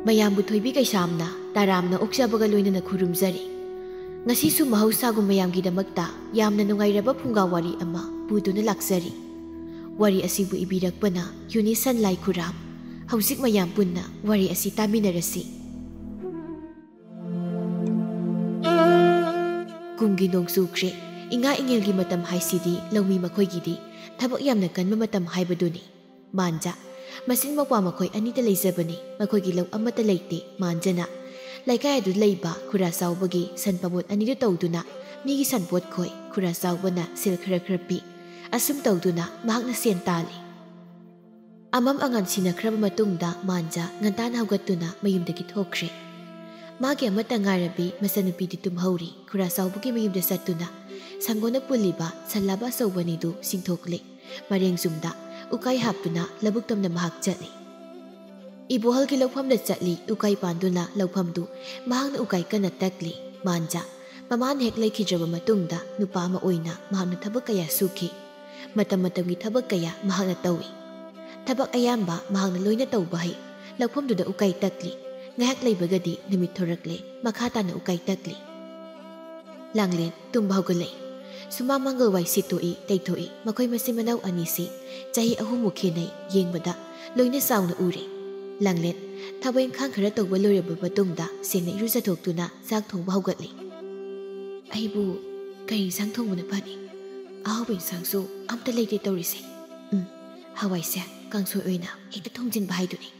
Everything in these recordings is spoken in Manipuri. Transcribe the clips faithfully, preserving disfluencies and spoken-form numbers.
ꯃꯌꯥꯝꯕꯨ ꯊꯣꯏꯕꯤ ꯀꯩꯁꯥꯝꯅ ꯇꯔꯥꯝꯅ ꯑꯣꯛꯆꯕꯒ ꯂꯣꯏꯅꯅ ꯈꯨꯔꯨꯝꯖꯔꯤ꯫ ꯉꯁꯤꯁꯨ ꯃꯍꯧꯁꯥꯒꯨꯝ ꯃꯌꯥꯝꯒꯤꯗꯃꯛꯇ ꯌꯥꯝꯅ ꯅꯨꯡꯉꯥꯏꯔꯕ ꯐꯨꯡꯒꯥ ꯋꯥꯔꯤ ꯑꯃ ꯄꯨꯗꯨꯅ ꯂꯥꯛꯆꯔꯤ꯫ ꯋꯥꯔꯤ ꯑꯁꯤꯕꯨ ꯏꯕꯤꯔꯛꯄꯅ ꯌꯨꯅꯤꯁꯟ ꯂꯥꯏꯈꯨꯔꯥꯝ꯫ ꯍꯧꯖꯤꯛ ꯃꯌꯥꯝ ꯄꯨꯟꯅ ꯋꯥꯔꯤ ꯑꯁꯤ ꯇꯥꯃꯤꯟꯅꯔꯁꯤ꯫ ꯀꯨꯝꯒꯤ ꯅꯣꯡ ꯆꯨꯈ꯭ꯔꯦ꯫ ꯏꯉꯥ ꯏꯉꯦꯜꯒꯤ ꯃꯇꯝ ꯍꯥꯏꯁꯤꯗꯤ ꯂꯧꯃꯤ ꯃꯈꯣꯏꯒꯤꯗꯤ ꯊꯕꯛ ꯌꯥꯝꯅ ꯀꯟꯕ ꯃꯇꯝ ꯍꯥꯏꯕꯗꯨꯅꯤ꯫ ꯃꯥꯟꯖ, ꯃꯆꯤꯟ ꯃꯧꯄ꯭ꯋꯥ ꯃꯈꯣꯏ ꯑꯅꯤꯗ ꯂꯩꯖꯕꯅꯤ꯫ ꯃꯈꯣꯏꯒꯤ ꯂꯧ ꯑꯃꯠꯇ ꯂꯩꯇꯦ꯫ ꯃꯥꯟꯖꯅ ꯂꯩꯀꯥꯏ ꯑꯗꯨꯗ ꯂꯩꯕ ꯈꯨꯔꯥ ꯆꯥꯎꯕꯒꯤ ꯁꯟ ꯄꯥꯃꯣꯠ ꯑꯅꯤꯗꯨ ꯇꯧꯗꯨꯅ ꯃꯤꯒꯤ ꯁꯟꯄꯣꯠ ꯈꯣꯏ꯫ ꯈꯨꯔꯥ ꯆꯥꯎꯕꯅ ꯁꯦꯜ ꯈꯔ ꯈꯔ ꯄꯤ꯫ ꯑꯁꯨꯝ ꯇꯧꯗꯨꯅ ꯃꯍꯥꯛꯅ ꯁꯦꯟ ꯇꯥꯜꯂꯤ꯫ ꯑꯃꯝ ꯑꯉꯥꯟ ꯁꯤꯟꯅꯈ꯭ꯔꯕ ꯃꯇꯨꯡꯗ ꯃꯥꯟꯖ ꯉꯟꯇꯥꯅ ꯍꯧꯒꯠꯇꯨꯅ ꯃꯌꯨꯝꯗꯒꯤ ꯊꯣꯛꯈ꯭ꯔꯦ꯫ ꯃꯥꯒꯤ ꯑꯃꯠꯇ ꯉꯥꯏꯔꯕꯤ ꯃꯆꯟꯅꯨꯄꯤꯗꯤ ꯇꯨꯝꯍꯧꯔꯤ꯫ ꯈꯨꯔꯥ ꯆꯥꯎꯕꯒꯤ ꯃꯌꯨꯝꯗ ꯆꯠꯇꯨꯅ ꯁꯪꯒꯣꯟꯅ ꯄꯨꯜꯂꯤꯕ ꯁꯟꯂꯥꯕ ꯑꯆꯧꯕ ꯑꯅꯤꯗꯨ ꯆꯤꯡꯊꯣꯛꯂꯦ꯫ ꯃꯔꯦꯡ ꯆꯨꯝꯗ ꯎꯀꯥꯏ ꯍꯥꯞꯇꯨꯅ ꯂꯧꯕꯨꯛ ꯇꯝꯅ ꯃꯍꯥꯛ ꯆꯠꯂꯤ꯫ ꯏꯕꯣꯍꯜꯒꯤ ꯂꯧꯐꯝꯗ ꯆꯠꯂꯤ꯫ ꯎꯀꯥꯏ ꯄꯥꯟꯗꯨꯅ ꯂꯧꯐꯝꯗꯨ ꯃꯍꯥꯛꯅ ꯎꯀꯥꯏ ꯀꯟꯅ ꯇꯛꯂꯤ꯫ ꯃꯥꯟꯖ ꯃꯃꯥꯅ ꯍꯦꯛ ꯂꯩꯈꯤꯗ꯭ꯔꯕ ꯃꯇꯨꯡꯗ ꯅꯨꯄꯥ ꯑꯃ ꯑꯣꯏꯅ ꯃꯍꯥꯛꯅ ꯊꯕꯛ ꯀꯌꯥ ꯁꯨꯈꯤ꯫ ꯃꯇꯝ ꯃꯇꯝꯒꯤ ꯊꯕꯛ ꯀꯌꯥ ꯃꯍꯥꯛꯅ ꯇꯧꯏ꯫ ꯊꯕꯛ ꯑꯌꯥꯝꯕ ꯃꯍꯥꯛꯅ ꯂꯣꯏꯅ ꯇꯧꯕ ꯍꯩ꯫ ꯂꯧꯐꯝꯗꯨꯗ ꯎꯀꯥꯏ ꯇꯛꯂꯤ꯫ ꯉꯥꯏꯍꯥꯛ ꯂꯩꯕꯒꯗꯤ ꯅꯨꯃꯤꯠ ꯊꯣꯔꯛꯂꯦ꯫ ꯃꯈꯥ ꯇꯥꯅ ꯎꯀꯥꯏ ꯇꯛꯂꯤ꯫ ꯂꯥꯡꯂꯦꯟ ꯇꯨꯝꯕ ꯍꯧꯒꯠꯂꯛꯏ꯫ ꯁꯨꯃꯥꯡ ꯃꯥꯡꯒꯣꯜ ꯋꯥꯏ ꯁꯤꯠꯇꯣꯛꯏ, ꯇꯩꯊꯣꯛꯏ꯫ ꯃꯈꯣꯏ ꯃꯆꯤꯟ ꯃꯅꯥꯎ ꯑꯅꯤꯁꯤ ꯆꯍꯤ ꯑꯍꯨꯝꯃꯨꯛ ꯈꯦꯠꯅꯩ꯫ ꯌꯦꯡꯕꯗ ꯂꯣꯏꯅ ꯆꯥꯎꯅ ꯎꯔꯦ꯫ ꯂꯥꯡꯂꯦꯟ ꯊꯕꯛ ꯏꯪꯈꯥꯡ ꯈꯔ ꯇꯧꯕ ꯂꯣꯏꯔꯕ ꯃꯇꯨꯡꯗ ꯁꯦꯡꯅ ꯏꯔꯨꯖꯊꯣꯛꯇꯨꯅ ꯆꯥꯛ ꯊꯣꯡꯕ ꯍꯧꯒꯠꯂꯤ꯫ ꯑꯩꯕꯨ ꯀꯔꯤ ꯏꯟꯁꯥꯡ ꯊꯣꯡꯕꯅ ꯐꯅꯤ? ꯑꯍꯥꯎꯕ ꯏꯟꯁꯥꯡꯁꯨ ꯑꯝꯇ ꯂꯩꯇꯦ ꯇꯧꯔꯤꯁꯦ꯫ ꯎꯝ, ꯍꯋꯥꯏꯁꯦ ꯀꯥꯡꯁꯣꯏ ꯑꯣꯏꯅ ꯍꯦꯛꯇ ꯊꯣꯡꯖꯤꯟꯕ ꯍꯥꯏꯗꯨꯅꯤ꯫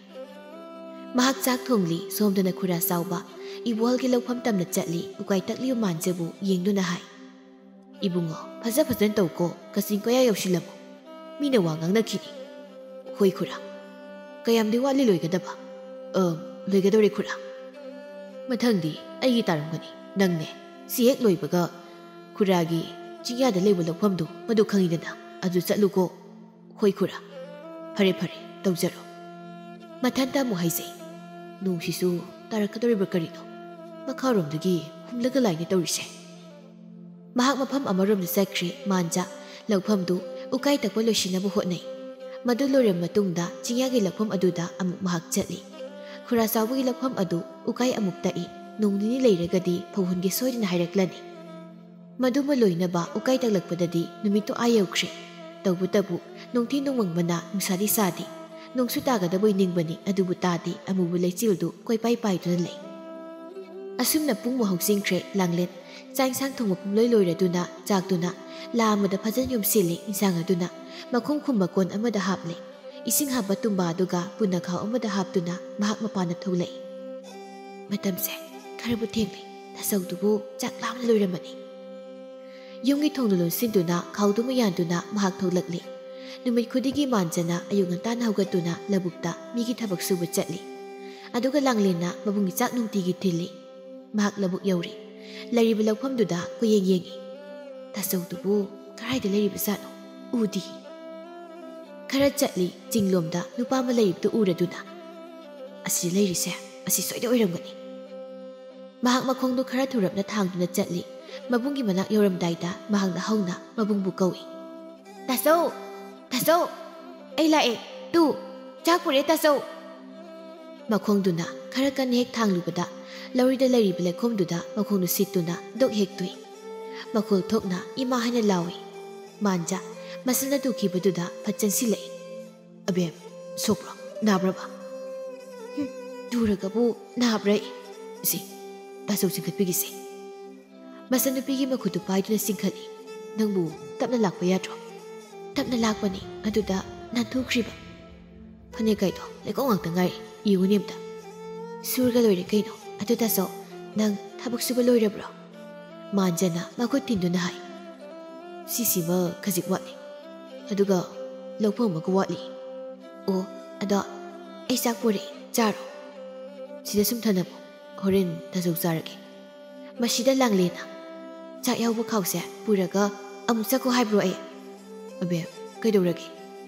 ꯃꯍꯥꯛ ꯆꯥꯛ ꯊꯣꯡꯂꯤ꯫ ꯁꯣꯝꯗꯅ ꯈꯨꯔꯥ ꯆꯥꯎꯕ ꯏꯕꯣꯍꯜꯒꯤ ꯂꯧꯐꯝ ꯇꯝꯅ ꯆꯠꯂꯤ꯫ ꯎꯀꯥꯏ ꯇꯛꯂꯤꯕ ꯃꯥꯟꯖꯕꯨ ꯌꯦꯡꯗꯨꯅ ꯍꯥꯏ, "ꯏꯕꯨꯡꯉꯣ, ꯐꯖ ꯐꯖꯅ ꯇꯧꯀꯣ, ꯀꯥꯆꯤꯟ ꯀꯣꯌꯥ ꯌꯧꯁꯤꯜꯂꯝꯃꯨ꯫ ꯃꯤꯅ ꯋꯥ ꯉꯥꯡꯅꯈꯤꯅꯤ꯫" "ꯍꯣꯏ ꯈꯨꯔꯥ꯫ ꯀꯌꯥꯝꯗꯤ ꯋꯥꯠꯂꯤ ꯂꯣꯏꯒꯗꯕ?" "ꯑ, ꯂꯣꯏꯒꯗꯧꯔꯦ ꯈꯨꯔꯥ꯫ ꯃꯊꯪꯗꯤ ꯑꯩꯒꯤ ꯇꯥꯔꯝꯒꯅꯤ꯫ ꯅꯪꯅꯦ, ꯁꯤ ꯍꯦꯛ ꯂꯣꯏꯕꯒ ꯈꯨꯔꯥꯒꯤ ꯆꯤꯡꯌꯥꯗ ꯂꯩꯕ ꯂꯧꯐꯝꯗꯨ, ꯃꯗꯨ ꯈꯪꯉꯤꯗꯅ, ꯑꯗꯨ ꯆꯠꯂꯨꯀꯣ꯫" "ꯍꯣꯏ ꯈꯨꯔꯥ, ꯐꯔꯦ ꯐꯔꯦ, ꯇꯧꯖꯔꯣ꯫" ꯃꯊꯟꯇ ꯑꯃꯨꯛ ꯍꯥꯏꯖꯩ, "ꯅꯣꯡꯁꯤꯁꯨ ꯇꯥꯔꯛꯀꯗꯧꯔꯤꯕ꯭ꯔꯥ ꯀꯔꯤꯅꯣ? ꯃꯈꯥꯔꯣꯝꯗꯒꯤ ꯍꯨꯝꯂꯒ ꯂꯥꯛꯏꯅꯦ ꯇꯧꯔꯤꯁꯦ꯫" ꯃꯍꯥꯛ ꯃꯐꯝ ꯑꯃꯔꯣꯝꯗ ꯆꯠꯈ꯭ꯔꯦ꯫ ꯃꯥꯟꯖ ꯂꯧꯐꯝꯗꯨ ꯎꯀꯥꯏ ꯇꯛꯄ ꯂꯣꯏꯁꯤꯟꯅꯕ ꯍꯣꯠꯅꯩ꯫ ꯃꯗꯨ ꯂꯣꯏꯔꯕ ꯃꯇꯨꯡꯗ ꯆꯤꯡꯌꯥꯒꯤ ꯂꯧꯐꯝ ꯑꯗꯨꯗ ꯑꯃꯨꯛ ꯃꯍꯥꯛ ꯆꯠꯂꯤ꯫ ꯈꯨꯔꯥ ꯆꯥꯎꯕꯒꯤ ꯂꯧꯐꯝ ꯑꯗꯨ ꯎꯀꯥꯏ ꯑꯃꯨꯛ ꯇꯛꯏ꯫ ꯅꯣꯡ ꯅꯤꯅꯤ ꯂꯩꯔꯒꯗꯤ ꯐꯧꯍꯨꯟꯒꯦ ꯁꯣꯏꯗꯅ ꯍꯥꯏꯔꯛꯂꯅꯤ꯫ ꯃꯗꯨꯃ ꯂꯣꯏꯅꯕ ꯎꯀꯥꯏ ꯇꯛꯂꯛꯄꯗꯗꯤ ꯅꯨꯃꯤꯠꯇꯨ ꯑꯥ ꯌꯧꯈ꯭ꯔꯦ꯫ ꯇꯧꯕꯇꯕꯨ ꯅꯨꯡꯊꯤ ꯅꯣꯡꯃꯪꯕꯅ ꯅꯨꯡꯁꯥꯗꯤ ꯁꯥꯗꯦ꯫ ꯅꯣꯡꯁꯨ ꯇꯥꯒꯗꯕꯣꯏ ꯅꯤꯡꯕꯅꯤ, ꯑꯗꯨꯕꯨ ꯇꯥꯗꯦ꯫ ꯑꯃꯨꯕ ꯂꯩꯆꯤꯜꯗꯨ ꯀꯣꯏꯄꯥꯏ ꯄꯥꯏꯗꯨꯅ ꯂꯩ꯫ ꯑꯁꯨꯝꯅ ꯄꯨꯡꯃꯨꯛ ꯍꯧꯖꯤꯟꯈ꯭ꯔꯦ ꯂꯥꯡꯂꯦꯟ꯫ ꯆꯥꯛ ꯏꯟꯁꯥꯡ ꯊꯣꯡꯕ ꯄꯨꯝꯂꯣꯏ ꯂꯣꯏꯔꯗꯨꯅ ꯆꯥꯛꯇꯨꯅ ꯂꯥ ꯑꯃꯗ ꯐꯖꯅ ꯌꯣꯝꯁꯤꯜꯂꯤ꯫ ꯏꯟꯁꯥꯡ ꯑꯗꯨꯅ ꯃꯈꯨꯝ ꯈꯨꯝꯕ ꯀꯣꯟ ꯑꯃꯗ ꯍꯥꯞꯂꯦ꯫ ꯏꯁꯤꯡ ꯍꯥꯞꯄ ꯇꯨꯝꯕꯥ ꯑꯗꯨꯒ ꯄꯨꯟꯅ ꯈꯥꯎ ꯑꯃꯗ ꯍꯥꯞꯇꯨꯅ ꯃꯍꯥꯛ ꯃꯄꯥꯟꯗ ꯊꯣꯛꯂꯛꯏ꯫ ꯃꯇꯝꯁꯦ ꯈꯔꯕꯨ ꯊꯦꯡꯂꯦ꯫ ꯇꯥꯆꯧꯗꯨꯕꯨ ꯆꯥꯛ ꯂꯥꯝꯅ ꯂꯣꯏꯔꯝꯃꯅꯤ꯫ ꯌꯨꯝꯒꯤ ꯊꯣꯡꯗꯨ ꯂꯣꯟꯁꯤꯟꯗꯨꯅ ꯈꯥꯎꯗꯨꯃ ꯌꯥꯟꯗꯨꯅ ꯃꯍꯥꯛ ꯊꯣꯛꯂꯛꯂꯤ꯫ ꯅꯨꯃꯤꯠ ꯈꯨꯗꯤꯡꯒꯤ ꯃꯥꯟꯖꯅ ꯑꯌꯨꯛ ꯉꯟꯇꯥꯅ ꯍꯧꯒꯠꯇꯨꯅ ꯂꯧꯕꯨꯛꯇ ꯃꯤꯒꯤ ꯊꯕꯛ ꯁꯨꯕ ꯆꯠꯂꯤ꯫ ꯑꯗꯨꯒ ꯂꯥꯡꯂꯦꯟꯅ ꯃꯕꯨꯡꯒꯤ ꯆꯥꯛ ꯅꯨꯡꯇꯤꯒꯤ ꯊꯤꯜꯂꯤ꯫ ꯃꯍꯥꯛ ꯂꯧꯕꯨꯛ ꯌꯧꯔꯦ꯫ ꯂꯩꯔꯤꯕ ꯂꯧꯐꯝꯗꯨꯗ ꯀꯣꯏꯌꯦꯡ ꯌꯦꯡꯉꯤ꯫ ꯇꯥꯆꯧꯗꯨꯕꯨ ꯀꯗꯥꯏꯗ ꯂꯩꯔꯤꯕꯖꯥꯠꯅꯣ? ꯎꯗꯦ꯫ ꯈꯔ ꯆꯠꯂꯤ, ꯆꯤꯡꯂꯣꯝꯗ ꯅꯨꯄꯥ ꯑꯃ ꯂꯩꯔꯤꯕꯗꯨ ꯎꯔꯗꯨꯅ, "ꯑꯁꯤꯗ ꯂꯩꯔꯤꯁꯦ ꯑꯁꯤ ꯁꯣꯏꯗ ꯑꯣꯏꯔꯝꯒꯅꯤ"꯫ ꯃꯍꯥꯛ ꯃꯈꯣꯡꯗꯨ ꯈꯔ ꯊꯨꯔꯞꯅ ꯊꯥꯡꯗꯨꯅ ꯆꯠꯂꯤ꯫ ꯃꯕꯨꯡꯒꯤ ꯃꯅꯥꯛ ꯌꯧꯔꯝꯗꯥꯏꯗ ꯃꯍꯥꯛꯅ ꯍꯧꯅ ꯃꯕꯨꯡꯕꯨ ꯀꯧꯏ꯫ "ꯇꯥꯆꯧ! ꯇꯥꯆꯧ! ꯑꯩ ꯂꯥꯛꯑꯦ! ꯇꯨ! ꯆꯥꯛ ꯄꯨꯔꯛꯑꯦ, ꯇꯥꯆꯧ!" ꯃꯈꯣꯡꯗꯨꯅ ꯈꯔ ꯀꯟꯅ ꯍꯦꯛ ꯊꯥꯡꯂꯨꯕꯗ, ꯂꯧꯔꯤꯗ ꯂꯩꯔꯤꯕ ꯂꯩꯈꯣꯝꯗꯨꯗ ꯃꯈꯣꯡꯗꯨ ꯁꯤꯠꯇꯨꯅ ꯗꯣꯛ ꯍꯦꯛ ꯇꯨꯏ꯫ ꯃꯈꯣꯜ ꯊꯣꯛꯅ "ꯏꯃꯥ" ꯍꯥꯏꯅ ꯂꯥꯎꯏ꯫ ꯃꯥꯟꯖ ꯃꯁꯥꯅ ꯇꯨꯈꯤꯕꯗꯨꯗ ꯐꯠ ꯆꯪꯁꯤꯜꯂꯛꯏ꯫ "ꯑꯕꯦꯝ, ꯁꯣꯛꯄ꯭ꯔꯣ? ꯅꯥꯕ꯭ꯔꯕ?" "ꯍꯨꯝ, ꯇꯨꯔꯒꯕꯨ ꯅꯥꯕ꯭ꯔꯥ? ꯁꯤ, ꯇꯥꯆꯧ ꯆꯤꯡꯈꯠꯄꯤꯒꯤꯁꯦ"꯫ ꯃꯆꯟꯅꯨꯄꯤꯒꯤ ꯃꯈꯨꯠꯇꯨ ꯄꯥꯏꯗꯨꯅ ꯆꯤꯡꯈꯠꯂꯤ꯫ "ꯅꯪꯕꯨ ꯇꯞꯅ ꯂꯥꯛꯄ ꯌꯥꯗ꯭ꯔꯣ?" "ꯇꯞꯅ ꯂꯥꯛꯄꯅꯤ, ꯑꯗꯨꯗ ꯅꯥꯟꯊꯨꯈ꯭ꯔꯤꯕ"꯫ "ꯐꯅꯦꯛ ꯀꯥꯏꯗꯣ ꯂꯩꯀꯣꯡ ꯉꯥꯛꯇ ꯉꯥꯏꯔꯦ, ꯌꯦꯡꯉꯨꯅꯦ ꯑꯝꯇ"꯫ "ꯁꯨꯔꯒ ꯂꯣꯏꯔꯦ ꯀꯩꯅꯣ꯫ ꯑꯗꯨ ꯇꯥꯆꯧ, ꯅꯪ ꯊꯕꯛ ꯁꯨꯕ ꯂꯣꯏꯔꯕ꯭ꯔꯣ?" ꯃꯥꯟꯖꯅ ꯃꯈꯨꯠ ꯊꯤꯟꯗꯨꯅ ꯍꯥꯏ꯫ "ꯁꯤꯁꯤꯃ ꯈꯖꯤꯛ ꯋꯥꯠꯂꯤ, ꯑꯗꯨꯒ ꯂꯧꯐꯝ ꯑꯃꯒ ꯋꯥꯠꯂꯤ"꯫ "ꯑꯣ, ꯑꯗꯣ ꯑꯩ ꯆꯥꯛ ꯄꯨꯔꯛꯏ, ꯆꯥꯔꯣ꯫ ꯁꯤꯗ ꯁꯨꯝ ꯊꯅꯝꯃꯣ, ꯍꯣꯔꯦꯟ ꯇꯥꯆꯧ ꯆꯥꯔꯒꯦ"꯫ ꯃꯁꯤꯗ ꯂꯥꯡꯂꯦꯟꯅ, "ꯆꯥꯛ ꯌꯥꯎꯕ ꯈꯥꯎꯁꯦ ꯄꯨꯔꯒ ꯑꯃꯨꯛ ꯆꯠꯈꯣ ꯍꯥꯏꯕ꯭ꯔꯣ ꯑꯩ?" "ꯑꯕꯦꯝ, ꯀꯩꯗꯧꯔꯒꯦ?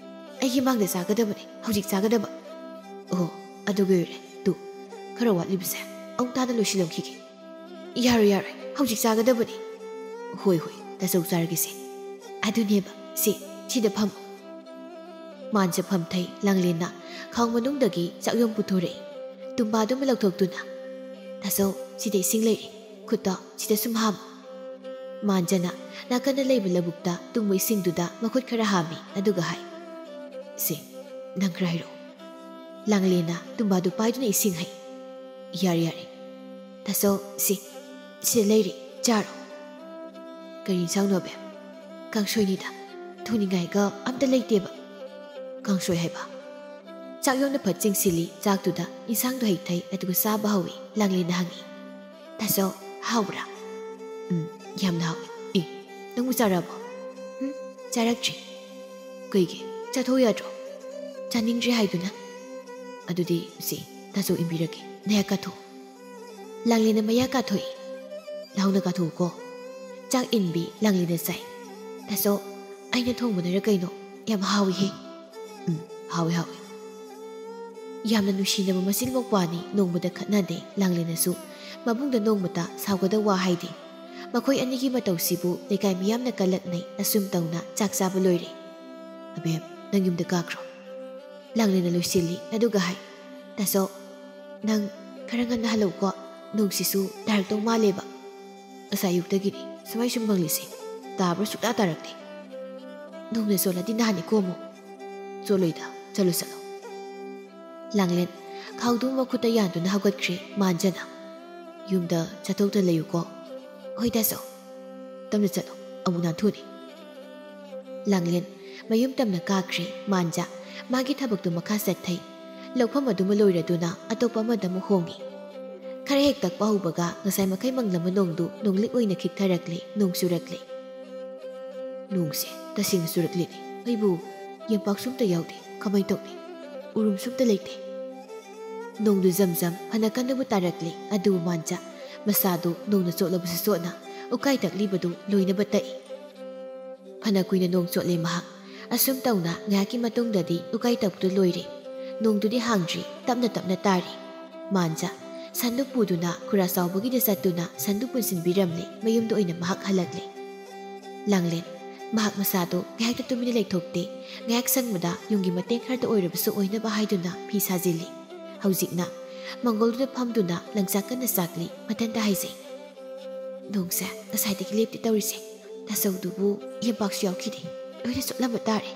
ꯑꯩꯒꯤ ꯃꯥꯡꯗ ꯆꯥꯒꯗꯕꯅꯤ, ꯍꯧꯖꯤꯛ ꯆꯥꯒꯗꯕ"꯫ "ꯑꯣ, ꯑꯗꯨꯒꯤ ꯑꯣꯏꯔꯦ꯫ ꯇꯨ, ꯈꯔ ꯋꯥꯠꯂꯤꯕꯁꯦ ꯑꯃꯨꯛ ꯇꯥꯅ ꯂꯣꯏꯁꯤꯜꯂꯝꯈꯤꯒꯦ"꯫ "ꯌꯥꯔꯣꯏ, ꯌꯥꯔꯣꯏ, ꯍꯧꯖꯤꯛ ꯆꯥꯒꯗꯕꯅꯤ"꯫ "ꯍꯣꯏ, ꯍꯣꯏ, ꯇꯥꯆꯧ ꯆꯥꯔꯒꯦꯁꯦ"꯫ "ꯑꯗꯨꯅꯦꯕ, ꯁꯦ, ꯁꯤꯗ ꯐꯝꯃꯣ"꯫ ꯃꯥꯟꯖ ꯐꯝꯊꯩ꯫ ꯂꯥꯡꯂꯦꯟꯅ ꯈꯥꯎ ꯃꯅꯨꯡꯗꯒꯤ ꯆꯥꯛꯌꯣꯝ ꯄꯨꯊꯣꯔꯛꯏ꯫ ꯇꯨꯝꯕꯥꯗꯨꯃ ꯂꯧꯊꯣꯛꯇꯨꯅ, "ꯇꯥꯆꯧ, ꯁꯤꯗ ꯏꯁꯤꯡ ꯂꯩꯔꯦ, ꯈꯨꯠꯇꯣ ꯁꯤꯗ ꯁꯨꯝ ꯍꯥꯝꯃꯨ꯫" ꯃꯥꯟꯖꯅ ꯅꯥꯀꯟꯗ ꯂꯩꯕ ꯂꯧꯕꯨꯛꯇ ꯇꯨꯝꯕ ꯏꯁꯤꯡꯗꯨꯗ ꯃꯈꯨꯠ ꯈꯔ ꯍꯥꯝꯃꯤ, ꯑꯗꯨꯒ ꯍꯥꯏ, "ꯁꯦ, ꯅꯪ ꯈꯔ ꯍꯩꯔꯛꯑꯣ꯫" ꯂꯥꯡꯂꯦꯟꯅ ꯇꯨꯝꯕꯥꯗꯨ ꯄꯥꯏꯗꯨꯅ ꯏꯁꯤꯡ ꯍꯩ꯫ "ꯌꯥꯔꯦ, ꯌꯥꯔꯦ꯫ ꯇꯥꯆꯧ, ꯁꯤ, ꯁꯤꯗ ꯂꯩꯔꯦ, ꯆꯥꯔꯣ꯫" "ꯀꯔꯤ ꯏꯟꯁꯥꯡꯅꯣ, ꯑꯕꯦꯝ?" "ꯀꯥꯡꯁꯣꯏꯅꯤꯗ, ꯊꯣꯡꯅꯤꯡꯉꯥꯏꯒ ꯑꯝꯇ ꯂꯩꯇꯦꯕ꯫" "ꯀꯥꯡꯁꯣꯏ ꯍꯥꯏꯕ?" ꯆꯥꯛ ꯌꯣꯝꯅ ꯐꯠ ꯆꯤꯡꯁꯤꯜꯂꯤ ꯆꯥꯛꯇꯨꯗ, ꯏꯟꯁꯥꯡꯗꯣ ꯍꯩꯊꯩ, ꯑꯗꯨꯒ ꯆꯥꯕ ꯍꯧꯏ꯫ ꯂꯥꯡꯂꯦꯟꯅ ꯍꯪꯉꯤ, "ꯇꯥꯆꯧ, ꯍꯥꯎꯕ꯭ꯔꯥ?" "ꯎꯝ, ꯌꯥꯝꯅ ꯍꯥꯎꯏ꯫ ꯑꯦ, ꯅꯪꯕꯨ ꯆꯥꯔꯕꯣ?" "ꯎꯝ, ꯆꯥꯔꯛꯇ꯭ꯔꯤ꯫" "ꯀꯩꯒꯤ? ꯆꯥꯊꯣꯛꯎ ꯌꯥꯗ꯭ꯔꯣ?" "ꯆꯥꯅꯤꯡꯗ꯭ꯔꯤ ꯍꯥꯏꯗꯨꯅ꯫" "ꯑꯗꯨꯗꯤ ꯁꯤ, ꯇꯥꯆꯧ ꯏꯟꯕꯤꯔꯒꯦ, ꯅꯌꯥ ꯀꯥꯊꯣꯛꯎ꯫" ꯂꯥꯡꯂꯦꯟꯅ ꯃꯌꯥ ꯀꯥꯊꯣꯛꯏ꯫ "ꯂꯥꯎꯅ ꯀꯥꯊꯣꯛꯎꯀꯣ꯫" ꯆꯥꯛ ꯏꯟꯕꯤ ꯂꯥꯡꯂꯦꯟꯅ ꯆꯥꯏ꯫ "ꯇꯥꯆꯧ, ꯑꯩꯅ ꯊꯣꯡꯕꯅꯔ ꯀꯩꯅꯣ, ꯌꯥꯝ ꯍꯥꯎꯏꯍꯦ꯫" "ꯎꯝ, ꯍꯥꯎꯏ, ꯍꯥꯎꯏ꯫" ꯌꯥꯝꯅ ꯅꯨꯡꯁꯤꯅꯕ ꯃꯆꯤꯟ ꯃꯧꯄ꯭ꯋꯥꯅꯤ, ꯅꯣꯡꯃꯇ ꯈꯠꯅꯗꯦ꯫ ꯂꯥꯡꯂꯦꯟꯅꯁꯨ ꯃꯕꯨꯡꯗ ꯅꯣꯡꯃꯇ ꯁꯥꯎꯒꯗꯕ ꯋꯥ ꯍꯥꯏꯗꯦ꯫ ꯃꯈꯣꯏ ꯑꯅꯤꯒꯤ ꯃꯇꯧꯁꯤꯕꯨ ꯂꯩꯀꯥꯏ ꯃꯤꯌꯥꯝꯅ ꯀꯜꯂꯛꯅꯩ꯫ ꯑꯁꯨꯝ ꯇꯧꯅ ꯆꯥꯛ ꯆꯥꯕ ꯂꯣꯏꯔꯦ꯫ "ꯑꯕꯦꯝ, ꯅꯪ ꯌꯨꯝꯗ ꯀꯥꯈ꯭ꯔꯣ꯫" ꯂꯥꯡꯂꯦꯟꯅ ꯂꯣꯏꯁꯤꯜꯂꯤ, ꯑꯗꯨꯒ ꯍꯥꯏ, "ꯇꯥꯆꯧ, ꯅꯪ ꯈꯔ ꯉꯟꯅ ꯍꯜꯂꯛꯎꯀꯣ, ꯅꯣꯡꯁꯤꯁꯨ ꯇꯥꯔꯛꯇꯧ ꯃꯥꯜꯂꯦꯕ꯫ ꯉꯁꯥꯏ ꯑꯌꯨꯛꯇꯒꯤꯅꯤ ꯁꯨꯃꯥꯏ ꯁꯨꯝ ꯃꯪꯂꯤꯁꯦ, ꯇꯥꯕ꯭ꯔꯥ ꯁꯨꯛꯇꯥ ꯇꯥꯔꯛꯇꯦ꯫ ꯅꯣꯡꯅ ꯆꯣꯠꯂꯗꯤ ꯅꯍꯥꯟ ꯏꯀꯣꯝꯃꯨ꯫" "ꯆꯣꯠꯂꯣꯏꯗ, ꯆꯠꯂꯣ, ꯆꯠꯂꯣ꯫" ꯂꯥꯡꯂꯦꯟ ꯈꯥꯎꯗꯨ ꯃꯈꯨꯠꯇ ꯌꯥꯟꯗꯨꯅ ꯍꯧꯒꯠꯈ꯭ꯔꯦ꯫ ꯃꯥꯟꯖꯅ, "ꯌꯨꯝꯗ ꯆꯠꯊꯣꯛꯇ ꯂꯩꯌꯨꯀꯣ꯫" "ꯍꯣꯏ ꯇꯥꯆꯧ꯫" "ꯇꯞꯅ ꯆꯠꯂꯣ, ꯑꯃꯨꯛ ꯅꯥꯟꯊꯨꯅꯤ꯫" ꯂꯥꯡꯂꯦꯟ ꯃꯌꯨꯝ ꯇꯝꯅ ꯀꯥꯈ꯭ꯔꯦ꯫ ꯃꯥꯟꯖ ꯃꯥꯒꯤ ꯊꯕꯛꯇꯨ ꯃꯈꯥ ꯆꯠꯊꯩ꯫ ꯂꯧꯐꯝ ꯑꯗꯨꯃ ꯂꯣꯏꯔꯗꯨꯅ ꯑꯇꯣꯞꯄ ꯑꯃꯗ ꯑꯃꯨꯛ ꯍꯣꯡꯉꯤ꯫ ꯈꯔ ꯍꯦꯛ ꯇꯛꯄ ꯍꯧꯕꯒ ꯉꯁꯥꯏ ꯃꯈꯩ ꯃꯪꯂꯝꯕ ꯅꯣꯡꯗꯨ ꯅꯣꯡꯂꯤꯛ ꯑꯣꯏꯅ ꯈꯤꯛꯊꯔꯛꯂꯦ, ꯅꯣꯡ ꯆꯨꯔꯛꯂꯦ꯫ "ꯅꯣꯡꯁꯦ ꯇꯁꯦꯡꯅ ꯆꯨꯔꯛꯂꯦꯅꯦ꯫ ꯑꯩꯕꯨ ꯌꯦꯝꯄꯥꯛꯁꯨ ꯑꯝꯇ ꯌꯥꯎꯗꯦ꯫ ꯀꯃꯥꯏ ꯇꯧꯅꯤ? ꯎꯔꯨꯝꯁꯨ ꯑꯝꯇ ꯂꯩꯇꯦ꯫" ꯅꯣꯡꯗꯨ ꯖꯝ ꯖꯝ ꯐꯅ ꯀꯟꯅꯕꯨ ꯇꯥꯔꯛꯂꯦ, ꯑꯗꯨꯕꯨ ꯃꯥꯟꯖ ꯃꯁꯥꯗꯨ ꯅꯣꯡꯅ ꯆꯣꯠꯂꯕꯁꯨ ꯆꯣꯠꯅ ꯎꯀꯥꯏ ꯇꯛꯂꯤꯕꯗꯨ ꯂꯣꯏꯅꯕ ꯇꯛꯏ꯫ ꯐꯅ ꯀꯨꯏꯅ ꯅꯣꯡ ꯆꯣꯠꯂꯦ ꯃꯍꯥꯛ꯫ ꯑꯁꯨꯝ ꯇꯧꯅ ꯉꯥꯏꯍꯥꯛꯀꯤ ꯃꯇꯨꯡꯗꯗꯤ ꯎꯀꯥꯏ ꯇꯛꯄꯗꯨ ꯂꯣꯏꯔꯦ꯫ ꯅꯣꯡꯗꯨꯗꯤ ꯍꯥꯡꯗ꯭ꯔꯤ, ꯇꯞꯅ ꯇꯞꯅ ꯇꯥꯔꯤ꯫ ꯃꯥꯟꯖ ꯁꯟꯗꯨ ꯄꯨꯗꯨꯅ ꯈꯨꯔꯥ ꯆꯥꯎꯕꯒꯤꯗ ꯆꯠꯇꯨꯅ ꯁꯟꯗꯨ ꯄꯨꯟꯁꯤꯟꯕꯤꯔꯝꯂꯦ, ꯃꯌꯨꯝꯗ ꯑꯣꯏꯅ ꯃꯍꯥꯛ ꯍꯜꯂꯛꯂꯦ꯫ ꯂꯥꯡꯂꯦꯟ ꯃꯍꯥꯛ ꯃꯁꯥꯗꯨ ꯉꯥꯏꯍꯥꯛꯇ ꯇꯨꯃꯤꯟꯅ ꯂꯩꯊꯣꯛꯇꯦ꯫ ꯉꯥꯏꯍꯥꯛ ꯁꯪꯕꯗ ꯌꯨꯝꯒꯤ ꯃꯇꯦꯡ ꯈꯔꯇ ꯑꯣꯏꯔꯕꯁꯨ ꯑꯣꯏꯅꯕ ꯍꯥꯏꯗꯨꯅ ꯐꯤ ꯁꯥꯖꯤꯜꯂꯤ꯫ ꯍꯧꯖꯤꯛꯅ ꯃꯪꯒꯣꯜꯗꯨꯗ ꯐꯝꯗꯨꯅ ꯂꯪꯆꯥꯛ ꯀꯟꯅ ꯆꯥꯛꯂꯤ꯫ ꯃꯊꯟꯇ ꯍꯥꯏꯖꯩ, "ꯅꯣꯡꯁꯦ ꯉꯁꯥꯏꯗꯒꯤ ꯂꯦꯞꯇꯦ ꯇꯧꯔꯤꯁꯦ꯫ ꯇꯥꯆꯧꯗꯨꯕꯨ ꯌꯦꯝꯄꯥꯛꯁꯨ ꯌꯥꯎꯈꯤꯗꯦ꯫ ꯂꯣꯏꯅ ꯆꯣꯠꯂꯝꯕ ꯇꯥꯔꯦ꯫"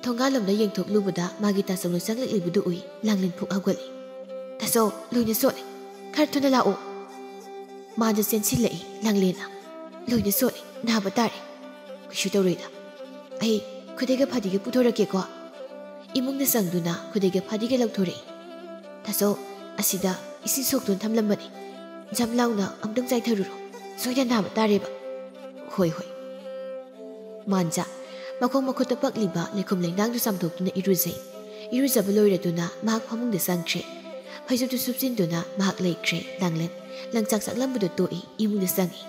ꯊꯣꯡꯒꯥꯜꯂꯣꯝꯗ ꯌꯦꯡꯊꯣꯛꯂꯨꯕꯗ ꯃꯥꯒꯤ ꯇꯥꯆꯧꯅ ꯆꯪꯂꯛꯂꯤꯕꯗꯨ ꯎꯏ꯫ ꯂꯥꯡꯂꯦꯟ ꯐꯨꯛ ꯍꯧꯒꯠꯂꯤ꯫ "ꯇꯥꯆꯧ, ꯂꯣꯏꯅ ꯆꯣꯠꯂꯦ꯫ ꯈꯔ ꯊꯨꯅ ꯂꯥꯛꯑꯣ꯫" ꯃꯥꯗ ꯆꯦꯟꯁꯤꯜꯂꯛꯏ ꯂꯥꯡꯂꯦꯟꯅ꯫ "ꯂꯣꯏꯅ ꯆꯣꯠꯂꯦ, ꯅꯥꯕ ꯇꯥꯔꯦ꯫" "ꯀꯩꯁꯨ ꯇꯧꯔꯣꯏꯗ꯫ ꯑꯩ ꯈꯨꯗꯩꯒ ꯐꯗꯤꯒ ꯄꯨꯊꯣꯔꯛꯀꯦꯀꯣ꯫" ꯏꯃꯨꯡꯗ ꯆꯪꯗꯨꯅ ꯈꯨꯗꯩꯒ ꯐꯗꯤꯒ ꯂꯧꯊꯣꯔꯛꯏ꯫ "ꯇꯥꯆꯧ, ꯑꯁꯤꯗ ꯏꯁꯤꯡ ꯁꯣꯛꯇꯨꯅ ꯊꯝꯂꯝꯕꯅꯤ꯫ ꯖꯝ ꯂꯥꯎꯅ ꯑꯃꯨꯛꯇꯪ ꯆꯥꯏꯊꯔꯨꯔꯣ꯫ ꯁꯣꯏꯗꯅ ꯅꯥꯕ ꯇꯥꯔꯦꯕ꯫" "ꯍꯣꯏ, ꯍꯣꯏ꯫" ꯃꯥꯟꯖꯥ ꯃꯈꯣꯡ ꯃꯈꯨꯠꯇ ꯄꯛꯂꯤꯕ ꯂꯩꯈꯣꯝ ꯂꯩꯅꯥꯡꯗꯨ ꯆꯥꯝꯊꯣꯛꯇꯨꯅ ꯏꯔꯨꯖꯩ꯫ ꯏꯔꯨꯖꯕ ꯂꯣꯏꯔꯗꯨꯅ ꯃꯍꯥꯛ ꯐꯃꯨꯡꯗ ꯆꯪꯈ꯭ꯔꯦ꯫ ꯐꯩꯖꯨꯞꯇꯨ ꯁꯨꯞꯆꯤꯟꯗꯨꯅ ꯃꯍꯥꯛ ꯂꯩꯈ꯭ꯔꯦ꯫ ꯂꯥꯡꯂꯦꯟ ꯂꯪꯆꯥꯛ ꯆꯥꯛꯂꯝꯕꯗꯨ ꯇꯣꯛꯏ ꯏꯃꯨꯡꯗ ꯆꯪꯉꯤ꯫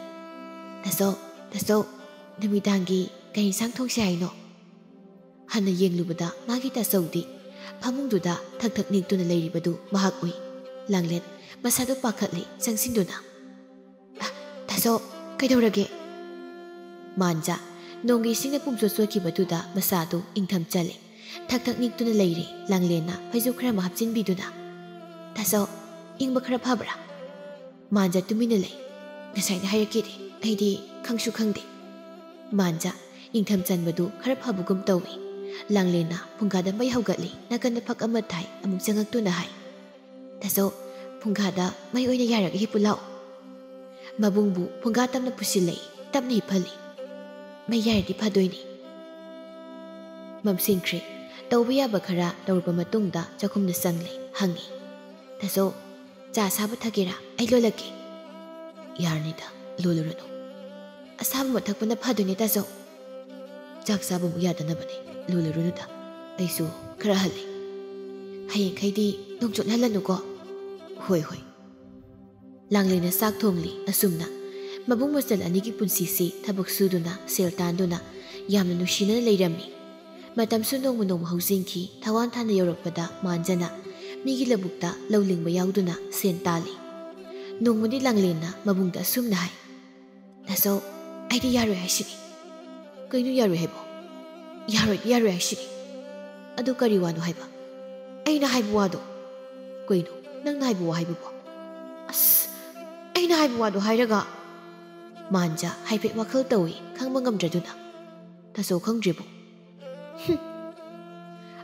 "ꯇꯥꯆꯧ, ꯇꯥꯆꯧ, ꯅꯨꯃꯤꯗꯥꯡꯒꯤ ꯀꯔꯤ ꯏꯟꯁꯥꯡ ꯊꯣꯡꯁꯤ ꯍꯥꯏꯅꯣ?" ꯍꯟꯅ ꯌꯦꯡꯂꯨꯕꯗ ꯃꯥꯒꯤ ꯇꯥꯆꯧꯗꯤ ꯐꯃꯨꯡꯗꯨꯗ ꯊꯛ ꯊꯛ ꯅꯤꯛꯇꯨꯅ ꯂꯩꯔꯤꯕꯗꯨ ꯃꯍꯥꯛ ꯎꯏ꯫ ꯂꯥꯡꯂꯦꯟ ꯃꯁꯥꯗꯨ ꯄꯥꯈꯠꯂꯤ ꯆꯪꯁꯤꯟꯗꯨꯅ꯫ "ꯑ, ꯇꯥꯆꯧ, ꯀꯩꯗꯧꯔꯒꯦ?" ꯃꯥꯟꯖꯥ ꯅꯣꯡꯒꯤ ꯏꯁꯤꯡꯅ ꯄꯨꯝꯆꯣꯠ ꯆꯣꯠꯈꯤꯕꯗꯨꯗ ꯃꯁꯥꯗꯨ ꯏꯪꯊꯝ ꯆꯜꯂꯤ꯫ ꯊꯛ ꯊꯛ ꯅꯤꯛꯇꯨꯅ ꯂꯩꯔꯤ꯫ ꯂꯥꯡꯂꯦꯟꯅ ꯐꯩꯖꯨꯞ ꯈꯔ ꯑꯃ ꯍꯥꯞꯆꯤꯟꯕꯤꯗꯨꯅ, "ꯇꯥꯆꯧ, ꯏꯪꯕ ꯈꯔ ꯐꯕ꯭ꯔꯥ?" ꯃꯥꯟꯖꯥ ꯇꯨꯃꯤꯟꯅ ꯂꯩ꯫ "ꯉꯁꯥꯏꯅ ꯍꯥꯏꯔꯛꯀꯦꯗꯤ, ꯑꯩꯗꯤ ꯈꯪꯁꯨ ꯈꯪꯗꯦ꯫" ꯃꯥꯟꯖꯥ ꯏꯪꯊꯝ ꯆꯟꯕꯗꯨ ꯈꯔ ꯐꯕꯒꯨꯝ ꯇꯧꯏ꯫ ꯂꯥꯡꯂꯦꯟꯅ ꯐꯨꯡꯒꯥꯗ ꯃꯩ ꯍꯧꯒꯠꯂꯤ꯫ ꯅꯥꯀꯟꯗ ꯐꯛ ꯑꯃ ꯊꯥꯏ꯫ ꯑꯃꯨꯛ ꯆꯪꯉꯛꯇꯨꯅ ꯍꯥꯏ, "ꯇꯥꯆꯧ, ꯐꯨꯡꯒꯥꯗ ꯃꯩ ꯑꯣꯏꯅ ꯌꯥꯏꯔꯒ ꯍꯤꯞꯄꯨ ꯂꯥꯛꯑꯣ꯫" ꯃꯕꯨꯡꯕꯨ ꯐꯨꯡꯒꯥ ꯇꯞꯅ ꯄꯨꯁꯤꯜꯂꯛꯏ꯫ ꯇꯞꯅ ꯍꯤꯞꯍꯜꯂꯤ꯫ "ꯃꯩ ꯌꯥꯏꯔꯗꯤ ꯐꯗꯣꯏꯅꯤ꯫" ꯃꯝꯁꯤꯟꯈ꯭ꯔꯦ꯫ ꯇꯧꯕ ꯌꯥꯕ ꯈꯔ ꯇꯧꯔꯕ ꯃꯇꯨꯡꯗ ꯆꯥꯛꯈꯨꯝꯗ ꯆꯪꯂꯦ꯫ ꯍꯪꯉꯤ, "ꯇꯥꯆꯧ, ꯆꯥ ꯑꯁꯥꯕ ꯊꯛꯀꯦꯔꯥ? ꯑꯩ ꯂꯣꯜꯂꯛꯀꯦ꯫" "ꯌꯥꯔꯅꯤꯗ, ꯂꯣꯜꯂꯨꯔꯅꯨ꯫" "ꯑꯁꯥꯕ ꯑꯃ ꯊꯛꯄꯅ ꯐꯗꯣꯏꯅꯦ ꯇꯥꯆꯧ꯫" "ꯆꯥꯛ ꯆꯥꯕꯃꯨꯛ ꯌꯥꯗꯅꯕꯅꯦ, ꯂꯣꯜꯂꯨꯔꯅꯨꯗ꯫ ꯑꯩꯁꯨ ꯈꯔ ꯍꯜꯂꯦ꯫ ꯍꯌꯦꯡꯈꯩꯗꯤ ꯅꯣꯡ ꯆꯣꯠꯍꯜꯂꯅꯨꯀꯣ꯫" "ꯍꯣꯏ, ꯍꯣꯏ꯫" ꯂꯥꯡꯂꯦꯟꯅ ꯆꯥꯛ ꯊꯣꯡꯂꯤ꯫ ꯑꯁꯨꯝꯅ ꯃꯕꯨꯡ ꯃꯆꯜ ꯑꯅꯤꯒꯤ ꯄꯨꯟꯁꯤꯁꯤ ꯊꯕꯛ ꯁꯨꯗꯨꯅ, ꯁꯦꯜ ꯇꯥꯟꯗꯨꯅ ꯌꯥꯝꯅ ꯅꯨꯡꯁꯤꯅꯅ ꯂꯩꯔꯝꯃꯤ꯫ ꯃꯇꯝꯁꯨ ꯅꯣꯡꯃ ꯅꯣꯡꯃ ꯍꯧꯖꯤꯟꯈꯤ꯫ ꯊꯋꯥꯟ ꯊꯥꯅ ꯌꯧꯔꯛꯄꯗ ꯃꯥꯟꯖꯅ ꯃꯤꯒꯤ ꯂꯧꯕꯨꯛꯇ ꯂꯧ ꯂꯤꯡꯕ ꯌꯥꯎꯗꯨꯅ ꯁꯦꯟ ꯇꯥꯜꯂꯤ꯫ ꯅꯣꯡꯃꯗꯤ ꯂꯥꯡꯂꯦꯟꯅ ꯃꯕꯨꯡꯗ ꯑꯁꯨꯝꯅ ꯍꯥꯏ, "ꯇꯥꯆꯧ, ꯑꯩꯗꯤ ꯌꯥꯔꯣꯏ ꯍꯥꯏꯁꯤꯅꯤ꯫" "ꯀꯩꯅꯣ ꯌꯥꯔꯣꯏ ꯍꯥꯏꯕꯣ?" "ꯌꯥꯔꯣꯏꯗꯤ ꯌꯥꯔꯣꯏ ꯍꯥꯏꯁꯤꯅꯤ꯫" "ꯑꯗꯨ ꯀꯔꯤ ꯋꯥꯅꯣ ꯍꯥꯏꯕ?" "ꯑꯩꯅ ꯍꯥꯏꯕ ꯋꯥꯗꯣ꯫" "ꯀꯩꯅꯣ ꯅꯪꯅ ꯍꯥꯏꯕ ꯋꯥ ꯍꯥꯏꯕꯕꯣ?" "ꯑꯁ, ꯑꯩꯅ ꯍꯥꯏꯕ ꯋꯥꯗꯣ ꯍꯥꯏꯔꯒ?" ꯃꯥꯟꯖ ꯍꯥꯏꯐꯦꯠ ꯋꯥꯈꯜ ꯇꯧꯏ, ꯈꯪꯕ ꯉꯝꯗ꯭ꯔꯗꯨꯅ꯫ "ꯇꯥꯆꯧ ꯈꯪꯗ꯭ꯔꯤꯕꯣ?" "ꯍꯨꯝ!"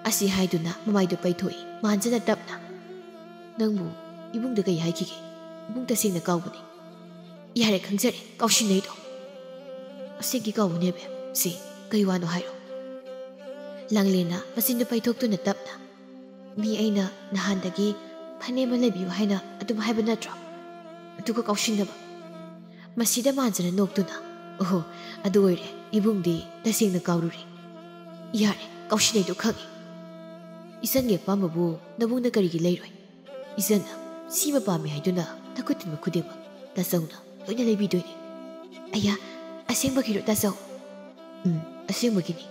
ꯑꯁꯤ ꯍꯥꯏꯗꯨꯅ ꯃꯃꯥꯏꯗꯨ ꯄꯩꯊꯣꯛꯏ ꯃꯥꯟꯖꯅ ꯇꯞꯅ꯫ "ꯅꯪꯕꯨ ꯏꯕꯨꯡꯗ ꯀꯩ ꯍꯥꯏꯈꯤꯒꯦ? ꯏꯕꯨꯡ ꯇꯁꯦꯡꯅ ꯀꯥꯎꯕꯅꯤ꯫" "ꯌꯥꯔꯦ, ꯈꯪꯖꯔꯦ, ꯀꯥꯎꯁꯤꯟꯅꯩꯗꯣ꯫" "ꯑꯁꯦꯡꯀꯤ ꯀꯥꯎꯕꯅꯦ, ꯕꯦꯝ꯫ ꯁꯤ ꯀꯩ ꯋꯥꯅꯣ ꯍꯥꯏꯔꯣ?" ꯂꯥꯡꯂꯦꯟꯅ ꯃꯆꯤꯟꯗꯨ ꯄꯩꯊꯣꯛꯇꯨꯅ ꯇꯞꯅ, "ꯃꯤ ꯑꯩꯅ ꯅꯍꯥꯟꯗꯒꯤ ꯐꯅꯦꯛ ꯑꯃ ꯂꯩꯕꯤꯌꯨ ꯍꯥꯏꯅ ꯑꯗꯨꯝ ꯍꯥꯏꯕ ꯅꯠꯇ꯭ꯔꯣ? ꯑꯗꯨꯒ ꯀꯥꯎꯁꯤꯟꯅꯕ?" ꯃꯁꯤꯗ ꯃꯥꯟꯖꯅ ꯅꯣꯛꯇꯨꯅ, "ꯑꯣꯍꯣ, ꯑꯗꯨ ꯑꯣꯏꯔꯦ, ꯏꯕꯨꯡꯗꯤ ꯇꯁꯦꯡꯅ ꯀꯥꯎꯔꯨꯔꯦ꯫ ꯌꯥꯔꯦ, ꯀꯥꯎꯁꯤꯟꯅꯩꯗꯣ ꯈꯪꯉꯦ꯫ ꯏꯆꯟꯒꯤ ꯑꯄꯥꯝꯕꯕꯨ ꯅꯕꯨꯡꯅ ꯀꯔꯤꯒꯤ ꯂꯩꯔꯣꯏ? ꯏꯆꯟꯅ ꯁꯤꯃ ꯄꯥꯝꯃꯤ ꯍꯥꯏꯗꯨꯅ ꯅꯈꯨꯠ ꯊꯤꯟꯕ ꯈꯨꯗꯤꯡꯃꯛ ꯇꯥꯆꯧꯅ ꯂꯣꯏꯅ ꯂꯩꯕꯤꯗꯣꯏꯅꯤ꯫" "ꯑꯌꯥ, ꯑꯁꯦꯡꯕꯒꯤꯔꯣ, ꯇꯥꯆꯧ?" "ꯎꯝ, ꯑꯁꯦꯡꯕꯒꯤꯅꯤ꯫"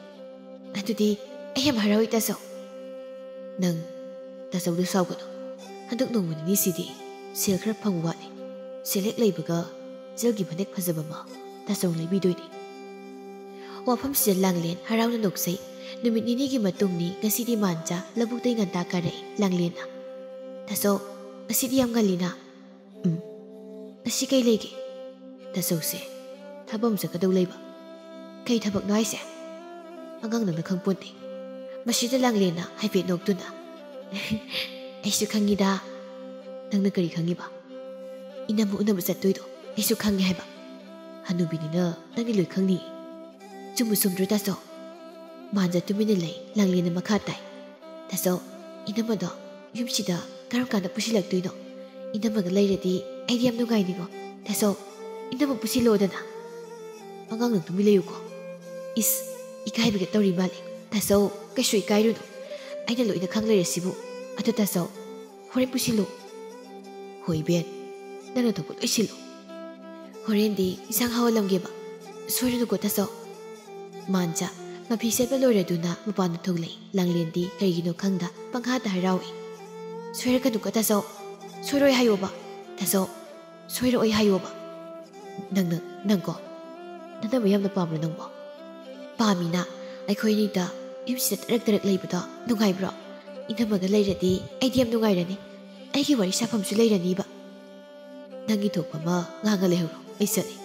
"ꯑꯗꯨꯗꯤ ꯑꯩ ꯌꯥꯝ ꯍꯔꯥꯎꯏ, ꯇꯥꯆꯧ꯫" "ꯅꯪ ꯇꯥꯆꯧꯗ ꯁꯥꯎꯒꯅꯨ꯫ ꯍꯟꯗꯛ ꯅꯣꯡꯃ ꯅꯤꯅꯤꯁꯤꯗꯤ ꯁꯦꯜ ꯈꯔ ꯐꯪꯕ ꯋꯥꯠꯂꯤ꯫ ꯁꯦꯜ ꯍꯦꯛ ꯂꯩꯕꯒ ꯏꯆꯜꯒꯤ ꯐꯅꯦꯛ ꯐꯖꯕ ꯑꯃ ꯇꯥꯆꯧꯅ ꯂꯩꯕꯤꯗꯣꯏꯅꯤ꯫" ꯋꯥꯐꯝꯁꯤꯗ ꯂꯥꯡꯂꯦꯟ ꯍꯔꯥꯎꯅ ꯅꯣꯛꯆꯩ꯫ ꯅꯨꯃꯤꯠ ꯅꯤꯅꯤꯒꯤ ꯃꯇꯨꯡꯅꯤ꯫ ꯉꯁꯤꯗꯤ ꯃꯥꯟꯖ ꯂꯧꯕꯨꯛꯇꯩ ꯉꯟꯇꯥ ꯀꯥꯔꯛꯏ꯫ ꯂꯥꯡꯂꯦꯟꯅ, "ꯇꯥꯆꯧ, ꯉꯁꯤꯗꯤ ꯌꯥꯝ ꯉꯜꯂꯤꯅ?" "ꯎꯝ, ꯉꯁꯤ ꯀꯩ ꯂꯩꯒꯦ?" "ꯇꯥꯆꯧꯁꯦ ꯊꯕꯛ ꯑꯃ ꯆꯠꯀꯗꯧ ꯂꯩꯕ꯫" "ꯀꯩ ꯊꯕꯛꯅꯣ ꯍꯥꯏꯁꯦ?" "ꯑꯉꯥꯡ, ꯅꯪꯅ ꯈꯪꯄꯣꯟꯇꯦ꯫" ꯃꯁꯤꯗ ꯂꯥꯡꯂꯦꯟꯅ ꯍꯥꯏꯐꯦꯠ ꯅꯣꯛꯇꯨꯅ, "ꯑꯩꯁꯨ ꯈꯪꯉꯤꯗ꯫" "ꯅꯪꯅ ꯀꯔꯤ ꯈꯪꯉꯤꯕ?" "ꯏꯅꯝꯃ ꯎꯅꯕ ꯆꯠꯇꯣꯏꯗꯣ ꯑꯩꯁꯨ ꯈꯪꯉꯤ ꯍꯥꯏꯕ꯫ ꯍꯅꯨꯕꯤꯅꯤꯅ ꯅꯪꯗꯤ ꯂꯣꯏ ꯈꯪꯅꯤ꯫" "ꯆꯨꯝꯕꯨ ꯆꯨꯝꯗ꯭ꯔꯣ, ꯇꯥꯆꯧ?" ꯃꯥꯟꯖ ꯇꯨꯃꯤꯟꯅ ꯂꯩ꯫ ꯂꯥꯡꯂꯦꯟꯅ ꯃꯈꯥ ꯇꯥꯏ, "ꯇꯥꯆꯧ, ꯏꯅꯝꯃꯗꯣ ꯌꯨꯝꯁꯤꯗ ꯀꯔꯝ ꯀꯥꯟꯗ ꯄꯨꯁꯤꯜꯂꯛꯇꯣꯏꯅꯣ? ꯏꯅꯝꯃꯒ ꯂꯩꯔꯗꯤ ꯑꯩꯗꯤ ꯌꯥꯝ ꯅꯨꯡꯉꯥꯏꯅꯤꯉꯣ꯫ ꯇꯥꯆꯧ, ꯏꯅꯝꯃ ꯄꯨꯁꯤꯜꯂꯣꯗꯅ꯫" "ꯑꯉꯥꯡ, ꯅꯪ ꯇꯨꯃꯤꯟ ꯂꯩꯌꯨꯀꯣ꯫" "ꯏꯁ, ꯏꯀꯥꯏꯕꯒ ꯇꯧꯔꯤ ꯃꯥꯜꯂꯦ꯫" "ꯇꯥꯆꯧ, ꯀꯩꯁꯨ ꯏꯀꯥꯏꯔꯨꯅꯨ꯫ ꯑꯩꯅ ꯂꯣꯏꯅ ꯈꯪ ꯂꯩꯔꯁꯤꯕꯨ꯫ ꯑꯗꯣ ꯇꯥꯆꯧ, ꯍꯣꯔꯦꯟ ꯄꯨꯁꯤꯜꯂꯨ꯫" "ꯍꯣꯏ ꯏꯕꯦꯟ, ꯅꯪꯅ ꯊꯣꯛꯄ ꯂꯣꯏ ꯁꯤꯜꯂꯨ꯫ ꯍꯣꯔꯦꯟꯗꯤ ꯏꯟꯁꯥꯡ ꯍꯥꯎꯍꯜꯂꯝꯒꯦꯕ꯫ ꯁꯣꯏꯔꯅꯨꯀꯣ, ꯇꯥꯆꯧ꯫" ꯃꯥꯟꯖ ꯃꯐꯤ ꯁꯦꯠꯄ ꯂꯣꯏꯔꯗꯨꯅ ꯃꯄꯥꯟꯗ ꯊꯣꯛꯂꯛꯏ꯫ ꯂꯥꯡꯂꯦꯟꯗꯤ ꯀꯔꯤꯒꯤꯅꯣ ꯈꯪꯗ ꯄꯪꯍꯥꯗ ꯍꯔꯥꯎꯏ꯫ "ꯁꯣꯏꯔꯛꯀꯅꯨꯀꯣ, ꯇꯥꯆꯧ꯫ ꯁꯣꯏꯔꯣꯏ ꯍꯥꯏꯌꯣꯕ, ꯇꯥꯆꯧ꯫ ꯁꯣꯏꯔꯛꯑꯣꯏ ꯍꯥꯏꯌꯣꯕ꯫" "ꯅꯪ, ꯅꯪ, ꯅꯪꯀꯣ, ꯅꯅꯝꯃ ꯌꯥꯝꯅ ꯄꯥꯝꯕ꯭ꯔꯣ ꯅꯪꯕꯣ?" "ꯄꯥꯝꯃꯤꯅ꯫ ꯑꯩꯈꯣꯏ ꯑꯅꯤꯗ ꯌꯨꯝꯁꯤꯗ ꯇꯔꯛ ꯇꯔꯛ ꯂꯩꯕꯗꯣ ꯅꯨꯡꯉꯥꯏꯕ꯭ꯔꯣ? ꯏꯅꯝꯃꯒ ꯂꯩꯔꯗꯤ ꯑꯩꯗꯤ ꯌꯥꯝ ꯅꯨꯡꯉꯥꯏꯔꯅꯤ꯫ ꯑꯩꯒꯤ ꯋꯥꯔꯤ ꯁꯥꯐꯝꯁꯨ ꯂꯩꯔꯅꯤꯕ꯫ "ꯅꯪꯒꯤ ꯊꯣꯛꯄ ꯑꯃ ꯉꯥꯡꯉ ꯂꯩꯍꯧꯔꯣ, ꯑꯩ ꯆꯠꯂꯦ꯫"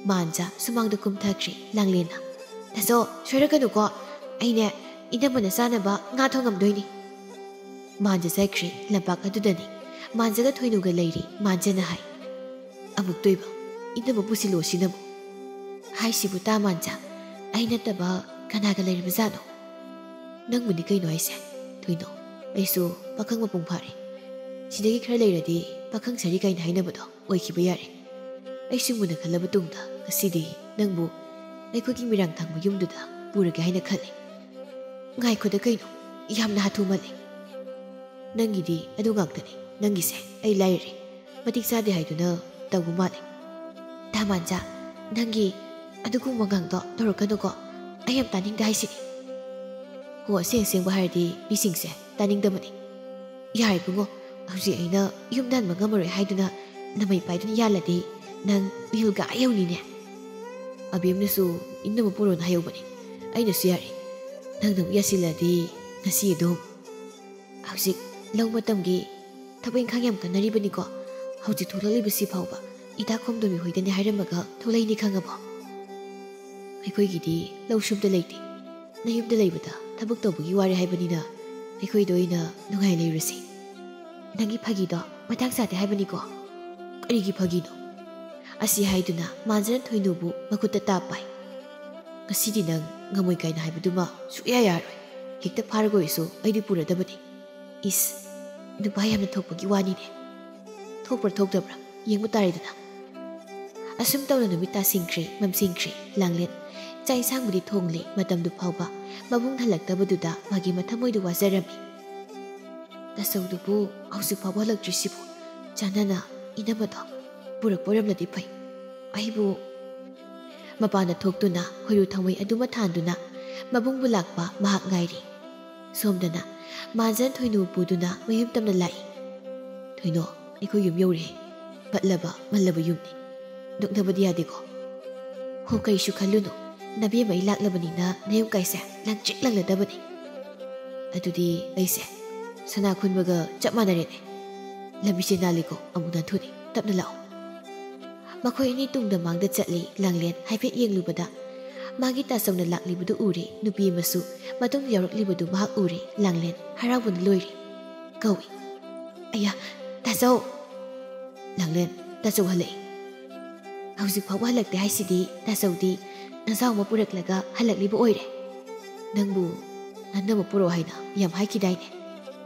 ꯃꯥꯟꯖ ꯁꯨꯃꯥꯡꯗ ꯀꯨꯝꯊꯈ꯭ꯔꯦ ꯂꯥꯡꯂꯦꯟꯅ꯫ "ꯇꯥꯆꯧ, ꯁꯣꯏꯔꯛꯀꯅꯨꯀꯣ꯫ ꯑꯩꯅꯦ, ꯏꯅꯝꯃꯅ ꯆꯥꯅꯕ ꯉꯥ ꯊꯣꯡꯉꯝꯗꯣꯏꯅꯤ꯫" ꯃꯥꯟꯖ ꯆꯠꯈ꯭ꯔꯦ꯫ ꯂꯝꯄꯥꯛ ꯑꯗꯨꯗꯅꯤ ꯃꯥꯟꯖꯒ ꯊꯣꯏꯅꯨꯒ ꯂꯩꯔꯤ꯫ ꯃꯥꯟꯖꯅ ꯍꯥꯏ, "ꯑꯃꯨꯛꯇꯣꯏꯕ, ꯏꯅꯝꯃ ꯄꯨꯁꯤꯜꯂꯣ ꯁꯤꯅꯕꯨ?" "ꯍꯥꯏꯁꯤꯕꯨ ꯇꯥ ꯃꯥꯟꯖ, ꯑꯩ ꯅꯠꯇꯕ ꯀꯅꯥꯒ ꯂꯩꯔꯤꯕꯖꯥꯠꯅꯣ?" "ꯅꯪꯕꯨꯅꯤ ꯀꯩꯅꯣ ꯍꯥꯏꯁꯦ, ꯊꯣꯏꯅꯣ꯫ ꯑꯩꯁꯨ ꯄꯥꯈꯪ ꯃꯄꯨꯡ ꯐꯥꯔꯦ꯫ ꯁꯤꯗꯒꯤ ꯈꯔ ꯂꯩꯔꯗꯤ ꯄꯥꯈꯪ ꯁꯥꯔꯤ ꯀꯥꯏꯅ ꯍꯥꯏꯅꯕꯗꯣ ꯑꯣꯏꯈꯤꯕ ꯌꯥꯔꯦ꯫ ꯑꯩꯁꯨ ꯃꯨꯟꯅ ꯈꯜꯂꯕ ꯇꯨꯡꯗ ꯉꯁꯤꯗꯤ ꯅꯪꯕꯨ ꯑꯩꯈꯣꯏꯒꯤ ꯃꯤꯔꯥꯡ ꯊꯪꯕ ꯌꯨꯝꯗꯨꯗ ꯄꯨꯔꯒꯦ ꯍꯥꯏꯅ ꯈꯜꯂꯦ꯫" "ꯉꯥꯏꯈꯣꯗ ꯀꯩꯅꯣ, ꯌꯥꯝꯅ ꯍꯥꯊꯨ ꯃꯥꯜꯂꯦ꯫" "ꯅꯪꯒꯤꯗꯤ ꯑꯗꯨ ꯉꯥꯛꯇꯅꯤ, ꯅꯪꯒꯤꯁꯦ ꯑꯩ ꯂꯥꯏꯔꯔꯦ꯫ ꯃꯇꯤꯛ ꯆꯥꯗꯦ ꯍꯥꯏꯗꯨꯅ ꯇꯧꯕ ꯃꯥꯜꯂꯦ꯫" "ꯇꯥ ꯃꯥꯟꯖ, ꯅꯪꯒꯤ ꯑꯗꯨꯒꯨꯝꯕ ꯉꯥꯡꯗꯣ ꯇꯧꯔꯛꯀꯅꯨꯀꯣ꯫ ꯑꯩ ꯌꯥꯝ ꯇꯥꯅꯤꯡꯗꯦ ꯍꯥꯏꯁꯤꯅꯤ꯫" "ꯍꯣ, ꯑꯁꯦꯡ ꯑꯁꯦꯡꯕ ꯍꯥꯏꯔꯗꯤ ꯃꯤꯁꯤꯡꯁꯦ ꯇꯥꯅꯤꯡꯗꯕꯅꯤ꯫ ꯌꯥꯔꯦ ꯏꯕꯨꯡꯉꯣ, ꯍꯧꯖꯤꯛ ꯑꯩꯅ ꯌꯨꯝꯗ ꯍꯟꯕ ꯉꯝꯃꯔꯣꯏ ꯍꯥꯏꯗꯨꯅ ꯅꯃꯩ ꯄꯥꯏꯗꯨꯅ ꯌꯥꯜꯂꯗꯤ ꯅꯪ ꯃꯤꯍꯨꯜꯒ ꯑꯥ ꯌꯧꯅꯤꯅꯦ꯫ ꯑꯕꯦꯝꯅꯁꯨ ꯏꯅꯝꯃ ꯄꯨꯔꯣꯅ ꯍꯥꯏꯍꯧꯕꯅꯤ꯫ ꯑꯩꯅꯁꯨ ꯌꯥꯔꯦ, ꯅꯪꯅ ꯑꯃꯨꯛ ꯌꯥꯁꯤꯜꯂꯗꯤ ꯉꯁꯤ ꯑꯗꯨꯝ꯫ ꯍꯧꯖꯤꯛ ꯂꯧ ꯃꯇꯝꯒꯤ ꯊꯕꯛ ꯏꯪꯈꯥꯡ ꯌꯥꯝ ꯀꯟꯅꯔꯤꯕꯅꯤꯀꯣ꯫ ꯍꯧꯖꯤꯛ ꯊꯣꯛꯂꯛꯂꯤꯕꯁꯤ ꯐꯥꯎꯕ ꯏꯇꯥ ꯈꯣꯝꯗꯣꯃꯤ ꯍꯣꯏꯗꯅꯤ ꯍꯥꯏꯔꯝꯃꯒ ꯊꯣꯛꯂꯛꯏꯅꯤ, ꯈꯪꯉꯕꯣ? ꯑꯩꯈꯣꯏꯒꯤꯗꯤ ꯂꯧ ꯁꯨꯝꯗ ꯂꯩꯇꯦ꯫ ꯅꯌꯨꯝꯗ ꯂꯩꯕꯗ ꯊꯕꯛ ꯇꯧꯕꯒꯤ ꯋꯥꯔꯦ ꯍꯥꯏꯕꯅꯤꯅ ꯑꯩꯈꯣꯏꯗ ꯑꯣꯏꯅ ꯅꯨꯡꯉꯥꯏ ꯂꯩꯔꯨꯁꯤ꯫" "ꯅꯪꯒꯤ ꯐꯥꯒꯤꯗꯣ ꯃꯇꯥꯡ ꯆꯥꯗꯦ ꯍꯥꯏꯕꯅꯤꯀꯣ꯫" "ꯀꯔꯤꯒꯤ ꯐꯥꯒꯤꯅꯣ?" ꯑꯁꯤ ꯍꯥꯏꯗꯨꯅ ꯃꯥꯟꯖꯅ ꯊꯣꯏꯅꯨꯕꯨ ꯃꯈꯨꯠꯇ ꯇꯥꯞ ꯄꯥꯏ꯫ "ꯉꯁꯤꯗꯤ ꯅꯪ ꯉꯝꯃꯣꯏ ꯀꯥꯏꯅ ꯍꯥꯏꯕꯗꯨꯃ ꯁꯨꯛꯌꯥ ꯌꯥꯔꯣꯏ꯫ ꯍꯦꯛꯇ ꯐꯥꯔꯒ ꯑꯣꯏꯔꯁꯨ ꯑꯩꯗꯤ ꯄꯨꯔꯗꯕꯅꯤ꯫" "ꯏꯁ, ꯅꯨꯄꯥ ꯌꯥꯝꯅ ꯊꯣꯛꯄꯒꯤ ꯋꯥꯅꯤꯅꯦ꯫ ꯊꯣꯛꯄ꯭ꯔꯥ ꯊꯣꯛꯇꯕ꯭ꯔꯥ ꯌꯦꯡꯕ ꯇꯥꯔꯦꯗꯅ꯫" ꯑꯁꯨꯝ ꯇꯧꯅ ꯅꯨꯃꯤꯠ ꯇꯥꯁꯤꯟꯈ꯭ꯔꯦ, ꯃꯝꯁꯤꯟꯈ꯭ꯔꯦ꯫ ꯂꯥꯡꯂꯦꯟ ꯆꯥꯛ ꯏꯟꯁꯥꯡꯕꯨꯗꯤ ꯊꯣꯡꯂꯦ, ꯃꯇꯝꯗꯨ ꯐꯥꯎꯕ ꯃꯕꯨꯡ ꯍꯜꯂꯛꯇꯕꯗꯨꯗ ꯃꯥꯒꯤ ꯃꯊꯃꯣꯏꯗꯨ ꯋꯥꯖꯔꯝꯃꯤ꯫ "ꯇꯥꯆꯧꯗꯨꯕꯨ ꯍꯧꯖꯤꯛ ꯐꯥꯎꯕ ꯍꯜꯂꯛꯇ꯭ꯔꯤꯁꯤꯕꯨ? ꯆꯥꯟꯅꯅ ꯏꯅꯝꯃꯗꯣ ꯄꯨꯔꯛꯄ ꯑꯣꯏꯔꯝꯂꯗꯤ ꯐꯩ꯫ ꯑꯩꯕꯨ..." ꯃꯄꯥꯟꯗ ꯊꯣꯛꯇꯨꯅ ꯍꯨꯏꯔꯨ ꯊꯥꯡꯃꯩ ꯑꯗꯨꯃ ꯊꯥꯟꯗꯨꯅ ꯃꯕꯨꯡꯕꯨ ꯂꯥꯛꯄ ꯃꯍꯥꯛ ꯉꯥꯏꯔꯤ꯫ ꯁꯣꯝꯗꯅ ꯃꯥꯟꯖꯅ ꯊꯣꯏꯅꯨ ꯄꯨꯗꯨꯅ ꯃꯌꯨꯝ ꯇꯝꯅ ꯂꯥꯛꯏ꯫ "ꯊꯣꯏꯅꯣ, ꯑꯩꯈꯣꯏ ꯌꯨꯝ ꯌꯧꯔꯦ꯫ ꯄꯠꯂꯕ ꯃꯜꯂꯕ ꯌꯨꯝꯅꯤ꯫ ꯅꯣꯛꯅꯕꯗꯤ ꯌꯥꯗꯦꯀꯣ?" "ꯍꯣ, ꯀꯩꯁꯨ ꯈꯜꯂꯨꯅꯨ꯫ ꯅꯕꯦꯝꯃ ꯑꯩ ꯂꯥꯛꯂꯕꯅꯤꯅ ꯅꯌꯨꯝ ꯀꯥꯏꯁꯦ ꯂꯪꯇ꯭ꯔꯤꯛ ꯂꯪꯂꯗꯕꯅꯤ꯫" "ꯑꯗꯨꯗꯤ ꯑꯩꯁꯦ ꯁꯅꯥ ꯈꯨꯟꯕꯒ ꯆꯞ ꯃꯥꯟꯅꯔꯦꯅꯦ꯫ "ꯂꯝꯕꯤꯁꯦ ꯅꯥꯜꯂꯤꯀꯣ, ꯑꯃꯨꯛ ꯅꯥꯟꯊꯨꯅꯤ, ꯇꯞꯅ ꯂꯥꯛꯑꯣ"꯫ ꯃꯈꯣꯏ ꯑꯅꯤ ꯇꯨꯡꯗ ꯃꯥꯡꯗ ꯆꯠꯂꯤ꯫ ꯂꯥꯡꯂꯦꯟ ꯍꯥꯏꯐꯦꯠ ꯌꯦꯡꯂꯨꯕꯗ ꯃꯥꯒꯤ ꯇꯥꯆꯧꯅ ꯂꯥꯛꯂꯤꯕꯗꯨ ꯎꯔꯦ꯫ ꯅꯨꯄꯤ ꯑꯃꯁꯨ ꯃꯇꯨꯡꯗ ꯌꯥꯎꯔꯛꯂꯤꯕꯗꯨ ꯃꯍꯥꯛ ꯎꯔꯦ꯫ ꯂꯥꯡꯂꯦꯟ ꯍꯔꯥꯎꯕꯅ ꯂꯣꯏꯔꯦ꯫ ꯀꯧꯏ, "ꯑꯌꯥ, ꯇꯥꯆꯧ!" ꯂꯥꯡꯂꯦꯟ, "ꯇꯥꯆꯧ ꯍꯜꯂꯛꯏ"꯫ "ꯍꯧꯖꯤꯛ ꯐꯥꯎꯕ ꯍꯜꯂꯛꯇꯦ ꯍꯥꯏꯁꯤꯗꯤ, ꯇꯥꯆꯧꯗꯤ ꯅꯖꯥꯎ ꯑꯃ ꯄꯨꯔꯛꯂꯒ ꯍꯜꯂꯛꯂꯤꯕ ꯑꯣꯏꯔꯦ꯫ ꯅꯪꯕꯨ ꯅꯅꯝꯃ ꯄꯨꯔꯛꯑꯣ ꯍꯥꯏꯅ ꯌꯥꯝ ꯍꯥꯏꯈꯤꯗꯥꯏꯅꯦ?"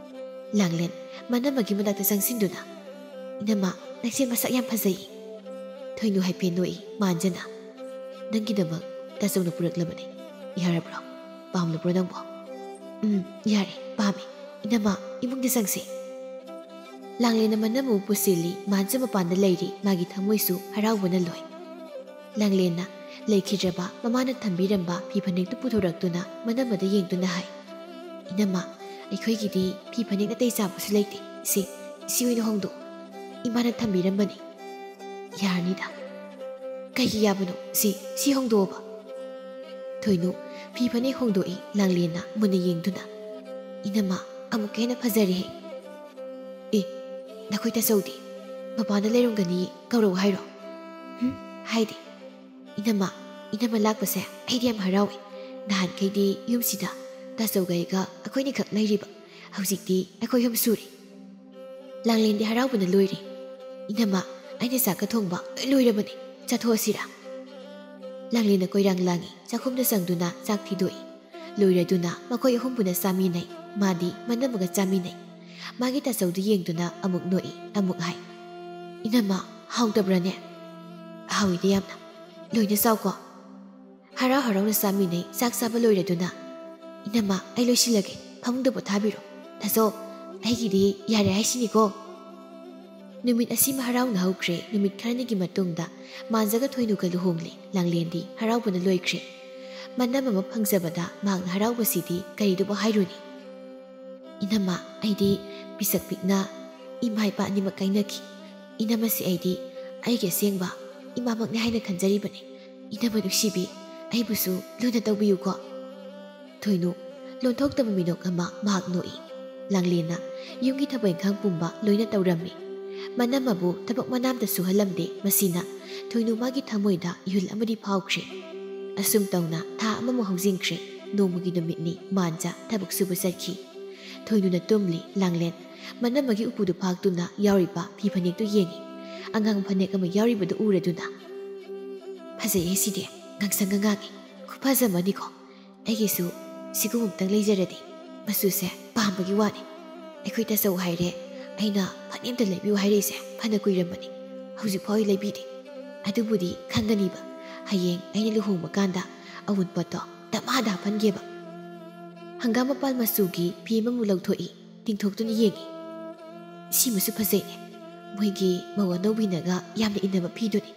ꯂꯥꯡꯂꯦꯟ ꯃꯅꯝꯃꯒꯤ ꯃꯅꯥꯛꯇ ꯆꯪꯁꯤꯟꯗꯨꯅ, "ꯏꯅꯝꯃ, ꯅꯪꯁꯦ ꯃꯁꯛ ꯌꯥꯝ ꯐꯖꯩ"꯫ ꯊꯣꯏꯅꯨ ꯍꯥꯏꯐꯦꯠ ꯅꯣꯛꯏ ꯃꯥꯟꯖꯅ꯫ "ꯅꯪꯒꯤꯗꯃꯛ ꯇꯥꯆꯧꯅ ꯄꯨꯔꯛꯂꯕꯅꯦ꯫ ꯌꯥꯔꯕ꯭ꯔꯣ? ꯄꯥꯝꯂꯕ꯭ꯔꯣ ꯅꯪꯕꯣ?" "ꯎꯝ, ꯌꯥꯔꯦ, ꯄꯥꯝꯃꯦ꯫ ꯏꯅꯝꯃ, ꯏꯃꯨꯡꯗ ꯆꯪꯁꯤ"꯫ ꯂꯥꯡꯂꯦꯟꯅ ꯃꯅꯝꯃꯕꯨ ꯄꯨꯁꯤꯜꯂꯤ꯫ ꯃꯥꯟꯖ ꯃꯄꯥꯟꯗ ꯂꯩꯔꯤ꯫ ꯃꯥꯒꯤ ꯊꯃꯣꯏꯁꯨ ꯍꯔꯥꯎꯕꯅ ꯂꯣꯏ꯫ ꯂꯥꯡꯂꯦꯟꯅ ꯂꯩꯈꯤꯗ꯭ꯔꯕ ꯃꯃꯥꯅ ꯊꯝꯕꯤꯔꯝꯕ ꯐꯤ ꯐꯅꯦꯛꯇꯨ ꯄꯨꯊꯣꯔꯛꯇꯨꯅ ꯃꯅꯝꯃꯗ ꯌꯦꯡꯗꯨꯅ ꯍꯥꯏ, "ꯏꯅꯝꯃ, ꯑꯩꯈꯣꯏꯒꯤꯗꯤ ꯐꯤ ꯐꯅꯦꯛ ꯑꯇꯩ ꯆꯥꯕꯁꯨ ꯂꯩꯇꯦ꯫ ꯁꯤ, ꯁꯤ ꯑꯣꯏꯅ ꯍꯣꯡꯗꯣꯛꯑꯣ꯫ ꯏꯃꯥꯅ ꯊꯝꯕꯤꯔꯝꯕꯅꯤ"꯫ "ꯌꯥꯔꯅꯤꯗ"꯫ "ꯀꯩꯒꯤ ꯌꯥꯕꯅꯣ? ꯁꯤ, ꯁꯤ ꯍꯣꯡꯗꯣꯛꯑꯣꯕ"꯫ ꯊꯣꯏꯅꯨ ꯐꯤ ꯐꯅꯦꯛ ꯍꯣꯡꯗꯣꯛꯏ꯫ ꯂꯥꯡꯂꯦꯟꯅ ꯃꯨꯟꯅ ꯌꯦꯡꯗꯨꯅ, "ꯏꯅꯝꯃ, ꯑꯃꯨꯛꯀ ꯍꯦꯟꯅ ꯐꯖꯔꯦꯍꯦ"꯫ "ꯑꯦ, ꯅꯈꯣꯏ ꯇꯥꯆꯧꯗꯤ ꯃꯄꯥꯟꯗ ꯂꯩꯔꯝꯒꯅꯤ, ꯀꯧꯔꯛꯎ ꯍꯥꯏꯔꯣ?" "ꯍꯨꯝ, ꯍꯥꯏꯗꯦ"꯫ "ꯏꯅꯝꯃ, ꯏꯅꯝꯃ ꯂꯥꯛꯄꯁꯦ ꯑꯩꯗꯤ ꯌꯥꯝ ꯍꯔꯥꯎꯏ꯫ ꯅꯍꯥꯟꯈꯩꯗꯤ ꯌꯨꯝꯁꯤꯗ ꯇꯥꯆꯧꯒ ꯑꯩꯒ ꯑꯩꯈꯣꯏꯅꯤꯈꯛ ꯂꯩꯔꯤꯕ꯫ ꯍꯧꯖꯤꯛꯇꯤ ꯑꯩꯈꯣꯏ ꯑꯍꯨꯝ ꯁꯨꯔꯦ"꯫ ꯂꯥꯡꯂꯦꯟꯗꯤ ꯍꯔꯥꯎꯕꯅ ꯂꯣꯏꯔꯦ꯫ "ꯏꯅꯝꯃ, ꯑꯩꯅ ꯆꯥꯛꯀ ꯊꯣꯡꯕ ꯂꯣꯏ ꯂꯣꯏꯔꯕꯅꯤ, ꯆꯥꯊꯣꯛꯑꯁꯤꯔꯥ?" ꯂꯥꯡꯂꯦꯟꯅ ꯀꯣꯏꯔꯥꯡ ꯂꯥꯡꯉꯤ, ꯆꯥꯛꯈꯨꯝꯗ ꯆꯪꯗꯨꯅ ꯆꯥꯛ ꯊꯤꯗꯣꯛꯏ꯫ ꯂꯣꯏꯔꯗꯨꯅ ꯃꯈꯣꯏ ꯑꯍꯨꯝ ꯄꯨꯟꯅ ꯆꯥꯃꯤꯟꯅꯩ꯫ ꯃꯥꯗꯤ ꯃꯅꯝꯃꯒ ꯆꯥꯃꯤꯟꯅꯩ꯫ ꯃꯥꯒꯤ ꯇꯥꯆꯧꯗꯨ ꯌꯦꯡꯗꯨꯅ ꯑꯃꯨꯛ ꯅꯣꯛꯏ, ꯑꯃꯨꯛ ꯍꯥꯏ, "ꯏꯅꯝꯃ, ꯍꯥꯎꯇꯕ꯭ꯔꯅꯦ?" "ꯍꯥꯎꯏꯗ ꯌꯥꯝꯅ꯫ ꯂꯣꯏꯅ ꯆꯥꯎꯀꯣ"꯫ ꯍꯔꯥꯎ ꯍꯔꯥꯎꯅ ꯆꯥꯃꯤꯟꯅꯩ꯫ ꯆꯥꯛ ꯆꯥꯕ ꯂꯣꯏꯔꯗꯨꯅ, "ꯏꯅꯝꯃ, ꯑꯩ ꯂꯣꯏꯁꯤꯜꯂꯒꯦ, ꯐꯃꯨꯡꯗ ꯄꯣꯊꯥꯕꯤꯔꯣ꯫ ꯇꯥꯆꯧ, ꯑꯩꯒꯤꯗꯤ ꯌꯥꯔꯦ ꯍꯥꯏꯁꯤꯅꯤꯀꯣ"꯫ ꯅꯨꯃꯤꯠ ꯑꯁꯤꯃ ꯍꯔꯥꯎꯅ ꯍꯧꯈ꯭ꯔꯦ꯫ ꯅꯨꯃꯤꯠ ꯈꯔꯅꯤꯒꯤ ꯃꯇꯨꯡꯗ ꯃꯥꯟꯖꯒ ꯊꯣꯏꯅꯨꯒ ꯂꯨꯍꯣꯡꯂꯦ꯫ ꯂꯥꯡꯂꯦꯟꯗꯤ ꯍꯔꯥꯎꯕꯅ ꯂꯣꯏꯈ꯭ꯔꯦ꯫ ꯃꯅꯝꯃ ꯐꯪꯖꯕꯗ ꯃꯍꯥꯛꯅ ꯍꯔꯥꯎꯕꯁꯤꯗꯤ ꯀꯔꯤꯗꯨꯕꯨ ꯍꯥꯏꯔꯨꯅꯤ? "ꯏꯅꯝꯃ, ꯑꯩꯗꯤ ꯄꯤꯁꯛ ꯄꯤꯛꯅ ꯏꯃꯥ ꯏꯄꯥ ꯑꯅꯤꯃꯛ ꯀꯥꯏꯅꯈꯤ꯫ ꯏꯅꯝꯃꯁꯤ ꯑꯩꯗꯤ ꯑꯩꯒꯤ ꯑꯁꯦꯡꯕ ꯏꯃꯥꯃꯛꯅꯤ ꯍꯥꯏꯅ ꯈꯟꯖꯔꯤꯕꯅꯤ꯫ ꯏꯅꯝꯃ ꯅꯨꯡꯁꯤꯕꯤ, ꯑꯩꯕꯨꯁꯨ ꯂꯨꯅ ꯇꯧꯕꯤꯌꯨꯀꯣ"꯫ ꯊꯣꯏꯅꯨ ꯂꯣꯟꯊꯣꯛꯇꯕ ꯃꯤꯅꯣꯛ ꯑꯃ ꯃꯍꯥꯛ ꯅꯣꯛꯏ꯫ ꯂꯥꯡꯂꯦꯟꯅ ꯌꯨꯝꯒꯤ ꯊꯕꯛ ꯏꯪꯈꯥꯡ ꯄꯨꯝꯕ ꯂꯣꯏꯅ ꯇꯧꯔꯝꯃꯤ꯫ ꯃꯅꯝꯃꯕꯨ ꯊꯕꯛ ꯃꯅꯥ ꯑꯝꯇ ꯁꯨꯍꯜꯂꯝꯗꯦ꯫ ꯃꯁꯤꯅ ꯊꯣꯏꯅꯨ ꯃꯥꯒꯤ ꯊꯃꯣꯏꯗ ꯏꯍꯨꯜ ꯑꯃꯗꯤ ꯐꯥꯎꯈ꯭ꯔꯦ꯫ ꯑꯁꯨꯝ ꯇꯧꯅ ꯊꯥ ꯑꯃꯃꯨꯛ ꯍꯧꯖꯤꯟꯈ꯭ꯔꯦ꯫ ꯅꯣꯡꯃꯒꯤ ꯅꯨꯃꯤꯠꯅꯤ꯫ ꯃꯥꯟꯖ ꯊꯕꯛ ꯁꯨꯕ ꯆꯠꯈꯤ꯫ ꯊꯣꯏꯅꯨꯅ ꯇꯨꯝꯂꯤ꯫ ꯂꯥꯡꯂꯦꯟ ꯃꯅꯝꯃꯒꯤ ꯎꯄꯨꯗꯨ ꯐꯥꯛꯇꯨꯅ ꯌꯥꯎꯔꯤꯕ ꯐꯤ ꯐꯅꯦꯛꯇꯨ ꯌꯦꯡꯉꯤ꯫ ꯑꯉꯥꯡ ꯐꯅꯦꯛ ꯑꯃ ꯌꯥꯎꯔꯤꯕꯗꯨ ꯎꯔꯗꯨꯅ, "ꯐꯖꯩꯍꯦ ꯁꯤꯗꯤ, ꯉꯥꯡꯁꯪꯒ ꯉꯥꯡꯉꯤ꯫ ꯈꯨꯐꯖ ꯑꯃꯅꯤꯀꯣ꯫ ꯑꯩꯒꯤꯁꯨ ꯁꯤꯒꯨꯝꯕ ꯑꯝꯇꯪ ꯂꯩꯖꯔꯗꯤ꯫ ꯃꯆꯨꯁꯦ ꯄꯥꯝꯕꯒꯤ ꯋꯥꯅꯤ꯫ ꯑꯩꯈꯣꯏ ꯇꯥꯆꯧ ꯍꯥꯏꯔꯦ, ꯑꯩꯅ ꯐꯅꯦꯛ ꯑꯝꯇ ꯂꯩꯕꯤꯌꯨ ꯍꯥꯏꯔꯛꯏꯁꯦ ꯐꯅ ꯀꯨꯏꯔꯝꯕꯅꯤ꯫ ꯍꯧꯖꯤꯛ ꯐꯥꯎ ꯑꯩ ꯂꯩꯕꯤꯗꯦ꯫ ꯑꯗꯨꯕꯨꯗꯤ ꯈꯪꯒꯅꯤꯕ, ꯍꯌꯦꯡ ꯑꯩꯅ ꯂꯨꯍꯣꯡꯕ ꯀꯥꯟꯗ ꯑꯋꯨꯟꯄꯣꯠꯇꯣ ꯗꯃꯥꯗ ꯍꯥꯞꯍꯟꯒꯦꯕ꯫" ꯍꯪꯒꯥꯝ ꯃꯄꯥꯜ ꯃꯆꯨꯒꯤ ꯐꯤ ꯑꯃꯃꯨꯛ ꯂꯧꯊꯣꯛꯏ꯫ ꯇꯤꯡꯊꯣꯛꯇꯨꯅ ꯌꯦꯡꯉꯤ꯫ "ꯁꯤꯃꯁꯨ ꯐꯖꯩꯅꯦ꯫ ꯃꯣꯏꯒꯤ ꯃꯧ ꯑꯅꯧꯕꯤꯅꯒ ꯌꯥꯝꯅ ꯏꯟꯅꯕ ꯐꯤꯗꯨꯅꯤ꯫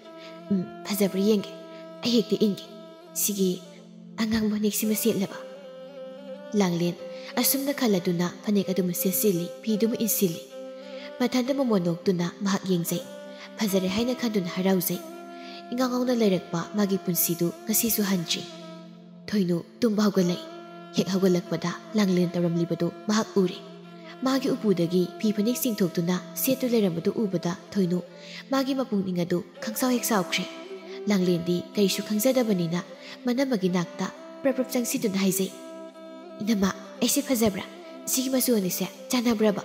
ꯎꯝ, ꯐꯖꯕ꯭ꯔꯥ ꯌꯦꯡꯒꯦ꯫ ꯑꯩ ꯍꯦꯛꯇ ꯏꯟꯒꯦ꯫ ꯁꯤꯒꯤ ꯑꯉꯥꯡꯕ ꯐꯅꯦꯛꯁꯤꯃ ꯁꯦꯠꯂꯕ?" ꯂꯥꯡꯂꯦꯟ ꯑꯁꯨꯝꯅ ꯈꯜꯂꯗꯨꯅ ꯐꯅꯦꯛ ꯑꯗꯨꯃ ꯁꯦꯠꯆꯤꯜꯂꯤ, ꯐꯤꯗꯨꯃ ꯏꯟꯁꯤꯜꯂꯤ꯫ ꯃꯊꯟꯇ ꯃꯃꯣꯟ ꯅꯣꯛꯇꯨꯅ ꯃꯍꯥꯛ ꯌꯦꯡꯖꯩ꯫ ꯐꯖꯔꯦ ꯍꯥꯏꯅ ꯈꯟꯗꯨꯅ ꯍꯔꯥꯎꯖꯩ꯫ ꯏꯉꯥꯎ ꯉꯥꯎꯅ ꯂꯩꯔꯛꯄ ꯃꯥꯒꯤ ꯄꯨꯟꯁꯤꯗꯨ ꯉꯁꯤꯁꯨ ꯍꯟꯗ꯭ꯔꯤ꯫ ꯊꯣꯏꯅꯨ ꯇꯨꯝꯕ ꯍꯧꯒꯠꯂꯛꯏ꯫ ꯍꯦꯛ ꯍꯧꯒꯠꯂꯛꯄꯗ ꯂꯥꯡꯂꯦꯟ ꯇꯧꯔꯝꯂꯤꯕꯗꯨ ꯃꯍꯥꯛ ꯎꯔꯦ꯫ ꯃꯥꯒꯤ ꯎꯄꯨꯗꯒꯤ ꯐꯤ ꯐꯅꯦꯛ ꯆꯤꯡꯊꯣꯛꯇꯨꯅ ꯁꯦꯠꯇꯨ ꯂꯩꯔꯝꯕꯗꯨ ꯎꯕꯗ ꯊꯣꯏꯅꯨ ꯃꯥꯒꯤ ꯃꯄꯨꯛꯅꯤꯡ ꯑꯗꯨ ꯈꯪꯁꯥꯎ ꯍꯦꯛ ꯁꯥꯎꯈ꯭ꯔꯦ꯫ ꯂꯥꯡꯂꯦꯟꯗꯤ ꯀꯔꯤꯁꯨ ꯈꯪꯖꯗꯕꯅꯤꯅ ꯃꯅꯝꯃꯒꯤ ꯅꯥꯛꯇ ꯄ꯭ꯔꯞ ꯄ꯭ꯔꯞ ꯆꯪꯁꯤꯟꯗꯨꯅ ꯍꯥꯏꯖꯩ, "ꯏꯅꯝꯃ, ꯑꯩꯁꯦ ꯐꯖꯕ꯭ꯔꯥ? ꯁꯤꯒꯤ ꯃꯆꯨ ꯑꯅꯤꯁꯦ ꯆꯥꯟꯅꯕ꯭ꯔꯕ?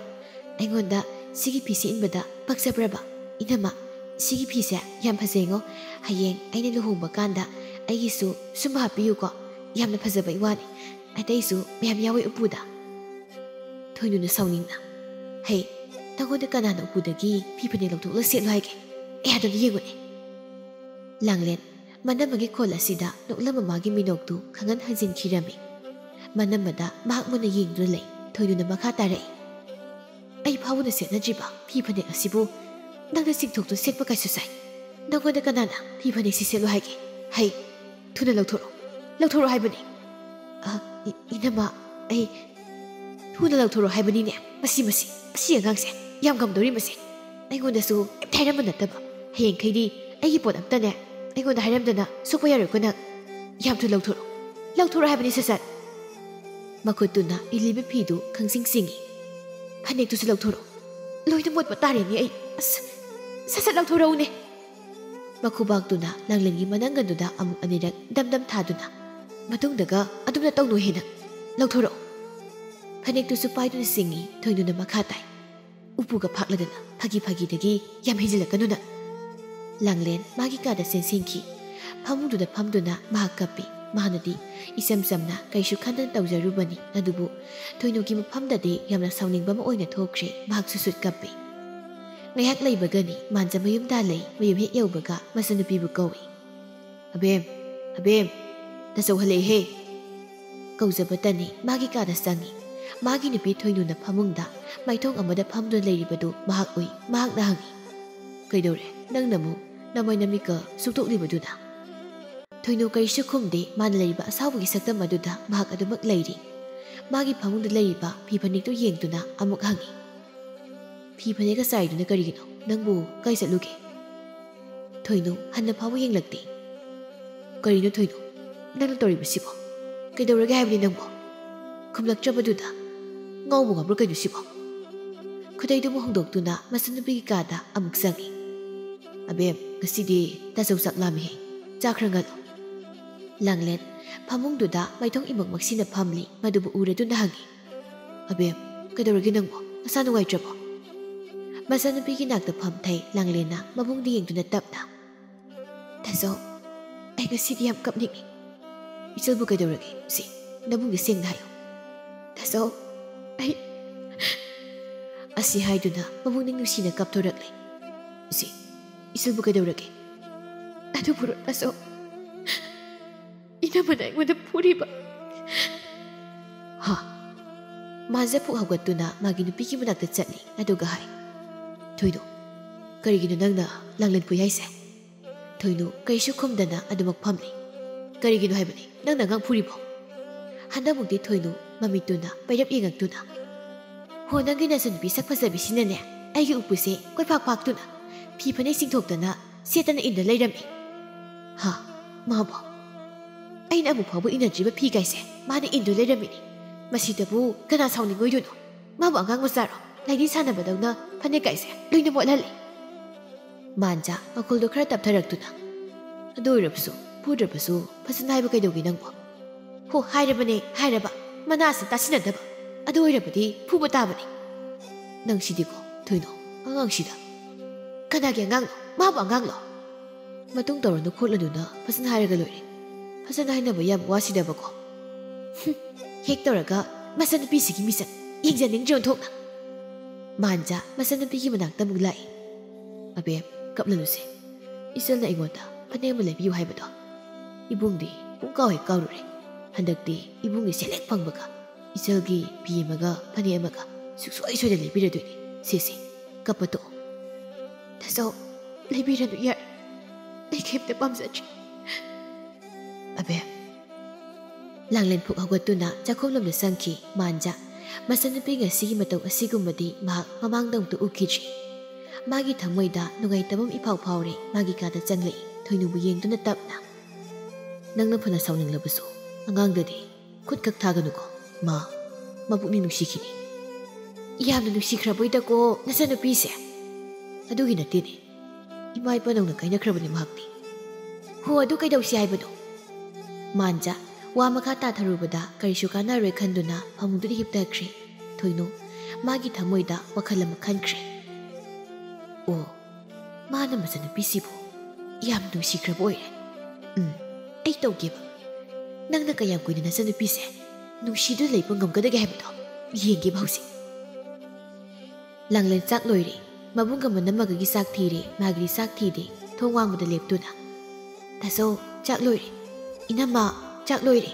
ꯑꯩꯉꯣꯟꯗ ꯁꯤꯒꯤ ꯐꯤꯁꯦ ꯏꯟꯕꯗ ꯄꯛꯆꯕ꯭ꯔꯕ? ꯏꯅꯝꯃ, ꯁꯤꯒꯤ ꯐꯤꯁꯦ ꯌꯥꯝ ꯐꯖꯩꯉꯣ꯫ ꯍꯌꯦꯡ ꯑꯩꯅ ꯂꯨꯍꯣꯡꯕ ꯀꯥꯟꯗ ꯑꯩꯒꯤꯁꯨ ꯁꯨꯝꯕ ꯍꯥꯞꯄꯤꯌꯨꯀꯣ꯫ ꯌꯥꯝꯅ ꯐꯖꯕꯩ ꯋꯥꯅꯤ꯫ ꯑꯇꯩꯁꯨ ꯃꯌꯥꯝ ꯌꯥꯎꯋꯦ ꯎꯄꯨꯗ꯫" ꯊꯣꯏꯅꯨꯅ ꯁꯥꯎꯅꯤꯡꯅ, "ꯍꯩ, ꯅꯪꯉꯣꯟꯗ ꯀꯅꯥꯅ ꯎꯄꯨꯗꯒꯤ ꯐꯤ ꯐꯅꯦꯛ ꯂꯧꯊꯣꯛꯂ ꯁꯦꯠꯂꯣ ꯍꯥꯏꯒꯦ? ꯑꯦ, ꯑꯗꯨꯝ ꯌꯦꯡꯉꯨꯅꯦ꯫" ꯂꯥꯡꯂꯦꯟ ꯃꯅꯝꯃꯒꯤ ꯈꯣꯜ ꯑꯁꯤꯗ ꯅꯣꯛꯂꯝꯕ ꯃꯥꯒꯤ ꯃꯤꯅꯣꯛꯇꯨ ꯈꯪꯍꯟ ꯍꯟꯖꯤꯟꯈꯤꯔꯝꯃꯤ꯫ ꯃꯅꯝꯃꯗ ꯃꯍꯥꯛ ꯃꯨꯟꯅ ꯌꯦꯡꯗꯨꯅ ꯂꯩ꯫ ꯊꯣꯏꯅꯨꯅ ꯃꯈꯥ ꯇꯥꯔꯛꯏ, "ꯑꯩ ꯐꯥꯎꯕꯅ ꯁꯦꯠꯅꯗ꯭ꯔꯤꯕ ꯐꯤ ꯐꯅꯦꯛ ꯑꯁꯤꯕꯨ ꯅꯪꯅ ꯆꯤꯡꯊꯣꯛꯇꯨ ꯁꯦꯠꯄ ꯀꯥꯏꯁꯨ ꯁꯥꯏ꯫ ꯅꯪꯉꯣꯟꯗ ꯀꯅꯥꯅ ꯐꯤ ꯐꯅꯦꯛꯁꯤ ꯁꯦꯠꯂꯨ ꯍꯥꯏꯒꯦ? ꯍꯩ, ꯊꯨꯅ ꯂꯧꯊꯣꯔꯛꯑꯣ꯫ ꯂꯧꯊꯣꯔꯛꯑꯣ ꯍꯥꯏꯕꯅꯤ꯫" "ꯑ, ꯏ-, ꯏꯅꯝꯃ, ꯑꯩ..." "ꯊꯨꯅ ꯂꯧꯊꯣꯔꯛꯑꯣ ꯍꯥꯏꯕꯅꯤꯅꯦ꯫ ꯃꯁꯤ, ꯃꯁꯤ, ꯃꯁꯤ ꯑꯉꯥꯡꯁꯦ ꯌꯥꯝ ꯉꯝꯗꯧꯔꯤ ꯃꯁꯦ꯫ ꯑꯩꯉꯣꯟꯗꯁꯨ ꯀꯩꯝꯇ ꯍꯥꯏꯔꯝꯕ ꯅꯠꯇꯕ꯫ ꯍꯌꯦꯡꯈꯩꯗꯤ ꯑꯩꯒꯤ ꯄꯣꯠ ꯑꯝꯇꯅꯦ ꯑꯩꯉꯣꯟꯗ ꯍꯥꯏꯔꯝꯗꯅ ꯁꯣꯛꯄ ꯌꯥꯔꯣꯏꯀꯣ ꯅꯪ꯫ ꯌꯥꯝ ꯊꯨꯅ ꯂꯧꯊꯣꯔꯛꯑꯣ꯫ ꯂꯧꯊꯣꯔꯛꯑꯣ ꯍꯥꯏꯕꯅꯤ ꯁꯠ ꯁꯠ꯫" ꯃꯈꯨꯠꯇꯨꯅ ꯏꯜꯂꯤꯕ ꯐꯤꯗꯨ ꯈꯪꯆꯤꯡ ꯆꯤꯡꯏ꯫ "ꯐꯅꯦꯛꯇꯨꯁꯨ ꯂꯧꯊꯣꯔꯛꯑꯣ꯫ ꯂꯣꯏꯅ ꯃꯣꯠꯄ ꯇꯥꯔꯦꯅꯦ ꯑꯩ꯫ ꯑꯁ, ꯁꯠ ꯁꯠ ꯂꯧꯊꯣꯔꯛꯎꯅꯦ!" ꯃꯈꯨꯕꯥꯛꯇꯨꯅ ꯂꯥꯡꯂꯦꯟꯒꯤ ꯃꯅꯪꯒꯟꯗꯨꯗ ꯑꯃꯨꯛ ꯑꯅꯤꯔꯛ ꯗꯝ ꯗꯝ ꯊꯥꯗꯨꯅ, ꯃꯇꯨꯡꯗꯒ ꯑꯗꯨꯝꯅ ꯇꯧꯅꯨ ꯍꯦꯟꯅ꯫ "ꯂꯧꯊꯣꯔꯛꯑꯣ!" ꯐꯅꯦꯛꯇꯨꯁꯨ ꯄꯥꯏꯗꯨꯅ ꯆꯤꯡꯏ꯫ ꯊꯣꯏꯅꯨꯅ ꯃꯈꯥ ꯇꯥꯏ, ꯎꯄꯨꯒ ꯐꯥꯛꯂꯗꯅ, "ꯐꯥꯒꯤ ꯐꯥꯒꯤꯗꯒꯤ ꯌꯥꯝ ꯍꯦꯟꯖꯤꯜꯂꯛꯀꯅꯨ ꯅꯪ!" ꯂꯥꯡꯂꯦꯟ ꯃꯥꯒꯤ ꯀꯥꯗ ꯆꯦꯟꯁꯤꯟꯈꯤ꯫ ꯐꯃꯨꯡꯗꯨꯗ ꯐꯝꯗꯨꯅ ꯃꯍꯥꯛ ꯀꯞꯄꯤ꯫ ꯃꯥꯅꯗꯤ ꯏꯆꯝ ꯆꯝꯅ ꯀꯩꯁꯨ ꯈꯟꯗꯅ ꯇꯧꯖꯔꯨꯕꯅꯤ, ꯑꯗꯨꯕꯨ ꯊꯣꯏꯅꯨꯒꯤ ꯃꯐꯝꯗꯗꯤ ꯌꯥꯝꯅ ꯁꯥꯎꯅꯤꯡꯕ ꯑꯃ ꯑꯣꯏꯅ ꯊꯣꯛꯈ꯭ꯔꯦ꯫ ꯃꯍꯥꯛ ꯁꯨꯠ ꯁꯨꯠ ꯀꯞꯄꯤ꯫ ꯉꯥꯏꯍꯥꯛ ꯂꯩꯕꯒꯅꯤ ꯃꯥꯟꯖ ꯃꯌꯨꯝ ꯇꯥꯜꯂꯩ꯫ ꯃꯌꯨꯝ ꯍꯦꯛ ꯌꯧꯕꯒ ꯃꯆꯟꯅꯨꯄꯤꯕꯨ ꯀꯧꯏ꯫ "ꯑꯕꯦꯝ, ꯑꯕꯦꯝ, ꯇꯥꯆꯧ ꯍꯜꯂꯛꯑꯦꯍꯦ!" ꯀꯧꯖꯕꯇꯅꯤ ꯃꯥꯒꯤ ꯀꯥꯗ ꯆꯪꯏ꯫ ꯃꯥꯒꯤ ꯅꯨꯄꯤ ꯊꯣꯏꯅꯨꯅ ꯐꯃꯨꯡꯗ ꯃꯥꯏꯊꯣꯡ ꯑꯃꯗ ꯐꯝꯗꯨꯅ ꯂꯩꯔꯤꯕꯗꯨ ꯃꯍꯥꯛ ꯎꯏ꯫ ꯃꯍꯥꯛꯅ ꯍꯪꯏ, "ꯀꯩꯗꯧꯔꯦ? ꯅꯪꯅ ꯑꯃꯨꯛ ꯅꯃꯥꯏ ꯅꯃꯤꯠꯀ ꯁꯨꯛꯇꯣꯛꯂꯤꯕꯗꯨꯅ?" ꯊꯣꯏꯅꯨ ꯀꯔꯤꯁꯨ ꯈꯨꯝꯗꯦ꯫ ꯃꯥꯅ ꯂꯩꯔꯤꯕ ꯑꯁꯥꯎꯕꯒꯤ ꯁꯛꯇꯝ ꯑꯗꯨꯗ ꯃꯍꯥꯛ ꯑꯗꯨꯃꯛ ꯂꯩꯔꯤ꯫ ꯃꯥꯒꯤ ꯐꯃꯨꯡꯗ ꯂꯩꯔꯤꯕ ꯐꯤ ꯐꯅꯦꯛꯇꯨ ꯌꯦꯡꯗꯨꯅ ꯑꯃꯨꯛ ꯍꯪꯏ, "ꯐꯤ ꯐꯅꯦꯛꯀ ꯆꯥꯏꯗꯨꯅ ꯀꯔꯤꯒꯤꯅꯣ? ꯅꯪꯕꯨ ꯀꯥꯏ ꯆꯠꯂꯨꯒꯦ?" ꯊꯣꯏꯅꯨ ꯍꯟꯅ ꯐꯥꯎꯕ ꯌꯦꯡꯂꯛꯇꯦ꯫ "ꯀꯔꯤꯅꯣ ꯊꯣꯏꯅꯨ, ꯅꯪꯅ ꯇꯧꯔꯤꯕꯁꯤꯕꯣ? ꯀꯩꯗꯧꯔꯒꯦ ꯍꯥꯏꯕꯅꯤ ꯅꯪꯕꯣ?" ꯈꯨꯝꯂꯛꯇ꯭ꯔꯕꯗꯨꯗ, "ꯉꯥꯎꯕ ꯉꯥꯎꯕ꯭ꯔꯥ ꯀꯩꯅꯣ ꯁꯤꯕꯣ?" ꯈꯨꯗꯩꯗꯨꯕꯨ ꯍꯣꯡꯗꯣꯛꯇꯨꯅ ꯃꯆꯟꯅꯨꯄꯤꯒꯤ ꯀꯥꯗ ꯑꯃꯨꯛ ꯆꯪꯏ꯫ "ꯑꯕꯦꯝ, ꯉꯁꯤꯗꯤ ꯇꯥꯆꯧ ꯆꯥꯛ ꯂꯥꯝꯃꯤꯍꯦ, ꯆꯥ ꯈꯔ ꯉꯜꯂꯣ꯫" ꯂꯥꯡꯂꯦꯟ ꯐꯃꯨꯡꯗꯨꯗ ꯃꯥꯏꯊꯣꯡ ꯏꯃꯛꯃꯛꯁꯤꯅ ꯐꯝꯂꯤ꯫ ꯃꯗꯨꯕꯨ ꯎꯔꯗꯨꯅ ꯍꯪꯏ, "ꯑꯕꯦꯝ, ꯀꯩꯗꯧꯔꯒꯦ ꯅꯪꯕꯣ? ꯅꯁꯥ ꯅꯨꯡꯉꯥꯏꯇ꯭ꯔꯕꯣ?" ꯃꯆꯟꯅꯨꯄꯤꯒꯤ ꯅꯥꯛꯇ ꯐꯝꯊꯩ꯫ ꯂꯥꯡꯂꯦꯟꯅ ꯃꯕꯨꯡꯗ ꯌꯦꯡꯗꯨꯅ ꯇꯞꯅ, "ꯇꯥꯆꯧ, ꯑꯩ ꯉꯁꯤꯗꯤ ꯌꯥꯝ ꯀꯞꯅꯤꯡꯉꯤ꯫" "ꯏꯆꯜꯕꯨ ꯀꯩꯗꯧꯔꯒꯦ? ꯁꯤ, ꯅꯕꯨꯡꯗ ꯁꯦꯡꯅ ꯍꯥꯏꯌꯨ꯫" "ꯇꯥꯆꯧ, ꯑꯩ..." ꯑꯁꯤ ꯍꯥꯏꯗꯨꯅ ꯃꯕꯨꯡꯅꯤꯡ ꯅꯨꯡꯁꯤꯅ ꯀꯞꯊꯣꯔꯛꯂꯦ꯫ "ꯁꯤ, ꯏꯆꯜꯕꯨ ꯀꯩꯗꯧꯔꯒꯦ?" "ꯑꯗꯨꯕꯨꯔꯣ ꯇꯥꯆꯧ, ꯏꯅꯝꯃꯅ ꯑꯩꯉꯣꯟꯗ ꯐꯨꯔꯤꯕ꯫" ꯍꯥ? ꯃꯥꯟꯖ ꯐꯨꯛ ꯍꯧꯒꯠꯇꯨꯅ ꯃꯥꯒꯤ ꯅꯨꯄꯤꯒꯤ ꯃꯅꯥꯛꯇ ꯆꯠꯂꯤ꯫ ꯑꯗꯨꯒ ꯍꯥꯏ, "ꯊꯣꯏꯅꯨ, ꯀꯔꯤꯒꯤꯅꯣ ꯅꯪꯅ ꯂꯥꯡꯂꯦꯟ ꯐꯨꯏ ꯍꯥꯏꯁꯦ?" ꯊꯣꯏꯅꯨ ꯀꯔꯤꯁꯨ ꯈꯨꯝꯗꯅ ꯑꯗꯨꯃꯛ ꯐꯝꯂꯤ꯫ "ꯀꯔꯤꯒꯤꯅꯣ ꯍꯥꯏꯕꯅꯤ ꯅꯪꯅ ꯑꯉꯥꯡ ꯐꯨꯔꯤꯕꯣ?" ꯍꯟꯗꯛꯃꯨꯛꯇꯤ ꯊꯣꯏꯅꯨ ꯃꯃꯤꯠꯇꯨꯅ ꯄꯩꯔꯞ ꯌꯦꯡꯉꯛꯇꯨꯅ, "ꯍꯣ, ꯅꯪꯒꯤ ꯅꯆꯟꯅꯨꯄꯤ ꯁꯛ ꯐꯖꯕꯤꯁꯤꯅꯅꯦ ꯑꯩꯒꯤ ꯎꯄꯨꯁꯦ ꯀꯣꯏꯐꯥꯛ ꯐꯥꯛꯇꯨꯅ ꯐꯤ ꯐꯅꯦꯛ ꯆꯤꯡꯊꯣꯛꯇꯅ ꯁꯦꯠꯇꯅ ꯏꯟꯗ ꯂꯩꯔꯝꯃꯤ꯫" "ꯍꯥ? ꯃꯥꯕꯣ? ꯑꯩꯅ ꯑꯃꯨꯛ ꯐꯥꯎꯕ ꯏꯟꯅꯗ꯭ꯔꯤꯕ ꯐꯤ ꯀꯥꯏꯁꯦ ꯃꯥꯅ ꯏꯟꯗꯨ ꯂꯩꯔꯝꯃꯤꯅꯤ꯫ ꯃꯁꯤꯗꯕꯨ ꯀꯅꯥ ꯁꯥꯎꯅꯤꯡꯉꯣꯏꯗꯣꯏꯅꯣ?" ꯃꯥꯕꯨ ꯑꯉꯥꯡ ꯃꯆꯥꯔꯣ? ꯂꯥꯏꯙꯤ ꯁꯥꯟꯅꯕꯗꯧꯅ ꯐꯅꯦꯛ ꯀꯥꯏꯁꯦ ꯂꯣꯏꯅ ꯃꯣꯠꯍꯜꯂꯦ꯫ ꯃꯥꯟꯖꯥ ꯃꯈꯣꯜꯗꯣ ꯈꯔ ꯇꯞꯊꯔꯛꯇꯨꯅ, "ꯑꯗꯨ ꯑꯣꯏꯔꯕꯁꯨ, ꯐꯨꯗ꯭ꯔꯕꯁꯨ ꯐꯖꯅ ꯍꯥꯏꯕ ꯀꯩꯗꯧꯒꯦ ꯅꯪꯕꯣ?" "ꯍꯣ, ꯍꯥꯏꯔꯕꯅꯦ, ꯍꯥꯏꯔꯕ꯫ ꯃꯅꯥꯁꯤ ꯇꯥꯁꯤꯟꯅꯗꯕ꯫ ꯑꯗꯨ ꯑꯣꯏꯔꯕꯗꯤ ꯐꯨꯕ ꯇꯥꯕꯅꯤ꯫ ꯅꯪꯁꯤꯗꯤꯀꯣ, ꯊꯣꯏꯅꯣ, ꯑꯉꯥꯡꯁꯤꯗ꯫ ꯀꯅꯥꯒꯤ ꯑꯉꯥꯡꯅꯣ? ꯃꯥꯕꯨ ꯑꯉꯥꯡꯂꯣ?" "ꯃꯇꯨꯡ ꯇꯧꯔꯅꯨ ꯈꯣꯠꯂꯅꯨꯅ ꯐꯖꯅ ꯍꯥꯏꯔꯒ ꯂꯣꯏꯔꯦ꯫ ꯐꯖꯅ ꯍꯥꯏꯅꯕ ꯌꯥꯕ ꯋꯥꯁꯤꯗꯕꯀꯣ꯫" "ꯍꯨꯝ, ꯍꯦꯛ ꯇꯧꯔꯒ ꯃꯆꯟꯅꯨꯄꯤꯁꯤꯒꯤ ꯃꯤꯁꯛ ꯌꯦꯡꯖꯅꯤꯡꯗ꯭ꯔꯤ ꯑꯣꯟꯊꯣꯛꯅ꯫" ꯃꯥꯟꯖꯥ ꯃꯆꯟꯅꯨꯄꯤꯒꯤ ꯃꯅꯥꯛꯇ ꯑꯃꯨꯛ ꯂꯥꯛꯏ꯫ "ꯑꯕꯦꯝ, ꯀꯞꯂꯅꯨꯁꯦ꯫ ꯏꯆꯜꯅ ꯑꯩꯉꯣꯟꯗ ꯐꯅꯦꯛ ꯑꯃ ꯂꯩꯕꯤꯌꯨ ꯍꯥꯏꯕꯗꯣ ꯏꯕꯨꯡꯗꯤ ꯄꯨꯡꯀꯥꯎ ꯍꯦꯛ ꯀꯥꯎꯔꯨꯔꯦ꯫ ꯍꯟꯗꯛꯇꯤ ꯏꯕꯨꯡꯒꯤ ꯁꯦꯜ ꯍꯦꯛ ꯐꯪꯕꯒ ꯏꯆꯜꯒꯤ ꯐꯤ ꯑꯃꯒ ꯐꯅꯦꯛ ꯑꯃꯒ ꯁꯨꯡꯁꯣꯏ ꯁꯣꯏꯗꯅ ꯂꯩꯕꯤꯔꯗꯣꯏꯅꯤ꯫ ꯁꯦ, ꯁꯦ, ꯀꯞꯄ ꯇꯣꯛꯑꯣ꯫" "ꯇꯥꯆꯧ, ꯂꯩꯕꯤꯔꯅꯨ ꯌꯥꯔꯦ꯫ ꯑꯩ ꯀꯩꯝꯇ ꯄꯥꯝꯖꯗ꯭ꯔꯦ꯫" "ꯑꯕꯦꯝ꯫" ꯂꯥꯡꯂꯦꯟ ꯐꯨꯛ ꯍꯧꯒꯠꯇꯨꯅ ꯆꯥꯛꯈꯨꯝꯂꯣꯝꯗ ꯆꯪꯈꯤ ꯃꯥꯟꯖꯥ꯫ ꯃꯆꯟꯅꯨꯄꯤ ꯉꯁꯤꯒꯤ ꯃꯇꯧ ꯑꯁꯤꯒꯨꯝꯕꯗꯤ ꯃꯍꯥꯛ ꯃꯃꯥꯡꯗ ꯑꯃꯨꯛꯇ ꯎꯈꯤꯗ꯭ꯔꯤ꯫ ꯃꯥꯒꯤ ꯊꯃꯣꯏꯗ ꯅꯨꯡꯉꯥꯏꯇꯕ ꯑꯃ ꯏꯐꯥꯎ ꯐꯥꯎꯔꯦ꯫ ꯃꯥꯒꯤ ꯀꯥꯗ ꯆꯪꯂꯛꯏ, ꯊꯣꯏꯅꯨꯕꯨ ꯌꯦꯡꯗꯨꯅ ꯇꯞꯅ, "ꯅꯪꯅ ꯐꯅ ꯁꯥꯎꯅꯤꯡꯂꯕꯁꯨ ꯑꯉꯥꯡꯗꯗꯤ ꯈꯨꯠ ꯈꯛ ꯊꯥꯒꯅꯨꯀꯣ꯫ ꯃꯥ ꯃꯄꯨꯛꯅꯤꯡ ꯅꯨꯡꯁꯤꯈꯤꯅꯤ꯫" "ꯌꯥꯝꯅ ꯅꯨꯡꯁꯤꯈ꯭ꯔꯕꯣꯏꯗꯀꯣ ꯅꯆꯟꯅꯨꯄꯤꯁꯦ?" "ꯑꯗꯨꯒꯤ ꯅꯠꯇꯦꯅꯦ, ꯏꯃꯥ ꯏꯄꯥꯅꯧꯅ ꯀꯥꯏꯅꯈ꯭ꯔꯕꯅꯤ ꯃꯍꯥꯛꯇꯤ꯫" "ꯍꯣ, ꯑꯗꯨ ꯀꯩꯗꯧꯁꯤ ꯍꯥꯏꯕꯅꯣ?" ꯃꯥꯟꯖꯥ ꯋꯥ ꯃꯈꯥ ꯇꯥꯊꯔꯨꯕꯗ ꯀꯔꯤꯁꯨ ꯀꯥꯟꯅꯔꯣꯏ ꯈꯟꯗꯨꯅ ꯐꯃꯨꯡꯗꯨꯗ ꯍꯤꯞꯊꯈ꯭ꯔꯦ꯫ ꯊꯣꯏꯅꯨ ꯃꯥꯒꯤ ꯊꯃꯣꯏꯗ ꯋꯥꯈꯜ ꯑꯃ ꯈꯟꯈ꯭ꯔꯦ꯫ "ꯑꯣ, ꯃꯥꯅ ꯃꯆꯟꯅꯨꯄꯤꯁꯤꯕꯨ ꯌꯥꯝ ꯅꯨꯡꯁꯤꯈ꯭ꯔꯕ ꯑꯣꯏꯔꯦ꯫ ꯎꯝ, ꯑꯩ ꯇꯧꯒꯦꯕ꯫ ꯅꯪꯅ ꯀꯌꯥꯝ ꯀꯨꯏꯅ ꯅꯆꯟꯅꯨꯄꯤꯁꯦ ꯅꯨꯡꯁꯤꯗꯨꯅ ꯂꯩꯕ ꯉꯝꯒꯗꯒꯦ ꯍꯥꯏꯕꯗꯣ ꯌꯦꯡꯒꯦꯕ ꯍꯧꯖꯤꯛ꯫" ꯂꯥꯡꯂꯦꯟ ꯆꯥꯛ ꯂꯣꯏꯔꯦ꯫ ꯃꯕꯨꯡꯒ ꯃꯅꯝꯃꯒꯒꯤ ꯆꯥꯛ ꯊꯤꯔꯦ꯫ ꯃꯥꯒꯤꯗꯤ ꯆꯥꯛ ꯊꯤꯗꯦ꯫ ꯊꯣꯡ ꯋꯥꯡꯃꯗ ꯂꯦꯞꯇꯨꯅ, "ꯇꯥꯆꯧ, ꯆꯥꯛ ꯂꯣꯏꯔꯦ꯫ ꯏꯅꯝꯃ, ꯆꯥꯛ ꯂꯣꯏꯔꯦ꯫"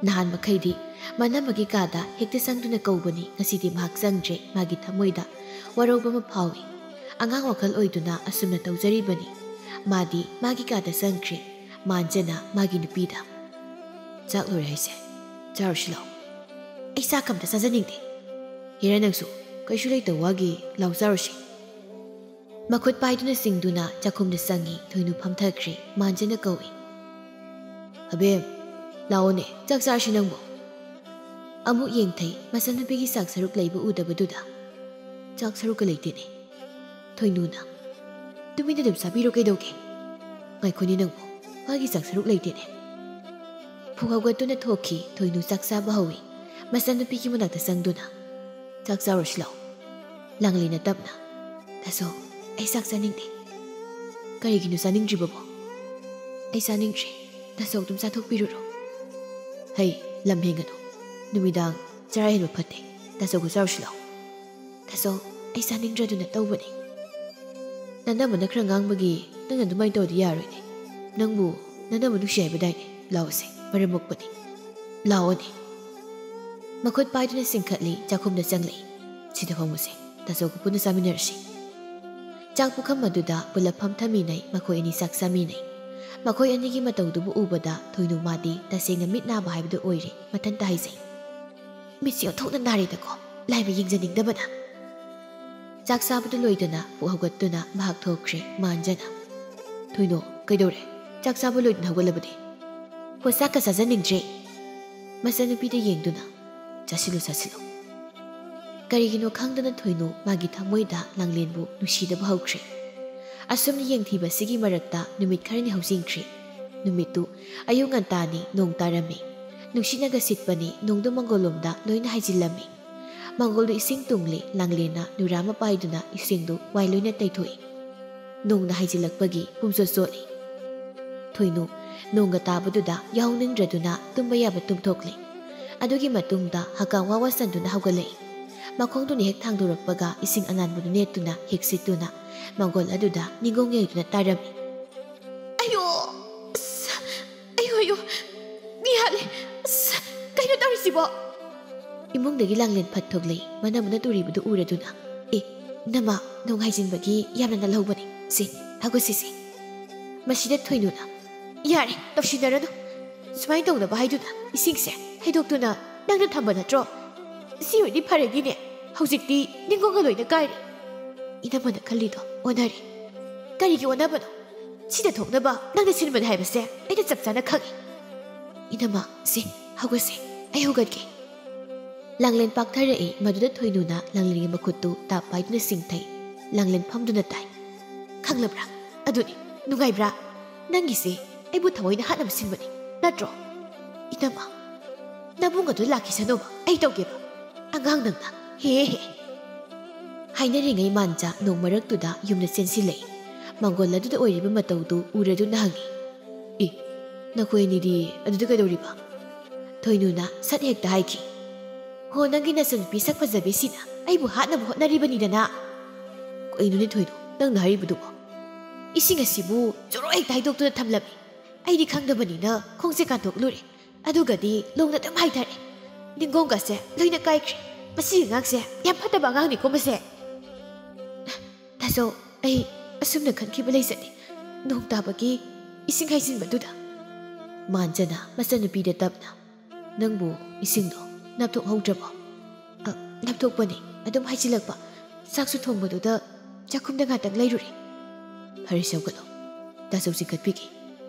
ꯅꯍꯥꯟ ꯃꯈꯩꯗꯤ ꯃꯅꯝꯃꯒꯤ ꯀꯥꯗ ꯍꯦꯛꯇ ꯆꯪꯗꯨꯅ ꯀꯧꯕꯅꯤ꯫ ꯉꯁꯤꯗꯤ ꯃꯍꯥꯛ ꯆꯪꯗ꯭ꯔꯦ꯫ ꯃꯥꯒꯤ ꯊꯃꯣꯏꯗ ꯋꯥꯔꯧꯕ ꯑꯃ ꯐꯥꯎꯏ꯫ ꯑꯉꯥꯡ ꯋꯥꯈꯜ ꯑꯣꯏꯗꯨꯅ ꯑꯁꯨꯝꯅ ꯇꯧꯖꯔꯤꯕꯅꯤ꯫ ꯃꯥꯗꯤ ꯃꯥꯒꯤ ꯀꯥꯗ ꯆꯪꯈ꯭ꯔꯦ꯫ ꯃꯥꯟꯖꯅ ꯃꯥꯒꯤ ꯅꯨꯄꯤꯗ, "ꯆꯥꯛ ꯂꯣꯏꯔꯦ ꯍꯥꯏꯁꯦ, ꯆꯥꯔꯨꯁꯤ ꯂꯥꯎ꯫" "ꯑꯩ ꯆꯥꯛ ꯑꯝꯇ ꯆꯥꯖꯅꯤꯡꯗꯦ꯫" "ꯍꯦꯔꯥ, ꯅꯪꯁꯨ ꯀꯩꯁꯨ ꯂꯩꯇꯕ ꯋꯥꯒꯤ, ꯂꯥꯎ ꯆꯥꯔꯨꯁꯤ꯫" ꯃꯈꯨꯠ ꯄꯥꯏꯗꯨꯅ ꯆꯤꯡꯗꯨꯅ ꯆꯥꯛꯈꯨꯝꯗ ꯆꯪꯉꯤ꯫ ꯊꯣꯏꯅꯨ ꯐꯝꯊꯈ꯭ꯔꯦ꯫ ꯃꯥꯟꯖꯅ ꯀꯧꯏ, "ꯑꯕꯦꯝ, ꯂꯥꯛꯑꯣꯅꯦ, ꯆꯥꯛ ꯆꯥꯔꯁꯤ ꯅꯪꯕꯨ꯫" ꯑꯃꯨꯛ ꯌꯦꯡꯊꯩ, ꯃꯆꯟꯅꯨꯄꯤꯒꯤ ꯆꯥꯛ ꯁꯔꯨꯛ ꯂꯩꯕ ꯎꯗꯕꯗꯨꯗ꯫ "ꯆꯥꯛ ꯁꯔꯨꯛꯀ ꯂꯩꯇꯦꯅꯦ꯫" ꯊꯣꯏꯅꯨꯅ, "ꯇꯨꯃꯤꯟꯅ ꯑꯗꯨꯝ ꯆꯥꯕꯤꯔꯣ ꯀꯩꯗꯧꯒꯦ?" "ꯉꯥꯏꯈꯣꯅꯦ ꯅꯪꯕꯨ, ꯃꯥꯒꯤ ꯆꯥꯛ ꯁꯔꯨꯛ ꯂꯩꯇꯦꯅꯦ꯫" ꯐꯨꯛ ꯍꯧꯒꯠꯇꯨꯅ ꯊꯣꯛꯈꯤ꯫ ꯊꯣꯏꯅꯨ ꯆꯥꯛ ꯆꯥꯕ ꯍꯧꯏ꯫ ꯃꯆꯟꯅꯨꯄꯤꯒꯤ ꯃꯅꯥꯛꯇ ꯆꯪꯗꯨꯅ, "ꯆꯥꯛ ꯆꯥꯔꯨꯁꯤ ꯂꯥꯛꯑꯣ꯫" ꯂꯥꯡꯂꯦꯟꯅ ꯇꯞꯅ, "ꯇꯥꯆꯧ, ꯑꯩ ꯆꯥꯛ ꯆꯥꯅꯤꯡꯗꯦ꯫" "ꯀꯔꯤꯒꯤꯅꯣ ꯆꯥꯅꯤꯡꯗ꯭ꯔꯤꯕꯕꯣ?" "ꯑꯩ ꯆꯥꯅꯤꯡꯗ꯭ꯔꯤ꯫ ꯇꯥꯆꯧ ꯑꯗꯨꯝ ꯆꯥꯊꯣꯛꯄꯤꯔꯨꯔꯣ꯫" "ꯍꯩ, ꯂꯝ ꯍꯦꯟꯒꯅꯨ꯫ ꯅꯨꯃꯤꯗꯥꯡ ꯆꯔꯥ ꯍꯦꯟꯕ ꯐꯠꯇꯦ꯫ ꯇꯥꯆꯧꯒ ꯆꯥꯔꯨꯁꯤ ꯂꯥꯛꯑꯣ꯫" "ꯇꯥꯆꯧ, ꯑꯩ ꯆꯥꯅꯤꯡꯗ꯭ꯔꯗꯨꯅ ꯇꯧꯕꯅꯤ꯫" "ꯅꯅꯝꯃꯅ ꯈꯔ ꯉꯥꯡꯕꯒꯤ ꯅꯪꯅ ꯑꯗꯨꯃꯥꯏꯅ ꯇꯧꯔꯗꯤ ꯌꯥꯔꯣꯏꯅꯦ꯫ ꯅꯪꯕꯨ ꯅꯅꯝꯃ ꯅꯨꯡꯁꯤ ꯍꯥꯏꯕꯗꯥꯏꯅꯦ? ꯂꯥꯛꯑꯣꯁꯦ, ꯃꯔꯝ ꯃꯣꯛꯄꯅꯤ꯫ ꯂꯥꯛꯑꯣꯅꯦ꯫" ꯃꯈꯨꯠ ꯄꯥꯏꯗꯨꯅ ꯆꯤꯡꯈꯠꯂꯤ, ꯆꯥꯛꯈꯨꯝꯗ ꯆꯪꯂꯛꯏ꯫ "ꯁꯤꯗ ꯐꯝꯃꯨꯁꯦ, ꯇꯥꯆꯧꯒ ꯄꯨꯟꯅ ꯆꯥꯃꯤꯟꯅꯔꯁꯤ꯫" ꯆꯥꯛ ꯄꯨꯈꯝ ꯑꯗꯨꯗ ꯄꯨꯂꯞ ꯐꯝꯊꯃꯤꯟꯅꯩ꯫ ꯃꯈꯣꯏ ꯑꯅꯤ ꯆꯥꯛ ꯆꯥꯃꯤꯟꯅꯩ꯫ ꯃꯈꯣꯏ ꯑꯅꯤꯒꯤ ꯃꯇꯧꯗꯨꯕꯨ ꯎꯕꯗ ꯊꯣꯏꯅꯨ ꯃꯥꯗꯤ ꯇꯁꯦꯡꯅ ꯃꯤꯠ ꯅꯥꯕ ꯍꯥꯏꯕꯗꯨ ꯑꯣꯏꯔꯦ꯫ ꯃꯊꯟꯇ ꯍꯥꯏꯖꯩ, "ꯃꯤꯠꯁꯦ ꯑꯣꯟꯊꯣꯛꯅ ꯅꯥꯔꯦꯗꯀꯣ, ꯂꯥꯏꯃ ꯌꯦꯡꯖꯅꯤꯡꯗꯕꯅ꯫" ꯆꯥꯛ ꯆꯥꯕꯗꯨ ꯂꯣꯏꯗꯅ ꯄꯨꯛ ꯍꯧꯒꯠꯇꯨꯅ ꯃꯍꯥꯛ ꯊꯣꯛꯈ꯭ꯔꯦ꯫ ꯃꯥꯟꯖꯅ, "ꯊꯣꯏꯅꯣ, ꯀꯩꯗꯧꯔꯦ? ꯆꯥꯛ ꯆꯥꯕ ꯂꯣꯏꯗꯅ ꯍꯧꯒꯠꯂꯕꯗꯤ?" "ꯍꯣ, ꯆꯥꯛꯀ ꯆꯥꯖꯅꯤꯡꯗ꯭ꯔꯦ꯫" ꯃꯆꯟꯅꯨꯄꯤꯗ ꯌꯦꯡꯗꯨꯅ, "ꯆꯥꯁꯤꯜꯂꯨ, ꯆꯥꯁꯤꯜꯂꯨ꯫" ꯀꯔꯤꯒꯤꯅꯣ ꯈꯪꯗꯅ ꯊꯣꯏꯅꯨ ꯃꯥꯒꯤ ꯊꯃꯣꯏꯗ ꯂꯥꯡꯂꯦꯟꯕꯨ ꯅꯨꯡꯁꯤꯗꯕ ꯍꯧꯈ꯭ꯔꯦ꯫ ꯑꯁꯨꯝꯅ ꯌꯦꯡꯊꯤꯕꯁꯤꯒꯤ ꯃꯔꯛꯇ ꯅꯨꯃꯤꯠ ꯈꯔꯅꯤ ꯍꯧꯖꯤꯟꯈ꯭ꯔꯦ꯫ ꯅꯨꯃꯤꯠꯇꯨ ꯑꯌꯨꯛ ꯉꯟꯇꯥꯅꯤ, ꯅꯣꯡ ꯇꯥꯔꯝꯃꯤ꯫ ꯅꯨꯡꯁꯤꯠꯅꯒ ꯁꯤꯠꯄꯅꯤ, ꯅꯣꯡꯗꯨ ꯃꯪꯒꯣꯜꯂꯣꯝꯗ ꯂꯣꯏꯅ ꯍꯥꯏꯖꯤꯜꯂꯝꯃꯤ꯫ ꯃꯪꯒꯣꯜꯗꯨ ꯏꯁꯤꯡ ꯇꯨꯡꯂꯤ, ꯂꯥꯡꯂꯦꯟꯅ ꯅꯨꯔꯥ ꯑꯃ ꯄꯥꯏꯗꯨꯅ ꯏꯁꯤꯡꯗꯨ ꯋꯥꯏ ꯂꯣꯏꯅ ꯇꯩꯊꯣꯛꯏ꯫ ꯅꯣꯡꯅ ꯍꯥꯏꯖꯤꯜꯂꯛꯄꯒꯤ ꯄꯨꯝꯆꯣꯠ ꯆꯣꯠꯂꯤ꯫ ꯊꯣꯏꯅꯨ ꯅꯣꯡꯒ ꯇꯥꯕꯗꯨꯗ ꯌꯥꯍꯧꯅꯤꯡꯗ꯭ꯔꯗꯨꯅ ꯇꯨꯝꯕ ꯌꯥꯕ ꯇꯨꯝꯊꯣꯛꯂꯦ꯫ ꯑꯗꯨꯒꯤ ꯃꯇꯨꯡꯗ ꯍꯀꯥꯝ ꯋꯥ ꯋꯥ ꯆꯟꯗꯨꯅ ꯍꯧꯒꯠꯂꯛꯏ꯫ ꯃꯈꯣꯡꯗꯨꯅ ꯍꯦꯛ ꯊꯥꯡꯗꯣꯔꯛꯄꯒ ꯏꯁꯤꯡ ꯑꯅꯥꯟꯕꯗꯨ ꯅꯦꯠꯇꯨꯅ ꯍꯦꯛ ꯁꯤꯠꯇꯨꯅ ꯃꯪꯒꯣꯜ ꯑꯗꯨꯗ ꯅꯤꯡꯒꯣꯡ ꯌꯩꯗꯨꯅ ꯇꯥꯔꯝꯃꯤ꯫ "ꯑꯌꯣ! ꯑꯁ! ꯑꯌꯣ, ꯑꯌꯣ! ꯃꯤ ꯍꯥꯠꯂꯦ! ꯑꯁ! ꯀꯩꯅꯣ ꯇꯧꯔꯤꯁꯤꯕꯣ?" ꯏꯃꯨꯡꯗꯒꯤ ꯂꯥꯡꯂꯦꯟ ꯐꯠ ꯊꯣꯛꯂꯛꯏ꯫ ꯃꯅꯝꯅ ꯇꯨꯔꯤꯕꯗꯨ ꯎꯔꯗꯨꯅ, "ꯑꯦ, ꯅꯃ, ꯅꯣꯡ ꯍꯥꯏꯖꯤꯟꯕꯒꯤ ꯌꯥꯝꯅ ꯅꯜꯍꯧꯕꯅꯤ꯫ ꯁꯦ, ꯍꯧꯒꯠꯁꯤꯁꯦ꯫" ꯃꯁꯤꯗ ꯊꯣꯏꯅꯨꯅ, "ꯌꯥꯔꯦ, ꯇꯧꯁꯤꯟꯅꯔꯅꯨ꯫ ꯁꯨꯃꯥꯏꯅ ꯇꯧꯅꯕ ꯍꯥꯏꯗꯨꯅ ꯏꯁꯤꯡꯁꯦ ꯍꯩꯗꯣꯛꯇꯨꯅ ꯅꯪꯅ ꯊꯝꯕ ꯅꯠꯇ꯭ꯔꯣ? ꯁꯤ ꯑꯣꯏꯗꯤ ꯐꯔꯅꯤꯅꯦ꯫ ꯍꯧꯖꯤꯛꯇꯤ ꯅꯤꯡꯒꯣꯡꯒ ꯂꯣꯏꯅ ꯀꯥꯏꯔꯦ꯫" ꯏꯅꯝꯃꯅ ꯈꯜꯂꯤꯗꯣ ꯑꯣꯟꯅꯔꯦ꯫ "ꯀꯔꯤꯒꯤ ꯑꯣꯟꯅꯕꯅꯣ? ꯁꯤꯗ ꯊꯣꯛꯅꯕ ꯅꯪꯅ ꯁꯤꯟꯕꯅꯤ ꯍꯥꯏꯕꯁꯦ ꯑꯩꯅ ꯆꯞ ꯆꯥꯅ ꯈꯪꯉꯤ꯫" "ꯏꯅꯝꯃ, ꯁꯦ, ꯍꯧꯒꯠꯁꯦ꯫ ꯑꯩ ꯍꯧꯒꯠꯀꯦ꯫" ꯂꯥꯡꯂꯦꯟ ꯄꯥꯛꯊꯔꯛꯏ꯫ ꯃꯗꯨꯗ ꯊꯣꯏꯅꯨꯅ ꯂꯥꯡꯂꯦꯟꯒꯤ ꯃꯈꯨꯠꯇꯨ ꯇꯥꯞ ꯄꯥꯏꯗꯨꯅ ꯆꯤꯡꯊꯩ꯫ ꯂꯥꯡꯂꯦꯟ ꯐꯝꯗꯨꯅ ꯇꯥꯏ꯫ "ꯈꯪꯂꯕ꯭ꯔꯥ? ꯑꯗꯨꯅꯤ, ꯅꯨꯡꯉꯥꯏꯕ꯭ꯔꯥ? ꯅꯪꯒꯤꯁꯦ ꯑꯩꯕꯨ ꯊꯑꯣꯏꯅ ꯍꯥꯠꯅꯕ ꯁꯤꯟꯕꯅꯤ, ꯅꯠꯇ꯭ꯔꯣ? ꯏꯅꯝꯃ, ꯅꯕꯨꯡ ꯑꯗꯨ ꯂꯥꯛꯈꯤꯁꯅꯨꯕ, ꯑꯩ ꯇꯧꯒꯦꯕ꯫ ꯑꯉꯥꯡ ꯅꯪꯅ꯫ ꯍꯦ ꯍꯦ ꯍꯦ꯫" ꯍꯥꯏꯅꯔꯤꯉꯩ ꯃꯥꯟꯖ ꯅꯣꯡ ꯃꯔꯛꯇꯨꯗ ꯌꯨꯝꯗ ꯆꯦꯟꯁꯤꯜꯂꯛꯏ꯫ ꯃꯪꯒꯣꯜ ꯑꯗꯨꯗ ꯑꯣꯏꯔꯤꯕ ꯃꯇꯧꯗꯨ ꯎꯔꯗꯨꯅ ꯍꯪꯉꯤ, "ꯏ, ꯅꯈꯣꯏ ꯑꯅꯤꯗꯤ ꯑꯗꯨꯗ ꯀꯩꯗꯧꯔꯤꯕ?" ꯊꯣꯏꯅꯨꯅ ꯁꯠ ꯍꯦꯛꯇ ꯍꯥꯏꯈꯤ, "ꯍꯣ, ꯅꯪꯒꯤ ꯅꯆꯟꯅꯨꯄꯤ ꯁꯛ ꯐꯖꯕꯤꯁꯤꯅ ꯑꯩꯕꯨ ꯍꯥꯠꯅꯕ ꯍꯣꯠꯅꯔꯤꯕꯅꯤꯗꯅ?" "ꯀꯩꯅꯣꯅꯦ ꯊꯣꯏꯅꯨ, ꯅꯪꯅ ꯍꯥꯏꯔꯤꯕꯗꯨꯕꯣ? ꯏꯁꯤꯡ ꯑꯁꯤꯕꯨ ꯆꯣꯔꯣ ꯍꯦꯛꯇ ꯍꯩꯗꯣꯛꯇꯨꯅ ꯊꯝꯂꯝꯃꯤ꯫ ꯑꯩꯗꯤ ꯈꯪꯗꯕꯅꯤꯅ ꯈꯣꯡꯁꯦ ꯀꯥꯟꯊꯣꯛꯂꯨꯔꯦ꯫ ꯑꯗꯨꯒꯗꯤ ꯂꯣꯡꯅ ꯑꯗꯨꯝ ꯍꯥꯏꯊꯔꯦ꯫ ꯅꯤꯡꯒꯣꯡꯒꯁꯦ ꯂꯣꯏꯅ ꯀꯥꯏꯈ꯭ꯔꯦ꯫ ꯃꯁꯤꯒꯤ ꯑꯉꯥꯡꯁꯦ ꯌꯥꯝ ꯐꯠꯇꯕ ꯑꯉꯥꯡꯅꯤꯀꯣ ꯃꯁꯦ꯫ ꯇꯥꯆꯧ, ꯑꯩ ꯑꯁꯨꯝꯅ ꯈꯟꯈꯤꯕ ꯂꯩꯖꯗꯦ꯫ ꯅꯣꯡ ꯇꯥꯕꯒꯤ ꯏꯁꯤꯡ ꯍꯩꯖꯤꯟꯕꯗꯨꯗ꯫" ꯃꯥꯟꯖꯅ ꯃꯆꯟꯅꯨꯄꯤꯗ ꯇꯞꯅ, "ꯅꯪꯕꯨ ꯏꯁꯤꯡꯗꯣ ꯅꯞꯊꯣꯛꯍꯧꯗ꯭ꯔꯕꯣ?" "ꯑ, ꯅꯞꯊꯣꯛꯄꯅꯤ, ꯑꯗꯨꯝ ꯍꯩꯖꯤꯜꯂꯛꯄ꯫ ꯆꯥꯛꯁꯨ ꯊꯣꯡꯕꯗꯨꯗ ꯆꯥꯛꯈꯨꯝꯗ ꯉꯥꯛꯇꯪ ꯂꯩꯔꯨꯔꯦ꯫" "ꯐꯔꯦ, ꯁꯧꯒꯠꯂꯣ, ꯇꯥꯆꯧ ꯆꯤꯡꯈꯠꯄꯤꯒꯦ꯫"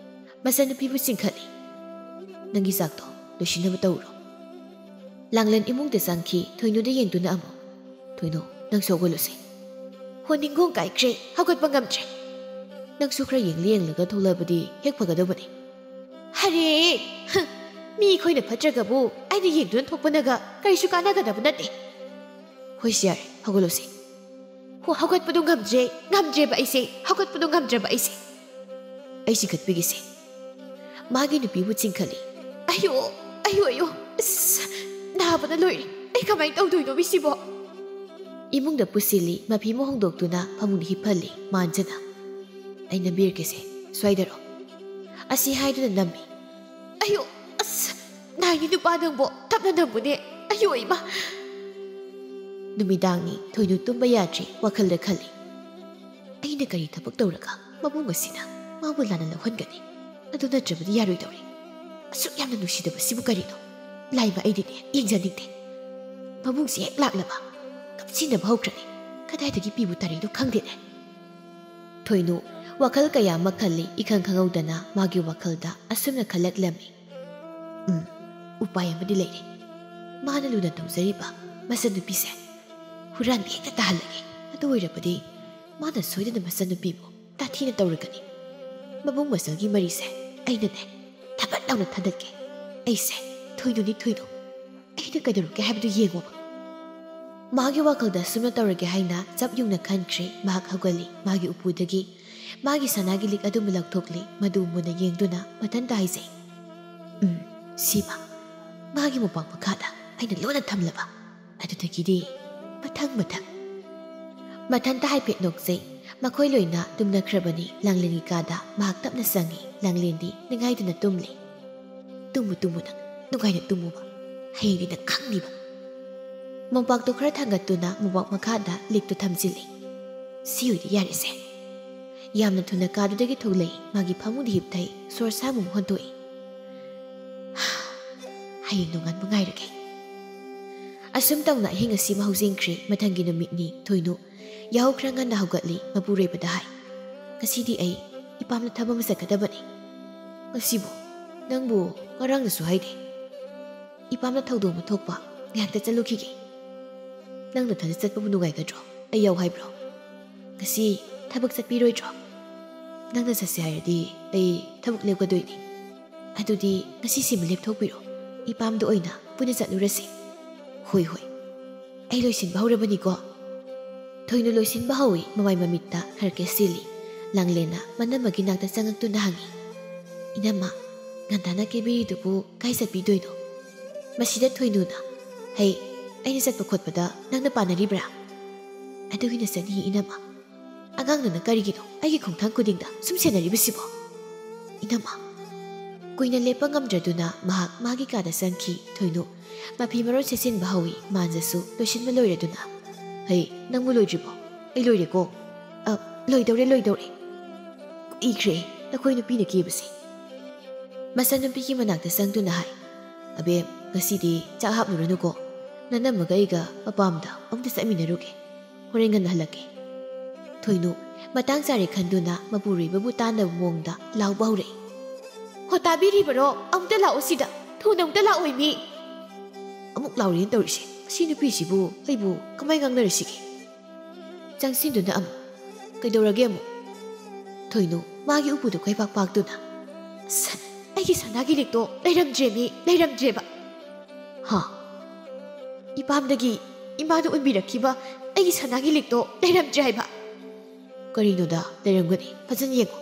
ꯃꯆꯟꯅꯨꯄꯤꯕꯨ ꯆꯤꯡꯈꯠꯂꯤ꯫ "ꯅꯪꯒꯤ ꯆꯥꯛꯇꯣ ꯂꯣꯏꯁꯤꯟꯅꯕ ꯇꯧꯔꯣ꯫" ꯂꯥꯡꯂꯦꯟ ꯏꯃꯨꯡꯗ ꯆꯪꯈꯤ꯫ ꯊꯣꯏꯅꯨꯗ ꯌꯦꯡꯗꯨꯅ ꯑꯃꯨꯛ, "ꯊꯣꯏꯅꯨ, ꯅꯪꯁꯨ ꯍꯧꯒꯠꯂꯨꯁꯦ꯫" "ꯍꯣ, ꯅꯤꯡꯒꯣꯡ ꯀꯥꯏꯈ꯭ꯔꯦ, ꯍꯧꯒꯠꯄ ꯉꯝꯗ꯭ꯔꯦ꯫" "ꯅꯪꯁꯨ ꯈꯔ ꯌꯦꯡꯂ ꯌꯦꯡꯂꯒ ꯊꯣꯛꯂꯛꯑꯕꯗꯤ ꯍꯦꯛ ꯐꯒꯗꯧꯕꯅꯤ꯫" "ꯍꯔꯦ! ꯍ, ꯃꯤ ꯑꯩꯈꯣꯏꯅ ꯐꯠꯇ꯭ꯔꯒꯕꯨ ꯑꯩꯅ ꯌꯦꯡꯗꯨꯅ ꯊꯣꯛꯄꯅꯒ ꯀꯔꯤꯁꯨ ꯀꯥꯟꯅꯒꯗꯕ ꯅꯠꯇꯦ꯫" "ꯍꯣꯏꯁꯦ, ꯌꯥꯔꯦ, ꯍꯧꯒꯠꯂꯣꯁꯦ꯫" "ꯍꯣ, ꯍꯧꯒꯠꯄꯗꯣ ꯉꯝꯗ꯭ꯔꯦ, ꯉꯝꯗ꯭ꯔꯦꯕ ꯑꯩꯁꯦ, ꯍꯧꯒꯠꯄꯗꯣ ꯉꯝꯗ꯭ꯔꯕ ꯑꯩꯁꯦ꯫" "ꯑꯩ ꯆꯤꯡꯈꯠꯄꯤꯒꯦꯁꯦ꯫" ꯃꯥꯒꯤ ꯅꯨꯄꯤꯕꯨ ꯆꯤꯡꯈꯠꯂꯤ꯫ "ꯑꯌꯣ, ꯑꯌꯣ, ꯑꯌꯣ, ꯑꯁ, ꯅꯥꯕꯅ ꯂꯣꯏꯔꯦ꯫ ꯑꯩ ꯀꯃꯥꯏꯅ ꯇꯧꯗꯣꯏꯅꯣ ꯃꯤꯁꯤꯕꯣ?" ꯏꯃꯨꯡꯗ ꯄꯨꯁꯤꯜꯂꯤ꯫ ꯃꯐꯤ ꯑꯃ ꯍꯣꯡꯗꯣꯛꯇꯨꯅ ꯐꯃꯨꯡꯗ ꯍꯤꯞꯍꯜꯂꯤ꯫ ꯃꯥꯟꯖꯅ, "ꯑꯩ ꯅꯝꯕꯤꯔꯛꯀꯦꯁꯦ, ꯁ꯭ꯋꯥꯏꯗꯔꯣ?" ꯑꯁꯤ ꯍꯥꯏꯗꯨꯅ ꯅꯝꯃꯤ꯫ "ꯑꯌꯣ, ꯑꯁ, ꯅꯥꯏꯅꯤ ꯅꯨꯄꯥ ꯅꯪꯕꯣ, ꯇꯞꯅ ꯅꯝꯃꯨꯅꯦ꯫ ꯑꯌꯣ, ꯏꯃꯥ!" ꯅꯨꯃꯤꯗꯥꯡꯅꯤ꯫ ꯊꯣꯏꯅꯨ ꯇꯨꯝꯕ ꯌꯥꯗ꯭ꯔꯤ꯫ ꯋꯥꯈꯜꯗ ꯈꯜꯂꯤ, "ꯑꯩꯅ ꯀꯔꯤ ꯊꯕꯛ ꯇꯧꯔꯒ ꯃꯕꯨꯡ ꯑꯁꯤꯅ ꯃꯥꯕꯨ ꯂꯥꯟꯅ ꯂꯧꯍꯟꯒꯅꯤ? ꯑꯗꯨ ꯅꯠꯇ꯭ꯔꯕꯗꯤ ꯌꯥꯔꯣꯏꯗꯧꯔꯤ꯫ ꯑꯁꯨꯛ ꯌꯥꯝꯅ ꯅꯨꯡꯁꯤꯗꯕꯁꯤꯕꯨ ꯀꯔꯤꯅꯣ? ꯂꯥꯏꯃ, ꯑꯩꯗꯤꯅꯦ ꯌꯦꯡꯖꯅꯤꯡꯗꯦ꯫ ꯃꯕꯨꯡꯁꯤ ꯍꯦꯛ ꯂꯥꯛꯂꯕ ꯀꯞꯁꯤꯟꯅꯕ ꯍꯧꯈ꯭ꯔꯅꯤ꯫ ꯀꯗꯥꯏꯗꯒꯤ ꯄꯤꯕꯨ ꯇꯥꯔꯤꯅꯣ ꯈꯪꯗꯦꯅꯦ꯫" ꯊꯣꯏꯅꯨ ꯋꯥꯈꯜ ꯀꯌꯥ ꯑꯃ ꯈꯜꯂꯤ꯫ ꯏꯈꯪ ꯈꯪꯍꯧꯗꯅ ꯃꯥꯒꯤ ꯋꯥꯈꯜꯗ ꯑꯁꯨꯝꯅ ꯈꯜꯂꯛꯂꯝꯃꯤ꯫ "ꯎꯝ, ꯎꯄꯥꯏ ꯑꯃꯗꯤ ꯂꯩꯔꯦ꯫ ꯃꯥꯅ ꯂꯨꯅ ꯇꯧꯖꯔꯤꯕ ꯃꯆꯟꯅꯨꯄꯤꯁꯦ ꯍꯨꯔꯥꯟꯕꯤ ꯍꯦꯛꯇ ꯇꯥꯍꯜꯂꯒꯦ꯫ ꯑꯗꯨ ꯑꯣꯏꯔꯕꯗꯤ ꯃꯥꯅ ꯁꯣꯏꯗꯅ ꯃꯆꯟꯅꯨꯄꯤꯕꯨ ꯇꯥꯊꯤꯅ ꯇꯧꯔꯒꯅꯤ꯫ ꯃꯕꯨꯡ ꯃꯆꯜꯒꯤ ꯃꯔꯤꯁꯦ ꯑꯩꯅꯅꯦ ꯊꯕꯠ ꯂꯥꯎꯅ ꯊꯥꯗꯠꯀꯦ꯫ ꯑꯩꯁꯦ ꯊꯣꯏꯅꯨꯅꯤ ꯊꯣꯏꯅꯨ꯫ ꯑꯩꯅ ꯀꯩꯗꯧꯔꯛꯀꯦ ꯍꯥꯏꯕꯗꯨ ꯌꯦꯡꯉꯣꯕ꯫ ꯃꯥꯒꯤ ꯋꯥꯈꯜꯗ ꯁꯨꯝꯅ ꯇꯧꯔꯒꯦ ꯍꯥꯏꯅ ꯆꯞ ꯌꯨꯡꯅ ꯈꯟꯈ꯭ꯔꯦ꯫ ꯃꯍꯥꯛ ꯍꯧꯒꯠꯂꯤ꯫ ꯃꯥꯒꯤ ꯎꯄꯨꯗꯒꯤ ꯃꯥꯒꯤ ꯁꯅꯥꯒꯤ ꯂꯤꯛ ꯑꯗꯨꯃ ꯂꯧꯊꯣꯛꯂꯤ꯫ ꯃꯗꯨ ꯃꯨꯟꯅ ꯌꯦꯡꯗꯨꯅ ꯃꯊꯟꯇ ꯍꯥꯏꯖꯩ, "ꯎꯝ, ꯁꯤꯃ ꯃꯥꯒꯤ ꯃꯣꯝꯄꯥꯛ ꯃꯈꯥꯗ ꯑꯩꯅ ꯂꯣꯟꯅ ꯊꯝꯂꯕ꯫ ꯑꯗꯨꯗꯒꯤꯗꯤ ꯃꯊꯪ ꯃꯊꯪ꯫" ꯃꯊꯟꯇ ꯍꯥꯏꯐꯦꯠ ꯅꯣꯛꯆꯩ꯫ ꯃꯈꯣꯏ ꯂꯣꯏꯅ ꯇꯨꯝꯅꯈ꯭ꯔꯕꯅꯤ꯫ ꯂꯥꯡꯂꯦꯟꯒꯤ ꯀꯥꯗ ꯃꯍꯥꯛ ꯇꯞꯅ ꯆꯪꯉꯤ꯫ ꯂꯥꯡꯂꯦꯟꯗꯤ ꯅꯤꯡꯉꯥꯏꯗꯅ ꯇꯨꯝꯂꯤ꯫ "ꯇꯨꯝꯃꯨ ꯇꯨꯝꯃꯨ ꯅꯪ, ꯅꯨꯡꯉꯥꯏꯅ ꯇꯨꯝꯃꯨꯕ꯫ ꯍꯌꯦꯡꯗꯤ ꯅꯪ ꯈꯪꯅꯤꯕ꯫" ꯃꯣꯝꯄꯥꯛꯇꯨ ꯈꯔ ꯊꯥꯡꯒꯠꯇꯨꯅ ꯃꯣꯝꯄꯥꯛ ꯃꯈꯥꯗ ꯂꯤꯛꯇꯨ ꯊꯝꯖꯤꯜꯂꯤ꯫ "ꯁꯤ ꯑꯣꯏꯗꯤ ꯌꯥꯔꯦꯁꯦ꯫" ꯌꯥꯝꯅ ꯊꯨꯅ ꯀꯥꯗꯨꯗꯒꯤ ꯊꯣꯛꯂꯛꯏ꯫ ꯃꯥꯒꯤ ꯐꯃꯨꯡꯗ ꯍꯤꯞꯊꯩ꯫ ꯁꯣꯔ ꯁꯥꯡꯅ ꯑꯃꯨꯛ ꯍꯣꯟꯗꯣꯛꯏ꯫ "ꯍꯌꯦꯡ ꯅꯣꯡꯉꯥꯟꯕ ꯉꯥꯏꯔꯒꯦ꯫" ꯑꯁꯨꯝ ꯇꯧꯅ ꯑꯍꯤꯡ ꯑꯁꯤꯃ ꯍꯧꯖꯤꯟꯈ꯭ꯔꯦ꯫ ꯃꯊꯪꯒꯤ ꯅꯨꯃꯤꯠꯅꯤ꯫ ꯊꯣꯏꯅꯨ ꯌꯥꯍꯧ ꯈꯔ ꯉꯟꯅ ꯍꯧꯒꯠꯂꯤ꯫ ꯃꯄꯨꯔꯣꯏꯕꯗ ꯍꯥꯏ, "ꯉꯁꯤꯗꯤ ꯑꯩ ꯏꯄꯥꯝꯗ ꯊꯕꯛ ꯑꯃ ꯆꯠꯀꯗꯕꯅꯤ꯫" "ꯉꯁꯤꯕꯨ? ꯅꯪꯕꯨ ꯉꯔꯥꯡꯗꯁꯨ ꯍꯥꯏꯗꯦ꯫" "ꯏꯄꯥꯝꯗ ꯊꯧꯗꯣꯛ ꯑꯃ ꯊꯣꯛꯄ, ꯉꯥꯏꯍꯥꯛꯇ ꯆꯠꯂꯨꯈꯤꯒꯦ꯫" "ꯅꯪ ꯅꯊꯟꯗ ꯆꯠꯄꯕꯨ ꯅꯨꯡꯉꯥꯏꯒꯗ꯭ꯔꯣ? ꯑꯩ ꯌꯥꯎ ꯍꯥꯏꯕ꯭ꯔꯣ?" "ꯉꯁꯤ ꯊꯕꯛ ꯆꯠꯄꯤꯔꯣꯏꯗ꯭ꯔꯣ?" "ꯅꯪꯅ ꯆꯠꯁꯦ ꯍꯥꯏꯔꯗꯤ ꯑꯩ ꯊꯕꯛ ꯂꯦꯞꯀꯗꯣꯏꯅꯤ꯫" "ꯑꯗꯨꯗꯤ ꯉꯁꯤꯁꯤꯃ ꯂꯦꯞꯊꯣꯛꯄꯤꯔꯣ, ꯏꯄꯥꯝꯗ ꯑꯣꯏꯅ ꯄꯨꯟꯅ ꯆꯠꯂꯨꯔꯁꯤ꯫" "ꯍꯣꯏ ꯍꯣꯏ, ꯑꯩ ꯂꯣꯏꯁꯤꯟꯕ ꯍꯧꯔꯕꯅꯤꯀꯣ꯫" ꯊꯣꯏꯅꯨ ꯂꯣꯏꯁꯤꯟꯕ ꯍꯧꯏ꯫ ꯃꯃꯥꯏ ꯃꯃꯤꯠꯇ ꯈꯔ ꯀꯦꯁꯤꯜꯂꯤ꯫ ꯂꯥꯡꯂꯦꯟꯅ ꯃꯅꯝꯃꯒꯤ ꯅꯥꯛꯇ ꯆꯪꯉꯛꯇꯨꯅ ꯍꯪꯉꯤ, "ꯏꯅꯝꯃ, ꯉꯟꯇꯥꯅ ꯀꯦꯕꯤꯔꯤꯗꯨꯕꯨ ꯀꯥꯏ ꯆꯠꯄꯤꯗꯣꯏꯅꯣ?" ꯃꯁꯤꯗ ꯊꯣꯏꯅꯨꯅ, "ꯍꯩ, ꯑꯩꯅ ꯆꯠꯄ ꯈꯣꯠꯄꯗ ꯅꯪꯅ ꯄꯥꯟꯅꯔꯤꯕ꯭ꯔꯥ?" "ꯑꯗꯨꯒꯤ ꯅꯆꯟꯅꯤ ꯏꯅꯝꯃ꯫ ꯑꯉꯥꯡꯅꯅ ꯀꯔꯤꯒꯤꯅꯣ ꯑꯩꯒꯤ ꯈꯣꯡꯊꯥꯡ ꯈꯨꯗꯤꯡꯗ ꯁꯨꯝ ꯁꯦꯟꯅꯔꯤꯕꯁꯤꯕꯣ?" "ꯏꯅꯝꯃ꯫" ꯀꯨꯏꯅ ꯂꯦꯞꯄ ꯉꯝꯗ꯭ꯔꯗꯨꯅ ꯃꯍꯥꯛ ꯃꯥꯒꯤ ꯀꯥꯗ ꯆꯪꯈꯤ꯫ ꯊꯣꯏꯅꯨ ꯃꯐꯤ ꯃꯔꯣꯟ ꯁꯦꯠꯆꯤꯟꯕ ꯍꯧꯏ꯫ ꯃꯥꯟꯖꯁꯨ ꯂꯣꯏꯁꯤꯟꯕ ꯂꯣꯏꯔꯗꯨꯅ, "ꯍꯩ, ꯅꯪꯕꯨ ꯂꯣꯏꯗ꯭ꯔꯤꯕꯣ?" "ꯑꯩ ꯂꯣꯏꯔꯦꯀꯣ꯫" "ꯑ, ꯂꯣꯏꯗꯧꯔꯦ, ꯂꯣꯏꯗꯧꯔꯦ꯫ ꯀꯨꯏꯈ꯭ꯔꯦ ꯅꯈꯣꯏ ꯅꯨꯄꯤꯅ ꯀꯦꯕꯁꯦ꯫" ꯃꯆꯟꯅꯨꯄꯤꯒꯤ ꯃꯅꯥꯛꯇ ꯆꯪꯗꯨꯅ ꯍꯥꯏ, "ꯑꯕꯦꯝ, ꯉꯁꯤꯗꯤ ꯆꯥꯛ ꯍꯥꯞꯂꯨꯔꯅꯨꯀꯣ꯫ ꯅꯅꯝꯃꯒ ꯑꯩꯒ ꯃꯄꯥꯝꯗ ꯑꯃꯨꯛꯇ ꯆꯠꯃꯤꯟꯅꯔꯨꯒꯦ꯫ ꯍꯣꯔꯦꯟ ꯉꯟꯅ ꯍꯜꯂꯛꯀꯦ꯫" ꯊꯣꯏꯅꯨ ꯃꯇꯥꯡ ꯆꯥꯔꯦ ꯈꯟꯗꯨꯅ ꯃꯄꯨꯔꯣꯏꯕꯕꯨ ꯇꯥꯟꯅꯕ ꯃꯑꯣꯡꯗ ꯂꯥꯎꯕ ꯍꯧꯔꯛꯏ, "ꯍꯣ, ꯇꯥꯕꯤꯔꯤꯕꯔꯣ? ꯑꯃꯨꯛꯇ ꯂꯥꯛꯑꯣ ꯁꯤꯗ꯫ ꯊꯨꯅ ꯑꯃꯨꯛꯇ ꯂꯥꯛꯑꯣ ꯃꯤ꯫ ꯑꯃꯨꯛ ꯂꯥꯎꯔꯦꯅ ꯇꯧꯔꯤꯁꯦ꯫ ꯁꯤ ꯅꯨꯄꯤꯁꯤꯕꯨ ꯑꯩꯕꯨ ꯀꯃꯥꯏ ꯉꯥꯡꯅꯔꯁꯤꯒꯦ? ꯆꯪꯁꯤꯟꯗꯨꯅ ꯑꯃꯨꯛ, "ꯀꯩꯗꯧꯔꯒꯦ ꯑꯃꯨꯛ?" ꯊꯣꯏꯅꯨ ꯃꯥꯒꯤ ꯎꯄꯨꯗ ꯀꯣꯏꯄꯥꯛ ꯄꯥꯛꯇꯨꯅ, "ꯑꯁ, ꯑꯩꯒꯤ ꯁꯅꯥꯒꯤ ꯂꯤꯛꯇꯣ ꯂꯩꯔꯝꯗ꯭ꯔꯦꯃꯤ, ꯂꯩꯔꯝꯗ꯭ꯔꯦꯕ!" "ꯍꯥ? ꯏꯄꯥꯝꯗꯒꯤ ꯏꯃꯥꯅ ꯎꯟꯕꯤꯔꯛꯈꯤꯕ ꯑꯩꯒꯤ ꯁꯅꯥꯒꯤ ꯂꯤꯛꯇꯣ ꯂꯩꯔꯝꯗ꯭ꯔꯦ ꯍꯥꯏꯕ!" "ꯀꯔꯤꯅꯣꯗ, ꯂꯩꯔꯝꯒꯅꯤ, ꯐꯖꯅ ꯌꯦꯡꯉꯣ꯫"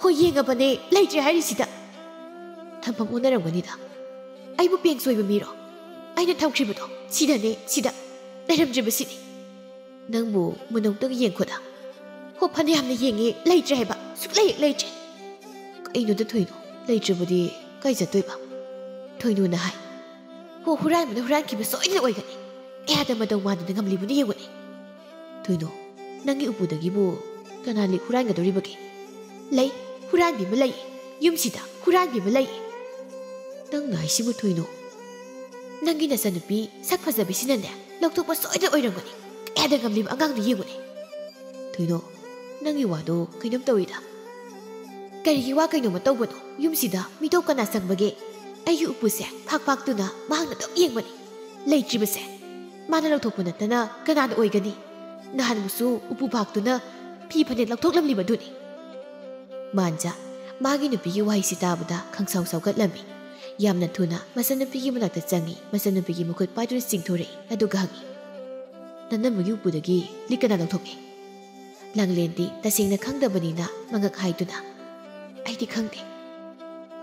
"ꯍꯣꯏ, ꯌꯦꯡꯉꯕꯅꯦ, ꯂꯩꯇ꯭ꯔꯦ ꯍꯥꯏꯔꯤꯁꯤꯗ!" "ꯊꯝꯐꯝ ꯑꯣꯟꯅꯔꯝꯒꯅꯤꯗ꯫ ꯑꯩꯕꯨ ꯄꯦꯡ ꯆꯣꯏꯕ ꯃꯤꯔꯣ? ꯑꯩꯅ ꯊꯝꯈ꯭ꯔꯤꯕꯗꯣ ꯁꯤꯗꯅꯦ, ꯁꯤꯗ꯫ ꯂꯩꯔꯝꯗ꯭ꯔꯤꯕꯁꯤꯗꯤ!" "ꯅꯪꯕꯨ ꯃꯨꯟꯅ ꯑꯃꯨꯛꯇꯪ ꯌꯦꯡꯈꯣꯗ꯫" "ꯍꯣ, ꯐꯅ ꯌꯥꯝꯅ ꯌꯦꯡꯉꯦ, ꯂꯩꯇ꯭ꯔꯦ ꯍꯥꯏꯕ, ꯁꯨꯛꯂꯩ ꯍꯦꯛ ꯂꯩꯇ꯭ꯔꯦ!" "ꯀꯩꯅꯣꯗ ꯊꯣꯏꯅꯨ, ꯂꯩꯇ꯭ꯔꯕꯗꯤ ꯀꯥꯏ ꯆꯠꯇꯣꯏꯕ?" ꯊꯣꯏꯅꯨꯅ ꯍꯥꯏ꯫ "ꯍꯣ, ꯍꯨꯔꯥꯟꯕꯅ ꯍꯨꯔꯥꯟꯈꯤꯕ ꯁꯣꯏꯗꯅ ꯑꯣꯏꯒꯅꯤ꯫ ꯑꯌꯥꯗ ꯃꯇꯧ ꯃꯥꯟꯗꯅ ꯉꯝꯂꯤꯕꯅꯤ ꯌꯦꯡꯉꯨꯅꯦ꯫" "ꯊꯣꯏꯅꯨ, ꯅꯪꯒꯤ ꯎꯄꯨꯗꯒꯤꯕꯨ ꯀꯅꯥ ꯂꯤꯛ ꯍꯨꯔꯥꯟꯒꯗꯧꯔꯤꯕꯒꯦ?" "ꯂꯩ, ꯍꯨꯔꯥꯟꯕꯤ ꯑꯃ ꯂꯩ꯫ ꯌꯨꯝꯁꯤꯗ ꯍꯨꯔꯥꯟꯕꯤ ꯑꯃ ꯂꯩ꯫" "ꯅꯪꯅ ꯍꯥꯏꯁꯤꯕꯨ ꯊꯣꯏꯅꯨ?" "ꯅꯪꯒꯤ ꯅꯆꯟꯅꯨꯄꯤ ꯁꯛ ꯐꯖꯕꯤꯁꯤꯅꯅꯦ, ꯂꯧꯊꯣꯛꯄ ꯁꯣꯏꯗꯅ ꯑꯣꯏꯔꯝꯒꯅꯤ꯫ ꯀꯌꯥꯗ ꯉꯝꯂꯤꯕ ꯑꯉꯥꯡꯗꯣ ꯌꯦꯡꯉꯨꯅꯦ꯫" "ꯊꯣꯏꯅꯨ, ꯅꯪꯒꯤ ꯋꯥꯗꯣ ꯀꯩꯅꯣꯝ ꯇꯧꯏꯗ꯫" "ꯀꯔꯤꯒꯤ ꯋꯥ ꯀꯩꯅꯣꯝꯃ ꯇꯧꯕꯅꯣ? ꯌꯨꯝꯁꯤꯗ ꯃꯤꯇꯣꯞ ꯀꯅꯥ ꯆꯪꯕꯒꯦ? ꯑꯩꯒꯤ ꯎꯄꯨꯁꯦ ꯐꯥꯛ ꯐꯥꯛꯇꯨꯅ ꯃꯍꯥꯛꯅ ꯑꯗꯨꯝ ꯌꯦꯡꯕꯅꯤ꯫ ꯂꯩꯇ꯭ꯔꯤꯕꯁꯦ ꯃꯥꯅ ꯂꯧꯊꯣꯛꯄ ꯅꯠꯇꯅ ꯀꯅꯥꯅ ꯑꯣꯏꯒꯅꯤ? ꯅꯍꯥꯟꯃꯨꯛꯁꯨ ꯎꯄꯨ ꯐꯥꯛꯇꯨꯅ ꯐꯤ ꯐꯅꯦꯛ ꯂꯧꯊꯣꯛꯂꯝꯂꯤꯕꯗꯨꯅꯤ꯫" ꯃꯥꯟꯖ ꯃꯥꯒꯤ ꯅꯨꯄꯤꯒꯤ ꯋꯥꯍꯩꯁꯤ ꯇꯥꯕꯗ ꯈꯪꯁꯥꯎ ꯁꯥꯎꯒꯠꯂꯝꯃꯤ꯫ ꯌꯥꯝꯅ ꯊꯨꯅ ꯃꯆꯟꯅꯨꯄꯤꯒꯤ ꯃꯅꯥꯛꯇ ꯆꯪꯉꯤ꯫ ꯃꯆꯟꯅꯨꯄꯤꯒꯤ ꯃꯈꯨꯠ ꯄꯥꯏꯗꯨꯅ ꯆꯤꯡꯊꯣꯔꯛꯏ, ꯑꯗꯨꯒ ꯍꯪꯉꯤ, "ꯅꯅꯝꯃꯒꯤ ꯎꯄꯨꯗꯒꯤ ꯂꯤꯛ ꯀꯅꯥ ꯂꯧꯊꯣꯛꯀꯦ?" ꯂꯥꯡꯂꯦꯟꯗꯤ ꯇꯁꯦꯡꯅ ꯈꯪꯗꯕꯅꯤꯅ ꯃꯉꯛ ꯍꯥꯏꯗꯨꯅ, "ꯑꯩꯗꯤ ꯈꯪꯗꯦ꯫"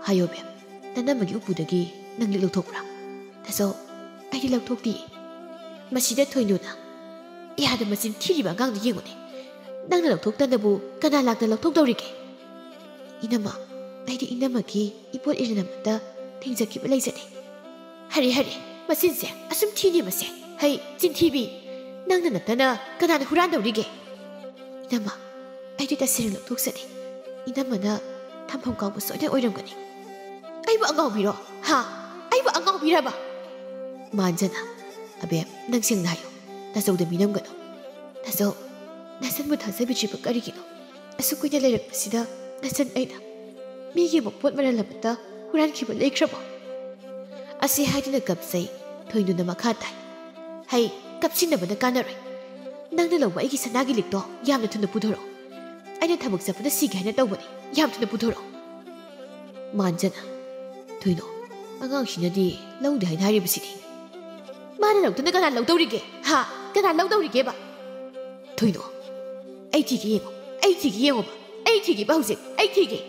"ꯍꯥꯏꯌꯣ ꯕꯦꯝ, ꯅꯅꯝꯃꯒꯤ ꯎꯄꯨꯗꯒꯤ ꯅꯪ ꯂꯤꯛ ꯂꯧꯊꯣꯛꯄ꯭ꯔꯥ?" "ꯇꯥꯆꯧ, ꯑꯩꯗꯤ ꯂꯧꯊꯣꯛꯇꯤꯌꯦ꯫" ꯃꯁꯤꯗ ꯊꯣꯏꯅꯨꯅ, "ꯏꯌꯥꯗ ꯃꯆꯤꯟ ꯊꯤꯔꯤꯕ ꯑꯉꯥꯡꯗꯨ ꯌꯦꯡꯉꯨꯅꯦ꯫ ꯅꯪꯅ ꯂꯧꯊꯣꯛꯇꯅꯕꯨ ꯀꯅꯥ ꯂꯥꯛꯇ ꯂꯧꯊꯣꯛꯇꯧꯔꯤꯒꯦ?" "ꯏꯅꯝꯃ, ꯑꯩꯗꯤ ꯏꯅꯝꯃꯒꯤ ꯏꯄꯣꯠ ꯏꯔꯟ ꯑꯃꯠꯇ ꯊꯦꯡꯖꯈꯤꯕ ꯂꯩꯖꯗꯦ꯫" "ꯍꯔꯦ, ꯍꯔꯦ, ꯃꯆꯤꯟꯁꯦ ꯑꯁꯨꯝ ꯊꯤꯅꯦ ꯃꯁꯦ꯫ ꯍꯩ, ꯆꯤꯟꯊꯤꯕꯤ! ꯅꯪꯅ ꯅꯠꯇꯅ ꯀꯅꯥꯅ ꯍꯨꯔꯥꯟꯗꯧꯔꯤꯒꯦ?" "ꯏꯅꯝꯃ, ꯑꯩꯗꯤ ꯇꯁꯦꯡꯅ ꯂꯧꯊꯣꯛꯆꯗꯦ꯫ ꯏꯅꯝꯃꯅ ꯊꯝꯐꯝ ꯀꯥꯎꯕ ꯁꯣꯏꯗꯅ ꯑꯣꯏꯔꯝꯒꯅꯤ꯫" "ꯑꯩꯕꯨ ꯑꯉꯥꯎꯕꯤꯔꯣ? ꯍꯥ? ꯑꯩꯕꯨ ꯑꯉꯥꯎꯕꯤꯔꯕ?" ꯃꯥꯟꯖꯅ, "ꯑꯕꯦꯝ, ꯅꯪ ꯁꯦꯡꯅ ꯍꯥꯏꯌꯨ꯫ ꯇꯥꯆꯧꯗ ꯃꯤꯅꯝꯒꯅꯨ꯫" "ꯇꯥꯆꯧ, ꯅꯆꯟꯕꯨ ꯊꯥꯖꯕꯤꯗ꯭ꯔꯤꯕ ꯀꯔꯤꯒꯤꯅꯣ? ꯑꯁꯨꯛ ꯀꯨꯏꯅ ꯂꯩꯔꯛꯄꯁꯤꯗ ꯅꯆꯟ ꯑꯩꯅ ꯃꯤꯒꯤ ꯃꯄꯣꯠ ꯃꯔꯜ ꯑꯃꯠꯇ ꯍꯨꯔꯥꯟꯈꯤꯕ ꯂꯩꯈ꯭ꯔꯕꯣ?" ꯑꯁꯤ ꯍꯥꯏꯗꯨꯅ ꯀꯞꯆꯩ꯫ ꯊꯣꯏꯅꯨꯅ ꯃꯈꯥ ꯇꯥꯏ꯫ "ꯍꯩ, ꯀꯞꯁꯤꯟꯅꯕꯅ ꯀꯥꯟꯅꯔꯣꯏ꯫ ꯅꯪꯅ ꯂꯧꯕ ꯑꯩꯒꯤ ꯁꯅꯥꯒꯤ ꯂꯤꯛꯇꯣ ꯌꯥꯝꯅ ꯊꯨꯅ ꯄꯨꯊꯣꯔꯛꯑꯣ꯫ ꯑꯩꯅ ꯊꯕꯛ ꯆꯠꯄꯗ ꯁꯤꯒꯦ ꯍꯥꯏꯅ ꯇꯧꯕꯅꯤ꯫ ꯌꯥꯝ ꯊꯨꯅ ꯄꯨꯊꯣꯔꯛꯑꯣ꯫" ꯃꯥꯟꯖꯅ, "ꯊꯣꯏꯅꯨ, ꯑꯉꯥꯡꯁꯤꯅꯗꯤ ꯂꯧꯗꯦ ꯍꯥꯏꯅ ꯍꯥꯏꯔꯤꯕꯁꯤꯗꯤ꯫ ꯃꯥꯅ ꯂꯧꯗꯅ ꯀꯅꯥ ꯂꯧꯗꯧꯔꯤꯒꯦ? ꯍꯥ? ꯀꯅꯥ ꯂꯧꯗꯧꯔꯤꯒꯦꯕ? ꯊꯣꯏꯅꯨ, ꯑꯩ ꯊꯤꯒꯦ ꯌꯦꯡꯉꯣ, ꯑꯩ ꯊꯤꯒꯦ ꯌꯦꯡꯉꯣꯕ, ꯑꯩ ꯊꯤꯒꯦꯕ ꯍꯧꯖꯤꯛ, ꯑꯩ ꯊꯤꯒꯦ꯫"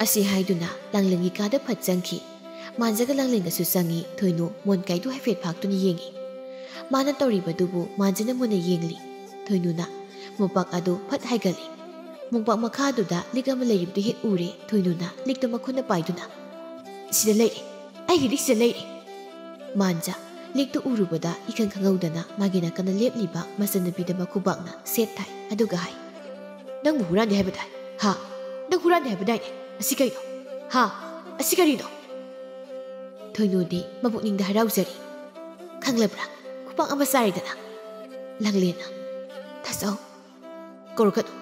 ꯑꯁꯤ ꯍꯥꯏꯗꯨꯅ ꯂꯥꯡꯂꯦꯟꯒꯤ ꯀꯥꯗ ꯐꯠ ꯆꯪꯈꯤ꯫ ꯃꯥꯟꯖꯒ ꯂꯥꯡꯂꯦꯟꯒꯁꯨ ꯆꯪꯉꯤ꯫ ꯊꯣꯏꯅꯨ ꯃꯣꯟ ꯀꯥꯏꯗꯨ ꯍꯥꯏꯐꯦꯠ ꯐꯥꯛꯇꯨꯅ ꯌꯦꯡꯉꯤ꯫ ꯃꯥꯅ ꯇꯧꯔꯤꯕꯗꯨꯕꯨ ꯃꯥꯟꯖꯅ ꯃꯨꯟꯅ ꯌꯦꯡꯂꯤ꯫ ꯊꯣꯏꯅꯨꯅ ꯃꯣꯝꯄꯥꯛ ꯑꯗꯨ ꯐꯠ ꯍꯥꯏꯒꯠꯂꯤ꯫ ꯃꯣꯝꯄꯥꯛ ꯃꯈꯥꯗꯨꯗ ꯂꯤꯛ ꯑꯃ ꯂꯩꯔꯤꯕꯗꯨ ꯍꯦꯛ ꯎꯔꯦ꯫ ꯊꯣꯏꯅꯨꯅ ꯂꯤꯛꯇꯨ ꯃꯈꯨꯠꯅ ꯄꯥꯏꯗꯨꯅ, "ꯁꯤꯗ ꯂꯩꯔꯦ, ꯑꯩꯒꯤ ꯂꯤꯛꯁꯤꯗ ꯂꯩꯔꯦ꯫" ꯃꯥꯟꯖ ꯂꯤꯛꯇꯨ ꯎꯔꯨꯕꯗ ꯏꯈꯪ ꯈꯪꯍꯧꯗꯅ ꯃꯥꯒꯤ ꯅꯥꯀꯟꯗ ꯂꯦꯞꯂꯤꯕ ꯃꯆꯟꯅꯨꯄꯤꯗ ꯃꯈꯨꯕꯥꯛꯅ ꯁꯦꯠ ꯊꯥꯏ꯫ ꯑꯗꯨꯒ ꯍꯥꯏ, "ꯅꯪꯕꯨ ꯍꯨꯔꯥꯟꯗꯦ ꯍꯥꯏꯕꯗꯥꯏ? ꯍꯥ? ꯅꯪ ꯍꯨꯔꯥꯟꯗꯦ ꯍꯥꯏꯕꯗꯥꯏꯅꯦ? ꯑꯁꯤ ꯀꯩꯅꯣ? ꯍꯥ? ꯑꯁꯤ ꯀꯔꯤꯅꯣ?" ꯊꯣꯏꯅꯨꯗꯤ ꯃꯕꯨꯛꯅꯤꯡꯗ ꯍꯔꯥꯎꯖꯔꯤ꯫ "ꯈꯪꯂꯕ꯭ꯔꯥ? ꯈꯨꯄꯥꯛ ꯑꯃ ꯆꯥꯔꯦꯗꯅ꯫" ꯂꯥꯡꯂꯦꯟꯅ, "ꯇꯥꯆꯧ, ꯀꯧꯔꯛꯀꯅꯨ꯫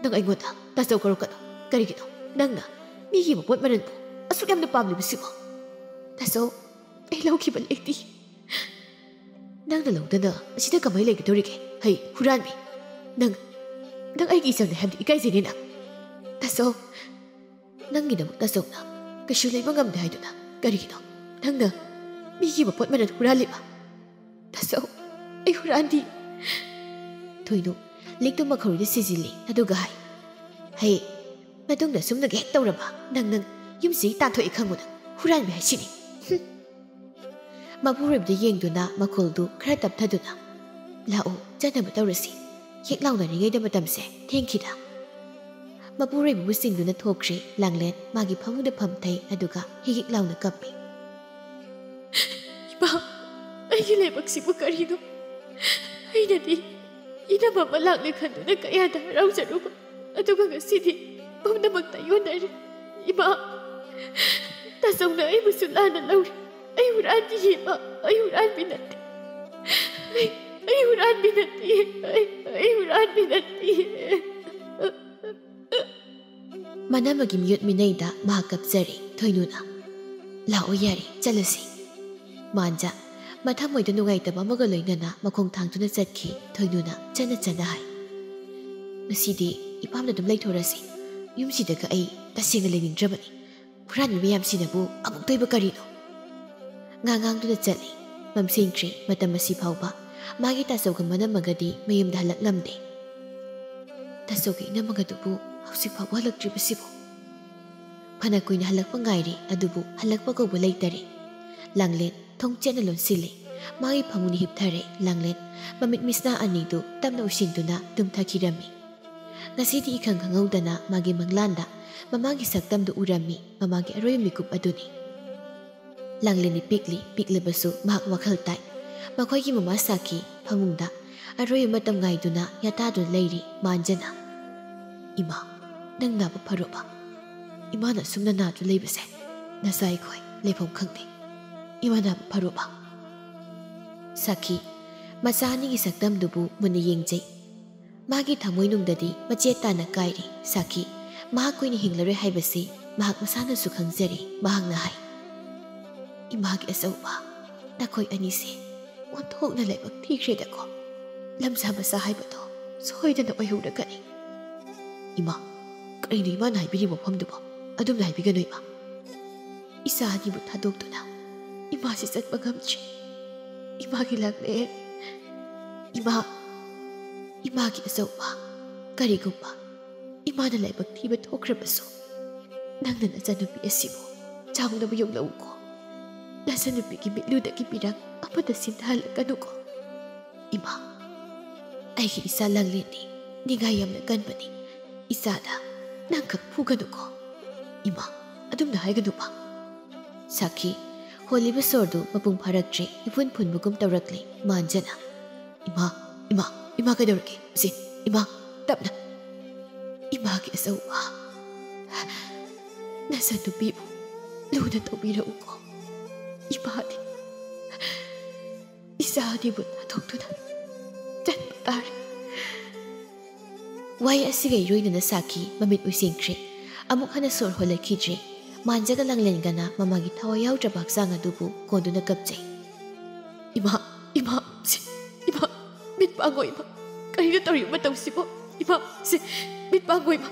ꯅꯪ ꯑꯩꯉꯣꯟꯗ ꯇꯥꯆꯧ ꯀꯧꯔꯛꯀꯅꯨ꯫ ꯀꯔꯤꯒꯤꯅꯣ? ꯅꯪꯅ ꯃꯤꯒꯤ ꯃꯄꯣꯠ ꯃꯔꯟꯕꯨ ꯑꯁꯨꯛ ꯌꯥꯝꯅ ꯄꯥꯝꯂꯤꯕꯁꯤꯕꯣ? ꯇꯥꯆꯧ, ꯑꯩ ꯂꯧꯈꯤꯕ ꯂꯩꯇꯦ꯫" "ꯅꯪꯅ ꯂꯧꯗꯅ ꯑꯁꯤꯗ ꯀꯃꯥꯏ ꯂꯩꯒꯗꯧꯔꯤꯒꯦ? ꯍꯩ, ꯍꯨꯔꯥꯟꯕꯤ꯫ ꯅꯪ, ꯅꯪ ꯑꯩꯒꯤ ꯏꯆꯜꯅꯦ ꯍꯥꯏꯕꯗꯤ ꯏꯀꯥꯏꯖꯩꯅꯦ ꯅꯪ꯫ ꯇꯥꯆꯧ, ꯅꯪꯒꯤꯗꯃꯛ ꯇꯥꯆꯧꯅ ꯀꯩꯁꯨ ꯂꯩꯕ ꯉꯝꯗꯦ ꯍꯥꯏꯗꯨꯅ ꯀꯔꯤꯒꯤꯅꯣ ꯅꯪꯅ ꯃꯤꯒꯤ ꯃꯄꯣꯠ ꯃꯔꯟ ꯍꯨꯔꯥꯜꯂꯤꯕ? ꯇꯥꯆꯧ, ꯑꯩ ꯍꯨꯔꯥꯟꯗꯤ꯫" ꯊꯣꯏꯅꯨ ꯂꯤꯛꯇꯨ ꯃꯈꯧꯔꯤꯗ ꯁꯤꯖꯤꯜꯂꯤ꯫ ꯑꯗꯨꯒ ꯍꯥꯏ, "ꯍꯩ, ꯃꯇꯨꯡꯗ ꯁꯨꯝꯅꯒ ꯍꯦꯛ ꯇꯧꯔꯕ ꯅꯪ, ꯅꯪ ꯌꯨꯝꯁꯤꯒꯤ ꯇꯥꯟꯊꯣꯛꯏ ꯈꯪꯉꯨ ꯅꯪ꯫ ꯍꯨꯔꯥꯟꯕꯤ ꯍꯥꯏꯁꯤꯅꯤ꯫" ꯍꯨꯝ꯫ ꯃꯄꯨꯔꯣꯏꯕꯗ ꯌꯦꯡꯗꯨꯅ ꯃꯈꯣꯜꯗꯨ ꯈꯔ ꯇꯞꯊꯗꯨꯅ, "ꯂꯥꯛꯑꯣ, ꯆꯠꯅꯕ ꯇꯧꯔꯁꯤ꯫ ꯍꯦꯛ ꯂꯥꯎꯅꯔꯤꯉꯩꯗ ꯃꯇꯝꯁꯦ ꯊꯦꯡꯈꯤꯗ꯫" ꯃꯄꯨꯔꯣꯏꯕꯕꯨ ꯆꯤꯡꯗꯨꯅ ꯊꯣꯛꯈ꯭ꯔꯦ꯫ ꯂꯥꯡꯂꯦꯟ ꯃꯥꯒꯤ ꯐꯃꯨꯡꯗ ꯐꯝꯊꯩ꯫ ꯑꯗꯨꯒ ꯍꯤꯛ ꯍꯤꯛ ꯂꯥꯎꯅ ꯀꯞꯄꯤ꯫ "ꯏꯃꯥ, ꯑꯩꯒꯤ ꯂꯥꯏꯕꯛꯁꯤꯕꯨ ꯀꯔꯤꯅꯣ? ꯑꯩꯅꯗꯤ ꯏꯅꯝꯃ ꯑꯃ ꯂꯥꯛꯂꯦ ꯈꯟꯗꯨꯅ ꯀꯌꯥꯗ ꯍꯔꯥꯎꯖꯔꯨꯕ, ꯑꯗꯨꯒ ꯉꯁꯤꯗꯤ ꯄꯨꯝꯅꯃꯛꯇ ꯌꯣꯟꯅꯔꯦ꯫ ꯏꯃꯥ, ꯇꯥꯆꯧꯅ ꯑꯩꯕꯨꯁꯨ ꯂꯥꯟꯅ ꯂꯧꯔꯦ꯫ ꯑꯩ ꯍꯨꯔꯥꯟꯕꯤꯌꯦ, ꯏꯃꯥ, ꯑꯩ ꯍꯨꯔꯥꯟꯕꯤ ꯅꯠꯇꯦ꯫ ꯑꯩ, ꯑꯩ ꯍꯨꯔꯥꯟꯕꯤ ꯅꯠꯇꯦ꯫ ꯑꯩ, ꯑꯩ ꯍꯨꯔꯥꯟꯕꯤ ꯅꯠꯇꯦ꯫" ꯃꯅꯝꯃꯒꯤ ꯃꯤꯑꯣꯠ ꯃꯤꯅꯩꯗ ꯃꯍꯥꯛ ꯀꯞꯆꯔꯦ꯫ ꯊꯣꯏꯅꯨꯅ, "ꯂꯥꯛꯑꯣ ꯌꯥꯔꯦ, ꯆꯠꯂꯁꯤ꯫" ꯃꯥꯟꯖ ꯃꯊꯃꯣꯏꯗ ꯅꯨꯡꯉꯥꯏꯇꯕ ꯑꯃꯒ ꯂꯣꯏꯅꯅ ꯃꯈꯣꯡ ꯊꯥꯡꯗꯨꯅ ꯆꯠꯈꯤ꯫ ꯊꯣꯏꯅꯨꯅ ꯆꯟꯅ ꯆꯟꯅ ꯍꯥꯏ, "ꯉꯁꯤꯗꯤ ꯏꯄꯥꯝꯗ ꯑꯗꯨꯝ ꯂꯩꯊꯣꯔꯁꯤ꯫ ꯌꯨꯝꯁꯤꯗꯒ ꯑꯩ ꯇꯁꯦꯡꯅ ꯂꯩꯅꯤꯡꯗ꯭ꯔꯕꯅꯤ꯫ ꯍꯨꯔꯥꯟꯕꯤ ꯃꯌꯥꯝꯁꯤꯅꯕꯨ ꯑꯃꯨꯛꯇꯣꯏꯕ ꯀꯔꯤꯅꯣ?" ꯉꯥꯡꯉꯥꯡꯗꯨꯅ ꯆꯠꯂꯤ꯫ ꯃꯝꯁꯤꯟꯈ꯭ꯔꯦ꯫ ꯃꯇꯝ ꯑꯁꯤ ꯐꯥꯎꯕ ꯃꯥꯒꯤ ꯇꯥꯆꯧꯒ ꯃꯅꯝꯃꯒꯗꯤ ꯃꯌꯨꯝꯗ ꯍꯜꯂꯛꯂꯝꯗꯦ꯫ ꯇꯥꯆꯧꯒ ꯏꯅꯝꯃꯒꯗꯨꯕꯨ ꯍꯧꯖꯤꯛ ꯐꯥꯎꯕ ꯍꯜꯂꯛꯇ꯭ꯔꯤꯕꯁꯤꯕꯨ? ꯐꯅ ꯀꯨꯏꯅ ꯍꯜꯂꯛꯄ ꯉꯥꯏꯔꯦ, ꯑꯗꯨꯕꯨ ꯍꯜꯂꯛꯄ ꯀꯧꯕ ꯂꯩꯇꯔꯦ꯫ ꯂꯥꯡꯂꯦꯟ ꯊꯣꯡ ꯆꯦꯠꯅ ꯂꯣꯟꯁꯤꯜꯂꯤ꯫ ꯃꯥꯒꯤ ꯐꯃꯨꯡꯗ ꯍꯤꯞꯊꯔꯦ꯫ ꯂꯥꯡꯂꯦꯟ ꯃꯃꯤꯠ ꯃꯤꯁꯅꯥ ꯑꯅꯤꯗꯨ ꯇꯞꯅ ꯎꯏꯁꯤꯟꯗꯨꯅ ꯇꯨꯝꯊꯈꯤꯔꯝꯃꯤ꯫ ꯉꯁꯤꯗꯤ ꯏꯈꯪ ꯈꯪꯍꯧꯗꯅ ꯃꯥꯒꯤ ꯃꯪꯂꯥꯟꯗ ꯃꯃꯥꯒꯤ ꯁꯛꯇꯝꯗꯨ ꯎꯔꯝꯃꯤ꯫ ꯃꯃꯥꯒꯤ ꯑꯔꯣꯏꯕ ꯃꯤꯀꯨꯞ ꯑꯗꯨꯅꯤ꯫ ꯂꯥꯡꯂꯦꯟꯗꯤ ꯄꯤꯛꯂꯤ, ꯄꯤꯛꯂꯕꯁꯨ ꯃꯍꯥꯛ ꯋꯥꯈꯜ ꯇꯥꯏ꯫ ꯃꯈꯣꯏꯒꯤ ꯃꯃꯥ ꯁꯥꯈꯤ ꯐꯃꯨꯡꯗ ꯑꯔꯣꯏꯕ ꯃꯇꯝ ꯉꯥꯏꯗꯨꯅ ꯌꯥꯇꯥꯗꯨꯅ ꯂꯩꯔꯤ꯫ ꯃꯥꯟꯖꯅ, "ꯏꯃꯥ, ꯅꯪ ꯅꯥꯕ ꯐꯔꯣꯕ? ꯏꯃꯥꯅ ꯑꯁꯨꯝꯅ ꯅꯥꯗꯨꯅ ꯂꯩꯕꯁꯦ ꯅꯆꯥ ꯑꯩꯈꯣꯏ ꯂꯩꯐꯝ ꯈꯪꯗꯦ꯫ ꯏꯃꯥ ꯅꯥꯕ ꯐꯔꯣꯕ?" ꯁꯥꯈꯤ ꯃꯆꯥ ꯑꯅꯤꯒꯤ ꯁꯛꯇꯝꯗꯨꯕꯨ ꯃꯨꯟꯅ ꯌꯦꯡꯖꯩ꯫ ꯃꯥꯒꯤ ꯊꯃꯣꯏꯅꯨꯡꯗꯗꯤ ꯃꯆꯦꯠ ꯇꯥꯅ ꯀꯥꯏꯔꯤ꯫ ꯁꯥꯈꯤ ꯃꯍꯥꯛ ꯀꯨꯏꯅ ꯍꯤꯡꯂꯔꯣꯏ ꯍꯥꯏꯕꯁꯤ ꯃꯍꯥꯛ ꯃꯁꯥꯅꯁꯨ ꯈꯪꯖꯔꯤ꯫ ꯃꯍꯥꯛꯅ ꯍꯥꯏ, "ꯏꯃꯥꯒꯤ ꯑꯆꯧꯕ, ꯅꯈꯣꯏ ꯑꯅꯤꯁꯦ ꯑꯣꯟꯊꯣꯛꯅ ꯂꯥꯏꯕꯛ ꯊꯤꯈ꯭ꯔꯦꯗꯀꯣ꯫ ꯂꯝꯖꯥ ꯃꯆꯥ ꯍꯥꯏꯕꯗꯣ ꯁꯣꯏꯗꯅ ꯑꯣꯏꯍꯧꯔꯒꯅꯤ꯫" "ꯏꯃꯥ, ꯀꯔꯤꯅꯣ ꯏꯃꯥꯅ ꯍꯥꯏꯕꯤꯔꯤꯕ ꯋꯥꯐꯝꯗꯨꯕꯣ? ꯑꯗꯨꯝꯅ ꯍꯥꯏꯕꯤꯒꯅꯨ ꯏꯃꯥ꯫ ꯏꯆꯥ ꯑꯅꯤꯕꯨ ꯊꯥꯗꯣꯛꯇꯨꯅ ꯏꯃꯥꯁꯤ ꯆꯠꯄ ꯉꯝꯗ꯭ꯔꯦ꯫ ꯏꯃꯥꯒꯤ ꯂꯥꯡꯂꯦꯟ, ꯏꯃꯥ, ꯏꯃꯥꯒꯤ ꯑꯆꯧꯕ, ꯀꯔꯤꯒꯨꯝꯕ ꯏꯃꯥꯅ ꯂꯥꯏꯕꯛ ꯊꯤꯕ ꯊꯣꯛꯈ꯭ꯔꯕꯁꯨ, ꯅꯪꯅ ꯅꯆꯥꯅꯨꯄꯤ ꯑꯁꯤꯕꯨ ꯆꯥꯎꯅꯕ ꯌꯣꯛꯂꯛꯎꯀꯣ꯫ ꯅꯆꯥꯅꯨꯄꯤꯒꯤ ꯃꯤꯠꯂꯨꯗꯒꯤ ꯃꯤꯔꯥꯡ ꯑꯃꯠꯇ ꯁꯤꯟꯊꯍꯜꯂꯛꯀꯅꯨꯀꯣ꯫ ꯏꯃꯥ, ꯑꯩꯒꯤ ꯏꯆꯥ ꯂꯥꯡꯂꯦꯟꯗꯤ ꯅꯤꯡꯉꯥꯏ ꯌꯥꯝꯅ ꯀꯟꯕꯅꯤ꯫ ꯏꯆꯥꯗ ꯅꯪꯈꯛ ꯐꯨꯒꯅꯨꯀꯣ꯫ ꯏꯃꯥ, ꯑꯗꯨꯝꯅ ꯍꯥꯏꯒꯅꯨꯕ꯫" ꯁꯥꯈꯤ ꯍꯣꯜꯂꯤꯕ ꯁꯣꯔꯗꯨ ꯃꯄꯨꯡ ꯐꯥꯔꯛꯇ꯭ꯔꯦ꯫ ꯏꯐꯨꯟ ꯐꯨꯟꯕꯒꯨꯝ ꯇꯧꯔꯛꯂꯦ꯫ ꯃꯥꯟꯖꯅ, "ꯏꯃꯥ, ꯏꯃꯥ, ꯏꯃꯥ, ꯀꯩꯗꯧꯔꯒꯦ? ꯁꯤ, ꯏꯃꯥ, ꯇꯞꯅ꯫ ꯏꯃꯥꯒꯤ ꯑꯆꯧꯕ, ꯅꯆꯥꯅꯨꯄꯤꯕꯨ ꯂꯨꯅ ꯇꯧꯕꯤꯔꯛꯎꯀꯣ꯫ ꯏꯃꯥꯗꯤ ꯏꯆꯥ ꯑꯅꯤꯕꯨ ꯊꯥꯗꯣꯛꯇꯨꯅ ꯆꯠꯄ ꯇꯥꯔꯦ꯫" ꯋꯥꯍꯩ ꯑꯁꯤꯒ ꯏꯔꯣꯏꯅꯅ ꯁꯥꯈꯤ ꯃꯃꯤꯠ ꯎꯏꯁꯤꯟꯈ꯭ꯔꯦ꯫ ꯑꯃꯨꯛ ꯍꯟꯅ ꯁꯣꯔ ꯍꯣꯜꯂꯛꯈꯤꯗ꯭ꯔꯦ꯫ ꯃꯥꯟꯖꯒ ꯂꯥꯡꯂꯦꯟꯒꯅ ꯃꯃꯥꯒꯤ ꯊꯋꯥꯏ ꯌꯥꯎꯗ꯭ꯔꯕ ꯍꯛꯆꯥꯡ ꯑꯗꯨꯕꯨ ꯀꯣꯟꯗꯨꯅ ꯀꯞꯆꯩ꯫ "ꯏꯃꯥ, ꯏꯃꯥ, ꯁꯤ, ꯏꯃꯥ, ꯃꯤꯠ ꯄꯥꯡꯉꯣ ꯏꯃꯥ, ꯀꯔꯤꯅꯣ ꯇꯧꯔꯤꯕ ꯃꯇꯧꯁꯤꯕꯣ? ꯏꯃꯥ, ꯁꯤ, ꯃꯤꯠ ꯄꯥꯡꯉꯣ ꯏꯃꯥ,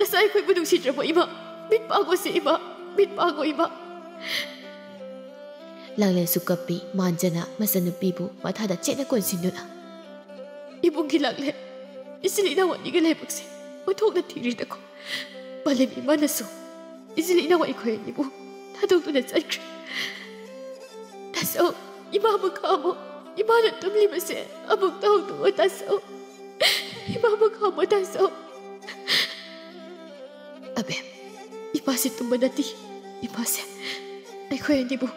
ꯅꯆꯥ ꯑꯩꯈꯣꯏꯕꯨ ꯅꯨꯡꯁꯤꯗ꯭ꯔꯕꯣ ꯏꯃꯥ? ꯃꯤꯠ ꯄꯥꯡꯉꯣ ꯁꯤ ꯏꯃꯥ, ꯃꯤꯠ ꯄꯥꯡꯉꯣ ꯏꯃꯥ!" ꯂꯥꯡꯂꯦꯟꯁꯨ ꯀꯞꯄꯤ, ꯃꯥꯟꯖꯅ ꯃꯆꯟꯅꯨꯄꯤꯕꯨ ꯃꯊꯥꯗ ꯆꯦꯠꯅ ꯀꯣꯟꯁꯤꯟꯗꯨꯅ꯫ "ꯏꯕꯨꯡꯒꯤ ꯂꯥꯡꯂꯦꯟ, ꯏꯆꯤꯜ ꯏꯅꯥꯎ ꯑꯅꯤꯒꯤ ꯂꯥꯏꯕꯛꯁꯦ ꯑꯣꯟꯊꯣꯛꯅ ꯊꯤꯔꯤꯗꯀꯣ꯫ ꯃꯥꯂꯦꯝ ꯏꯃꯥꯅꯁꯨ ꯏꯆꯤꯜ ꯏꯅꯥꯎ ꯑꯩꯈꯣꯏ ꯑꯅꯤꯕꯨ ꯊꯥꯗꯣꯛꯇꯨꯅ ꯆꯠꯈ꯭ꯔꯦ꯫ ꯇꯥꯆꯧ, ꯏꯃꯥꯕꯨ ꯈꯥꯝꯃꯣ꯫ ꯏꯃꯥꯅ ꯇꯨꯝꯂꯤꯕꯁꯦ ꯑꯃꯨꯛꯇ ꯍꯧꯗꯣꯛꯑꯣ ꯇꯥꯆꯧ꯫ ꯏꯃꯥꯕꯨ ꯈꯥꯝꯃꯣ ꯇꯥꯆꯧ꯫" "ꯑꯕꯦꯝ, ꯏꯃꯥꯁꯦ ꯇꯨꯝꯕ ꯅꯠꯇꯦ꯫ ꯏꯃꯥꯁꯦ ꯑꯩꯈꯣꯏ ꯑꯅꯤꯕꯨ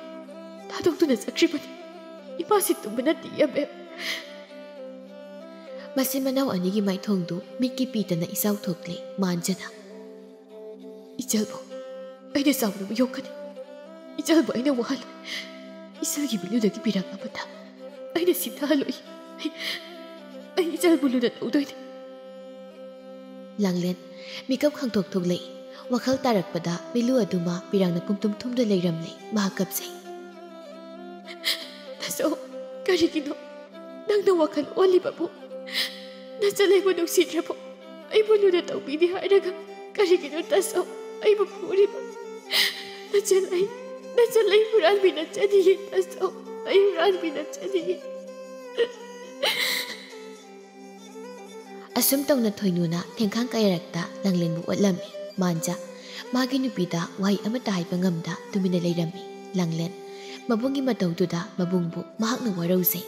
ꯊꯥꯗꯣꯛꯇꯨꯅ ꯆꯠꯈ꯭ꯔꯤꯕꯅꯤ꯫ ꯏꯃꯥꯁꯦ ꯇꯨꯝꯕ ꯅꯠꯇꯦ ꯑꯕꯦꯝ꯫" ꯃꯆꯤꯟ ꯃꯅꯥꯎ ꯑꯅꯤꯒꯤ ꯃꯥꯏꯊꯣꯡꯗꯨ ꯃꯤꯠꯀꯤ ꯄꯤꯇꯅ ꯏꯆꯥꯎ ꯊꯣꯛꯂꯦ ꯃꯥꯟꯖꯅ꯫ "ꯏꯆꯜꯕꯨ ꯑꯩꯅ ꯆꯥꯎꯅꯕ ꯌꯣꯛꯀꯅꯤ꯫ ꯏꯆꯜꯕꯨ ꯑꯩꯅ ꯋꯥꯍꯜꯂꯣꯏ꯫ ꯏꯆꯜꯒꯤ ꯃꯤꯠꯂꯨꯗꯒꯤ ꯄꯤꯔꯛ ꯑꯃꯠꯇ ꯑꯩꯅ ꯁꯤꯊꯍꯜꯂꯣꯏ꯫ ꯑꯩ, ꯑꯩ ꯏꯆꯜꯕꯨ ꯂꯨꯅ ꯇꯧꯗꯣꯏꯅꯤ꯫" ꯂꯥꯡꯂꯦꯟ ꯃꯤꯀꯞ ꯈꯪꯊꯣꯛ ꯊꯣꯛꯂꯛꯏ꯫ ꯋꯥꯈꯜ ꯇꯥꯔꯛꯄꯗ ꯃꯤꯠꯂꯨ ꯑꯗꯨꯃ ꯄꯤꯔꯥꯡꯅ ꯄꯨꯝꯇꯨꯝ ꯊꯨꯝꯗꯨꯅ ꯂꯩꯔꯝꯂꯦ꯫ ꯃꯍꯥꯛ ꯀꯞꯆꯩ꯫ "ꯇꯥꯆꯧ, ꯀꯔꯤꯒꯤꯅꯣ ꯅꯪꯅ ꯋꯥꯈꯜ ꯑꯣꯜꯂꯤꯕꯕꯨ? ꯅꯆꯜ ꯑꯩꯕꯨ ꯅꯨꯡꯁꯤꯗ꯭ꯔꯕꯣ? ꯑꯩꯕꯨ ꯂꯨꯅ ꯇꯧꯕꯤꯗꯦ ꯍꯥꯏꯔꯒ ꯀꯔꯤꯒꯤꯅꯣ ꯇꯥꯆꯧ ꯑꯩꯕꯨ ꯐꯨꯔꯤꯕ? ꯅꯆꯜ ꯑꯩ, ꯅꯆꯜ ꯑꯩ ꯍꯨꯔꯥꯟꯕꯤ ꯅꯠꯆꯗꯤꯌꯦ ꯇꯥꯆꯧ, ꯑꯩ ꯍꯨꯔꯥꯟꯕꯤ ꯅꯠꯆꯗꯤꯌꯦ꯫" ꯑꯁꯨꯝ ꯇꯧꯅ ꯊꯣꯏꯅꯨꯅ ꯊꯦꯡꯈꯥꯡ ꯀꯌꯥꯔꯛꯇ ꯂꯥꯡꯂꯦꯟꯕꯨ ꯑꯣꯠꯂꯝꯃꯤ꯫ ꯃꯥꯟꯖ ꯃꯥꯒꯤ ꯅꯨꯄꯤꯗ ꯋꯥꯍꯩ ꯑꯃꯠꯇ ꯍꯥꯏꯕ ꯉꯝꯗ ꯇꯨꯃꯤꯟꯅ ꯂꯩꯔꯝꯃꯤ꯫ ꯂꯥꯡꯂꯦꯟ ꯃꯕꯨꯡꯒꯤ ꯃꯇꯧꯗꯨꯗ ꯃꯕꯨꯡꯕꯨ ꯃꯍꯥꯛꯅ ꯋꯥꯔꯧꯖꯩ꯫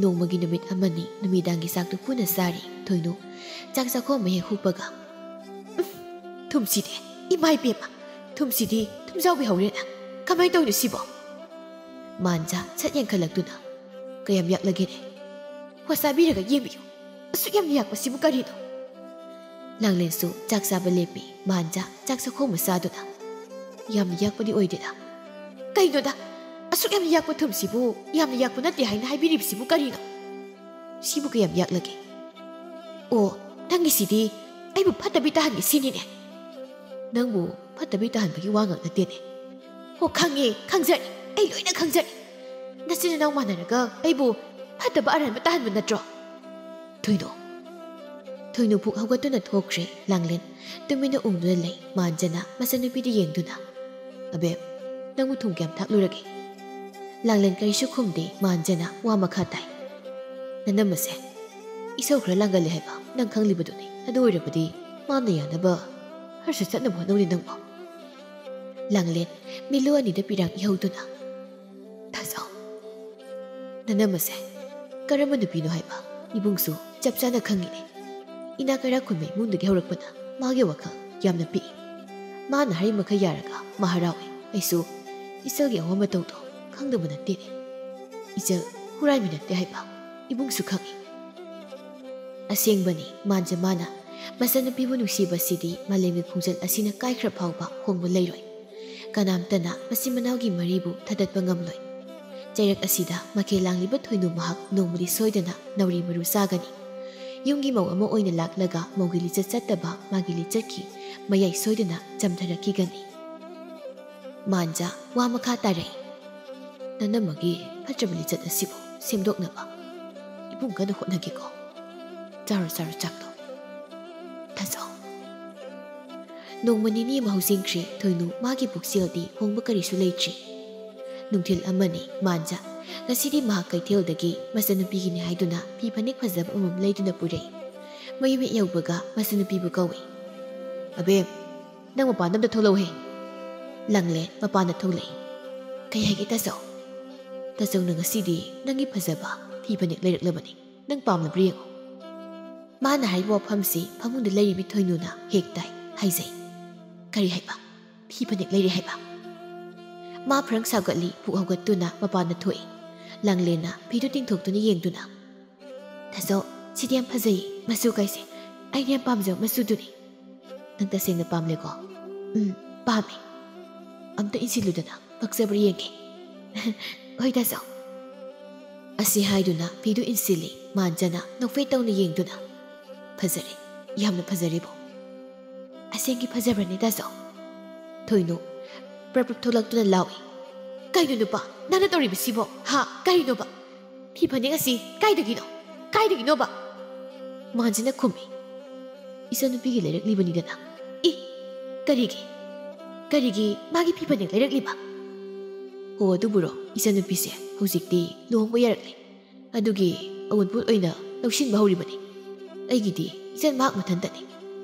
ꯅꯣꯡꯃꯒꯤ ꯅꯨꯃꯤꯠ ꯑꯃꯅꯤ ꯅꯨꯃꯤꯗꯥꯡꯒꯤ ꯆꯥꯛꯇꯨ ꯄꯨꯟꯅ ꯆꯥꯔꯤ꯫ ꯊꯣꯏꯅꯨ ꯆꯥꯛ ꯆꯥꯛꯈꯣꯝ ꯑꯃ ꯍꯦꯛ ꯍꯨꯞꯄꯒ, "ꯎꯝ, ꯊꯨꯝꯁꯤꯗꯤ, ꯏꯃꯥ ꯏꯕꯦꯝꯃ, ꯊꯨꯝꯁꯤꯗꯤ ꯊꯨꯝꯖꯥꯎꯕꯤ ꯍꯧꯔꯦꯅ꯫ ꯀꯃꯥꯏꯅ ꯇꯧꯔꯤꯅꯣ ꯁꯤꯕꯣ?" ꯃꯥꯟꯖ ꯁꯠ ꯌꯦꯡꯈꯠꯂꯛꯇꯨꯅ, "ꯀꯌꯥꯝ ꯌꯥꯛꯂꯒꯦꯅꯦ? ꯍꯣ, ꯆꯥꯕꯤꯔꯒ ꯌꯦꯡꯕꯤꯌꯨ꯫ ꯑꯁꯨꯛ ꯌꯥꯝꯅ ꯌꯥꯛꯄꯁꯤꯕꯨ ꯀꯔꯤꯅꯣ?" ꯂꯥꯡꯂꯦꯟꯁꯨ ꯆꯥꯛ ꯆꯥꯕ ꯂꯦꯞꯄꯤ꯫ ꯃꯥꯟꯖ ꯆꯥꯛ ꯆꯥꯛꯈꯣꯝ ꯑꯃ ꯆꯥꯗꯨꯅ, "ꯌꯥꯝꯅ ꯌꯥꯛꯄꯗꯤ ꯑꯣꯏꯗꯦꯗ꯫ ꯀꯩꯅꯣꯗ, ꯑꯁꯨꯛ ꯌꯥꯝꯅ ꯌꯥꯛꯄ ꯊꯨꯝꯁꯤꯕꯨ ꯌꯥꯝꯅ ꯌꯥꯛꯄ ꯅꯠꯇꯦ ꯍꯥꯏꯅ ꯍꯥꯏꯕꯤꯔꯤꯕꯁꯤꯕꯨ ꯀꯔꯤꯅꯣ? ꯁꯤꯕꯨ ꯀꯌꯥꯝ ꯌꯥꯛꯂꯒꯦ? ꯑꯣ, ꯅꯪꯒꯤꯁꯤꯗꯤ ꯑꯩꯕꯨ ꯐꯠꯇꯕꯤ ꯇꯥꯍꯟꯒꯦ ꯁꯤꯅꯤꯅꯦ꯫ ꯅꯪꯕꯨ ꯐꯠꯇꯕꯤ ꯇꯥꯍꯟꯕꯒꯤ ꯋꯥ ꯉꯥꯛ ꯅꯠꯇꯦꯅꯦ꯫ ꯑꯣ, ꯈꯪꯉꯦ, ꯈꯪꯖꯔꯦ, ꯑꯩ ꯂꯣꯏꯅ ꯈꯪꯖꯔꯦ꯫ ꯅꯆꯤꯟ ꯅꯅꯥꯎ ꯃꯥꯟꯅꯔꯒ ꯑꯩꯕꯨ ꯐꯠꯇꯕ ꯑꯔꯥꯟꯕ ꯇꯥꯍꯟꯕ ꯅꯠꯇ꯭ꯔꯣ? ꯊꯣꯏꯅꯨ꯫ ꯊꯣꯏꯅꯨ ꯄꯨꯛ ꯍꯧꯒꯠꯇꯨꯅ ꯊꯣꯛꯈ꯭ꯔꯦ꯫ ꯂꯥꯡꯂꯦꯟ ꯇꯨꯃꯤꯟꯅ ꯎꯪꯗꯨꯅ ꯂꯩ꯫ ꯃꯥꯟꯖꯅ ꯃꯆꯟꯅꯨꯄꯤꯗ ꯌꯦꯡꯗꯨꯅ, "ꯑꯕꯦꯝ, ꯅꯪꯕꯨ ꯊꯨꯝ ꯀꯌꯥꯝ ꯊꯥꯛꯂꯨꯔꯒꯦ?" ꯂꯥꯡꯂꯦꯟ ꯀꯔꯤꯁꯨ ꯈꯨꯝꯗꯦ꯫ ꯃꯥꯟꯖꯅ ꯋꯥ ꯃꯈꯥ ꯇꯥꯏ꯫ "ꯅꯅꯝꯃꯁꯦ ꯏꯁꯧ ꯈꯔ ꯂꯥꯡꯒꯜꯂꯦ ꯍꯥꯏꯕ ꯅꯪ ꯈꯪꯂꯤꯕꯗꯨꯅꯤ꯫ ꯑꯗꯨ ꯑꯣꯏꯔꯕꯗꯤ ꯃꯥꯅ ꯌꯥꯅꯕ ꯈꯔꯁꯨ ꯆꯠꯅꯕ ꯍꯣꯠꯅꯧꯅꯦ ꯅꯪꯕꯣ꯫" ꯂꯥꯡꯂꯦꯟ ꯃꯤꯠꯂꯨ ꯑꯅꯤꯗ ꯄꯤꯔꯥꯡ ꯏꯍꯧꯗꯨꯅ, "ꯊꯥꯖꯧ, ꯅꯅꯝꯃꯁꯦ ꯀꯔꯝꯕ ꯅꯨꯄꯤꯅꯣ ꯍꯥꯏꯕ ꯏꯕꯨꯡꯁꯨ ꯆꯞ ꯆꯥꯅ ꯈꯪꯉꯤꯅꯦ꯫ ꯏꯅꯥꯛ ꯀꯩꯔꯥꯛ ꯈꯨꯟꯕ ꯏꯃꯨꯡꯗꯒꯤ ꯍꯧꯔꯛꯄꯅ ꯃꯥꯒꯤ ꯋꯥꯈꯜ ꯌꯥꯝꯅ ꯄꯤꯛꯏ꯫ ꯃꯥꯅ ꯍꯥꯏꯔꯤ ꯃꯈꯩ ꯌꯥꯔꯒ ꯃꯥ ꯍꯔꯥꯎꯏ꯫ ꯑꯩꯁꯨ ꯏꯆꯜꯒꯤ ꯑꯋꯥ ꯃꯇꯧꯗꯣ ꯈꯪꯗꯕ ꯅꯠꯇꯦꯅꯦ꯫ ꯏꯆꯜ ꯍꯨꯔꯥꯟꯕꯤ ꯅꯠꯇꯦ ꯍꯥꯏꯕ ꯏꯕꯨꯡꯁꯨ ꯈꯪꯏ꯫" ꯑꯁꯦꯡꯕꯅꯤ, ꯃꯥꯟꯖ ꯃꯥꯅ ꯃꯆꯟꯅꯨꯄꯤꯕꯨ ꯅꯨꯡꯁꯤꯕꯁꯤꯗꯤ ꯃꯥꯂꯦꯝꯒꯤ ꯈꯣꯡꯖꯦꯜ ꯑꯁꯤꯅ ꯀꯥꯏꯈ꯭ꯔ ꯐꯥꯎꯕ ꯍꯣꯡꯕ ꯂꯩꯔꯣꯏ꯫ ꯀꯅꯥꯝꯇꯅ ꯃꯆꯤꯟ ꯃꯅꯥꯎꯒꯤ ꯃꯔꯤꯕꯨ ꯊꯥꯗꯠꯄ ꯉꯝꯂꯣꯏ꯫ ꯆꯩꯔꯛ ꯑꯁꯤꯗ ꯃꯈꯦꯜ ꯂꯥꯡꯂꯤꯕ ꯊꯣꯏꯅꯨ ꯃꯍꯥꯛ ꯅꯣꯡꯃꯗꯤ ꯁꯣꯏꯗꯅ ꯅꯥꯎꯔꯤ ꯃꯔꯨ ꯆꯥꯒꯅꯤ꯫ ꯌꯨꯝꯒꯤ ꯃꯧ ꯑꯃ ꯑꯣꯏꯅ ꯂꯥꯛꯂꯒ ꯃꯧꯒꯤ ꯂꯤꯆꯠ ꯆꯠꯇꯕ ꯃꯥꯒꯤ ꯂꯤꯆꯠꯀꯤ ꯃꯌꯥꯏ ꯁꯣꯏꯗꯅ ꯆꯝꯊꯔꯛꯈꯤꯒꯅꯤ꯫ ꯃꯥꯟꯖ ꯋꯥ ꯃꯈꯥ ꯇꯥꯔꯛꯏ꯫ "ꯅꯅꯝꯃꯒꯤ ꯐꯠꯇ꯭ꯔꯕ ꯂꯤꯆꯠ ꯑꯁꯤꯕꯨ ꯁꯦꯝꯗꯣꯛꯅꯕ ꯏꯕꯨꯡ ꯀꯟꯅ ꯍꯣꯠꯅꯒꯦꯀꯣ꯫ ꯆꯥꯔꯣ, ꯆꯥꯔꯣ ꯆꯥꯛꯇꯣ꯫ ꯊꯥꯖꯧ꯫" ꯅꯣꯡꯃ ꯅꯤꯅꯤ ꯑꯃ ꯍꯧꯖꯤꯟꯈ꯭ꯔꯦ꯫ ꯊꯣꯏꯅꯨ ꯃꯥꯒꯤ ꯄꯨꯛꯆꯦꯜꯗꯤ ꯍꯣꯡꯕ ꯀꯔꯤꯁꯨ ꯂꯩꯇ꯭ꯔꯤ꯫ ꯅꯨꯡꯊꯤꯜ ꯑꯃꯅꯤ꯫ ꯃꯥꯟꯖ ꯉꯁꯤꯗꯤ ꯃꯍꯥꯛ ꯀꯩꯊꯦꯜꯗꯒꯤ ꯃꯆꯟꯅꯨꯄꯤꯒꯤꯅꯤ ꯍꯥꯏꯗꯨꯅ ꯐꯤ ꯐꯅꯦꯛ ꯐꯖꯕ ꯑꯃꯃꯝ ꯂꯩꯗꯨꯅ ꯄꯨꯔꯛꯏ꯫ ꯃꯌꯨꯝ ꯍꯦꯛ ꯌꯧꯕꯒ ꯃꯆꯟꯅꯨꯄꯤꯕꯨ ꯀꯧꯏ꯫ "ꯑꯕꯦꯝ, ꯅꯪ ꯃꯄꯥꯟꯗ ꯑꯝꯇ ꯊꯣꯛꯂꯛꯎꯍꯦ꯫" ꯂꯥꯡꯂꯦꯟ ꯃꯄꯥꯟꯗ ꯊꯣꯛꯂꯛꯏ꯫ "ꯀꯩ ꯍꯥꯏꯒꯦ ꯇꯥꯆꯧ?" "ꯇꯥꯆꯧꯅ ꯉꯁꯤꯗꯤ ꯅꯪꯒꯤ ꯐꯖꯕ ꯐꯤ ꯐꯅꯦꯛ ꯂꯩꯔꯛꯂꯕꯅꯤ꯫ ꯅꯪ ꯄꯥꯝꯂꯕ꯭ꯔꯥ ꯌꯦꯡꯉꯨ꯫" ꯃꯥꯅ ꯍꯥꯏꯔꯤꯕ ꯋꯥꯐꯝꯁꯤ ꯐꯃꯨꯡꯗ ꯂꯩꯔꯤꯕꯤ ꯊꯣꯏꯅꯨꯅ ꯍꯦꯛ ꯇꯥꯏ꯫ ꯍꯥꯏꯖꯩ꯫ "ꯀꯔꯤ ꯍꯥꯏꯕ? ꯐꯤ ꯐꯅꯦꯛ ꯂꯩꯔꯦ ꯍꯥꯏꯕ?" ꯃꯥ ꯐ꯭ꯔꯪ ꯁꯥꯎꯒꯠꯂꯤ꯫ ꯄꯨꯛ ꯍꯧꯒꯠꯇꯨꯅ ꯃꯄꯥꯟꯗ ꯊꯣꯛꯏ꯫ ꯂꯥꯡꯂꯦꯟꯅ ꯐꯤꯗꯨ ꯇꯤꯡꯊꯣꯛꯇꯨꯅ ꯌꯦꯡꯗꯨꯅ, "ꯇꯥꯆꯧ, ꯁꯤꯗꯤ ꯌꯥꯝ ꯐꯖꯩꯌꯦ꯫ ꯃꯆꯨ ꯀꯥꯏꯁꯦ ꯑꯩꯅ ꯌꯥꯝ ꯄꯥꯝꯖꯕ ꯃꯆꯨꯗꯨꯅꯤ꯫ ꯅꯪ ꯇꯁꯦꯡꯅ ꯄꯥꯝꯂꯦꯀꯣ?" "ꯎꯝ, ꯄꯥꯝꯃꯦ꯫" "ꯑꯝꯇ ꯏꯟꯁꯤꯜꯂꯨꯗꯅ ꯄꯛꯆꯕ꯭ꯔꯥ ꯌꯦꯡꯒꯦ꯫" "ꯍꯣꯏ ꯇꯥꯆꯧ꯫" ꯑꯁꯤ ꯍꯥꯏꯗꯨꯅ ꯐꯤꯗꯨ ꯏꯟꯁꯤꯜꯂꯤ꯫ ꯃꯥꯟꯖꯅ ꯅꯣꯛꯐꯦꯠ ꯇꯧꯅ ꯌꯦꯡꯗꯨꯅ, "ꯐꯖꯔꯦ, ꯌꯥꯝꯅ ꯐꯖꯔꯦꯕꯣ꯫" "ꯑꯁꯦꯡꯒꯤ ꯐꯖꯕ꯭ꯔꯅꯦ ꯇꯥꯆꯧ?" ꯊꯣꯏꯅꯨ ꯄ꯭ꯔꯞ ꯄ꯭ꯔꯞ ꯊꯣꯛꯂꯛꯇꯨꯅ ꯂꯥꯎꯏ, "ꯀꯩꯅꯣ ꯅꯨꯄꯥ, ꯅꯪꯅ ꯇꯧꯔꯤꯕꯁꯤꯕꯣ? ꯍꯥ? ꯀꯔꯤꯅꯣꯕ? ꯐꯤ ꯐꯅꯦꯛ ꯑꯁꯤ ꯀꯥꯏꯗꯒꯤꯅꯣ? ꯀꯥꯏꯗꯒꯤꯅꯣꯕ?" ꯃꯥꯟꯖꯅ ꯈꯨꯝꯃꯤ, "ꯏꯆꯟꯅꯨꯄꯤꯒꯤ ꯂꯩꯔꯛꯂꯤꯕꯅꯤꯗꯅ꯫" "ꯏ, ꯀꯔꯤꯒꯤ? ꯀꯔꯤꯒꯤ ꯃꯥꯒꯤ ꯐꯤ ꯐꯅꯦꯛ ꯂꯩꯔꯛꯂꯤꯕ?" "ꯍꯣ, ꯑꯗꯨꯕꯨꯔꯣ, ꯏꯆꯟꯅꯨꯄꯤꯁꯦ ꯍꯧꯖꯤꯛꯇꯤ ꯂꯨꯍꯣꯡꯕ ꯌꯥꯔꯛꯂꯦ꯫ ꯑꯗꯨꯒꯤ ꯑꯋꯨꯟꯄꯣꯠ ꯑꯣꯏꯅ ꯂꯧꯁꯤꯟꯕ ꯍꯧꯔꯤꯕꯅꯤ꯫ ꯑꯩꯒꯤꯗꯤ ꯏꯆꯟ ꯃꯍꯥꯛ ꯃꯊꯟꯇꯅꯤ꯫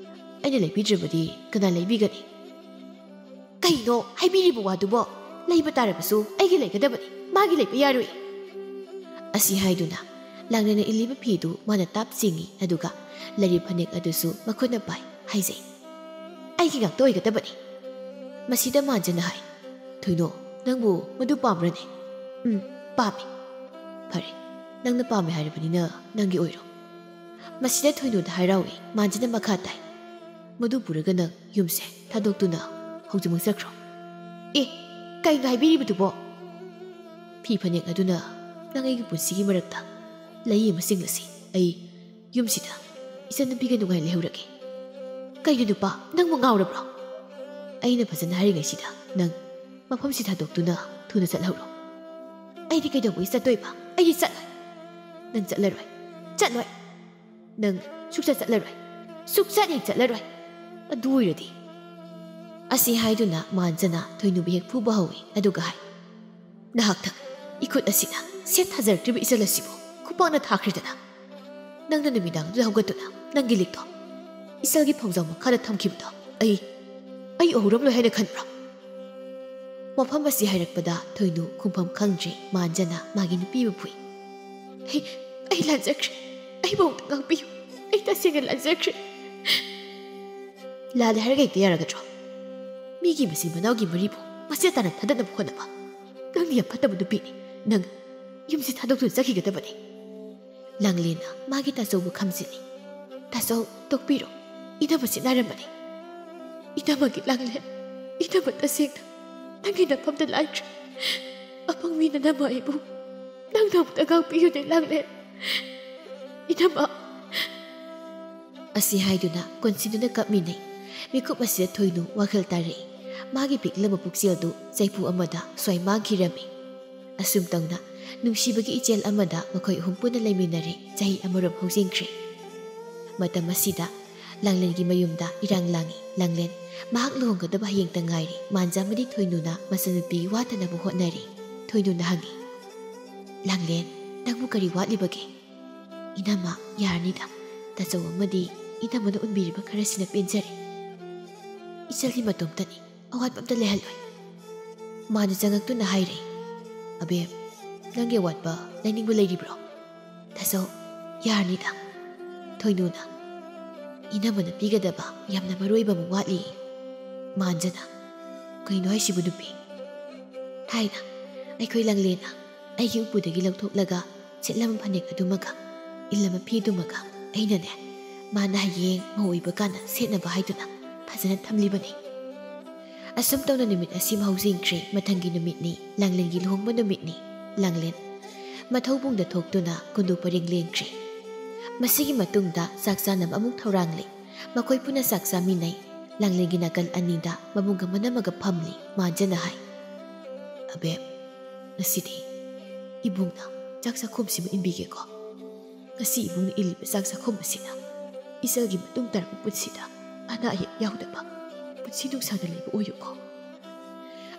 ꯑꯩꯅ ꯂꯩꯕꯤꯗ꯭ꯔꯕꯗꯤ ꯀꯅꯥ ꯂꯩꯕꯤꯒꯅꯤ?" "ꯀꯩꯅꯣ ꯍꯥꯏꯕꯤꯔꯤꯕ ꯋꯥꯗꯨꯕꯣ? ꯂꯩꯕ ꯇꯥꯔꯕꯁꯨ ꯑꯩꯒꯤ ꯂꯩꯒꯗꯕꯅꯤ, ꯃꯥꯒꯤ ꯂꯩꯕ ꯌꯥꯔꯣꯏ꯫" ꯑꯁꯤ ꯍꯥꯏꯗꯨꯅ ꯂꯥꯡꯂꯦꯟꯅ ꯏꯜꯂꯤꯕ ꯐꯤꯗꯨ ꯃꯥꯅ ꯇꯥꯞ ꯆꯤꯡꯏ, ꯑꯗꯨꯒ ꯂꯩꯔꯤꯕ ꯐꯅꯦꯛ ꯑꯗꯨꯁꯨ ꯃꯈꯨꯠꯅ ꯄꯥꯏ꯫ ꯍꯥꯏꯖꯩ, "ꯑꯩꯒꯤ ꯉꯥꯛꯇ ꯑꯣꯏꯒꯗꯕꯅꯤ꯫" ꯃꯁꯤꯗ ꯃꯥꯟꯖꯅ ꯍꯥꯏ, "ꯊꯣꯏꯅꯣ, ꯅꯪꯕꯨ ꯃꯗꯨ ꯄꯥꯝꯕ꯭ꯔꯅꯦ?" "ꯎꯝ, ꯄꯥꯝꯃꯤ꯫" "ꯐꯔꯦ, ꯅꯪꯅ ꯄꯥꯝꯃꯦ ꯍꯥꯏꯔꯕꯅꯤꯅ ꯅꯪꯒꯤ ꯑꯣꯏꯔꯣ꯫" ꯃꯁꯤꯗ ꯊꯣꯏꯅꯨꯗ ꯍꯔꯥꯎꯏ꯫ ꯃꯥꯟꯖꯅ ꯃꯈꯥ ꯇꯥꯏ, "ꯃꯗꯨ ꯄꯨꯔꯒ ꯅꯪ ꯌꯨꯝꯁꯦ ꯊꯥꯗꯣꯛꯇꯨꯅ ꯍꯧꯖꯤꯛꯃꯛ ꯆꯠꯈ꯭ꯔꯣ꯫" "ꯑꯦ, ꯀꯩꯅꯣ ꯍꯥꯏꯕꯤꯔꯤꯕꯗꯨꯕꯣ?" "ꯐꯤ ꯐꯅꯦꯛ ꯑꯗꯨꯅ ꯅꯪ ꯑꯩꯒꯤ ꯄꯨꯟꯁꯤꯒꯤ ꯃꯔꯛꯇ ꯂꯩ ꯑꯃ ꯆꯤꯡꯂꯁꯤ꯫ ꯑꯩ ꯌꯨꯝꯁꯤꯗ ꯏꯆꯟꯅꯨꯄꯤꯒ ꯅꯨꯡꯉꯥꯏ ꯂꯩꯍꯧꯔꯒꯦ꯫" "ꯀꯩꯅꯣ ꯅꯨꯄꯥ, ꯅꯪꯕꯨ ꯉꯥꯎꯔꯕ꯭ꯔꯣ? ꯑꯩꯅ ꯐꯖꯅ ꯍꯥꯏꯔꯤꯉꯩꯁꯤꯗ ꯅꯪ ꯃꯐꯝꯁꯤ ꯊꯥꯗꯣꯛꯇꯨꯅ ꯊꯨꯅ ꯆꯠꯍꯧꯔꯣ꯫" "ꯑꯩꯗꯤ ꯀꯩꯗꯧꯕꯒꯤ ꯆꯠꯇꯣꯏꯕ? ꯑꯩꯗꯤ ꯆꯠꯂꯣꯏ꯫" "ꯅꯪ ꯆꯠꯂꯔꯣꯏ, ꯆꯠꯂꯣꯏ꯫ ꯅꯪ ꯁꯨꯛꯆꯠ ꯆꯠꯂꯔꯣꯏ, ꯁꯨꯛꯆꯠ ꯍꯦꯛ ꯆꯠꯂꯔꯣꯏ꯫ ꯑꯗꯨ ꯑꯣꯏꯔꯗꯤ꯫" ꯑꯁꯤ ꯍꯥꯏꯗꯨꯅ ꯃꯥꯟꯖꯅ ꯊꯣꯏꯅꯨꯕꯤ ꯍꯦꯛ ꯐꯨꯕ ꯍꯧꯏ, ꯑꯗꯨꯒ ꯍꯥꯏ, "ꯅꯍꯥꯛꯇ ꯏꯈꯨꯠ ꯑꯁꯤꯅ ꯁꯦꯠ ꯊꯥꯖꯔꯛꯇ꯭ꯔꯤꯕ ꯏꯆꯜ ꯑꯁꯤꯕꯨ ꯈꯨꯄꯥꯛꯅ ꯊꯥꯈ꯭ꯔꯦꯗꯅ꯫ ꯅꯪꯅ ꯅꯨꯃꯤꯗꯥꯡꯗꯨꯗ ꯍꯧꯒꯠꯇꯨꯅ ꯅꯪꯒꯤ ꯂꯤꯛꯇꯣ ꯏꯆꯜꯒꯤ ꯐꯧꯖꯥꯎ ꯃꯈꯥꯗ ꯊꯝꯈꯤꯕꯗꯣ ꯑꯩ, ꯑꯩ ꯎꯍꯧꯔꯝꯂꯣꯏ ꯍꯥꯏꯅ ꯈꯟꯕ꯭ꯔꯣ?" ꯋꯥꯐꯝ ꯑꯁꯤ ꯍꯥꯏꯔꯛꯄꯗ ꯊꯣꯏꯅꯨ ꯈꯨꯝꯐꯝ ꯈꯪꯗ꯭ꯔꯦ꯫ ꯃꯥꯟꯖꯅ ꯃꯥꯒꯤ ꯅꯨꯄꯤꯕꯨ ꯐꯨꯏ꯫ "ꯑꯩ, ꯑꯩ ꯂꯥꯟꯖꯈ꯭ꯔꯦ꯫ ꯑꯩꯕꯨ ꯑꯃꯨꯛꯇ ꯉꯥꯛꯄꯤꯌꯨ꯫ ꯑꯩ ꯇꯁꯦꯡꯅ ꯂꯥꯟꯖꯈ꯭ꯔꯦ꯫" "ꯂꯥꯜꯂꯦ ꯍꯥꯏꯔꯒ ꯍꯦꯛꯇ ꯌꯥꯔꯒꯗ꯭ꯔꯣ? ꯃꯤꯒꯤ ꯃꯆꯤꯟ ꯃꯅꯥꯎꯒꯤ ꯃꯔꯤꯕꯨ ꯃꯆꯦꯠ ꯇꯥꯅ ꯊꯥꯗꯠꯅꯕ ꯍꯣꯠꯅꯕ꯫ ꯅꯪꯗꯤ ꯌꯥꯝ ꯐꯠꯇꯕ ꯅꯨꯄꯤꯅꯤ꯫ ꯅꯪ ꯌꯨꯝꯁꯤ ꯊꯥꯗꯣꯛꯇꯨꯅ ꯆꯠꯈꯤꯒꯗꯕꯅꯤ꯫" ꯂꯥꯡꯂꯦꯟꯅ ꯃꯥꯒꯤ ꯇꯥꯆꯧꯕꯨ ꯈꯝꯖꯤꯜꯂꯤ꯫ "ꯇꯥꯆꯧ, ꯇꯣꯛꯄꯤꯔꯣ꯫ ꯏꯅꯝꯃ ꯁꯤꯠꯅꯔꯝꯕꯅꯤ꯫" "ꯏꯅꯝꯃꯒꯤ ꯂꯥꯡꯂꯦꯟ, ꯏꯅꯝꯃ ꯇꯁꯦꯡꯅ ꯅꯪꯒꯤ ꯅꯐꯝꯗ ꯂꯥꯟꯈ꯭ꯔꯦ꯫ ꯑꯄꯪꯕꯤ ꯅꯅꯝꯃ ꯑꯩꯕꯨ ꯅꯪꯅ ꯑꯃꯨꯛꯇ ꯉꯥꯛꯄꯤꯌꯨꯅꯦ, ꯂꯥꯡꯂꯦꯟ꯫ ꯏꯅꯝꯃ꯫" ꯑꯁꯤ ꯍꯥꯏꯗꯨꯅ ꯀꯣꯟꯁꯤꯟꯗꯨꯅ ꯀꯞꯃꯤꯟꯅꯩ꯫ ꯃꯤꯀꯨꯞ ꯑꯁꯤꯗ ꯊꯣꯏꯅꯨ ꯋꯥꯈꯜ ꯇꯥꯔꯛꯏ꯫ ꯃꯥꯒꯤ ꯄꯤꯛꯂꯕ ꯄꯨꯛꯆꯦꯜꯗꯨ ꯆꯩꯐꯨ ꯑꯃꯗ ꯁ꯭ꯋꯥꯏ ꯃꯥꯡꯈꯤꯔꯝꯃꯤ꯫ ꯑꯁꯨꯝ ꯇꯧꯅ ꯅꯨꯡꯁꯤꯕꯒꯤ ꯏꯆꯦꯜ ꯑꯃꯗ ꯃꯈꯣꯏ ꯑꯍꯨꯝ ꯄꯨꯟꯅ ꯂꯩꯃꯤꯟꯅꯔꯦ꯫ ꯆꯍꯤ ꯑꯃꯔꯣꯝ ꯍꯧꯖꯤꯟꯈ꯭ꯔꯦ꯫ ꯃꯇꯝ ꯑꯁꯤꯗ ꯂꯥꯡꯂꯦꯟꯒꯤ ꯃꯌꯨꯝꯗ ꯏꯔꯥꯡ ꯂꯥꯡꯏ꯫ ꯂꯥꯡꯂꯦꯟ ꯃꯍꯥꯛ ꯂꯨꯍꯣꯡꯒꯗꯕ ꯍꯌꯦꯡꯇ ꯉꯥꯏꯔꯤ꯫ ꯃꯥꯟꯖꯥ ꯑꯃꯗꯤ ꯊꯣꯏꯅꯨꯅ ꯃꯆꯟꯅꯨꯄꯤ ꯋꯥꯠꯇꯅꯕ ꯍꯣꯠꯅꯔꯤ꯫ ꯊꯣꯏꯅꯨꯅ ꯍꯪꯏ, "ꯂꯥꯡꯂꯦꯟ, ꯅꯪꯕꯨ ꯀꯔꯤ ꯋꯥꯠꯂꯤꯕꯒꯦ?" "ꯏꯅꯝꯃ, ꯌꯥꯔꯅꯤꯗ꯫ ꯇꯥꯆꯧ ꯑꯃꯗꯤ ꯏꯅꯝꯃꯅ ꯎꯟꯕꯤꯔꯤꯕ ꯈꯔꯁꯤꯅ ꯄꯦꯟꯖꯔꯦ꯫ ꯏꯆꯜꯗꯤ ꯃꯇꯣꯝꯇꯅꯤ, ꯑꯋꯥꯠꯄ ꯑꯝꯇ ꯂꯩꯍꯜꯂꯣꯏ꯫" ꯃꯥꯅ ꯆꯪꯉꯛꯇꯨꯅ ꯍꯥꯏꯔꯦ, "ꯑꯕꯦꯝ, ꯅꯪꯒꯤ ꯑꯋꯥꯠꯄ ꯂꯩꯅꯤꯡꯕ ꯂꯩꯔꯤꯕ꯭ꯔꯣ?" "ꯇꯥꯆꯧ, ꯌꯥꯔꯅꯤꯗ꯫" ꯊꯣꯏꯅꯨꯅ, "ꯏꯅꯝꯃꯅ ꯄꯤꯒꯗꯕ ꯌꯥꯝꯅ ꯃꯔꯨ ꯑꯣꯏꯕ ꯑꯃ ꯋꯥꯠꯂꯤ꯫" ꯃꯥꯟꯖꯅ, "ꯀꯩꯅꯣ ꯍꯥꯏꯁꯤꯕꯨ ꯅꯨꯄꯤ?" "ꯊꯥꯏꯅ ꯑꯩꯈꯣꯏ ꯂꯥꯡꯂꯦꯟꯅ ꯑꯩꯒꯤ ꯎꯄꯨꯗꯒꯤ ꯂꯧꯊꯣꯛꯂꯒ ꯁꯦꯠꯂꯝꯕ ꯐꯅꯦꯛ ꯑꯗꯨꯃꯒ ꯏꯜꯂꯝꯕ ꯐꯤꯗꯨꯃꯒ ꯑꯩꯅꯅꯦ, ꯃꯥꯅ ꯍꯌꯦꯡ ꯃꯧ ꯑꯣꯏꯕ ꯀꯥꯟꯗ ꯁꯦꯠꯅꯕ ꯍꯥꯏꯗꯨꯅ ꯐꯖꯅ ꯊꯝꯂꯤꯕꯅꯤ꯫ ꯑꯁꯨꯝ ꯇꯧꯅ ꯅꯨꯃꯤꯠ ꯑꯁꯤꯃ ꯍꯧꯖꯤꯟꯈ꯭ꯔꯦ꯫ ꯃꯊꯪꯒꯤ ꯅꯨꯃꯤꯠꯅꯤ, ꯂꯥꯡꯂꯦꯟꯒꯤ ꯂꯨꯍꯣꯡꯕ ꯅꯨꯃꯤꯠꯅꯤ꯫ ꯂꯥꯡꯂꯦꯟ ꯃꯊꯧꯕꯨꯡꯗ ꯊꯣꯛꯇꯨꯅ ꯀꯨꯟꯗꯣ ꯄꯔꯦꯡ ꯂꯦꯟꯈ꯭ꯔꯦ꯫ ꯃꯁꯤꯒꯤ ꯃꯇꯨꯡꯗ ꯆꯥꯛ ꯆꯥꯅꯕ ꯑꯃꯨꯛ ꯊꯧꯔꯥꯡꯂꯦ꯫ ꯃꯈꯣꯏ ꯄꯨꯟꯅ ꯆꯥꯛ ꯆꯥꯃꯤꯟꯅꯩ꯫ ꯂꯥꯡꯂꯦꯟꯒꯤ ꯅꯥꯀꯜ ꯑꯅꯤꯗ ꯃꯕꯨꯡꯒ ꯃꯅꯝꯃꯒ ꯐꯝꯂꯤ꯫ ꯃꯥꯟꯖꯅ ꯍꯥꯏ, "ꯑꯕꯦꯝ, ꯉꯁꯤꯗꯤ ꯏꯕꯨꯡꯅ ꯆꯥꯛ ꯆꯥꯛꯈꯨꯝꯁꯤꯃ ꯏꯟꯕꯤꯒꯦꯀꯣ꯫ ꯉꯁꯤ ꯏꯕꯨꯡꯅ ꯏꯜꯂꯤꯕ ꯆꯥꯛ ꯆꯥꯛꯈꯨꯝ ꯑꯁꯤꯅ ꯏꯆꯜꯒꯤ ꯃꯇꯨꯡ ꯇꯥꯔꯛꯄ ꯄꯨꯟꯁꯤꯗ ꯑꯅꯥ ꯑꯌꯦꯛ ꯌꯥꯎꯗꯕ ꯄꯨꯟꯁꯤ ꯅꯨꯡꯁꯥꯡꯅ ꯂꯩꯕ ꯑꯣꯏꯌꯨꯀꯣ꯫"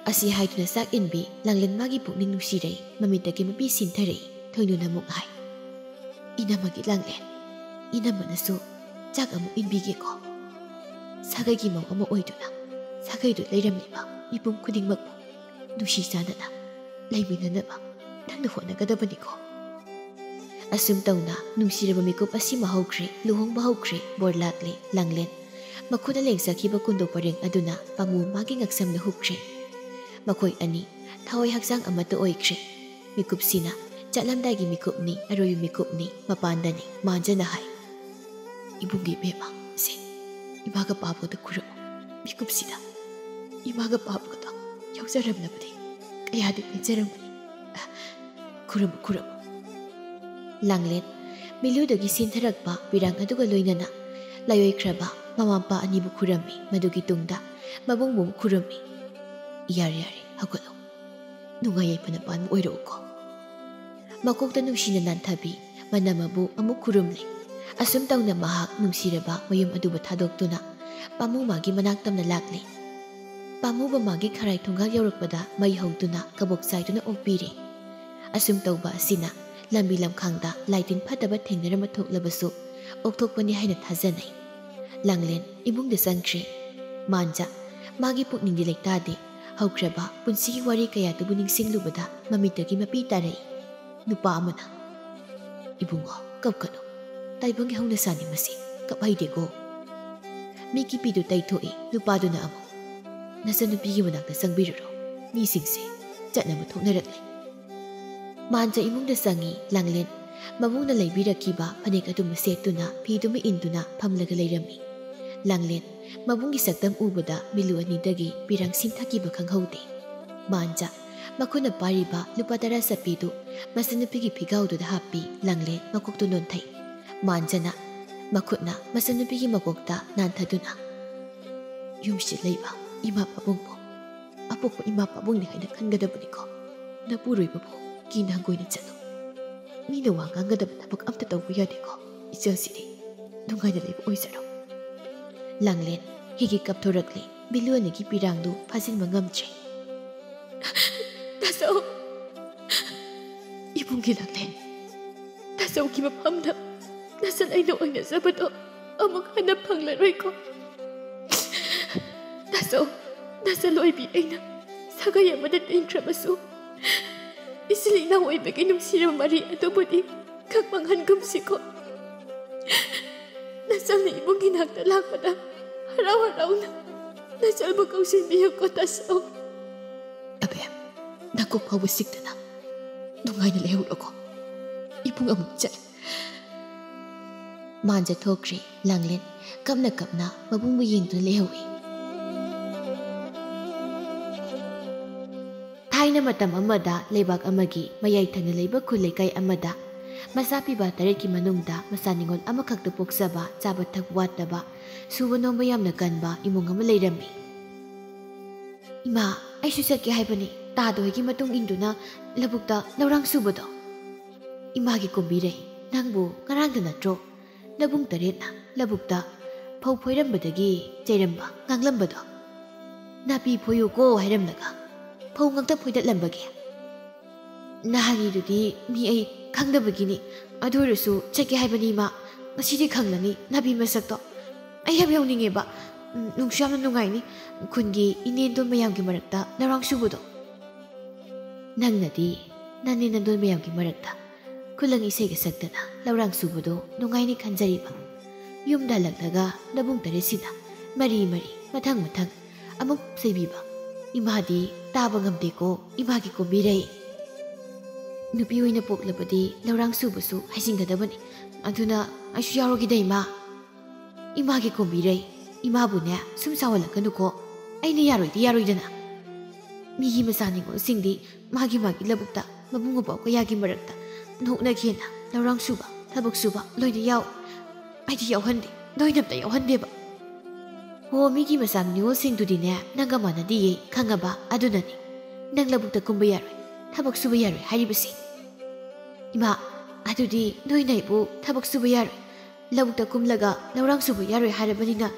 ꯑꯁꯤ ꯍꯥꯏꯗꯨꯅ ꯆꯥꯛ ꯏꯟꯕꯤ꯫ ꯂꯥꯡꯂꯦꯟ ꯃꯥꯒꯤ ꯄꯨꯛꯅꯤꯡ ꯅꯨꯡꯁꯤꯔꯛꯏ꯫ ꯃꯃꯤꯠꯇꯒꯤ ꯃꯄꯤ ꯁꯤꯟꯊꯔꯛꯏ꯫ ꯊꯣꯏꯅꯨꯅ ꯑꯃꯨꯛ ꯍꯥꯏ, "ꯏꯅꯝꯃꯒꯤ ꯂꯥꯡꯂꯦꯟ, ꯏꯅꯝꯃꯅꯁꯨ ꯆꯥꯛ ꯑꯃꯨꯛ ꯏꯟꯕꯤꯒꯦꯀꯣ꯫ ꯁꯥꯒꯩꯒꯤ ꯃꯧ ꯑꯃ ꯑꯣꯏꯗꯨꯅ ꯁꯥꯒꯩꯗꯨ ꯂꯩꯔꯝꯂꯤꯕ ꯃꯤꯄꯨꯝ ꯈꯨꯗꯤꯡꯃꯛꯄꯨ ꯅꯨꯡꯁꯤ ꯆꯥꯟꯅꯅ ꯂꯩꯃꯤꯟꯅꯅꯕ ꯅꯪꯅ ꯍꯣꯠꯅꯒꯗꯕꯅꯤꯀꯣ꯫" ꯑꯁꯨꯝ ꯇꯧꯅ ꯅꯨꯡꯁꯤꯔꯕ ꯃꯤꯀꯨꯞ ꯑꯁꯤꯃ ꯍꯧꯈ꯭ꯔꯦ꯫ ꯂꯨꯍꯣꯡꯕ ꯍꯧꯈ꯭ꯔꯦ꯫ ꯕꯣꯔ ꯂꯥꯛꯂꯦ꯫ ꯂꯥꯡꯂꯦꯟ ꯃꯈꯨꯠꯅ ꯂꯦꯡꯖꯈꯤꯕ ꯀꯨꯟꯗꯣ ꯄꯔꯦꯡ ꯑꯗꯨꯅ ꯄꯥꯃꯨ ꯃꯥꯒꯤ ꯉꯛꯁꯝꯗ ꯍꯨꯛꯈ꯭ꯔꯦ꯫ ꯃꯈꯣꯏ ꯑꯅꯤ ꯊꯋꯥꯏ ꯍꯛꯆꯥꯡ ꯑꯃꯠꯇ ꯑꯣꯏꯈ꯭ꯔꯦ꯫ ꯃꯤꯀꯨꯞꯁꯤꯅ ꯆꯠꯂꯝꯗꯥꯏꯒꯤ ꯃꯤꯀꯨꯞꯅꯤ, ꯑꯔꯣꯏꯕ ꯃꯤꯀꯨꯞꯅꯤ꯫ ꯃꯄꯥꯟꯗꯅꯤ꯫ ꯃꯥꯟꯖꯅ ꯍꯥꯏ, "ꯏꯕꯨꯡꯒꯤ ꯏꯕꯦꯝꯃ, ꯁꯦ, ꯏꯃꯥꯒ ꯄꯥꯕꯒꯗ ꯈꯨꯔꯨꯝꯃꯨ꯫ ꯃꯤꯀꯨꯞꯁꯤꯗ ꯏꯃꯥꯒ ꯄꯥꯕꯒꯗ ꯌꯥꯎꯖꯔꯝꯂꯕꯗꯤ ꯀꯌꯥꯗꯤ ꯄꯦꯟꯖꯔꯝꯒꯅꯤ꯫ ꯑ, ꯈꯨꯔꯨꯝꯃꯨ, ꯈꯨꯔꯨꯝꯃꯨ꯫" ꯂꯥꯡꯂꯦꯟ ꯃꯤꯂꯨꯗꯒꯤ ꯁꯤꯟꯊꯔꯛꯄ ꯄꯤꯔꯥꯡ ꯑꯗꯨꯒ ꯂꯣꯏꯅꯅ ꯂꯥꯏꯑꯣꯏꯈ꯭ꯔꯕ ꯃꯃꯥ ꯃꯄꯥ ꯑꯅꯤꯕꯨ ꯈꯨꯔꯝꯃꯤ꯫ ꯃꯗꯨꯒꯤ ꯇꯨꯡꯗ ꯃꯕꯨꯡꯕꯨ ꯑꯃꯨꯛ ꯈꯨꯔꯨꯝꯃꯤ꯫ "ꯌꯥꯔꯦ, ꯌꯥꯔꯦ, ꯍꯧꯒꯠꯂꯣ꯫ ꯅꯨꯡꯉꯥꯏ ꯌꯥꯏꯐꯅ ꯄꯥꯟꯕ ꯑꯣꯏꯔꯛꯎꯀꯣ꯫" ꯃꯀꯣꯛꯇ ꯅꯨꯡꯁꯤꯅ ꯅꯥꯟꯊꯕꯤ, ꯃꯅꯝ ꯑꯕꯨ ꯑꯃꯨꯛ ꯈꯨꯔꯨꯝꯂꯦ꯫ ꯑꯁꯨꯝ ꯇꯧꯅ ꯃꯍꯥꯛ ꯅꯨꯡꯁꯤꯔꯕ ꯃꯌꯨꯝ ꯑꯗꯨꯕꯨ ꯊꯥꯗꯣꯛꯇꯨꯅ ꯄꯥꯃꯨ ꯃꯥꯒꯤ ꯃꯅꯥꯛ ꯇꯝꯅ ꯂꯥꯛꯂꯦ꯫ ꯄꯥꯃꯨꯕ ꯃꯥꯒꯤ ꯈꯔꯥꯏ ꯊꯣꯡꯒꯥꯜ ꯌꯧꯔꯛꯄꯗ ꯃꯩ ꯍꯧꯗꯨꯅ ꯀꯕꯣꯛ ꯆꯥꯏꯗꯨꯅ ꯑꯣꯛꯄꯤꯔꯦ꯫ ꯑꯁꯨꯝ ꯇꯧꯕ ꯑꯁꯤꯅ ꯂꯝꯕꯤ ꯂꯝꯈꯥꯡꯗ ꯂꯥꯏꯇꯤꯟ ꯐꯠꯇꯕ ꯊꯦꯡꯅꯔꯝꯕ ꯊꯣꯛꯂꯕꯁꯨ ꯑꯣꯛꯊꯣꯛꯄꯅꯤ ꯍꯥꯏꯅ ꯊꯥꯖꯅꯩ꯫ ꯂꯥꯡꯂꯦꯟ ꯏꯃꯨꯡꯗ ꯆꯪꯈ꯭ꯔꯦ꯫ ꯃꯥꯟꯖ ꯃꯥꯒꯤ ꯄꯨꯛꯅꯤꯡꯗꯤ ꯂꯩꯇꯥꯗꯦ꯫ ꯍꯧꯈ꯭ꯔꯕ ꯄꯨꯟꯁꯤꯒꯤ ꯋꯥꯔꯤ ꯀꯌꯥꯗꯨꯕꯨ ꯅꯤꯡꯁꯤꯡꯂꯨꯕꯗ ꯃꯃꯤꯠꯇꯒꯤ ꯃꯄꯤ ꯇꯥꯔꯛꯏ꯫ ꯅꯨꯄꯥ ꯑꯃꯅ, "ꯏꯕꯨꯡꯉꯣ, ꯀꯞꯀꯅꯨ꯫ ꯇꯥꯏꯕꯪꯒꯤ ꯍꯧꯅꯁꯥꯅꯤ ꯃꯁꯤ, ꯀꯞꯍꯩꯗꯦꯀꯣ꯫" ꯃꯤꯠꯀꯤ ꯄꯤꯗꯨ ꯇꯩꯊꯣꯛꯏ꯫ ꯅꯨꯄꯥꯗꯨꯅ ꯑꯃꯨꯛ, "ꯅꯆꯟꯅꯨꯄꯤꯒꯤ ꯃꯅꯥꯛꯇ ꯆꯪꯕꯤꯔꯨꯔꯣ꯫ ꯃꯤꯁꯤꯡꯁꯦ ꯆꯠꯅꯕ ꯊꯣꯛꯅꯔꯛꯂꯦ꯫" ꯃꯥꯟꯖ ꯏꯃꯨꯡꯗ ꯆꯪꯉꯤ꯫ ꯂꯥꯡꯂꯦꯟ ꯃꯕꯨꯡꯅ ꯂꯩꯕꯤꯔꯛꯈꯤꯕ ꯐꯅꯦꯛ ꯑꯗꯨꯃ ꯁꯦꯠꯇꯨꯅ ꯐꯤꯗꯨꯃ ꯏꯟꯗꯨꯅ ꯐꯝꯂꯒ ꯂꯩꯔꯝꯃꯤ꯫ ꯂꯥꯡꯂꯦꯟ ꯃꯕꯨꯡꯒꯤ ꯁꯛꯇꯝ ꯎꯕꯗ ꯃꯤꯠꯂꯨ ꯑꯅꯤꯗꯒꯤ ꯄꯤꯔꯥꯡ ꯁꯤꯟꯊꯈꯤꯕ ꯈꯪꯍꯧꯗꯦ꯫ ꯃꯥꯟꯖ ꯃꯈꯨꯠꯅ ꯄꯥꯏꯔꯤꯕ ꯂꯨꯄꯥ ꯇꯔꯥ ꯆꯠꯄꯤꯗꯨ ꯃꯆꯟꯅꯨꯄꯤꯒꯤ ꯐꯤꯒꯥꯎꯗꯨꯗ ꯍꯥꯞꯄꯤ꯫ ꯂꯥꯡꯂꯦꯟ ꯃꯀꯣꯛꯇꯨ ꯅꯣꯟꯊꯩ꯫ ꯃꯥꯟꯖꯅ ꯃꯈꯨꯠꯅ ꯃꯆꯟꯅꯨꯄꯤꯒꯤ ꯃꯀꯣꯛꯇ ꯅꯥꯟꯊꯗꯨꯅ, "ꯌꯨꯝꯁꯤꯗ ꯂꯩꯕ ꯏꯃꯥ ꯄꯥꯕꯨꯡꯕꯨ ꯑꯄꯣꯛꯄ ꯏꯃꯥ ꯄꯥꯕꯨꯡꯅꯤ ꯍꯥꯏꯅ ꯈꯟꯒꯗꯕꯅꯤꯀꯣ꯫ ꯅꯄꯨꯔꯣꯏꯕꯕꯨ ꯀꯤꯅ ꯍꯪꯒꯣꯏꯅ ꯆꯠꯂꯨ꯫ ꯃꯤꯅ ꯋꯥ ꯉꯥꯡꯒꯗꯕ ꯊꯕꯛ ꯑꯝꯇ ꯇꯧꯕ ꯌꯥꯗꯦꯀꯣ꯫ ꯏꯆꯜꯁꯤꯗꯤ ꯅꯨꯡꯉꯥꯏꯅ ꯂꯩꯕ ꯑꯣꯏꯖꯔꯣ꯫" ꯂꯥꯡꯂꯦꯟ ꯍꯤꯒꯤ ꯀꯞꯊꯣꯔꯛꯂꯦ꯫ ꯃꯤꯠꯂꯨ ꯑꯅꯤꯒꯤ ꯄꯤꯔꯥꯡꯗꯨ ꯐꯥꯖꯤꯟꯕ ꯉꯝꯗ꯭ꯔꯦ꯫ "ꯇꯥꯆꯧ! ꯏꯕꯨꯡꯒꯤ ꯂꯥꯡꯂꯦꯟ! ꯇꯥꯆꯧꯒꯤ ꯃꯐꯝꯗ ꯅꯆꯟ ꯑꯩꯅ ꯑꯣꯏꯅꯖꯕꯗꯣ ꯑꯃꯨꯛ ꯍꯟꯅ ꯐꯪꯂꯔꯣꯏꯀꯣ꯫ ꯇꯥꯆꯧ, ꯅꯆꯟ ꯑꯣꯏꯕꯤ ꯑꯩꯅ ꯁꯥꯒꯩ ꯑꯃꯗ ꯇꯤꯟꯈ꯭ꯔꯕꯁꯨ, ꯏꯆꯤꯜ ꯏꯅꯥꯎ ꯑꯣꯏꯕꯒꯤ ꯅꯨꯡꯁꯤꯔꯕ ꯃꯔꯤ ꯑꯗꯨꯕꯨꯗꯤ ꯈꯪ ꯃꯥꯡꯍꯟꯒꯨꯝꯁꯤꯀꯣ꯫ ꯅꯆꯟꯅ ꯏꯕꯨꯡꯒꯤ ꯅꯥꯛꯇ ꯂꯥꯛꯄꯗ ꯍꯔꯥꯎ ꯍꯔꯥꯎꯅ ꯅꯆꯟꯕꯨ ꯀꯧꯁꯤꯟꯕꯤꯌꯨꯀꯣ, ꯇꯥꯆꯧ꯫" "ꯑꯕꯦꯝ, ꯅꯀꯣꯛ ꯐꯥꯎꯕ ꯆꯤꯛꯇꯅ ꯅꯨꯡꯉꯥꯏꯅ ꯂꯩꯍꯧꯔꯣꯀꯣ꯫ ꯏꯕꯨꯡ ꯑꯃꯨꯛ ꯆꯠ..." ꯃꯥꯟꯖ ꯊꯣꯛꯈ꯭ꯔꯦ꯫ ꯂꯥꯡꯂꯦꯟ ꯀꯞꯅ ꯀꯞꯅ ꯃꯕꯨꯡꯕꯨ ꯌꯦꯡꯗꯨꯅ ꯂꯩꯍꯧꯏ꯫ ꯊꯥꯏꯅ ꯃꯇꯝ ꯑꯃꯗ ꯂꯩꯕꯥꯛ ꯑꯃꯒꯤ ꯃꯌꯥꯏ ꯊꯪꯅ ꯂꯩꯕ ꯈꯨꯜ ꯂꯩꯀꯥꯏ ꯑꯃꯗ ꯃꯆꯥ ꯄꯤꯕ ꯇꯔꯦꯠꯀꯤ ꯃꯅꯨꯡꯗ ꯃꯆꯥ ꯅꯤꯉꯣꯜ ꯑꯃꯈꯛꯇ ꯄꯣꯛꯆꯕ, ꯆꯥꯕ ꯊꯛꯄ ꯋꯥꯠꯇꯕ, ꯁꯨꯕ ꯅꯣꯝꯕ ꯌꯥꯝꯅ ꯀꯟꯕ ꯏꯃꯨꯡ ꯑꯃ ꯂꯩꯔꯝꯃꯤ꯫ "ꯏꯃꯥ, ꯑꯩꯁꯨ ꯆꯠꯀꯦ ꯍꯥꯏꯕꯅꯤ, ꯇꯥꯗ ꯍꯣꯏꯒꯤ ꯃꯇꯨꯡ ꯏꯟꯗꯨꯅ ꯂꯧꯕꯨꯛꯇ ꯂꯧꯔꯥꯡ ꯁꯨꯕꯗꯣ꯫ ꯏꯃꯥꯒꯤ ꯀꯣꯝꯕꯤꯔꯩ, ꯅꯪꯕꯨ ꯉꯔꯥꯡꯗ ꯅꯠꯇ꯭ꯔꯣ ꯅꯕꯨꯡ ꯇꯔꯦꯠꯅ ꯂꯧꯕꯨꯛꯇ ꯐꯧ ꯐꯣꯏꯔꯝꯕꯗꯒꯤ ꯆꯩꯔꯝꯕ, ꯉꯥꯡꯂꯝꯕꯗꯣ? ꯅꯥꯄꯤ ꯐꯣꯏꯌꯨꯀꯣ ꯍꯥꯏꯔꯝꯂꯒ ꯐꯧ ꯉꯥꯛꯇ ꯐꯣꯏꯗꯠꯂꯝꯕꯒꯦ?" "ꯅꯍꯥꯟꯒꯤꯗꯨꯗꯤ ꯃꯤ ꯑꯩ ꯈꯪꯗꯕꯒꯤꯅꯤ꯫ ꯑꯗꯨ ꯑꯣꯏꯔꯁꯨ ꯆꯠꯀꯦ ꯍꯥꯏꯕꯅꯤ, ꯏꯃꯥ꯫ ꯉꯁꯤꯗꯤ ꯈꯪꯂꯅꯤ ꯅꯥꯄꯤ ꯃꯁꯛꯇꯣ꯫ ꯑꯩ ꯌꯥꯝ ꯌꯥꯎꯅꯤꯡꯉꯦꯕ꯫ ꯎꯝ, ꯅꯨꯡꯁꯨ ꯌꯥꯝꯅ ꯅꯨꯡꯉꯥꯏꯅꯤ꯫ ꯈꯨꯟꯒꯤ ꯏꯅꯦꯟꯗꯣꯟ ꯃꯌꯥꯝꯒꯤ ꯃꯔꯛꯇ ꯂꯧꯔꯥꯡ ꯁꯨꯕꯗꯣ꯫ ꯅꯪꯅꯗꯤ ꯅꯅꯦ ꯅꯟꯗꯣꯟ ꯃꯌꯥꯝꯒꯤ ꯃꯔꯛꯇ ꯈꯨꯂꯪ ꯏꯁꯩꯒ ꯁꯛꯇꯅ ꯂꯧꯔꯥꯡ ꯁꯨꯕꯗꯣ ꯅꯨꯡꯉꯥꯏꯅꯤ ꯈꯟꯖꯔꯤꯕ꯫ ꯌꯨꯝꯗ ꯍꯜꯂꯛꯂꯒ ꯅꯕꯨꯡ ꯇꯔꯦꯠꯁꯤꯅ ꯃꯔꯤ ꯃꯔꯤ, ꯃꯊꯪ ꯃꯊꯪ ꯑꯃꯨꯛ ꯆꯩꯕꯤꯕ꯫ ꯏꯃꯥꯗꯤ ꯇꯥꯕ ꯉꯝꯗꯦꯀꯣ, ꯏꯃꯥꯒꯤ ꯀꯣꯝꯕꯤꯔꯩ꯫ ꯅꯨꯄꯤ ꯑꯣꯏꯅ ꯄꯣꯛꯂꯕꯗꯤ ꯂꯧꯔꯥꯡ ꯁꯨꯕꯁꯨ ꯍꯩꯖꯤꯟꯒꯗꯕꯅꯤ꯫ ꯑꯗꯨꯅ ꯑꯩꯁꯨ ꯌꯥꯎꯔꯒꯦꯗ, ꯏꯃꯥ꯫ ꯏꯃꯥꯒꯤ ꯀꯣꯝꯕꯤꯔꯩ, ꯏꯃꯥꯕꯨꯅꯦ ꯁꯨꯝ ꯁꯥꯎꯍꯜꯂꯛꯀꯅꯨꯀꯣ꯫ ꯑꯩꯅ ꯌꯥꯔꯣꯏꯗꯤ ꯌꯥꯔꯣꯏꯗꯅ꯫ ꯃꯤꯒꯤ ꯃꯆꯥ ꯅꯤꯉꯣꯜꯁꯤꯡꯗꯤ ꯃꯥꯒꯤ ꯃꯥꯒꯤ ꯂꯧꯕꯨꯛꯇ ꯃꯕꯨꯡ ꯃꯧꯄ꯭ꯋꯥ ꯀꯌꯥꯒꯤ ꯃꯔꯛꯇ ꯅꯣꯛꯅ ꯈꯦꯅ ꯂꯧꯔꯥꯡ ꯁꯨꯕ, ꯊꯕꯛ ꯁꯨꯕ ꯂꯣꯏꯅ ꯌꯥꯎ꯫ ꯑꯩꯗꯤ ꯌꯥꯎꯍꯟꯗꯦ, ꯅꯣꯏꯅ ꯑꯝꯇ ꯌꯥꯎꯍꯟꯗꯦꯕ꯫ ꯍꯣ, ꯃꯤꯒꯤ ꯃꯆꯥ ꯅꯤꯉꯣꯜꯁꯤꯡꯗꯨꯗꯤꯅꯦ ꯅꯪꯒ ꯃꯥꯟꯅꯗꯤꯌꯦ, ꯈꯪꯉꯕ? ꯑꯗꯨꯅꯅꯤ ꯅꯪ ꯂꯧꯕꯨꯛꯇ ꯀꯨꯝꯕ ꯌꯥꯔꯣꯏ, ꯊꯕꯛ ꯁꯨꯕ ꯌꯥꯔꯣꯏ ꯍꯥꯏꯔꯤꯕꯁꯤ꯫ ꯏꯃꯥ, ꯑꯗꯨꯗꯤ ꯅꯣꯏꯅ ꯑꯩꯕꯨ ꯊꯕꯛ ꯁꯨꯕ ꯌꯥꯔꯣꯏ, ꯂꯧꯕꯨꯛꯇ ꯀꯨꯝꯂꯒ ꯂꯧꯔꯥꯡ ꯁꯨꯕ ꯌꯥꯔꯣꯏ ꯍꯥꯏꯔꯕꯅꯤꯅ,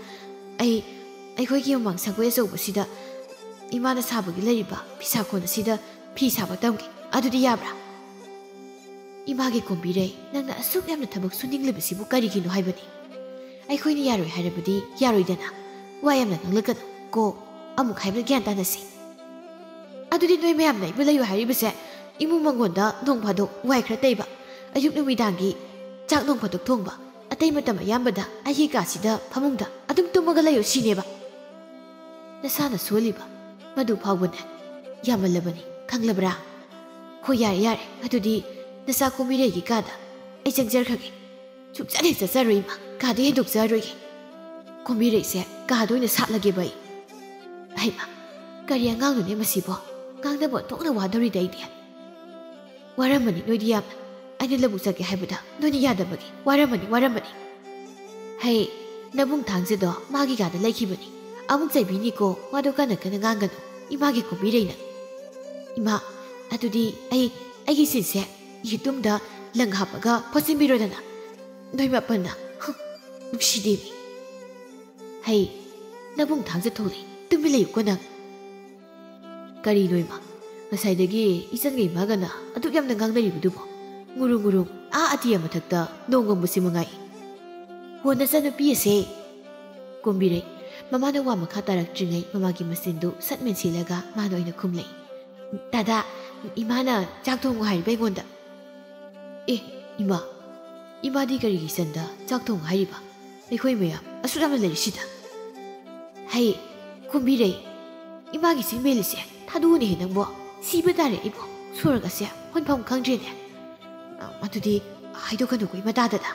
ꯑꯩ ꯑꯩꯈꯣꯏꯒꯤ ꯃꯃꯥꯡ ꯁꯪꯒꯣꯏ ꯑꯆꯧꯕꯁꯤꯗ ꯏꯃꯥꯅ ꯁꯥꯕꯒꯤ ꯂꯩꯔꯤꯕ ꯐꯤꯁꯥꯀꯣꯟ ꯑꯁꯤꯗ ꯐꯤ ꯁꯥꯕ ꯇꯝꯒꯦ꯫ ꯑꯗꯨꯗꯤ ꯌꯥꯕ꯭ꯔꯥ? ꯏꯃꯥꯒꯤ ꯀꯣꯝꯕꯤꯔꯩ, ꯅꯪꯅ ꯑꯁꯨꯛ ꯌꯥꯝꯅ ꯊꯕꯛ ꯁꯨꯅꯤꯡꯂꯤꯕꯁꯤꯕꯨ ꯀꯔꯤꯒꯤꯅꯣ ꯍꯥꯏꯕꯅꯤ? ꯑꯩꯈꯣꯏꯅ ꯌꯥꯔꯣꯏ ꯍꯥꯏꯔꯕꯗꯤ ꯌꯥꯔꯣꯏꯗꯅ꯫ ꯋꯥ ꯌꯥꯝꯅ ꯉꯥꯡꯂꯛꯀꯅꯨ ꯀꯣ꯫ ꯑꯃꯨꯛ ꯍꯥꯏꯕꯗ ꯒ꯭ꯌꯥꯟ ꯇꯥꯅꯁꯤ꯫ ꯑꯗꯨꯗꯤ ꯅꯣꯏ ꯃꯌꯥꯝꯅ ꯑꯩꯕꯨ ꯂꯩꯌꯨ ꯍꯥꯏꯔꯤꯕꯁꯦ, ꯏꯃꯨꯡ ꯃꯪꯒꯣꯟꯗ ꯅꯣꯡ ꯐꯥꯗꯣꯛ ꯋꯥꯏ ꯈꯔ ꯇꯩꯕ, ꯑꯌꯨꯛ ꯅꯨꯃꯤꯗꯥꯡꯒꯤ ꯆꯥꯛ ꯅꯣꯡ ꯐꯥꯗꯣꯛ ꯊꯣꯡꯕ, ꯑꯇꯩ ꯃꯇꯝ ꯑꯌꯥꯝꯕꯗ ꯑꯩꯒꯤ ꯀꯥꯁꯤꯗ ꯐꯃꯨꯡꯗ ꯑꯗꯨꯝ ꯇꯨꯝꯃꯒ ꯂꯩꯌꯨ ꯁꯤꯅꯦꯕ? ꯅꯁꯥꯅ ꯁꯣꯜꯂꯤꯕ ꯃꯗꯨ ꯐꯥꯎꯕꯅꯦ ꯌꯥꯝꯃꯜꯂꯕꯅꯤ, ꯈꯪꯂꯕ꯭ꯔꯥ? ꯍꯣꯏ, ꯌꯥꯔꯦ, ꯌꯥꯔꯦ, ꯑꯗꯨꯗꯤ ꯅꯆꯥ ꯀꯣꯝꯕꯤꯔꯩꯒꯤ ꯀꯥꯗ ꯑꯩ ꯆꯪꯖꯈ꯭ꯔꯒꯦ꯫ ꯁꯨꯡꯆꯠ ꯍꯦꯛ ꯆꯠꯆꯔꯣꯏ, ꯏꯃꯥ, ꯀꯥꯗ ꯍꯦꯟꯗꯣꯛꯆꯔꯣꯏꯒꯦ꯫ ꯀꯣꯝꯕꯤꯔꯩꯁꯦ ꯀꯥꯗ ꯑꯣꯏꯅ ꯁꯥꯠꯂꯒꯦꯕ ꯑꯩ꯫ ꯍꯩꯃꯥ, ꯀꯔꯤ ꯑꯉꯥꯡꯅꯣꯅꯦ ꯃꯁꯤꯕꯣ? ꯉꯥꯡꯅꯕ ꯑꯣꯟꯊꯣꯛꯅ ꯋꯥꯗꯧꯔꯤꯗ ꯑꯩꯗꯤ꯫ ꯋꯥꯔꯝꯃꯅꯤ ꯅꯣꯏꯗꯤ ꯌꯥꯝꯅ꯫ ꯑꯩꯅ ꯂꯧꯕꯨꯛ ꯆꯠꯀꯦ ꯍꯥꯏꯕꯗ ꯅꯣꯏꯅ ꯌꯥꯗꯕꯒꯤ꯫ ꯋꯥꯔꯝꯃꯅꯤ, ꯋꯥꯔꯝꯃꯅꯤ꯫ ꯍꯩ, ꯅꯕꯨꯡ ꯊꯥꯡꯖꯗꯣ ꯃꯥꯒꯤ ꯀꯥꯗ ꯂꯩꯈꯤꯕꯅꯤ꯫ ꯑꯃꯨꯛ ꯆꯩꯕꯤꯅꯤꯀꯣ, ꯋꯥꯗꯣ ꯀꯟꯅ ꯀꯟꯅ ꯉꯥꯡꯒꯅꯨ꯫ ꯏꯃꯥꯒꯤ ꯀꯨꯝꯕꯤꯔꯩꯅ, "ꯏꯃꯥ, ꯑꯗꯨꯗꯤ ꯑꯩ, ꯑꯩꯒꯤ ꯁꯤꯟꯁꯦ ꯌꯦꯇꯨꯝꯗ ꯂꯪ ꯍꯥꯞꯄꯒ ꯐꯣꯠꯆꯤꯟꯕꯤꯔꯣꯗꯅ, ꯅꯣꯏ ꯃꯥꯄꯟꯅ꯫ ꯍꯨꯝ, ꯅꯨꯡꯁꯤꯗꯦꯃꯤ꯫ ꯍꯩ, ꯅꯕꯨꯡ ꯊꯥꯡꯖ ꯊꯣꯛꯂꯛꯏ, ꯇꯨꯃꯤꯟ ꯂꯩꯌꯨꯀꯣ ꯅꯪ꯫" "ꯀꯔꯤꯅꯣ ꯏꯃꯥ? ꯉꯁꯥꯏꯗꯒꯤ ꯏꯆꯟꯒ ꯏꯃꯥꯒꯅ ꯑꯗꯨꯛ ꯌꯥꯝꯅ ꯉꯥꯡꯅꯔꯤꯕꯗꯨꯕꯣ? ꯉꯨꯔꯨ ꯉꯨꯔꯨ, ꯑꯥ ꯑꯇꯤꯌꯥ ꯃꯊꯛꯇ ꯅꯣꯡ ꯃꯪꯕꯁꯤ ꯃꯉꯥꯏ꯫" "ꯍꯣ, ꯅꯆꯟꯅꯨꯄꯤ ꯑꯁꯦ!" ꯀꯨꯝꯕꯤꯔꯩ ꯃꯃꯥꯅ ꯋꯥ ꯃꯈꯥ ꯇꯥꯔꯛꯇ꯭ꯔꯤꯉꯩ ꯃꯃꯥꯒꯤ ꯃꯆꯤꯟꯗꯨ ꯁꯠ ꯃꯦꯟꯁꯤꯜꯂꯒ ꯃꯥꯅ ꯑꯣꯏꯅ ꯈꯨꯝꯂꯛꯏ꯫ "ꯗꯥꯗꯥ, ꯏꯃꯥꯅ ꯆꯥꯛ ꯊꯣꯡꯉꯨ ꯍꯥꯏꯔꯤꯕ ꯑꯩꯉꯣꯟꯗ꯫" "ꯑꯦ, ꯏꯃꯥ, ꯏꯃꯥꯗꯤ ꯀꯔꯤꯒꯤ ꯏꯆꯟꯗ ꯆꯥꯛ ꯊꯣꯡꯉꯨ ꯍꯥꯏꯔꯤꯕ? ꯑꯩꯈꯣꯏ ꯃꯌꯥꯝ ꯑꯁꯨꯛ ꯌꯥꯝꯅ ꯂꯩꯔꯤꯁꯤꯗ꯫" "ꯍꯩ, ꯀꯨꯝꯕꯤꯔꯩ, ꯏꯃꯥꯒꯤ ꯆꯤꯡ ꯃꯦꯜꯂꯤꯁꯦ ꯊꯥꯗꯣꯛꯎꯅꯦꯍꯦ ꯅꯪꯕꯣ꯫ ꯁꯤꯕ ꯇꯥꯔꯦ ꯑꯩꯕꯣ, ꯁꯣꯔꯒꯁꯦ ꯍꯣꯟꯐꯝ ꯈꯪꯗ꯭ꯔꯦꯅꯦ꯫ ꯑ, ꯑꯗꯨꯗꯤ ꯍꯥꯏꯗꯣꯛꯀꯅꯨꯀꯣ ꯏꯃꯥ ꯗꯥꯗꯥꯗ꯫"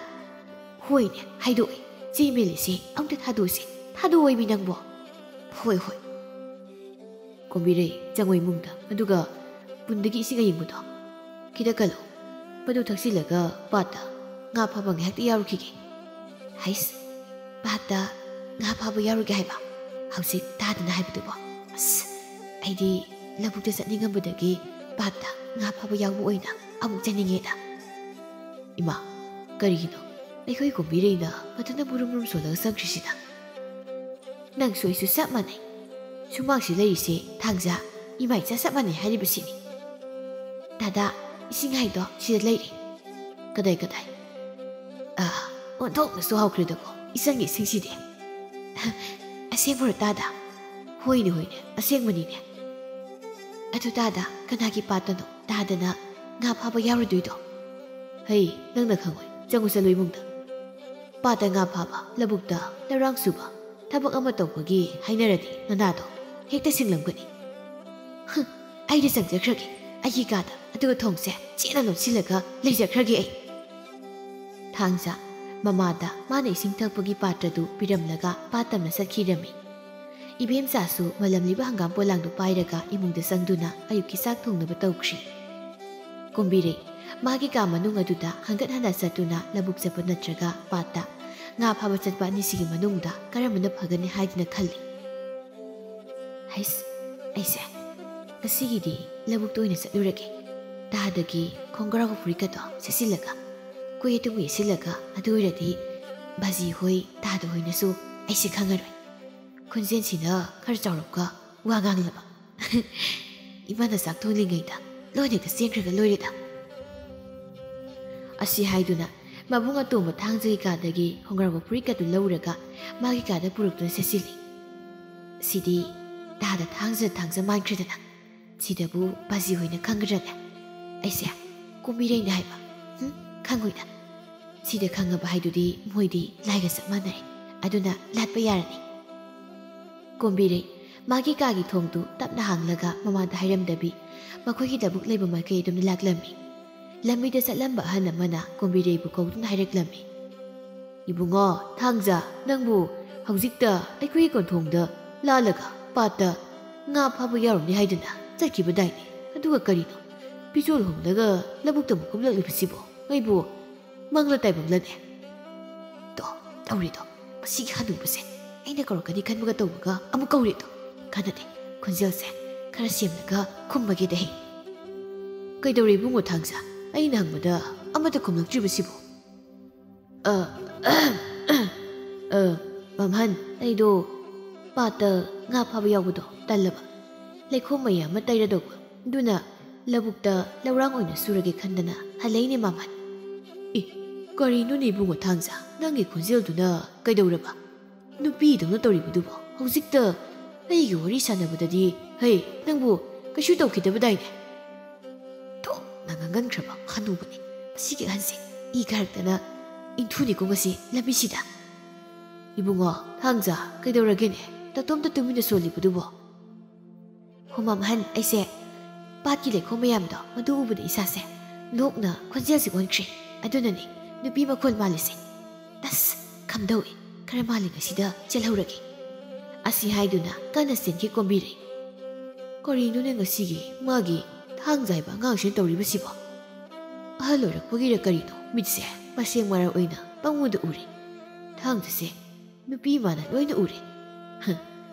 "ꯍꯣꯏꯅꯦ, ꯍꯥꯏꯗꯣꯛꯑꯣꯏ꯫ ꯆꯤꯡ ꯃꯦꯜꯂꯤꯁꯦ ꯑꯝꯇ ꯊꯥꯗꯣꯛꯎꯁꯦ꯫ ꯊꯥꯗꯣꯛꯑꯣ ꯏꯃꯤ ꯅꯪꯕꯣ꯫" "ꯍꯣꯏ, ꯍꯣꯏ꯫" ꯀꯨꯝꯕꯤꯔꯩ ꯆꯪꯉꯣ ꯏꯃꯨꯡꯗ, ꯑꯗꯨꯒ ꯄꯨꯟꯗꯒꯤ ꯏꯁꯤꯡ ꯑꯌꯤꯡꯕꯗꯣ ꯈꯤꯇ ꯀꯜꯂꯨ꯫ ꯃꯗꯨ ꯊꯛꯆꯤꯜꯂꯒ ꯄꯥꯠꯇ ꯉꯥ ꯐꯥꯕ ꯉꯥꯏꯍꯥꯛꯇ ꯌꯥꯎꯔꯨꯈꯤꯒꯦ꯫ ꯍꯩꯁ, ꯄꯥꯠꯇ ꯉꯥ ꯐꯥꯕ ꯌꯥꯎꯔꯨꯒꯦ ꯍꯥꯏꯕ? ꯍꯧꯖꯤꯛ ꯇꯥꯗꯅ ꯍꯥꯏꯕꯗꯨꯕꯣ? ꯑꯁ, ꯑꯩꯗꯤ ꯂꯧꯕꯨꯛꯇ ꯆꯠꯅꯤꯡꯉꯝꯕꯗꯒꯤ ꯄꯥꯠꯇ ꯉꯥ ꯐꯥꯕ ꯌꯥꯎꯕ ꯑꯣꯏꯅ ꯑꯃꯨꯛ ꯆꯠꯅꯤꯡꯉꯦꯗ꯫ ꯏꯃꯥ, ꯀꯔꯤꯒꯤꯅꯣ ꯑꯩꯈꯣꯏ ꯀꯨꯝꯕꯤꯔꯩꯅ ꯃꯊꯟꯇ ꯃꯨꯔꯨꯝ ꯃꯨꯔꯨꯝ ꯁꯣꯜꯂꯒ ꯆꯪꯈ꯭ꯔꯤꯁꯤꯅ? ꯅꯪꯁꯨ ꯑꯩꯁꯨ ꯆꯞ ꯃꯥꯟꯅꯩ꯫ ꯁꯨꯃꯥꯡꯁꯤ ꯂꯩꯔꯤꯁꯦ ꯊꯥꯡꯖ, ꯏꯃꯥ ꯏꯆꯥ ꯆꯞ ꯃꯥꯟꯅꯩ ꯍꯥꯏꯔꯤꯕꯁꯤꯅꯤ꯫ ꯗꯥꯗꯥ, ꯏꯁꯤꯡ ꯍꯥꯏꯗꯣ ꯁꯤꯗ ꯂꯩꯔꯦ꯫ ꯀꯗꯥꯏ, ꯀꯗꯥꯏ? ꯑꯥ, ꯑꯣꯟꯊꯣꯛꯅꯁꯨ ꯍꯥꯎꯈ꯭ꯔꯦꯗꯀꯣ ꯏꯆꯟꯒꯤ ꯏꯁꯤꯡꯁꯤꯗꯤ꯫ ꯑꯁꯦꯡꯕꯔꯣ ꯗꯥꯗꯥ? ꯍꯣꯏꯅꯦ, ꯍꯣꯏꯅꯦ, ꯑꯁꯦꯡꯕꯅꯤꯅꯦ꯫ ꯑꯗꯨ ꯗꯥꯗꯥ, ꯀꯅꯥꯒꯤ ꯄꯥꯠꯇꯅꯣ ꯗꯥꯗꯥꯅ ꯉꯥ ꯐꯥꯕ ꯌꯥꯎꯔꯨꯗꯣꯏꯗꯣ? ꯍꯩ, ꯅꯪꯅ ꯈꯪꯉꯣꯏ꯫ ꯆꯪꯉꯨ ꯆꯠꯂꯨ ꯏꯃꯨꯡꯗ꯫ ꯄꯥꯠꯇ ꯉꯥ ꯐꯥꯕ, ꯂꯧꯕꯨꯛꯇ ꯂꯧꯔꯥꯡ ꯁꯨꯕ, ꯊꯕꯛ ꯑꯃ ꯇꯧꯕꯒꯤ ꯍꯥꯏꯅꯔꯗꯤ ꯅꯅꯥꯗꯣ ꯍꯦꯛꯇ ꯁꯤꯡꯂꯝꯒꯅꯤ꯫ ꯍꯨꯝ, ꯑꯩꯗꯤ ꯆꯪꯖꯈ꯭ꯔꯒꯦ ꯑꯩꯒꯤ ꯀꯥꯗ, ꯑꯗꯨꯒ ꯊꯣꯡꯁꯦ ꯆꯦꯠꯅ ꯂꯣꯟꯁꯤꯜꯂꯒ ꯂꯩꯖꯈ꯭ꯔꯒꯦ ꯑꯩ꯫ ꯊꯥꯡꯖ ꯃꯃꯥꯗ ꯃꯥꯅ ꯏꯁꯤꯡ ꯊꯛꯄꯒꯤ ꯄꯥꯇ꯭ꯔꯗꯨ ꯄꯤꯔꯝꯂꯒ ꯄꯥꯠ ꯇꯝꯅ ꯆꯠꯈꯤꯔꯝꯃꯤ꯫ ꯏꯕꯦꯝꯆꯥꯁꯨ ꯃꯂꯝꯂꯤꯕ ꯍꯪꯒꯥꯝ ꯄꯣꯂꯥꯡꯗꯨ ꯄꯥꯏꯔꯒ ꯏꯃꯨꯡꯗ ꯆꯪꯗꯨꯅ ꯑꯌꯨꯛꯀꯤ ꯆꯥꯛ ꯊꯣꯡꯅꯕ ꯇꯧꯈ꯭ꯔꯤ꯫ ꯀꯨꯝꯕꯤꯔꯩ ꯃꯥꯒꯤ ꯀꯥ ꯃꯅꯨꯡ ꯑꯗꯨꯗ ꯍꯟꯒꯠ ꯍꯟꯗ ꯆꯠꯇꯨꯅ ꯂꯧꯕꯨꯛ ꯆꯠꯄ ꯅꯠꯇ꯭ꯔꯒ ꯄꯥꯠꯇ ꯉꯥ ꯐꯥꯕ ꯆꯠꯄ ꯑꯅꯤꯁꯤꯒꯤ ꯃꯅꯨꯡꯗ ꯀꯔꯝꯕꯅ ꯐꯒꯅꯤ ꯍꯥꯏꯗꯨꯅ ꯈꯜꯂꯤ꯫ ꯍꯩꯁ, ꯑꯩꯁꯦ ꯉꯁꯤꯒꯤꯗꯤ ꯂꯧꯕꯨꯛꯇ ꯑꯣꯏꯅ ꯆꯠꯂꯨꯔꯒꯦ꯫ ꯇꯥꯗꯒꯤ ꯈꯣꯡꯒ꯭ꯔꯥꯎ ꯐꯨꯔꯤꯠꯀꯗꯣ ꯁꯦꯠꯆꯤꯜꯂꯒ, ꯀꯣꯏ ꯑꯗꯨꯝ ꯌꯦꯠꯁꯤꯜꯂꯒ, ꯑꯗꯨ ꯑꯣꯏꯔꯗꯤ ꯕꯥꯖꯤ ꯍꯣꯏ, ꯇꯥꯗ ꯍꯣꯏꯅꯁꯨ ꯑꯩꯁꯦ ꯈꯪꯉꯔꯣꯏ꯫ ꯈꯣꯟꯖꯦꯜꯁꯤꯅ ꯈꯔ ꯆꯥꯎꯔꯞꯀ ꯋꯥ ꯉꯥꯡꯂꯕ꯫ ꯏꯃꯥꯅ ꯆꯥꯛ ꯊꯣꯡꯂꯤꯉꯩꯗ ꯂꯣꯏꯅꯒ ꯆꯦꯟꯈ꯭ꯔꯒ ꯂꯣꯏꯔꯦꯗ꯫ ꯑꯁꯤ ꯍꯥꯏꯗꯨꯅ ꯃꯕꯨꯡ ꯑꯇꯣꯝꯕ ꯊꯥꯡꯖꯒꯤ ꯀꯥꯗꯒꯤ ꯈꯣꯡꯒ꯭ꯔꯥꯎ ꯐꯨꯔꯤꯠꯀꯗꯨ ꯂꯧꯔꯒ ꯃꯥꯒꯤ ꯀꯥꯗ ꯄꯨꯔꯛꯇꯨꯅ ꯁꯦꯠꯆꯤꯜꯂꯤ꯫ ꯁꯤꯗꯤ ꯇꯥꯗ ꯊꯥꯡꯖ ꯊꯥꯡꯖ ꯃꯥꯟꯈ꯭ꯔꯦꯗꯅ꯫ ꯁꯤꯗꯕꯨ ꯕꯥꯖꯤ ꯍꯣꯏꯅ ꯈꯪꯒꯗ꯭ꯔꯅꯦ? ꯑꯩꯁꯦ ꯀꯨꯝꯕꯤꯔꯩꯅ ꯍꯥꯏꯕ꯫ ꯍꯨꯝ, ꯈꯪꯉꯣꯏꯗ꯫ ꯁꯤꯗ ꯈꯪꯉꯕ ꯍꯥꯏꯗꯨꯗꯤ ꯃꯣꯏꯗꯤ ꯂꯥꯏꯒ ꯆꯞ ꯃꯥꯟꯅꯔꯦ꯫ ꯑꯗꯨꯅ ꯂꯥꯠꯄ ꯌꯥꯔꯅꯤ꯫ ꯀꯣꯝꯕꯤꯔꯩ ꯃꯥꯒꯤ ꯀꯥꯒꯤ ꯊꯣꯡꯗꯨ ꯇꯞꯅ ꯍꯥꯡꯂꯒ ꯃꯃꯥꯗ ꯍꯥꯏꯔꯝꯗꯕꯤ ꯃꯈꯣꯏꯒꯤ ꯂꯧꯕꯨꯛ ꯂꯩꯕ ꯃꯥꯏꯀꯩ ꯑꯗꯨꯝ ꯂꯥꯛꯂꯝꯃꯤ꯫ ꯂꯝꯕꯤꯗ ꯆꯠꯂꯝꯕ ꯑꯍꯜ ꯑꯃꯅ ꯀꯣꯝꯕꯤꯔꯩꯕꯨ ꯀꯧꯗꯨꯅ ꯍꯥꯏꯔꯛꯂꯝꯃꯤ꯫ "ꯏꯕꯨꯡꯉꯣ ꯊꯥꯡꯖ, ꯅꯪꯕꯨ ꯍꯧꯖꯤꯛꯇ ꯑꯩꯈꯣꯏꯒꯤ ꯀꯣꯟꯊꯣꯡꯗ ꯂꯥꯜꯂꯒ ꯄꯥꯠꯇ ꯉꯥ ꯐꯥꯕ ꯌꯥꯎꯔꯨꯅꯤ ꯍꯥꯏꯗꯨꯅ ꯆꯠꯈꯤꯕꯗꯥꯏꯅꯦ? ꯑꯗꯨꯒ ꯀꯔꯤꯅꯣ ꯐꯤꯖꯣꯜ ꯍꯣꯡꯂꯒ ꯂꯧꯕꯨꯛꯇ ꯑꯃꯨꯛ ꯀꯨꯝꯂꯛꯂꯤꯕꯁꯤꯕꯣ? ꯑꯩꯕꯨ ꯃꯪꯂ ꯇꯥꯏꯕꯪꯂꯅꯦ?" ꯇꯣ, ꯇꯧꯔꯦꯗꯣ, ꯃꯁꯤꯒꯤ ꯍꯅꯨꯕꯁꯦ꯫ ꯑꯩꯅ ꯀꯧꯔꯛꯀꯅꯤ ꯈꯟꯕꯒ ꯇꯧꯕꯒ ꯑꯃꯨꯛ ꯀꯧꯔꯦꯗꯣ꯫ ꯀꯥꯟꯅꯗꯦ, ꯈꯣꯟꯖꯦꯜꯁꯦ ꯈꯔ ꯁꯦꯝꯂꯒ ꯈꯨꯝꯃꯒꯦꯗ ꯍꯦ꯫ "ꯀꯩꯗꯧꯔꯦ ꯏꯕꯨꯡꯉꯣ ꯊꯥꯡꯖ? ꯑꯩꯅ ꯍꯪꯕꯗ ꯑꯃꯠꯇ ꯈꯨꯝꯂꯛꯇ꯭ꯔꯤꯕꯁꯤꯕꯨ?" "ꯑ, ꯑ, ꯃꯝꯍꯟ, ꯑꯩꯗꯣ ꯄꯥꯠꯇ ꯉꯥ ꯐꯥꯕ ꯌꯥꯎꯕꯗꯣ ꯇꯜꯂꯕ꯫ ꯂꯩꯈꯣꯝ ꯃꯌꯥꯝ ꯑꯃ ꯇꯩꯔꯗꯧꯕ꯫ ꯑꯗꯨꯅ ꯂꯧꯕꯨꯛꯇ ꯂꯧꯔꯥꯡ ꯑꯣꯏꯅ ꯁꯨꯔꯒꯦ ꯈꯟꯗꯅ ꯍꯜꯂꯛꯏꯅꯦ ꯃꯝꯍꯟ꯫" "ꯑꯦ, ꯀꯔꯤꯅꯣꯅꯦ ꯏꯕꯨꯡꯉꯣ ꯊꯥꯡꯖ? ꯅꯪꯒꯤ ꯈꯣꯟꯖꯦꯜꯗꯨꯅ ꯀꯩꯗꯧꯔꯕ? ꯅꯨꯄꯤꯗꯧꯅ ꯇꯧꯔꯤꯕꯗꯨꯕꯣ? ꯍꯧꯖꯤꯛꯇ ꯑꯩꯒꯤ ꯋꯥꯔꯤ ꯁꯥꯟꯅꯕꯗꯗꯤ, ꯍꯩ, ꯅꯪꯕꯨ ꯀꯩꯁꯨ ꯇꯧꯈꯤꯗꯕꯗꯥꯏꯅꯦ?" ꯊꯣꯛꯅ ꯉꯥꯡꯒꯟꯈ꯭ꯔꯕ ꯍꯅꯨꯕꯅꯤ꯫ ꯃꯁꯤꯒꯤ ꯑꯍꯟꯁꯦ ꯏ ꯀꯥꯔꯛꯇꯅ ꯏꯟꯊꯨꯅꯤꯀꯣ ꯉꯁꯤ ꯂꯝꯕꯤꯁꯤꯗ꯫ "ꯏꯕꯨꯡꯉꯣ ꯊꯥꯡꯖ, ꯀꯩꯗꯧꯔꯒꯦꯅꯦ? ꯅꯇꯣꯝꯇ ꯇꯨꯃꯤꯟꯅ ꯁꯣꯜꯂꯤꯕꯗꯨꯕꯣ?" "ꯍꯣ ꯃꯝꯍꯟ, ꯑꯩꯁꯦ ꯄꯥꯠꯀꯤ ꯂꯩꯈꯣꯝ ꯃꯌꯥꯝꯗꯣ ꯃꯗꯨ ꯎꯕꯗ ꯏꯁꯥꯁꯦ ꯂꯣꯛꯅ ꯈꯣꯟꯖꯦꯜꯁꯦ ꯑꯣꯟꯈ꯭ꯔꯦ꯫ ꯑꯗꯨꯅꯅꯦ ꯅꯨꯄꯤ ꯃꯈꯣꯜ ꯃꯥꯜꯂꯤꯁꯦ꯫ ꯑꯁ, ꯈꯝꯗꯧꯏ, ꯈꯔ ꯃꯥꯜꯂꯤꯉꯩꯁꯤꯗ ꯆꯦꯜꯍꯧꯔꯒꯦ꯫" ꯑꯁꯤ ꯍꯥꯏꯗꯨꯅ ꯀꯟꯅ ꯆꯦꯟꯈꯤ ꯀꯣꯝꯕꯤꯔꯩ꯫ ꯀꯔꯤꯅꯣꯅꯦ ꯉꯁꯤꯒꯤ ꯃꯥꯒꯤ ꯊꯥꯡꯖ ꯍꯥꯏꯕ ꯑꯉꯥꯡꯁꯤꯅ ꯇꯧꯔꯤꯕꯁꯤꯕꯣ? ꯑꯍꯜ ꯑꯣꯏꯔꯛꯄꯒꯤꯔ ꯀꯔꯤꯅꯣ ꯃꯤꯠꯁꯦ ꯃꯁꯦꯡ ꯃꯔꯥꯡ ꯑꯣꯏꯅ ꯄꯪꯎꯗ ꯎꯔꯦ꯫ ꯊꯥꯡꯖꯁꯦ ꯅꯨꯄꯤ ꯃꯥꯅ ꯂꯣꯏꯅ ꯎꯔꯦ꯫ ꯍ,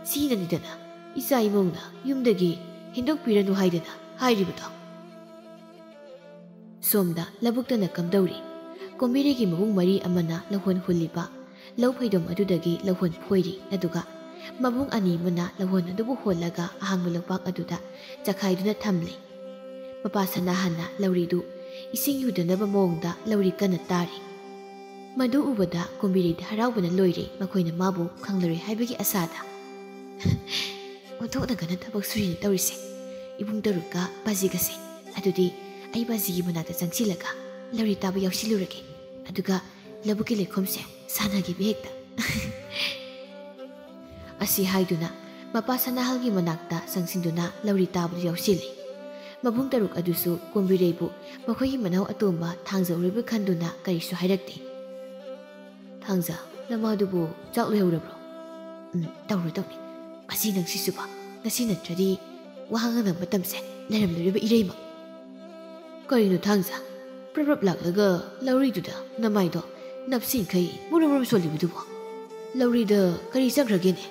ꯁꯤꯅꯅꯤꯗꯅ ꯏꯆꯥ ꯏꯃꯧꯅ ꯌꯨꯝꯗꯒꯤ ꯍꯦꯟꯗꯣꯛꯄꯤꯔꯅꯨ ꯍꯥꯏꯗꯅ ꯍꯥꯏꯔꯤꯕꯗꯣ꯫ ꯁꯣꯝꯗ ꯂꯧꯕꯨꯛꯇꯅ ꯀꯝꯗꯧꯔꯤ? ꯀꯣꯝꯕꯤꯔꯩꯒꯤ ꯃꯕꯨꯡ ꯃꯔꯤ ꯑꯃꯅ ꯂꯧꯍꯣꯟ ꯍꯨꯜꯂꯤꯕ ꯂꯧ ꯐꯩꯗꯣꯝ ꯑꯗꯨꯗꯒꯤ ꯂꯧꯍꯣꯟ ꯐꯣꯏꯔꯤ, ꯑꯗꯨꯒ ꯃꯕꯨꯡ ꯑꯅꯤ ꯑꯃꯅ ꯂꯧꯍꯣꯟ ꯑꯗꯨꯕꯨ ꯍꯣꯜꯂꯒ ꯑꯍꯥꯡꯕ ꯂꯧꯄꯥꯛ ꯑꯗꯨꯗ ꯆꯈꯥꯏꯗꯨꯅ ꯊꯝꯂꯤ꯫ ꯃꯄꯥ ꯁꯅꯥꯍꯟꯅ ꯂꯧꯔꯤꯗꯨ ꯏꯁꯤꯡ ꯌꯨꯗꯅꯕ ꯃꯑꯣꯡꯗ ꯂꯧꯔꯤ ꯀꯟꯅ ꯇꯥꯔꯤ꯫ ꯃꯗꯨ ꯎꯕꯗ ꯀꯣꯝꯕꯤꯔꯩꯗꯤ ꯍꯔꯥꯎꯕꯅ ꯂꯣꯏꯔꯦ, ꯃꯈꯣꯏꯅ ꯃꯥꯕꯨ ꯈꯪꯂꯔꯣꯏ ꯍꯥꯏꯕꯒꯤ ꯑꯁꯥꯗ꯫ "ꯑꯣꯟꯊꯣꯛꯅꯒꯅ ꯊꯕꯛ ꯁꯨꯔꯤꯅ ꯇꯧꯔꯤꯁꯦ꯫ ꯏꯕꯨꯡ ꯇꯔꯨꯛꯀ ꯕꯥꯖꯤꯒꯁꯦ꯫ ꯑꯗꯨꯗꯤ ꯑꯩ ꯕꯥꯖꯤꯒꯤ ꯃꯅꯥꯛꯇ ꯆꯪꯁꯤꯜꯂꯒ ꯂꯧꯔꯤ ꯇꯥꯕ ꯌꯥꯎꯁꯤꯜꯂꯨꯔꯒꯦ꯫ ꯑꯗꯨꯒ ꯂꯧꯕꯨꯛꯀꯤ ꯂꯩꯈꯣꯝꯁꯦ ꯁꯥꯟꯅꯈꯤꯕ ꯍꯦꯛꯇ"꯫ ꯑꯁꯤ ꯍꯥꯏꯗꯨꯅ ꯃꯄꯥ ꯁꯅꯥꯍꯜꯒꯤ ꯃꯅꯥꯛꯇ ꯆꯪꯁꯤꯟꯗꯨꯅ ꯂꯧꯔꯤ ꯇꯥꯕꯗꯨ ꯌꯥꯎꯁꯤꯜꯂꯤ꯫ ꯃꯕꯨꯡ ꯇꯔꯨꯛ ꯑꯗꯨꯁꯨ ꯀꯣꯝꯕꯤꯔꯩꯕꯨ ꯃꯈꯣꯏꯒꯤ ꯃꯅꯥꯎ ꯑꯇꯣꯝꯕ ꯊꯥꯡꯖ ꯎꯔꯤꯕ ꯈꯟꯗꯨꯅ ꯀꯔꯤꯁꯨ ꯍꯥꯏꯔꯛꯇꯦ꯫ "ꯊꯥꯡꯖ, ꯅꯃꯥꯗꯨꯕꯨ ꯆꯥꯛ ꯂꯣꯏꯍꯧꯔꯕ꯭ꯔꯣ?" "ꯎꯝ, ꯇꯧꯔꯣꯏ, ꯇꯧꯔꯣꯏ꯫ ꯉꯁꯤ ꯅꯪꯁꯤꯁꯨꯕ, ꯉꯁꯤ ꯅꯠꯇ꯭ꯔꯗꯤ ꯋꯥ ꯉꯥꯡꯅꯕ ꯃꯇꯝꯁꯦ ꯂꯩꯔꯝꯂꯣꯏꯔꯤꯕ ꯏꯔꯩꯃ꯫ ꯀꯔꯤꯅꯣ ꯊꯥꯡꯖ, ꯄ꯭ꯔꯞ ꯄ꯭ꯔꯞ ꯂꯥꯛꯂꯒ ꯂꯧꯔꯤꯗꯨꯗ ꯅꯃꯥꯏꯗꯣ ꯅꯞꯁꯤꯟꯈꯩ ꯃꯨꯔꯨꯝ ꯃꯨꯔꯨꯝ ꯁꯣꯜꯂꯤꯕꯗꯨꯕꯣ? ꯂꯧꯔꯤꯗ ꯀꯔꯤ ꯆꯪꯈ꯭ꯔꯒꯦꯅꯦ?"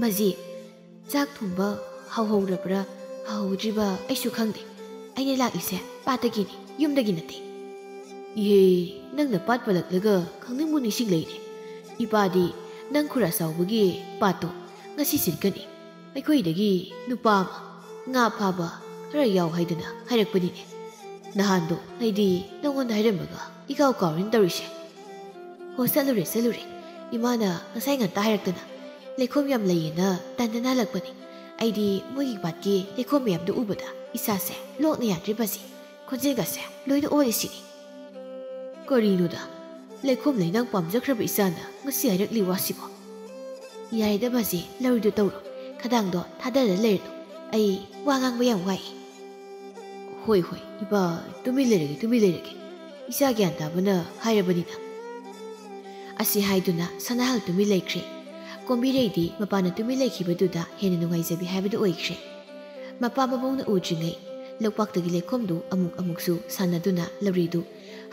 "ꯕꯥꯖꯤ, ꯆꯥꯛ ꯊꯣꯡꯕ ꯍꯧꯍꯧꯔꯕ꯭ꯔꯥ ꯍꯧꯍꯧꯗ꯭ꯔꯤꯕ ꯑꯩꯁꯨ ꯈꯪꯗꯦ꯫ ꯑꯩꯅ ꯂꯥꯛꯂꯤꯁꯦ ꯄꯥꯠꯇꯒꯤꯅꯤ, ꯌꯨꯝꯗꯒꯤ ꯅꯠꯇꯦ꯫" "ꯏꯍꯦ, ꯅꯪꯅ ꯄꯥꯠ ꯄꯜꯂꯛꯂꯒ ꯈꯪꯅꯤꯡꯕꯨ ꯅꯤꯡꯁꯤꯡꯂꯛꯏꯅꯦ꯫ ꯏꯄꯥꯗꯤ ꯅꯪ ꯈꯨꯔꯥ ꯆꯥꯎꯕꯒꯤ ꯄꯥꯠꯇꯣ ꯉꯁꯤ ꯆꯠꯀꯅꯤ꯫ ꯑꯩꯈꯣꯏꯗꯒꯤ ꯅꯨꯄꯥ ꯑꯃ ꯉꯥ ꯐꯥꯕ ꯈꯔ ꯌꯥꯎ ꯍꯥꯏꯗꯅ ꯍꯥꯏꯔꯛꯄꯅꯤꯅꯦ꯫ ꯅꯍꯥꯟꯗꯣ ꯑꯩꯗꯤ ꯅꯪꯉꯣꯟꯗ ꯍꯥꯏꯔꯝꯃꯒ ꯏꯀꯥꯎ ꯀꯥꯎꯔꯦꯅ ꯇꯧꯔꯤꯁꯦ꯫" "ꯍꯣ, ꯆꯠꯂꯨꯔꯦ, ꯆꯠꯂꯨꯔꯦ꯫ ꯏꯃꯥꯅ ꯉꯁꯥꯏ ꯉꯟꯇꯥ ꯍꯥꯏꯔꯛꯇꯅ ꯂꯩꯈꯣꯝ ꯌꯥꯝ ꯂꯩꯌꯦꯅ ꯇꯟꯗꯅ ꯍꯜꯂꯛꯄꯅꯤ꯫ ꯑꯩꯗꯤ ꯃꯣꯏꯒꯤ ꯄꯥꯠꯀꯤ ꯂꯩꯈꯣꯝ ꯃꯌꯥꯝꯗꯨ ꯎꯕꯗ ꯏꯁꯥꯁꯦ ꯂꯣꯛꯅ ꯌꯥꯗ꯭ꯔꯤꯕꯁꯤ, ꯈꯣꯟꯖꯦꯜꯒꯁꯦ ꯂꯣꯏꯅ ꯑꯣꯜꯂꯤꯁꯤꯅꯤ꯫" "ꯀꯔꯤꯅꯣꯗ, ꯂꯩꯈꯣꯝ ꯂꯩꯅꯥꯡ ꯄꯥꯝꯖꯈ꯭ꯔꯕ ꯏꯆꯥꯅ ꯉꯁꯤ ꯍꯥꯏꯔꯛꯂꯤ ꯋꯥꯁꯤꯕꯣ?" "ꯌꯥꯔꯦꯗ ꯕꯥꯖꯤ, ꯂꯧꯔꯤꯗꯣ ꯇꯧꯔꯣ꯫ ꯈꯗꯥꯡꯗꯣ ꯊꯥꯗꯔ ꯂꯩꯔꯅꯨ꯫ ꯑꯩ ꯋꯥ ꯉꯥꯡꯕ ꯌꯥꯝ ꯋꯥꯏ꯫" "ꯍꯣꯏ, ꯍꯣꯏ, ꯏꯄꯥ, ꯇꯨꯃꯤꯟ ꯂꯩꯔꯒꯦ, ꯇꯨꯃꯤꯟ ꯂꯩꯔꯒꯦ꯫ ꯏꯆꯥ ꯒ꯭ꯌꯥꯟ ꯇꯥꯕꯅ ꯍꯥꯏꯔꯕꯅꯤꯅ꯫" ꯑꯁꯤ ꯍꯥꯏꯗꯨꯅ ꯁꯅꯥꯍꯜ ꯇꯨꯃꯤꯟ ꯂꯩꯈ꯭ꯔꯦ꯫ ꯀꯣꯝꯕꯤꯔꯩꯗꯤ ꯃꯄꯥꯅ ꯇꯨꯃꯤꯟ ꯂꯩꯈꯤꯕꯗꯨꯗ ꯍꯦꯟꯅ ꯅꯨꯡꯉꯥꯏꯖꯕꯤ ꯍꯥꯏꯕꯗꯨ ꯑꯣꯏꯈ꯭ꯔꯦ꯫ ꯃꯄꯥ ꯃꯕꯨꯡꯅ ꯎꯗ꯭ꯔꯤꯉꯩ ꯂꯧꯄꯥꯛꯇꯒꯤ ꯂꯩꯈꯣꯝꯗꯨ ꯑꯃꯨꯛ ꯑꯃꯨꯛꯁꯨ ꯁꯥꯟꯅꯗꯨꯅ ꯂꯧꯔꯤꯗꯨ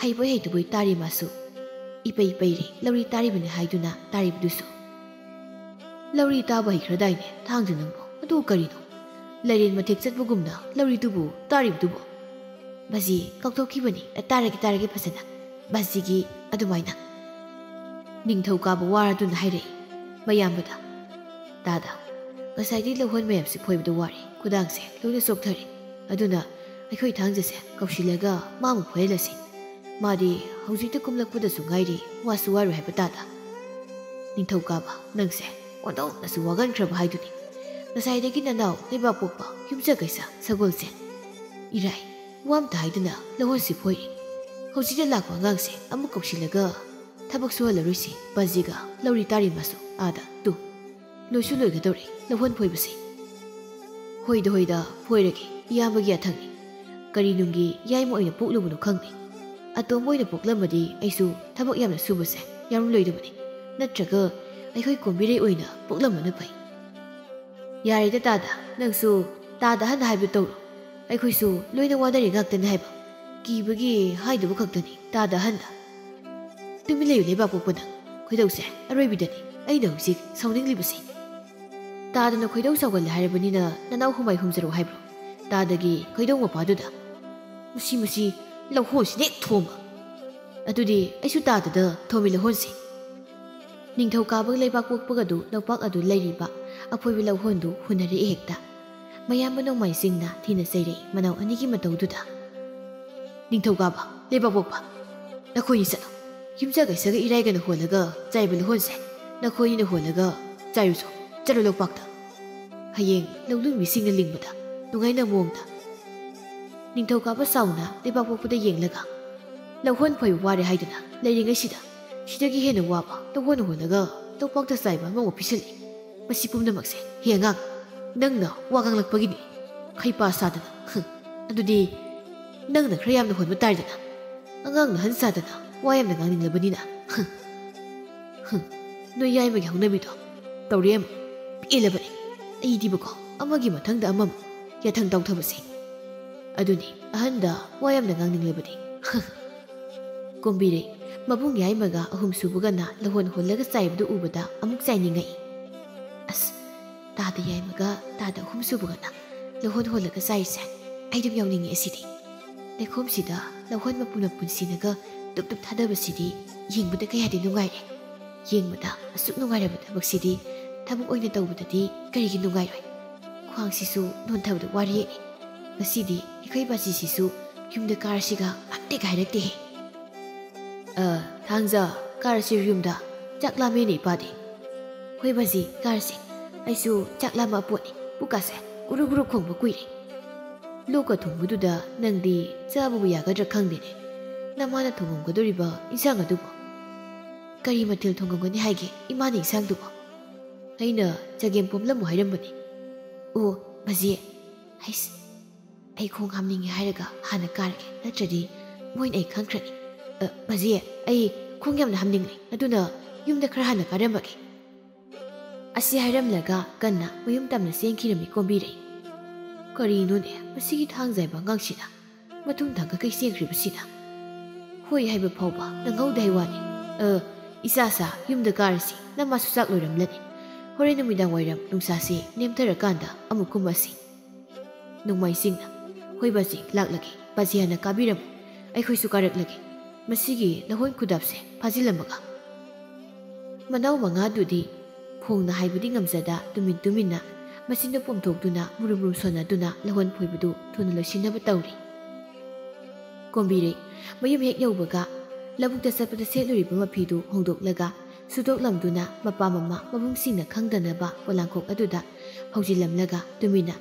ꯍꯩꯕꯣꯏ ꯍꯩꯇꯕꯣꯏ ꯇꯥꯔꯤ꯫ ꯃꯥꯁꯨ ꯏꯄꯩ ꯄꯩꯔꯦ ꯂꯧꯔꯤ ꯇꯥꯔꯤꯕꯅꯤ ꯍꯥꯏꯗꯨꯅ ꯇꯥꯔꯤꯕꯗꯨꯁꯨ꯫ "ꯂꯧꯔꯤ ꯇꯥꯕ ꯍꯩꯈ꯭ꯔꯗꯥꯏꯅꯦ ꯊꯥꯡꯖ ꯅꯪꯕꯣ? ꯑꯗꯨ ꯀꯔꯤꯅꯣ? ꯂꯥꯏꯔꯦꯟ ꯃꯊꯦꯛ ꯆꯠꯄꯒꯨꯝꯅ ꯂꯧꯔꯤꯗꯨꯕꯨ ꯇꯥꯔꯤꯕꯗꯨꯕꯣ?" "ꯕꯥꯖꯤ, ꯀꯥꯎꯊꯣꯛꯈꯤꯕꯅꯤ꯫ ꯑ, ꯇꯥꯔꯒꯦ, ꯇꯥꯔꯒꯦ ꯐꯖꯅ꯫ ꯕꯥꯖꯤꯒꯤ ꯑꯗꯨꯃꯥꯏꯅ꯫" ꯅꯤꯡꯊꯧꯀꯥꯕ ꯋꯥꯔꯗꯨꯅ ꯍꯥꯏꯔꯛꯏ ꯃꯌꯥꯝꯕꯗ, "ꯇꯥꯗ, ꯉꯁꯥꯏꯗꯤ ꯂꯧꯍꯣꯟ ꯃꯌꯥꯝꯁꯤ ꯐꯣꯏꯕꯗ ꯋꯥꯔꯦ, ꯈꯨꯗꯥꯡꯁꯦ ꯂꯣꯏꯅ ꯆꯣꯛꯊꯔꯦ꯫ ꯑꯗꯨꯅ ꯑꯩꯈꯣꯏ ꯊꯥꯡꯖꯁꯦ ꯀꯧꯁꯤꯜꯂꯒ ꯃꯥ ꯑꯃꯨꯛ ꯐꯣꯏꯍꯜꯂꯁꯤ꯫ ꯃꯥꯗꯤ ꯍꯧꯖꯤꯛꯇ ꯀꯨꯝꯂꯛꯄꯗꯁꯨ ꯉꯥꯏꯔꯤ, ꯋꯥꯁꯨ ꯋꯥꯔꯣꯏ ꯍꯥꯏꯕ ꯇꯥꯗ꯫" "ꯅꯤꯡꯊꯧꯀꯥꯕ, ꯅꯪꯁꯦ ꯑꯣꯟꯊꯣꯛꯅꯁꯨ ꯋꯥꯒꯟꯈ꯭ꯔꯕ ꯍꯥꯏꯗꯨꯅꯤ꯫ ꯉꯁꯥꯏꯗꯒꯤ ꯅꯅꯥꯎ ꯂꯩꯕꯥꯛ ꯄꯣꯛꯄ ꯌꯨꯝꯖ ꯀꯩꯁꯥ ꯁꯒꯣꯜꯁꯦ ꯏꯔꯥꯏ ꯋꯥ ꯑꯝꯇ ꯍꯥꯏꯗꯅ ꯂꯧꯍꯣꯟꯁꯤ ꯐꯣꯏꯔꯤ꯫ ꯍꯧꯖꯤꯛꯇ ꯂꯥꯛꯄ ꯑꯉꯥꯡꯁꯦ ꯑꯃꯨꯛ ꯀꯧꯁꯤꯜꯂꯒ ꯊꯕꯛ ꯁꯨꯍꯜꯂꯔꯣꯏꯁꯤ꯫ ꯕꯥꯖꯤꯒ ꯂꯧꯔꯤ ꯇꯥꯔꯤ ꯃꯥꯁꯨ ꯑꯥꯗ ꯇꯨ꯫ ꯂꯣꯏꯁꯨ ꯂꯣꯏꯒꯗꯧꯔꯦ ꯂꯧꯍꯣꯟ ꯐꯣꯏꯕꯁꯦ꯫" "ꯍꯣꯏꯗ, ꯍꯣꯏꯗ, ꯐꯣꯏꯔꯒꯦ꯫ ꯏꯌꯥꯝꯕꯒꯤ ꯌꯥꯊꯪꯅꯤ꯫ ꯀꯔꯤ ꯅꯨꯡꯒꯤ ꯌꯥꯏꯃ ꯑꯣꯏꯅ ꯄꯣꯛꯂꯨꯕꯅꯣ ꯈꯪꯗꯦ꯫ ꯑꯇꯣꯝꯕ ꯑꯣꯏꯅ ꯄꯣꯛꯂꯝꯃꯗꯤ ꯑꯩꯁꯨ ꯊꯕꯛ ꯌꯥꯝꯅ ꯁꯨꯕꯁꯦ ꯌꯥꯎꯔꯝꯂꯣꯏꯗꯕꯅꯤ꯫ ꯅꯠꯇ꯭ꯔꯒ ꯑꯩꯈꯣꯏ ꯀꯣꯝꯕꯤꯔꯩ ꯑꯣꯏꯅ ꯄꯣꯛꯂꯝꯕꯅ ꯐꯩ꯫" "ꯌꯥꯔꯦꯗ ꯇꯥꯗ, ꯅꯪꯁꯨ ꯇꯥꯗ ꯑꯍꯟꯗ ꯍꯥꯏꯕ ꯇꯧꯔꯣ꯫ ꯑꯩꯈꯣꯏꯁꯨ ꯂꯣꯏꯅ ꯋꯥꯅꯔꯤ ꯉꯥꯛꯇꯅꯤ ꯍꯥꯏꯕ꯫ ꯀꯤꯕꯒꯤ ꯍꯥꯏꯗꯕ ꯈꯛꯇꯅꯤ ꯇꯥꯗ ꯑꯍꯟꯗ꯫" "ꯇꯨꯃꯤꯟ ꯂꯩꯌꯨ ꯂꯩꯕꯥꯛ ꯄꯣꯛꯄ ꯅꯪ꯫ ꯈꯣꯏꯗꯧꯁꯦ ꯑꯔꯣꯏꯕꯤꯗꯅꯤ ꯑꯩꯅ ꯍꯧꯖꯤꯛ ꯁꯥꯎꯅꯤꯡꯂꯤꯕꯁꯦ꯫ ꯇꯥꯗꯅ ꯈꯣꯏꯗꯧ ꯁꯥꯎꯒꯜꯂꯦ ꯍꯥꯏꯔꯕꯅꯤꯅ ꯅꯅꯥꯎ ꯍꯨꯃꯥꯏ ꯍꯨꯝꯖꯔꯣ ꯍꯥꯏꯕ꯭ꯔꯣ? ꯇꯥꯗꯒꯤ ꯈꯣꯏꯗꯧ ꯃꯄꯥꯗꯨꯗ꯫ ꯃꯁꯤ, ꯃꯁꯤ ꯂꯧꯍꯣꯟꯁꯤꯅ ꯍꯦꯛ ꯊꯣꯝꯕ꯫ ꯑꯗꯨꯗꯤ ꯑꯩꯁꯨ ꯇꯥꯗꯗ ꯊꯣꯝꯃꯤ ꯂꯧꯍꯣꯟꯁꯦ꯫" ꯅꯤꯡꯊꯧꯀꯥꯕ ꯂꯩꯕꯥꯛ ꯄꯣꯛꯄꯒꯗꯨ ꯂꯧꯄꯥꯛ ꯑꯗꯨ ꯂꯩꯔꯤꯕ ꯑꯐꯣꯏꯕ ꯂꯧꯍꯣꯟꯗꯨ ꯍꯨꯟꯅꯔꯛꯏ ꯍꯦꯛꯇ꯫ ꯃꯌꯥꯝꯕ ꯅꯣꯡꯃꯥꯏ ꯆꯤꯡꯅ ꯊꯤꯅ ꯆꯩꯔꯛꯏ ꯃꯅꯥꯎ ꯑꯅꯤꯒꯤ ꯃꯇꯧꯗꯨꯗ꯫ "ꯅꯤꯡꯊꯧꯀꯥꯕ, ꯂꯩꯕꯥꯛ ꯄꯣꯛꯄ, ꯅꯈꯣꯏꯅꯤ ꯆꯠꯂꯣ꯫ ꯌꯨꯝꯖ ꯀꯩꯁꯒ ꯏꯔꯥꯏꯒꯅ ꯍꯣꯜꯂꯒ ꯆꯥꯏꯕ ꯂꯧꯍꯣꯟꯁꯦ ꯅꯈꯣꯏꯅꯤꯅ ꯍꯣꯜꯂꯒ ꯆꯥꯏꯔꯨꯆꯣ꯫ ꯆꯠꯂꯣ ꯂꯧꯄꯥꯛꯇ꯫ ꯍꯌꯦꯡ ꯂꯧꯂꯨꯟꯕꯤꯁꯤꯡꯅ ꯂꯤꯡꯕꯗ ꯅꯨꯡꯉꯥꯏꯅꯕ ꯃꯑꯣꯡꯗ꯫" ꯅꯤꯡꯊꯧꯀꯥꯕ ꯁꯥꯎꯅ ꯂꯩꯕꯥꯛ ꯄꯣꯛꯄꯗ ꯌꯦꯡꯂꯒ, "ꯂꯧꯍꯣꯟ ꯐꯣꯏꯕ ꯋꯥꯔꯦ ꯍꯥꯏꯗꯨꯅ ꯂꯩꯔꯤꯉꯩꯁꯤꯗ ꯁꯤꯗꯒꯤ ꯍꯦꯟꯅ ꯋꯥꯕ ꯂꯧꯍꯣꯟ ꯍꯣꯜꯂꯒ ꯂꯧꯄꯥꯛꯇ ꯆꯥꯏꯕ ꯑꯃ ꯑꯃꯨꯛ ꯄꯤꯁꯜꯂꯛꯏ꯫ ꯃꯁꯤ ꯄꯨꯝꯅꯃꯛꯁꯦ ꯍꯦ ꯑꯉꯥꯡ, ꯅꯪꯅ ꯋꯥ ꯉꯥꯡꯂꯛꯄꯒꯤꯅꯤ꯫ ꯈꯩꯄꯥ ꯁꯥꯗꯅ꯫ ꯍꯨꯝ, ꯑꯗꯨꯗꯤ ꯅꯪꯅ ꯈꯔ ꯌꯥꯝꯅ ꯍꯣꯟꯕ ꯇꯥꯔꯦꯗꯅ꯫ ꯑꯉꯥꯡ ꯅꯍꯟ ꯁꯥꯗꯅ ꯋꯥ ꯌꯥꯝꯅ ꯉꯥꯡꯅꯤꯡꯂꯕꯅꯤꯅ꯫ ꯍꯨꯝ, ꯍꯨꯝ, ꯅꯣꯏ ꯌꯥꯏꯃꯒꯤ ꯍꯧꯅꯕꯤꯗꯣ ꯇꯧꯔꯦ ꯑꯃꯨꯛ꯫ ꯄꯦꯜꯂꯕꯅꯤ꯫ ꯑꯩꯗꯤꯕꯀꯣ ꯑꯃꯒꯤ ꯃꯊꯪꯗ ꯑꯃꯃꯨꯛ ꯌꯥꯊꯪ ꯇꯧꯊꯕꯁꯦ꯫ ꯑꯗꯨꯅꯤ ꯑꯍꯟꯗ ꯋꯥ ꯌꯥꯝꯅ ꯉꯥꯡꯅꯤꯡꯂꯕꯅꯤ꯫" ꯀꯣꯝꯕꯤꯔꯩ ꯃꯕꯨꯡ ꯌꯥꯏꯃꯒ ꯑꯍꯨꯝ ꯁꯨꯕꯒꯅ ꯂꯧꯍꯣꯟ ꯍꯣꯜꯂꯒ ꯆꯥꯏꯕꯗꯨ ꯎꯕꯗ ꯑꯃꯨꯛ ꯆꯥꯏꯅꯤꯡꯉꯛꯏ꯫ ꯇꯥꯗ ꯌꯥꯏꯃꯒ ꯇꯥꯗ ꯑꯍꯨꯝ ꯁꯨꯕꯒꯅ ꯂꯧꯍꯣꯟ ꯍꯣꯜꯂꯒ ꯆꯥꯏꯔꯤꯁꯦ꯫ ꯑꯩ ꯑꯗꯨꯝ ꯌꯥꯎꯅꯤꯡꯉꯤ ꯑꯁꯤꯗꯤ꯫ ꯂꯩꯈꯣꯝꯁꯤꯗ ꯂꯧꯍꯣꯟ ꯃꯄꯨꯟ ꯃꯄꯨꯟ ꯁꯤꯅꯒ ꯇꯨꯞ ꯇꯨꯞ ꯊꯥꯗꯕꯁꯤꯗꯤ ꯌꯦꯡꯕꯗ ꯀꯌꯥꯗꯤ ꯅꯨꯡꯉꯥꯏꯔꯦ꯫ ꯌꯦꯡꯕꯗ ꯑꯁꯨꯛ ꯅꯨꯡꯉꯥꯏꯔꯕ ꯊꯕꯛꯁꯤꯗꯤ ꯊꯕꯛ ꯑꯣꯏꯅ ꯇꯧꯕꯗꯗꯤ ꯀꯔꯤꯒꯤ ꯅꯨꯡꯉꯥꯏꯔꯣꯏ? ꯈ꯭ꯋꯥꯡꯁꯤꯁꯨ ꯅꯣꯟꯊꯕꯗ ꯋꯥꯔꯦꯅꯦ꯫ ꯉꯁꯤꯗꯤ ꯑꯩꯈꯣꯏ ꯕꯥꯖꯤꯁꯤꯁꯨ ꯌꯨꯝꯗ ꯀꯥꯔꯁꯤꯒ ꯑꯝꯇ ꯍꯥꯏꯔꯛꯇꯦꯍꯦ꯫ "ꯑ, ꯊꯥꯡꯖ, ꯀꯥꯔꯁꯤ ꯌꯨꯝꯗ꯫ ꯆꯥꯛ ꯂꯥꯝꯃꯦꯅꯦ ꯏꯄꯥꯗꯤ꯫" "ꯍꯣꯏ ꯕꯥꯖꯤ, ꯀꯥꯔꯁꯤ꯫ ꯑꯩꯁꯨ ꯆꯥꯛ ꯂꯥꯝꯃꯛꯑ ꯄꯣꯠꯅꯤ꯫ ꯄꯨꯛꯀꯥꯁꯦ ꯒꯨꯔꯨ ꯒꯨꯔꯨ ꯈꯣꯡꯕ ꯀꯨꯏꯔꯦ꯫ ꯂꯣꯛꯀ ꯊꯨꯡꯕꯗꯨꯗ ꯅꯪꯗꯤ ꯆꯥꯕꯕꯨ ꯌꯥꯒꯗ꯭ꯔꯥ ꯈꯪꯗꯦꯅꯦ꯫ ꯅꯃꯥꯅ ꯊꯣꯡꯉꯝꯒꯗꯣꯔꯤꯕ ꯏꯟꯁꯥꯡ ꯑꯗꯨꯕꯨ ꯀꯔꯤ ꯃꯊꯦꯜ ꯊꯣꯡꯉꯝꯒꯅꯤ ꯍꯥꯏꯒꯦ ꯏꯃꯥꯅ ꯏꯟꯁꯥꯡꯗꯨꯕꯨ?" "ꯑꯩꯅ ꯆꯒꯦꯝ ꯄꯣꯝꯂꯝꯃꯨ ꯍꯥꯏꯔꯝꯕꯅꯤ꯫" "ꯑꯣ, ꯕꯥꯖꯤ, ꯍꯩꯁ, ꯑꯩ ꯈꯣꯡ ꯍꯥꯝꯅꯤꯡꯉꯦ ꯍꯥꯏꯔꯒ ꯍꯥꯟꯅ ꯀꯥꯔꯒꯦ, ꯅꯠꯇ꯭ꯔꯗꯤ ꯃꯣꯏꯅ ꯑꯩ ꯈꯪꯈ꯭ꯔꯅꯤ꯫ ꯑ, ꯕꯥꯖꯤ, ꯑꯩ ꯈꯣꯡ ꯌꯥꯝꯅ ꯍꯥꯝꯅꯤꯡꯂꯦ, ꯑꯗꯨꯅ ꯌꯨꯝꯗ ꯈꯔ ꯍꯥꯟꯅ ꯀꯥꯔꯝꯃꯒꯦ꯫" ꯑꯁꯤ ꯍꯥꯏꯔꯝꯂꯒ ꯀꯟꯅ ꯃꯌꯨꯝ ꯇꯝꯅ ꯆꯦꯟꯈꯤꯔꯝꯃꯤ ꯀꯣꯝꯕꯤꯔꯩ꯫ ꯀꯔꯤꯅꯣꯅꯦ ꯃꯁꯤꯒꯤ ꯊꯥꯡꯖ ꯍꯥꯏꯕ ꯑꯉꯥꯡꯁꯤꯅ ꯃꯊꯨꯝ ꯊꯥꯡꯒꯠꯈꯩ ꯆꯦꯟꯈ꯭ꯔꯤꯕꯁꯤꯅ? ꯍꯣꯏ ꯍꯥꯏꯕ ꯐꯥꯎꯕ ꯅꯪꯍꯧꯗꯦ ꯍꯥꯏ ꯋꯥꯅꯤ꯫ ꯑ, ꯏꯆꯥꯁꯥ, ꯌꯨꯝꯗ ꯀꯥꯔꯁꯤ, ꯅꯃꯥꯁꯨ ꯆꯥꯛ ꯂꯣꯏꯔꯝꯂꯅꯤ꯫ ꯍꯣꯔꯦꯟ ꯅꯨꯃꯤꯗꯥꯡ ꯋꯥꯏꯔꯝ ꯅꯨꯡꯁꯥꯁꯤ ꯅꯦꯝꯊꯔꯀꯥꯟꯗ ꯑꯃꯨꯛ ꯀꯨꯝꯃꯁꯤ꯫ ꯅꯣꯡꯃꯥꯏꯖꯤꯡꯅ, "ꯍꯣꯏ ꯕꯥꯖꯤ, ꯂꯥꯛꯂꯒꯦ꯫ ꯕꯥꯖꯤ ꯍꯥꯟꯅ ꯀꯥꯕꯤꯔꯝꯃꯨ, ꯑꯩꯈꯣꯏꯁꯨ ꯀꯥꯔꯛꯂꯒꯦ꯫ ꯃꯁꯤꯒꯤ ꯂꯧꯍꯣꯟ ꯈꯨꯗꯥꯞꯁꯦ ꯐꯥꯖꯤꯜꯂꯝꯃꯒ꯫" ꯃꯅꯥꯎ ꯃꯉꯥꯗꯨꯗꯤ ꯐꯣꯡꯅ ꯍꯥꯏꯕꯗꯤ ꯉꯝꯖꯗ ꯇꯨꯃꯤꯟ ꯇꯨꯃꯤꯟꯅ ꯃꯆꯤꯟꯗꯨ ꯄꯣꯝꯊꯣꯛꯇꯨꯅ ꯃꯨꯔꯨꯝ ꯃꯨꯔꯨꯝ ꯁꯣꯟꯅꯗꯨꯅ ꯂꯧꯍꯣꯟ ꯐꯣꯏꯕꯗꯨ ꯊꯨꯅ ꯂꯣꯏꯁꯤꯟꯅꯕ ꯇꯧꯔꯤ꯫ ꯀꯣꯝꯕꯤꯔꯩ ꯃꯌꯨꯝ ꯍꯦꯛ ꯌꯧꯕꯒ ꯂꯧꯕꯨꯛꯇ ꯆꯠꯄꯗ ꯁꯦꯠꯂꯨꯔꯤꯕ ꯃꯐꯤꯗꯨ ꯍꯣꯡꯗꯣꯛꯂꯒ ꯁꯨꯗꯣꯛꯂꯝꯗꯨꯅ ꯃꯄꯥ ꯃꯃꯥ ꯃꯕꯨꯡꯁꯤꯡꯅ ꯈꯪꯗꯅꯕ ꯄꯣꯂꯥꯡꯈꯣꯛ ꯑꯗꯨꯗ ꯍꯧꯖꯤꯜꯂꯝꯂꯒ ꯇꯨꯃꯤꯟꯅ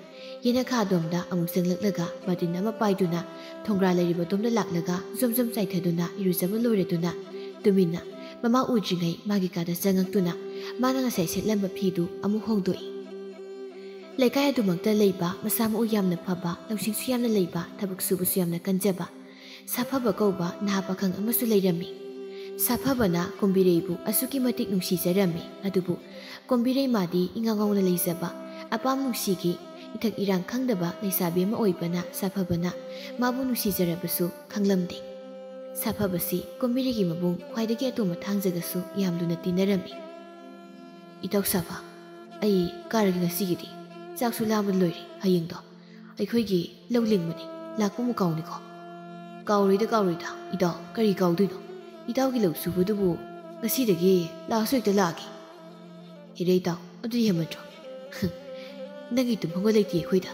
ꯌꯦꯅꯈꯥ ꯑꯗꯣꯝꯗ ꯑꯃꯨꯛ ꯆꯪꯂꯛꯂꯒ ꯕꯥꯇꯤꯟ ꯑꯃ ꯄꯥꯏꯗꯨꯅ ꯊꯣꯡꯒ꯭ꯔꯥ ꯂꯩꯔꯤꯕ ꯑꯗꯣꯝꯗ ꯂꯥꯛꯂꯒ ꯖꯣꯝ ꯖꯣꯝ ꯆꯥꯏꯊꯗꯨꯅ ꯏꯔꯨꯖꯕ ꯂꯣꯏꯔꯗꯨꯅ ꯇꯨꯃꯤꯟꯅ ꯃꯃꯥ ꯎꯗ꯭ꯔꯤꯉꯩ ꯃꯥꯒꯤ ꯀꯥꯗ ꯆꯪꯉꯛꯇꯨꯅ ꯃꯥꯅ ꯉꯁꯥꯏ ꯁꯦꯠꯂꯝꯕ ꯐꯤꯗꯨ ꯑꯃꯨꯛ ꯍꯣꯡꯗꯣꯛꯏ꯫ ꯂꯩꯀꯥꯏ ꯑꯗꯨꯃꯛꯇ ꯂꯩꯕ ꯃꯁꯥ ꯃꯎ ꯌꯥꯝꯅ ꯐꯕ, ꯂꯧꯁꯤꯡꯁꯨ ꯌꯥꯝꯅ ꯂꯩꯕ, ꯊꯕꯛ ꯁꯨꯕꯁꯨ ꯌꯥꯝꯅ ꯀꯟꯖꯕ ꯁꯥꯐꯕ ꯀꯧꯕ ꯅꯍꯥ ꯄꯥꯈꯪ ꯑꯃꯁꯨ ꯂꯩꯔꯝꯃꯤ꯫ ꯁꯥꯐꯕꯅ ꯀꯣꯝꯕꯤꯔꯩꯕꯨ ꯑꯁꯨꯛꯀꯤ ꯃꯇꯤꯛ ꯅꯨꯡꯁꯤꯖꯔꯝꯃꯤ꯫ ꯑꯗꯨꯕꯨ ꯀꯣꯝꯕꯤꯔꯩ ꯃꯥꯗꯤ ꯏꯉꯥꯎ ꯉꯥꯎꯅ ꯂꯩꯖꯕ, ꯑꯄꯥꯝ ꯅꯨꯡꯁꯤꯒꯤ ꯏꯊꯛ ꯏꯔꯥꯡ ꯈꯪꯗꯕ ꯂꯩꯁꯥꯕꯤ ꯑꯃ ꯑꯣꯏꯕꯅ ꯁꯥꯐꯕꯅ ꯃꯥꯕꯨ ꯅꯨꯡꯁꯤꯖꯔꯕꯁꯨ ꯈꯪꯂꯝꯗꯦ꯫ ꯁꯥꯐꯕꯁꯤ ꯀꯣꯝꯕꯤꯔꯩꯒꯤ ꯃꯕꯨꯡ ꯈ꯭ꯋꯥꯏꯗꯒꯤ ꯑꯇꯣꯝꯕ ꯊꯥꯡꯖꯒꯁꯨ ꯌꯥꯝ ꯂꯨꯅ ꯇꯤꯟꯅꯔꯝꯃꯤ꯫ "ꯏꯇꯥꯎ ꯁꯥꯐ, ꯑꯩ ꯀꯥꯔꯒꯦ ꯉꯁꯤꯒꯤꯗꯤ꯫ ꯆꯥꯛꯁꯨ ꯂꯥꯝꯕ ꯂꯣꯏꯔꯦ꯫ ꯍꯌꯦꯡꯗꯣ ꯑꯩꯈꯣꯏꯒꯤ ꯂꯧ ꯂꯤꯡꯕꯅꯤ, ꯂꯥꯛꯄ ꯑꯃꯨꯛ ꯀꯥꯎꯅꯤꯀꯣ꯫ ꯀꯥꯎꯔꯣꯏꯗ, ꯀꯥꯎꯔꯣꯏꯗ ꯏꯇꯥꯎ, ꯀꯔꯤ ꯀꯥꯎꯗꯣꯏꯅꯣ? ꯏꯇꯥꯎꯒꯤ ꯂꯧ ꯁꯨꯕꯗꯨꯕꯨ ꯉꯁꯤꯗꯒꯤ ꯂꯥꯛꯑꯁꯨ ꯍꯦꯛꯇ ꯂꯥꯛꯑꯒꯦ꯫ ꯏꯔꯦ ꯏꯇꯥꯎ, ꯑꯗꯨꯗꯤ ꯍꯦꯟꯃꯟꯗ꯭ꯔꯣ? ꯅꯪꯒꯤ ꯇꯨꯝꯐꯝꯒ ꯂꯩꯇꯦ ꯑꯩꯈꯣꯏꯗ꯫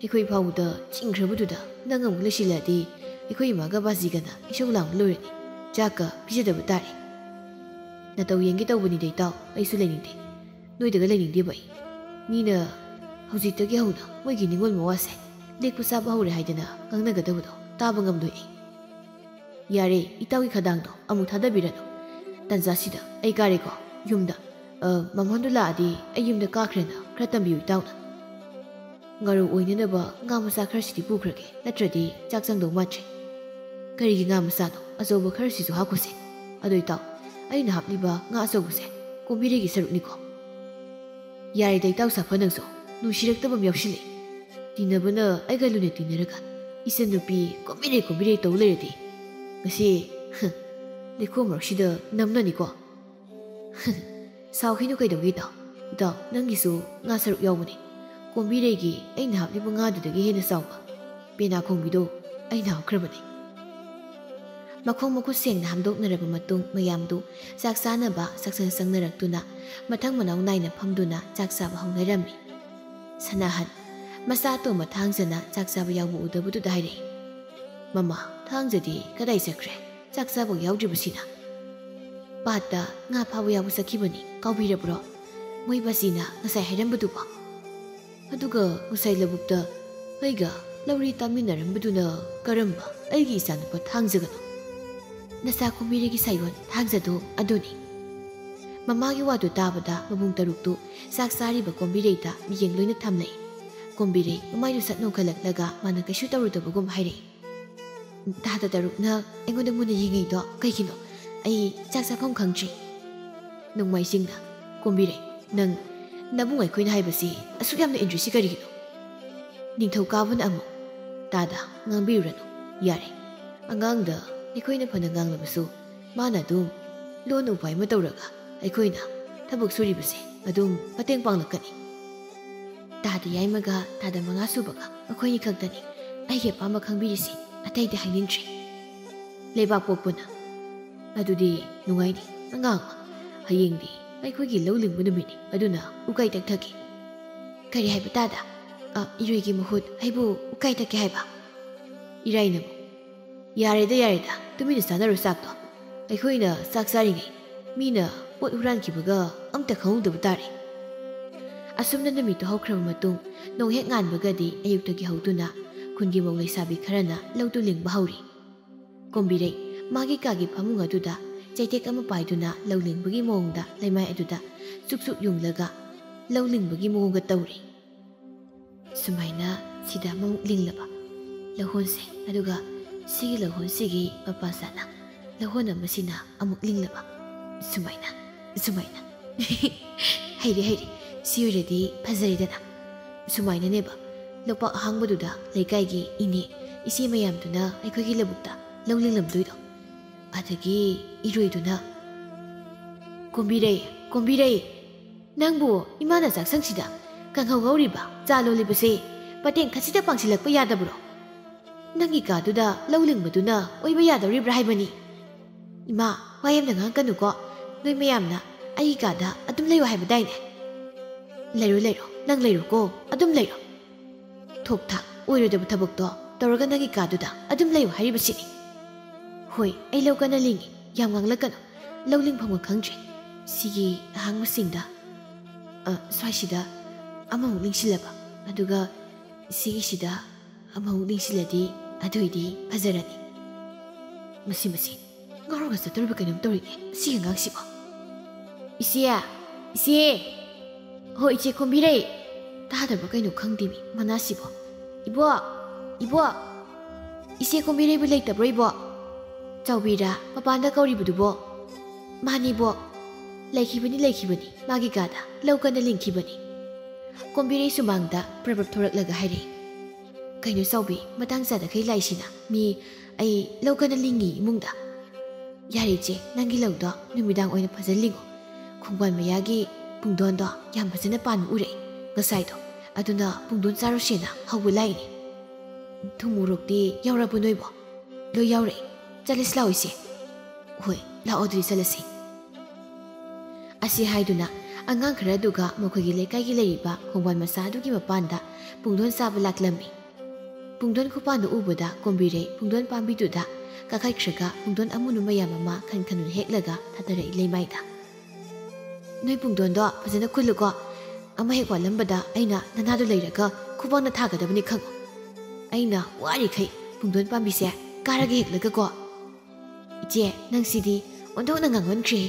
ꯑꯩꯈꯣꯏ ꯐꯥꯎꯕꯗ ꯆꯤꯡꯈ꯭ꯔꯕꯗꯨꯗ ꯅꯪ ꯑꯃꯨꯛ ꯂꯩꯁꯤꯜꯂꯛꯑꯗꯤ ꯑꯩꯈꯣꯏ ꯏꯃꯥꯒ ꯕꯥꯖꯤꯒꯅ ꯏꯁꯧ ꯂꯥꯡꯕ ꯂꯣꯏꯔꯅꯤ꯫ ꯆꯥꯛꯀ ꯄꯤꯖꯗꯕ ꯇꯥꯔꯦ꯫ ꯅꯇꯧ ꯌꯦꯡꯒꯦ ꯇꯧꯕꯅꯤꯗ ꯏꯇꯥꯎ, ꯑꯩꯁꯨ ꯂꯩꯅꯤꯡꯗꯦ꯫ ꯅꯣꯏꯗꯒ ꯂꯩꯅꯤꯡꯗꯦꯕ ꯑꯩ꯫ ꯃꯤꯅ ꯍꯧꯖꯤꯛꯇꯒꯤ ꯍꯧꯅ ꯃꯣꯏꯒꯤ ꯅꯤꯡꯉꯣꯜ ꯃꯋꯥꯁꯦ ꯂꯦꯛꯄ ꯆꯥꯕ ꯍꯧꯔꯦ ꯍꯥꯏꯗꯅ ꯉꯥꯡꯅꯒꯗꯕꯗꯣ ꯇꯥꯕ ꯉꯝꯂꯣꯏ ꯑꯩ꯫ ꯌꯥꯔꯦ, ꯏꯇꯥꯎꯒꯤ ꯈꯗꯥꯡꯗꯣ ꯑꯃꯨꯛ ꯊꯥꯗꯕꯤꯔꯅꯨ꯫ ꯇꯟꯖꯥꯁꯤꯗ ꯑꯩ ꯀꯥꯔꯦꯀꯣ ꯌꯨꯝꯗ꯫ ꯑ, ꯃꯃꯣꯟꯗꯣ ꯂꯥꯛꯑꯗꯤ ꯑꯩ ꯌꯨꯝꯗ ꯀꯥꯈ꯭ꯔꯦꯅ ꯈꯔ ꯇꯝꯕꯤꯌꯨ ꯏꯇꯥꯎꯅ꯫ ꯉꯥꯔꯧ ꯑꯣꯏꯅꯅꯕ ꯉꯥ ꯃꯆꯥ ꯈꯔꯁꯤꯗꯤ ꯄꯨꯈ꯭ꯔꯒꯦ, ꯅꯠꯇ꯭ꯔꯗꯤ ꯆꯥꯛ ꯆꯪꯗꯧ ꯃꯥꯟꯗ꯭ꯔꯦ꯫ ꯀꯔꯤꯒꯤ ꯉꯥ ꯃꯆꯥꯅꯣ? ꯑꯆꯧꯕ ꯈꯔꯁꯤꯁꯨ ꯍꯥꯞꯈꯣꯁꯦ꯫ ꯑꯗꯣ ꯏꯇꯥꯎ, ꯑꯩꯅ ꯍꯥꯞꯂꯤꯕ ꯉꯥ ꯑꯆꯧꯕꯁꯦ ꯀꯣꯝꯕꯤꯔꯩꯒꯤ ꯁꯔꯨꯛꯅꯤꯀꯣ꯫ ꯌꯥꯔꯦꯗ ꯏꯇꯥꯎ ꯁꯥꯐ ꯅꯪꯁꯨ, ꯅꯨꯡꯁꯤꯔꯛꯇꯕ ꯑꯃ ꯌꯥꯎꯁꯤꯜꯂꯦ꯫ ꯇꯤꯟꯅꯕꯅ ꯑꯩꯒ ꯂꯨꯅ ꯇꯤꯟꯅꯔꯒ ꯏꯆꯟꯅꯨꯄꯤ ꯀꯣꯝꯕꯤꯔꯩ ꯀꯣꯝꯕꯤꯔꯩ ꯇꯧ ꯂꯩꯔꯗꯤ ꯉꯁꯤ, ꯍ, ꯂꯩꯈꯣꯝ ꯃꯔꯛꯁꯤꯗ ꯅꯝꯅꯅꯤꯀꯣ꯫ ꯁꯥꯎꯈꯤꯅꯨ ꯀꯩꯗꯧꯒꯦ ꯏꯇꯥꯎ? ꯏꯇꯥꯎ, ꯅꯪꯒꯤꯁꯨ ꯉꯥ ꯁꯔꯨꯛ ꯌꯥꯎꯕꯅꯦ꯫ ꯀꯣꯝꯕꯤꯔꯩꯒꯤ ꯑꯩꯅ ꯍꯥꯞꯂꯤꯕ ꯉꯥꯗꯨꯗꯒꯤ ꯍꯦꯟꯅ ꯆꯥꯎꯕ꯫ ꯄꯦꯅꯥ ꯈꯣꯡꯕꯤꯗꯣ ꯑꯩꯅ ꯍꯥꯞꯈ꯭ꯔꯕꯅꯦ꯫ ꯃꯈꯣꯡ ꯃꯈꯨꯠ ꯁꯦꯡꯅ ꯍꯥꯝꯗꯣꯛꯅꯔꯕ ꯃꯇꯨꯡ ꯃꯌꯥꯝꯗꯨ ꯆꯥꯛ ꯆꯥꯅꯕ ꯆꯥꯛꯁꯪ ꯆꯪꯅꯔꯛꯇꯨꯅ ꯃꯊꯪ ꯃꯅꯥꯎ ꯅꯥꯏꯅ ꯐꯝꯗꯨꯅ ꯆꯥꯛ ꯆꯥꯕ ꯍꯧꯅꯔꯝꯃꯤ꯫ ꯁꯅꯥꯍꯟ, ꯃꯆꯥ ꯑꯇꯣꯝꯕ ꯊꯥꯡꯖꯅ ꯆꯥꯛ ꯆꯥꯕ ꯌꯥꯎꯕ ꯎꯗꯕꯗꯨꯗ ꯍꯥꯏꯔꯛꯏ, "ꯃꯃꯥ, ꯊꯥꯡꯖꯗꯤ ꯀꯗꯥꯏ ꯆꯠꯈ꯭ꯔꯦ? ꯆꯥꯛ ꯆꯥꯕ ꯌꯥꯎꯗ꯭ꯔꯤꯕꯁꯤꯅ?" "ꯄꯥꯠꯇ ꯉꯥ ꯐꯥꯕ ꯌꯥꯎꯕ ꯆꯠꯈꯤꯕꯅꯤ, ꯀꯥꯎꯕꯤꯔꯕ꯭ꯔꯣ? ꯃꯣꯏ ꯕꯥꯖꯤꯅ ꯉꯁꯥꯏ ꯍꯥꯏꯔꯝꯕꯗꯨꯕꯣ? ꯑꯗꯨꯒ ꯉꯁꯥꯏ ꯂꯧꯕꯨꯛꯇ ꯑꯩꯒ ꯂꯧꯔꯤ ꯇꯥꯃꯤꯟꯅꯔꯝꯕꯗꯨꯅ ꯀꯔꯝꯕ ꯑꯩꯒꯤ ꯏꯆꯥꯅꯨꯄꯥ ꯊꯥꯡꯖꯒꯅꯣ?" "ꯅꯆꯥ ꯀꯣꯝꯕꯤꯔꯩꯒꯤ ꯁꯥꯌꯣꯟ ꯊꯥꯡꯖꯗꯣ ꯑꯗꯨꯅꯤ꯫" ꯃꯃꯥꯒꯤ ꯋꯥꯗꯨ ꯇꯥꯕꯗ ꯃꯕꯨꯡ ꯇꯔꯨꯛꯇꯨ ꯆꯥꯛ ꯆꯥꯔꯤꯕ ꯀꯣꯝꯕꯤꯔꯩꯗ ꯃꯤꯠꯌꯦꯡ ꯂꯣꯏꯅ ꯊꯝꯂꯛꯏ꯫ ꯀꯣꯝꯕꯤꯔꯩ ꯃꯃꯥꯏꯗꯨ ꯁꯠ ꯅꯣꯡꯈꯠꯂꯛꯂꯒ ꯃꯥꯅ ꯀꯩꯁꯨ ꯇꯧꯔꯨꯗꯕꯒꯨꯝ ꯍꯥꯏꯔꯛꯏ, "ꯇꯥꯗ ꯇꯔꯨꯛꯅ ꯑꯩꯉꯣꯟꯗ ꯃꯨꯟꯅ ꯌꯦꯡꯉꯛꯏꯗꯣ ꯀꯩꯒꯤꯅꯣ? ꯑꯩ ꯆꯥꯛ ꯆꯥꯐꯝ ꯈꯪꯗ꯭ꯔꯤ꯫" "ꯅꯣꯡꯃꯥꯏꯖꯤꯡꯅ ꯀꯣꯝꯕꯤꯔꯩ, ꯅꯪ ꯅꯕꯨꯡ ꯑꯩꯈꯣꯏꯅ ꯍꯥꯏꯕꯁꯤ ꯑꯁꯨꯛ ꯌꯥꯝꯅ ꯏꯟꯗ꯭ꯔꯤꯁꯤ ꯀꯔꯤꯒꯤꯅꯣ?" "ꯅꯤꯡꯊꯧꯀꯥꯕꯅ ꯑꯃꯨꯛ, ꯇꯥꯗ ꯉꯥꯡꯕꯤꯔꯨꯔꯅꯨ꯫ ꯌꯥꯔꯦ, ꯑꯉꯥꯡꯗ ꯑꯩꯈꯣꯏꯅ ꯐꯅ ꯉꯥꯡꯂꯕꯁꯨ ꯃꯥꯅ ꯑꯗꯨꯝ ꯂꯣꯟꯅ ꯎꯄꯥꯏ ꯑꯃ ꯇꯧꯔꯒ ꯑꯩꯈꯣꯏꯅ ꯊꯕꯛ ꯁꯨꯔꯤꯕꯁꯦ ꯑꯗꯨꯝ ꯃꯇꯦꯡ ꯄꯥꯡꯂꯛꯀꯅꯤ꯫ ꯇꯥꯗ ꯌꯥꯏꯃꯒ ꯇꯥꯗ ꯃꯉꯥ ꯁꯨꯕꯒ ꯑꯩꯈꯣꯏꯅꯤ ꯈꯛꯇꯅꯤ ꯑꯩꯒꯤ ꯑꯄꯥꯝꯕ ꯈꯪꯕꯤꯔꯤꯁꯤ, ꯑꯇꯩꯗꯤ ꯍꯥꯏꯅꯤꯡꯗ꯭ꯔꯦ꯫ ꯂꯩꯕꯥꯛ ꯄꯣꯛꯄꯅ, "ꯑꯗꯨꯗꯤ ꯅꯨꯡꯉꯥꯏꯅꯤ ꯑꯉꯥꯡ꯫ ꯍꯌꯦꯡꯗꯤ ꯑꯩꯈꯣꯏꯒꯤ ꯂꯧ ꯂꯤꯡꯕ ꯅꯨꯃꯤꯠꯅꯤ, ꯑꯗꯨꯅ ꯎꯀꯥꯏ ꯇꯛꯊꯒꯦ꯫" "ꯀꯔꯤ ꯍꯥꯏꯕ ꯇꯥꯗ? ꯑ, ꯏꯔꯣꯏꯒꯤ ꯃꯍꯨꯠ ꯑꯩꯕꯨ ꯎꯀꯥꯏ ꯇꯛꯀꯦ ꯍꯥꯏꯕ?" ꯏꯔꯥꯏꯅꯃꯨꯛ, "ꯌꯥꯔꯦꯗ, ꯌꯥꯔꯦꯗ, ꯇꯨꯃꯤꯟꯅ ꯆꯥꯅꯔꯣ ꯆꯥꯛꯇꯣ꯫ ꯑꯩꯈꯣꯏꯅ ꯆꯥꯛ ꯆꯥꯔꯤꯉꯩ ꯃꯤꯅ ꯄꯣꯠ ꯍꯨꯔꯥꯟꯈꯤꯕꯒ ꯑꯝꯇ ꯈꯪꯍꯧꯗꯕ ꯇꯥꯔꯦ꯫" ꯑꯁꯨꯝꯅ ꯅꯨꯃꯤꯠꯇꯨ ꯍꯧꯈ꯭ꯔꯕ ꯃꯇꯨꯡ, ꯅꯣꯡ ꯍꯦꯛ ꯉꯥꯟꯕꯒꯗꯤ ꯑꯌꯨꯛꯇꯒꯤ ꯍꯧꯗꯨꯅ ꯈꯨꯟꯒꯤ ꯃꯧ ꯂꯩꯁꯥꯕꯤ ꯈꯔꯅ ꯂꯧꯗꯨ ꯂꯤꯡꯕ ꯍꯧꯔꯤ꯫ ꯀꯣꯝꯕꯤꯔꯩ ꯃꯥꯒꯤ ꯀꯥꯒꯤ ꯐꯃꯨꯡ ꯑꯗꯨꯗ ꯆꯩꯇꯦꯛ ꯑꯃ ꯄꯥꯏꯗꯨꯅ ꯂꯧ ꯂꯤꯡꯕꯒꯤ ꯃꯑꯣꯡꯗ ꯂꯩꯃꯥꯏ ꯑꯗꯨꯗ ꯆꯨꯛ ꯆꯨꯛ ꯌꯨꯡꯂꯒ ꯂꯧ ꯂꯤꯡꯕꯒꯤ ꯃꯑꯣꯡꯒ ꯇꯧꯔꯤ꯫ ꯁꯨꯃꯥꯏꯅ ꯁꯤꯗ ꯑꯃꯃꯨꯛ ꯂꯤꯡꯂꯕ ꯂꯧꯍꯣꯟꯁꯦ, ꯑꯗꯨꯒ ꯁꯤꯒꯤ ꯂꯧꯍꯣꯟꯁꯤꯒꯤ ꯃꯄꯥ ꯆꯥꯅ ꯂꯧꯍꯣꯟ ꯑꯃꯁꯤꯅ ꯑꯃꯨꯛ ꯂꯤꯡꯂꯕ, ꯁꯨꯃꯥꯏꯅ, ꯁꯨꯃꯥꯏꯅ꯫ ꯍꯩꯔꯦ, ꯍꯩꯔꯦ꯫ ꯁꯤ ꯑꯣꯏꯔꯗꯤ ꯐꯖꯔꯦꯗꯅ꯫ ꯁꯨꯃꯥꯏꯅꯅꯦꯕ, ꯂꯧꯄꯥꯛ ꯑꯍꯥꯡꯕꯗꯨꯗ ꯂꯩꯀꯥꯏꯒꯤ ꯏꯅꯦ, ꯏꯆꯦ ꯃꯌꯥꯝꯗꯨꯅ ꯑꯩꯈꯣꯏꯒꯤ ꯂꯧꯕꯨꯛꯇ ꯂꯧ ꯂꯤꯡꯂꯝꯗꯣꯏꯗꯣ꯫ ꯑꯗꯒꯤ ꯏꯔꯣꯏꯗꯨꯅ, "ꯀꯣꯝꯕꯤꯔꯩ, ꯀꯣꯝꯕꯤꯔꯩ, ꯅꯪꯕꯨ ꯏꯃꯥꯅ ꯆꯥꯛꯁꯪꯁꯤꯗ ꯀꯥꯡꯍꯧ ꯉꯧꯔꯤꯕ, ꯆꯥ ꯂꯣꯜꯂꯤꯕꯁꯦ ꯄꯇꯦꯡ ꯈꯖꯤꯛꯇ ꯄꯥꯡꯁꯤꯜꯂꯛꯄ ꯌꯥꯗꯕ꯭ꯔꯣ? ꯅꯪꯒꯤ ꯀꯥꯗꯨꯗ ꯂꯧ ꯂꯤꯡꯕꯗꯨꯅ ꯑꯣꯏꯕ ꯌꯥꯗꯧꯔꯤꯕ꯭ꯔꯥ ꯍꯥꯏꯕꯅꯤ?" "ꯏꯃꯥ, ꯋꯥ ꯌꯥꯝꯅ ꯉꯥꯡꯉꯛꯀꯅꯨꯀꯣ꯫ ꯅꯣꯏ ꯃꯌꯥꯝꯅ ꯑꯩꯒꯤ ꯀꯥꯗ ꯑꯗꯨꯝ ꯂꯩꯌꯨ ꯍꯥꯏꯕꯗꯥꯏꯅꯦ?" "ꯂꯩꯔꯣ, ꯂꯩꯔꯣ, ꯅꯪ ꯂꯩꯔꯣꯀꯣ, ꯑꯗꯨꯝ ꯂꯩꯔꯣ꯫ ꯊꯣꯛ ꯊꯥꯛ ꯑꯣꯏꯔꯣꯏꯗꯕ ꯊꯕꯛꯇꯣ ꯇꯧꯔꯒ ꯅꯪꯒꯤ ꯀꯥꯗꯨꯗ ꯑꯗꯨꯝ ꯂꯩꯌꯨ ꯍꯥꯏꯔꯤꯕꯁꯤꯅꯤ꯫ ꯍꯣꯏ, ꯑꯩ ꯂꯧ ꯀꯟꯅ ꯂꯤꯡꯉꯤ, ꯌꯥꯝ ꯉꯥꯡꯂꯛꯀꯅꯨ꯫ ꯂꯧ ꯂꯤꯡꯐꯝꯒ ꯈꯪꯗ꯭ꯔꯦ꯫ ꯁꯤꯒꯤ ꯑꯍꯥꯡꯕꯁꯤꯡꯗ, ꯑ, ꯁ꯭ꯋꯥꯏꯁꯤꯗ ꯑꯃꯃꯨꯛ ꯂꯤꯡꯁꯤꯜꯂꯕ, ꯑꯗꯨꯒ ꯁꯤꯒꯤꯁꯤꯗ ꯑꯃꯃꯨꯛ ꯂꯤꯡꯁꯤꯜꯂꯗꯤ ꯑꯗꯨꯏꯗꯤ ꯐꯖꯔꯅꯤ꯫ ꯃꯁꯤ, ꯃꯁꯤ ꯉꯥꯎꯔꯒ ꯆꯠꯇꯧꯔꯤꯕ ꯀꯩꯅꯣꯝ ꯇꯧꯔꯤꯅꯦ ꯁꯤꯒꯤ ꯑꯉꯥꯡꯁꯤꯕꯣ꯫ ꯏꯆꯦ! ꯏꯆꯦ!" "ꯍꯣ, ꯏꯆꯦ ꯀꯣꯝꯕꯤꯔꯩ!" ꯇꯥꯗꯕ ꯀꯩꯅꯣ ꯈꯪꯗꯦꯃꯤ ꯃꯅꯥꯁꯤꯕꯣ꯫ "ꯏꯕꯣꯛ! ꯏꯕꯣꯛ! ꯏꯆꯦ ꯀꯣꯝꯕꯤꯔꯩꯕꯨ ꯂꯩꯇꯕ꯭ꯔꯣ, ꯏꯕꯣꯛ?" "ꯆꯥꯎꯕꯤꯔꯥ ꯃꯄꯥꯟꯗ ꯀꯧꯔꯤꯕꯗꯨꯕꯣ?" "ꯃꯥꯅꯤ, ꯏꯕꯣꯛ꯫ ꯂꯩꯈꯤꯕꯅꯤ, ꯂꯩꯈꯤꯕꯅꯤ꯫ ꯃꯥꯒꯤ ꯀꯥꯗ ꯂꯧ ꯀꯟꯅ ꯂꯤꯡꯈꯤꯕꯅꯤ꯫" ꯀꯣꯝꯕꯤꯔꯩ ꯁꯨꯃꯥꯡꯗ ꯄ꯭ꯔꯞ ꯄ꯭ꯔꯞ ꯊꯣꯔꯛꯂꯒ ꯍꯥꯏꯔꯛꯏ꯫ "ꯀꯩꯅꯣ ꯆꯥꯎꯕꯤ, ꯃꯇꯥꯡ ꯆꯥꯗꯈꯩ ꯂꯥꯛꯏꯁꯤꯅ? ꯃꯤ ꯑꯩ ꯂꯧ ꯀꯟꯅ ꯂꯤꯡꯉꯤ ꯏꯃꯨꯡꯗ꯫" "ꯌꯥꯔꯦ ꯏꯆꯦ, ꯅꯪꯒꯤ ꯂꯧꯗꯣ ꯅꯨꯃꯤꯗꯥꯡ ꯑꯣꯏꯅ ꯐꯖꯅ ꯂꯤꯡꯉꯣ꯫ ꯈꯣꯡꯕꯥꯟ ꯃꯌꯥꯒꯤ ꯄꯨꯡꯗꯣꯟꯗꯣ ꯌꯥꯝ ꯐꯖꯅ ꯄꯥꯟꯕ ꯎꯔꯛꯑꯦ ꯉꯁꯥꯏꯗꯣ꯫ ꯑꯗꯨꯅ ꯄꯨꯡꯗꯣꯟ ꯆꯥꯔꯨꯁꯦꯅ ꯍꯧꯕ ꯂꯥꯛꯏꯅꯦ꯫ ꯊꯨꯝ ꯃꯣꯔꯣꯛꯇꯤ ꯌꯥꯎꯔꯕꯣ ꯅꯣꯏꯕꯣ? ꯂꯣꯏ ꯌꯥꯎꯔꯛꯑꯦ꯫ ꯆꯠꯂꯁꯤ ꯂꯥꯛꯑꯣ ꯏꯆꯦ꯫ ꯍꯣꯏ, ꯂꯥꯛꯑꯣ ꯑꯗꯨꯗꯤ ꯆꯠꯂꯁꯤ꯫ ꯑꯁꯤ ꯍꯥꯏꯗꯨꯅ ꯑꯉꯥꯡ ꯈꯔꯗꯨꯒ ꯃꯈꯣꯏꯒꯤ ꯂꯩꯀꯥꯏꯒꯤ ꯂꯩꯔꯤꯕ ꯈꯣꯡꯕꯥꯟ ꯃꯆꯥ ꯑꯗꯨꯒꯤ ꯃꯄꯥꯟꯗ ꯄꯨꯡꯗꯣꯟ ꯆꯥꯕ ꯂꯥꯛꯂꯝꯃꯤ꯫ ꯄꯨꯡꯗꯣꯟ ꯈꯨꯄꯥꯟꯗꯨ ꯎꯕꯗ ꯀꯣꯝꯕꯤꯔꯩ ꯄꯨꯡꯗꯣꯟ ꯄꯥꯝꯕꯤꯗꯨꯗ ꯀꯥꯈꯠꯈ꯭ꯔꯒ ꯄꯨꯡꯗꯣꯟ ꯑꯃꯨꯟꯕ ꯃꯌꯥꯝ ꯑꯃ ꯈꯟ ꯈꯟꯗꯨꯅ ꯍꯦꯛꯂꯒ ꯊꯥꯗꯔꯛꯏ ꯂꯩꯃꯥꯏꯗ꯫ "ꯅꯣꯏ ꯄꯨꯡꯗꯣꯟꯗꯣ ꯐꯖꯅ ꯈꯨꯜꯂꯨꯀꯣ꯫ ꯑꯃ ꯍꯦꯛ ꯋꯥꯠꯂꯝꯕꯗ ꯑꯩꯅ ꯅꯅꯥꯗꯨ ꯂꯩꯔꯒ ꯈꯨꯕꯥꯛꯅ ꯊꯥꯒꯗꯕꯅꯤ ꯈꯪꯉꯨ꯫ ꯑꯩꯅ ꯋꯥꯔꯤꯈꯩ ꯄꯨꯡꯗꯣꯟ ꯄꯥꯝꯕꯤꯁꯦ ꯀꯥꯔꯒ ꯍꯦꯛꯂꯒꯀꯣ꯫" "ꯏꯆꯦ, ꯅꯪꯁꯤꯗꯤ ꯑꯣꯟꯊꯣꯛꯅ ꯉꯥꯡꯃꯟꯈ꯭ꯔꯦ꯫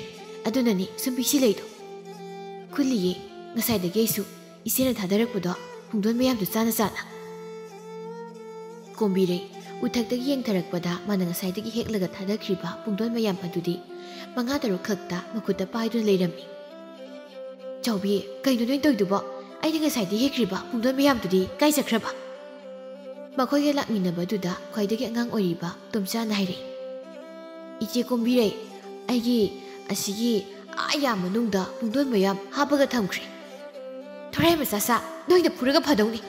ꯑꯗꯨꯅꯅꯤ ꯁꯨꯝ ꯄꯤꯁꯤꯜꯂꯛꯏꯗꯣ꯫" "ꯈꯨꯜꯂꯤꯌꯦ, ꯉꯁꯥꯏꯗꯒꯤ ꯑꯩꯁꯨ ꯏꯆꯦꯅ ꯊꯥꯗꯔꯛꯄꯗꯣ ꯄꯨꯡꯗꯣꯟ ꯃꯌꯥꯝꯗꯨ ꯆꯥꯅ ꯆꯥꯅ꯫" ꯀꯣꯝꯕꯤꯔꯩ ꯎꯊꯛꯇꯒꯤ ꯌꯦꯡꯊꯔꯛꯄꯗ ꯃꯥꯅ ꯉꯁꯥꯏꯗꯒꯤ ꯍꯦꯛꯂꯒ ꯊꯥꯗꯈ꯭ꯔꯤꯕ ꯄꯨꯡꯗꯣꯟ ꯃꯌꯥꯝ ꯑꯗꯨꯗꯤ ꯃꯉꯥ ꯇꯔꯨꯛ ꯈꯛꯇ ꯃꯈꯨꯠꯇ ꯄꯥꯏꯗꯨꯅ ꯂꯩꯔꯝꯃꯤ꯫ "ꯆꯥꯎꯕꯤ, ꯀꯩꯅꯣ ꯅꯣꯏ ꯇꯧꯏꯗꯨꯕꯣ? ꯑꯩꯅ ꯉꯁꯥꯏꯗꯒꯤ ꯍꯦꯛꯈ꯭ꯔꯤꯕ ꯄꯨꯡꯗꯣꯟ ꯃꯌꯥꯝꯗꯨꯗꯤ ꯀꯥꯏ ꯆꯠꯈ꯭ꯔꯕ?" ꯃꯈꯣꯏꯒ ꯂꯥꯛꯃꯤꯟꯅꯕꯗꯨꯗ ꯈ꯭ꯋꯥꯏꯗꯒꯤ ꯑꯉꯥꯡ ꯑꯣꯏꯔꯤꯕ ꯇꯣꯝꯆꯥꯅ ꯍꯥꯏꯔꯛꯏ꯫ "ꯏꯆꯦ ꯀꯣꯝꯕꯤꯔꯩ, ꯑꯩꯒꯤ ꯑꯁꯤꯒꯤ ꯑꯥ ꯌꯥꯝ ꯃꯅꯨꯡꯗ ꯄꯨꯡꯗꯣꯟ ꯃꯌꯥꯝ ꯍꯥꯞꯄꯒ ꯊꯝꯈ꯭ꯔꯦ꯫ ꯊꯣꯔꯥꯏ ꯃꯆꯥ ꯁꯥ, ꯅꯣꯏꯅ ꯐꯨꯔꯒ ꯐꯗꯧꯅꯤ꯫"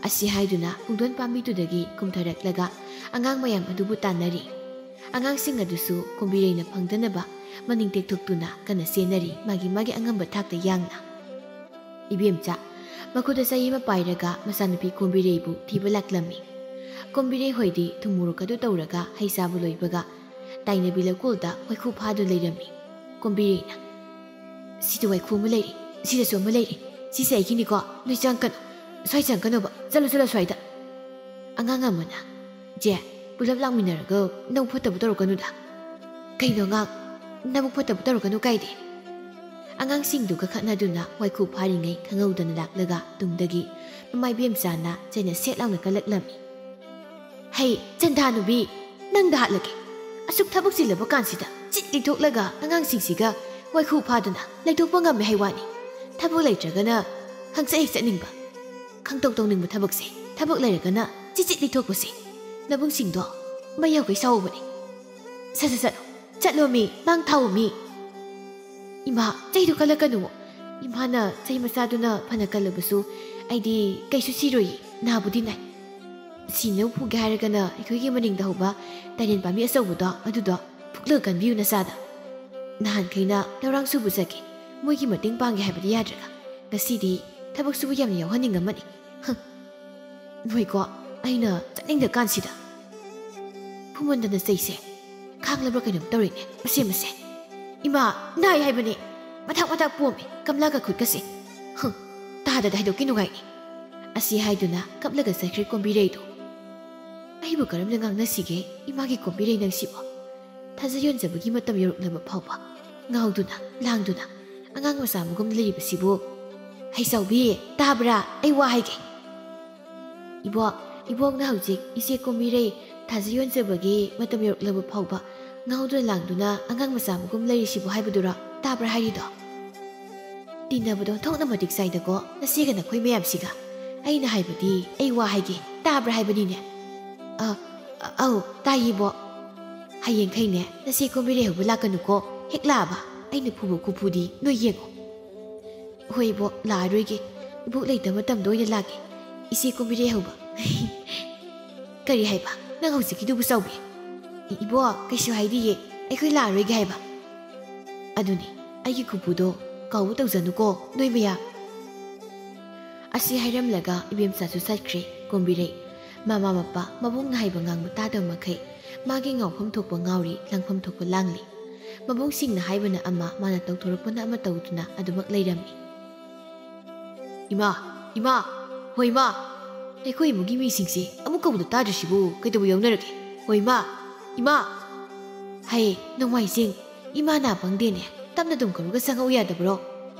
ꯑꯁꯤ ꯍꯥꯏꯗꯨꯅ ꯄꯨꯡꯗꯣꯟ ꯄꯥꯝꯕꯤꯗꯨꯗꯒꯤ ꯀꯨꯝꯊꯔꯛꯂꯒ ꯑꯉꯥꯡ ꯃꯌꯥꯝ ꯑꯗꯨꯕꯨ ꯇꯥꯟꯅꯔꯤ꯫ ꯑꯉꯥꯡꯁꯤꯡ ꯑꯗꯨꯁꯨ ꯀꯣꯝꯕꯤꯔꯩꯅ ꯐꯪꯗꯅꯕ ꯃꯅꯤꯡ ꯇꯦꯛꯊꯣꯛꯇꯨꯅ ꯀꯟꯅ ꯆꯦꯟꯅꯔꯤ, ꯃꯥꯒꯤ ꯃꯥꯒꯤ ꯑꯉꯝꯕ ꯊꯥꯛꯇ ꯌꯥꯡꯅ꯫ ꯏꯕꯦꯝꯆꯥ ꯃꯈꯨꯠꯇ ꯆꯩ ꯑꯃ ꯄꯥꯏꯔꯒ ꯃꯆꯥꯅꯨꯄꯤ ꯀꯣꯝꯕꯤꯔꯩꯕꯨ ꯊꯤꯕ ꯂꯥꯛꯂꯝꯃꯤ꯫ ꯀꯣꯝꯕꯤꯔꯩ ꯍꯣꯏꯗꯤ ꯊꯨꯝ ꯃꯣꯔꯣꯛ ꯑꯗꯨ ꯇꯧꯔꯒ ꯍꯩ ꯆꯥꯕ ꯂꯣꯏꯕꯒ ꯇꯥꯏꯅꯕꯤ ꯂꯧꯀꯣꯜꯗ ꯋꯥꯏꯈꯨ ꯐꯥꯗꯨꯅ ꯂꯩꯔꯝꯃꯤ꯫ ꯀꯣꯝꯕꯤꯔꯩꯅ, "ꯁꯤꯗ ꯋꯥꯏꯈꯨ ꯑꯃ ꯂꯩꯔꯦ, ꯁꯤꯗꯁꯨ ꯑꯃ ꯂꯩꯔꯦ, ꯁꯤꯁꯦ ꯑꯩꯒꯤꯅꯤꯀꯣ, ꯅꯣꯏ ꯆꯪꯀꯅꯨ, ꯁ꯭ꯋꯥꯏ ꯆꯪꯀꯅꯣꯕ, ꯆꯠꯂꯣ ꯆꯠꯂꯣ ꯁ꯭ꯋꯥꯏꯗ꯫" ꯑꯉꯥꯡ ꯑꯃꯅ, "ꯆꯦ, ꯄꯨꯂꯞ ꯂꯥꯛꯃꯤꯟꯅꯔꯒ ꯅꯕꯨꯛ ꯐꯠꯇꯕ ꯇꯧꯔꯛꯀꯅꯨꯗ꯫" "ꯀꯩꯅꯣ ꯑꯉꯥꯡ, ꯅꯕꯨꯛ ꯐꯠꯇꯕ ꯇꯧꯔꯛꯀꯅꯨ ꯀꯥꯏꯗꯤ?" ꯑꯉꯥꯡꯁꯤꯡꯗꯨꯒ ꯈꯠꯅꯗꯨꯅ ꯋꯥꯏꯈꯨ ꯐꯥꯔꯤꯉꯩ ꯈꯪꯍꯧꯗꯅ ꯂꯥꯛꯂꯒ ꯇꯨꯡꯗꯒꯤ ꯃꯃꯥ ꯏꯕꯦꯝꯆꯥꯅ ꯆꯩꯅ ꯁꯦꯠ ꯂꯥꯎꯅ ꯀꯜꯂꯛꯂꯝꯃꯤ꯫ "ꯍꯩ, ꯆꯟꯗꯥ ꯅꯨꯕꯤ, ꯅꯪꯗ ꯍꯥꯠꯂꯒꯦ꯫ ꯑꯁꯨꯛ ꯊꯕꯛ ꯆꯤꯜꯂꯕ ꯀꯥꯟꯁꯤꯗ ꯆꯤꯠ ꯂꯤꯊꯣꯛꯂꯒ ꯑꯉꯥꯡꯁꯤꯡꯁꯤꯒ ꯋꯥꯏꯈꯨ ꯐꯥꯗꯨꯅ ꯂꯩꯊꯣꯛꯄ ꯉꯝꯃꯦ ꯍꯥꯏ ꯋꯥꯅꯤ꯫ ꯊꯕꯛ ꯂꯩꯇ꯭ꯔꯒꯅ ꯍꯪꯆꯠ ꯍꯦꯛ ꯆꯠꯅꯤꯡꯕ꯫ ꯈꯪꯇꯧ ꯇꯧꯅꯤꯡꯕ ꯊꯕꯛꯁꯦ ꯊꯕꯛ ꯂꯩꯔꯒꯅ ꯆꯤꯠ ꯆꯤꯠ ꯂꯤꯊꯣꯛꯄꯁꯦ ꯅꯕꯨꯡꯁꯤꯡꯗꯣ ꯃꯩ ꯌꯧꯈꯩ ꯁꯥꯎꯕꯅꯤ꯫ ꯁꯠ ꯁꯠ ꯆꯠꯂꯣ, ꯆꯠꯂꯣ ꯃꯤ, ꯃꯥꯡ ꯊꯥꯎ ꯃꯤ꯫" "ꯏꯃꯥ, ꯆꯩꯗꯨ ꯀꯜꯂꯛꯀꯅꯨ꯫ ꯏꯃꯥꯅ ꯆꯩ ꯃꯆꯥꯗꯨꯅ ꯐꯅ ꯀꯜꯂꯕꯁꯨ ꯑꯩꯗꯤ ꯀꯩꯁꯨ ꯁꯤꯔꯣꯏꯌꯦ, ꯅꯥꯕꯨꯗꯤ ꯅꯥꯏ꯫ ꯁꯤꯅꯕ ꯐꯨꯒꯦ ꯍꯥꯏꯔꯒꯅ ꯑꯩꯈꯣꯏꯒꯤ ꯃꯅꯤꯡꯗ ꯍꯧꯕ ꯇꯥꯏꯔꯦꯟ ꯄꯥꯝꯕꯤ ꯑꯆꯧꯕꯗꯣ ꯑꯗꯨꯗꯣ ꯐꯨꯛꯂꯒ ꯀꯟꯕꯤꯌꯨ ꯅꯆꯥꯗ꯫ ꯅꯍꯥꯟꯈꯩꯅ ꯂꯧꯔꯥꯡ ꯁꯨꯕ ꯆꯠꯀꯦ, ꯃꯣꯏꯒꯤ ꯃꯇꯦꯡ ꯄꯥꯡꯒꯦ ꯍꯥꯏꯕꯗꯤ ꯌꯥꯗ꯭ꯔꯒ ꯉꯁꯤꯗꯤ ꯊꯕꯛ ꯁꯨꯕ ꯌꯥꯝꯅ ꯌꯥꯎꯍꯟꯅꯤꯡꯉꯝꯃꯅꯤ꯫ ꯍꯪ꯫ ꯅꯣꯏꯀꯣ, ꯑꯩꯅ ꯆꯠꯅꯤꯡꯗ ꯀꯥꯟꯁꯤꯗ꯫ ꯐꯨꯃꯟꯗꯅ ꯆꯩꯁꯦ ꯈꯥꯡꯂꯕ꯭ꯔꯥ ꯀꯩꯅꯣꯝ ꯇꯧꯔꯤꯅꯦ ꯃꯁꯦ ꯃꯁꯦ꯫ ꯏꯃꯥ, ꯅꯥꯏ ꯍꯥꯏꯕꯅꯦ꯫ ꯃꯊꯛ ꯃꯊꯛ ꯄꯣꯝꯃꯦ ꯀꯝꯂꯥꯒ ꯈꯨꯠꯀꯁꯦ꯫ ꯍꯪ, ꯇꯥꯗꯗ ꯍꯥꯏꯗꯣꯛꯀꯦ ꯅꯨꯡꯉꯥꯏꯅꯤ꯫ ꯑꯁꯤ ꯍꯥꯏꯗꯨꯅ ꯀꯞꯂꯒ ꯆꯠꯈ꯭ꯔꯦ ꯀꯣꯝꯕꯤꯔꯩꯗꯣ꯫ ꯑꯩꯕꯨ ꯀꯔꯝꯅ ꯉꯥꯡꯅꯁꯤꯒꯦ ꯏꯃꯥꯒꯤ ꯀꯣꯝꯕꯤꯔꯩ ꯅꯪꯁꯤꯕꯣ? ꯊꯥꯖ ꯌꯣꯟꯖꯕꯒꯤ ꯃꯇꯝ ꯌꯧꯔꯛꯂꯕ ꯐꯥꯎꯕ ꯉꯥꯎꯗꯨꯅ ꯂꯥꯡꯗꯨꯅ ꯑꯉꯥꯡ ꯃꯆꯥ ꯑꯃꯒꯨꯝ ꯂꯩꯔꯤꯕꯁꯤꯕꯨ꯫ ꯍꯩꯆꯥꯎꯕꯤ, ꯇꯥꯕ꯭ꯔꯥ? ꯑꯩ ꯋꯥ ꯍꯥꯏꯒꯦ꯫ ꯏꯕꯣꯛ, ꯏꯕꯣꯛꯅ ꯍꯧꯖꯤꯛ ꯏꯆꯦ ꯀꯣꯝꯕꯤꯔꯩ ꯊꯥꯖ ꯌꯣꯟꯖꯕꯒꯤ ꯃꯇꯝ ꯌꯧꯔꯛꯂꯕ ꯐꯥꯎꯕ ꯉꯥꯎꯗꯨꯅ ꯂꯥꯡꯗꯨꯅ ꯑꯉꯥꯡ ꯃꯆꯥ ꯑꯃꯒꯨꯝ ꯂꯩꯔꯤꯁꯤꯕꯨ ꯍꯥꯏꯕꯗꯨꯔꯣ? ꯇꯥꯕ꯭ꯔꯥ ꯍꯥꯏꯔꯤꯗꯣ? ꯇꯤꯟꯅꯕꯗꯣ ꯊꯣꯛꯅ ꯃꯇꯤꯛ ꯆꯥꯏꯗꯀꯣ ꯅꯆꯦꯒ ꯅꯈꯣꯏ ꯃꯌꯥꯝꯁꯤꯒ꯫ ꯑꯩꯅ ꯍꯥꯏꯕꯗꯤ ꯑꯩ ꯋꯥ ꯍꯥꯏꯒꯦ, ꯇꯥꯕ꯭ꯔꯥ ꯍꯥꯏꯕꯅꯤꯅꯦ꯫ ꯑ, ꯑ, ꯑꯧ, ꯇꯥꯏꯌꯦ ꯏꯕꯣꯛ꯫ ꯍꯌꯦꯡꯈꯩꯅꯦ ꯅꯆꯦ ꯀꯣꯝꯕꯤꯔꯩ ꯍꯧꯕ ꯂꯥꯛꯀꯅꯨꯀꯣ꯫ ꯍꯦꯛ ꯂꯥꯛꯑꯕ ꯑꯩꯅ ꯐꯨꯕ ꯈꯨꯐꯨꯗꯤ ꯅꯣꯏ ꯌꯦꯡꯉꯣ꯫ ꯍꯣꯏ ꯏꯕꯣꯛ, ꯂꯥꯛꯑꯔꯣꯏꯒꯦ꯫ ꯏꯕꯣꯛ ꯂꯩꯇꯕ ꯃꯇꯝꯗ ꯑꯣꯏꯅ ꯂꯥꯛꯀꯦ꯫ ꯏꯆꯦ ꯀꯣꯝꯕꯤꯔꯩ ꯍꯧꯕ꯫ ꯀꯔꯤ ꯍꯥꯏꯕ? ꯅꯪ ꯍꯧꯖꯤꯛꯀꯤꯗꯨꯕꯨ ꯆꯥꯎꯕꯤ? ꯏ-, ꯏꯕꯣꯛ, ꯀꯩꯁꯨ ꯍꯥꯏꯗꯤꯌꯦ꯫ ꯑꯩꯈꯣꯏ ꯂꯥꯛꯑꯔꯣꯏꯒꯦ ꯍꯥꯏꯕ꯫ ꯑꯗꯨꯅꯤ, ꯑꯩꯒꯤ ꯈꯨꯐꯨꯗꯣ ꯀꯥꯎꯕ ꯇꯧꯖꯅꯨꯀꯣ ꯅꯣꯏ ꯃꯌꯥꯝ꯫ ꯑꯁꯤ ꯍꯥꯏꯔꯝꯂꯒ ꯏꯕꯦꯝꯆꯥꯁꯨ ꯆꯠꯈ꯭ꯔꯦ ꯀꯣꯝꯕꯤꯔꯩ꯫ ꯃꯃꯥ ꯃꯄꯥ ꯃꯕꯨꯡꯅ ꯍꯥꯏꯕ ꯉꯥꯡꯕ ꯇꯥꯗꯕ ꯃꯈꯩ ꯃꯥꯒꯤ ꯉꯥꯎꯐꯝ ꯊꯣꯛꯄ ꯉꯥꯎꯔꯤ, ꯂꯥꯡꯐꯝ ꯊꯣꯛꯄ ꯂꯥꯡꯂꯤ꯫ ꯃꯕꯨꯡꯁꯤꯡꯅ ꯍꯥꯏꯕꯅ ꯑꯃ, ꯃꯥꯅ ꯇꯧꯊꯣꯔꯛꯄꯅ ꯑꯃ ꯇꯧꯗꯨꯅ ꯑꯗꯨꯃꯛ ꯂꯩꯔꯝꯃꯤ꯫ "ꯏꯃꯥ! ꯏꯃꯥ! ꯍꯣ ꯏꯃꯥ! ꯑꯩꯈꯣꯏ ꯏꯃꯨꯡꯒꯤ ꯃꯤꯁꯤꯡꯁꯦ ꯑꯃꯨꯛ ꯀꯧꯕꯗ ꯇꯥꯗ꯭ꯔꯤꯁꯤꯕꯨ ꯀꯩꯗꯧꯕ ꯌꯥꯎꯅꯔꯒꯦ? ꯍꯣ ꯏꯃꯥ! ꯏꯃꯥ!" ꯍꯥꯏ, ꯅꯣꯡꯃꯥꯏꯖꯤꯡ, ꯏꯃꯥ ꯅꯥ ꯄꯪꯗꯦꯅꯦ, ꯇꯞꯅ ꯑꯗꯨꯝ ꯀꯧꯔꯒ ꯆꯪꯉꯛꯎ ꯌꯥꯗꯕ꯭ꯔꯣ?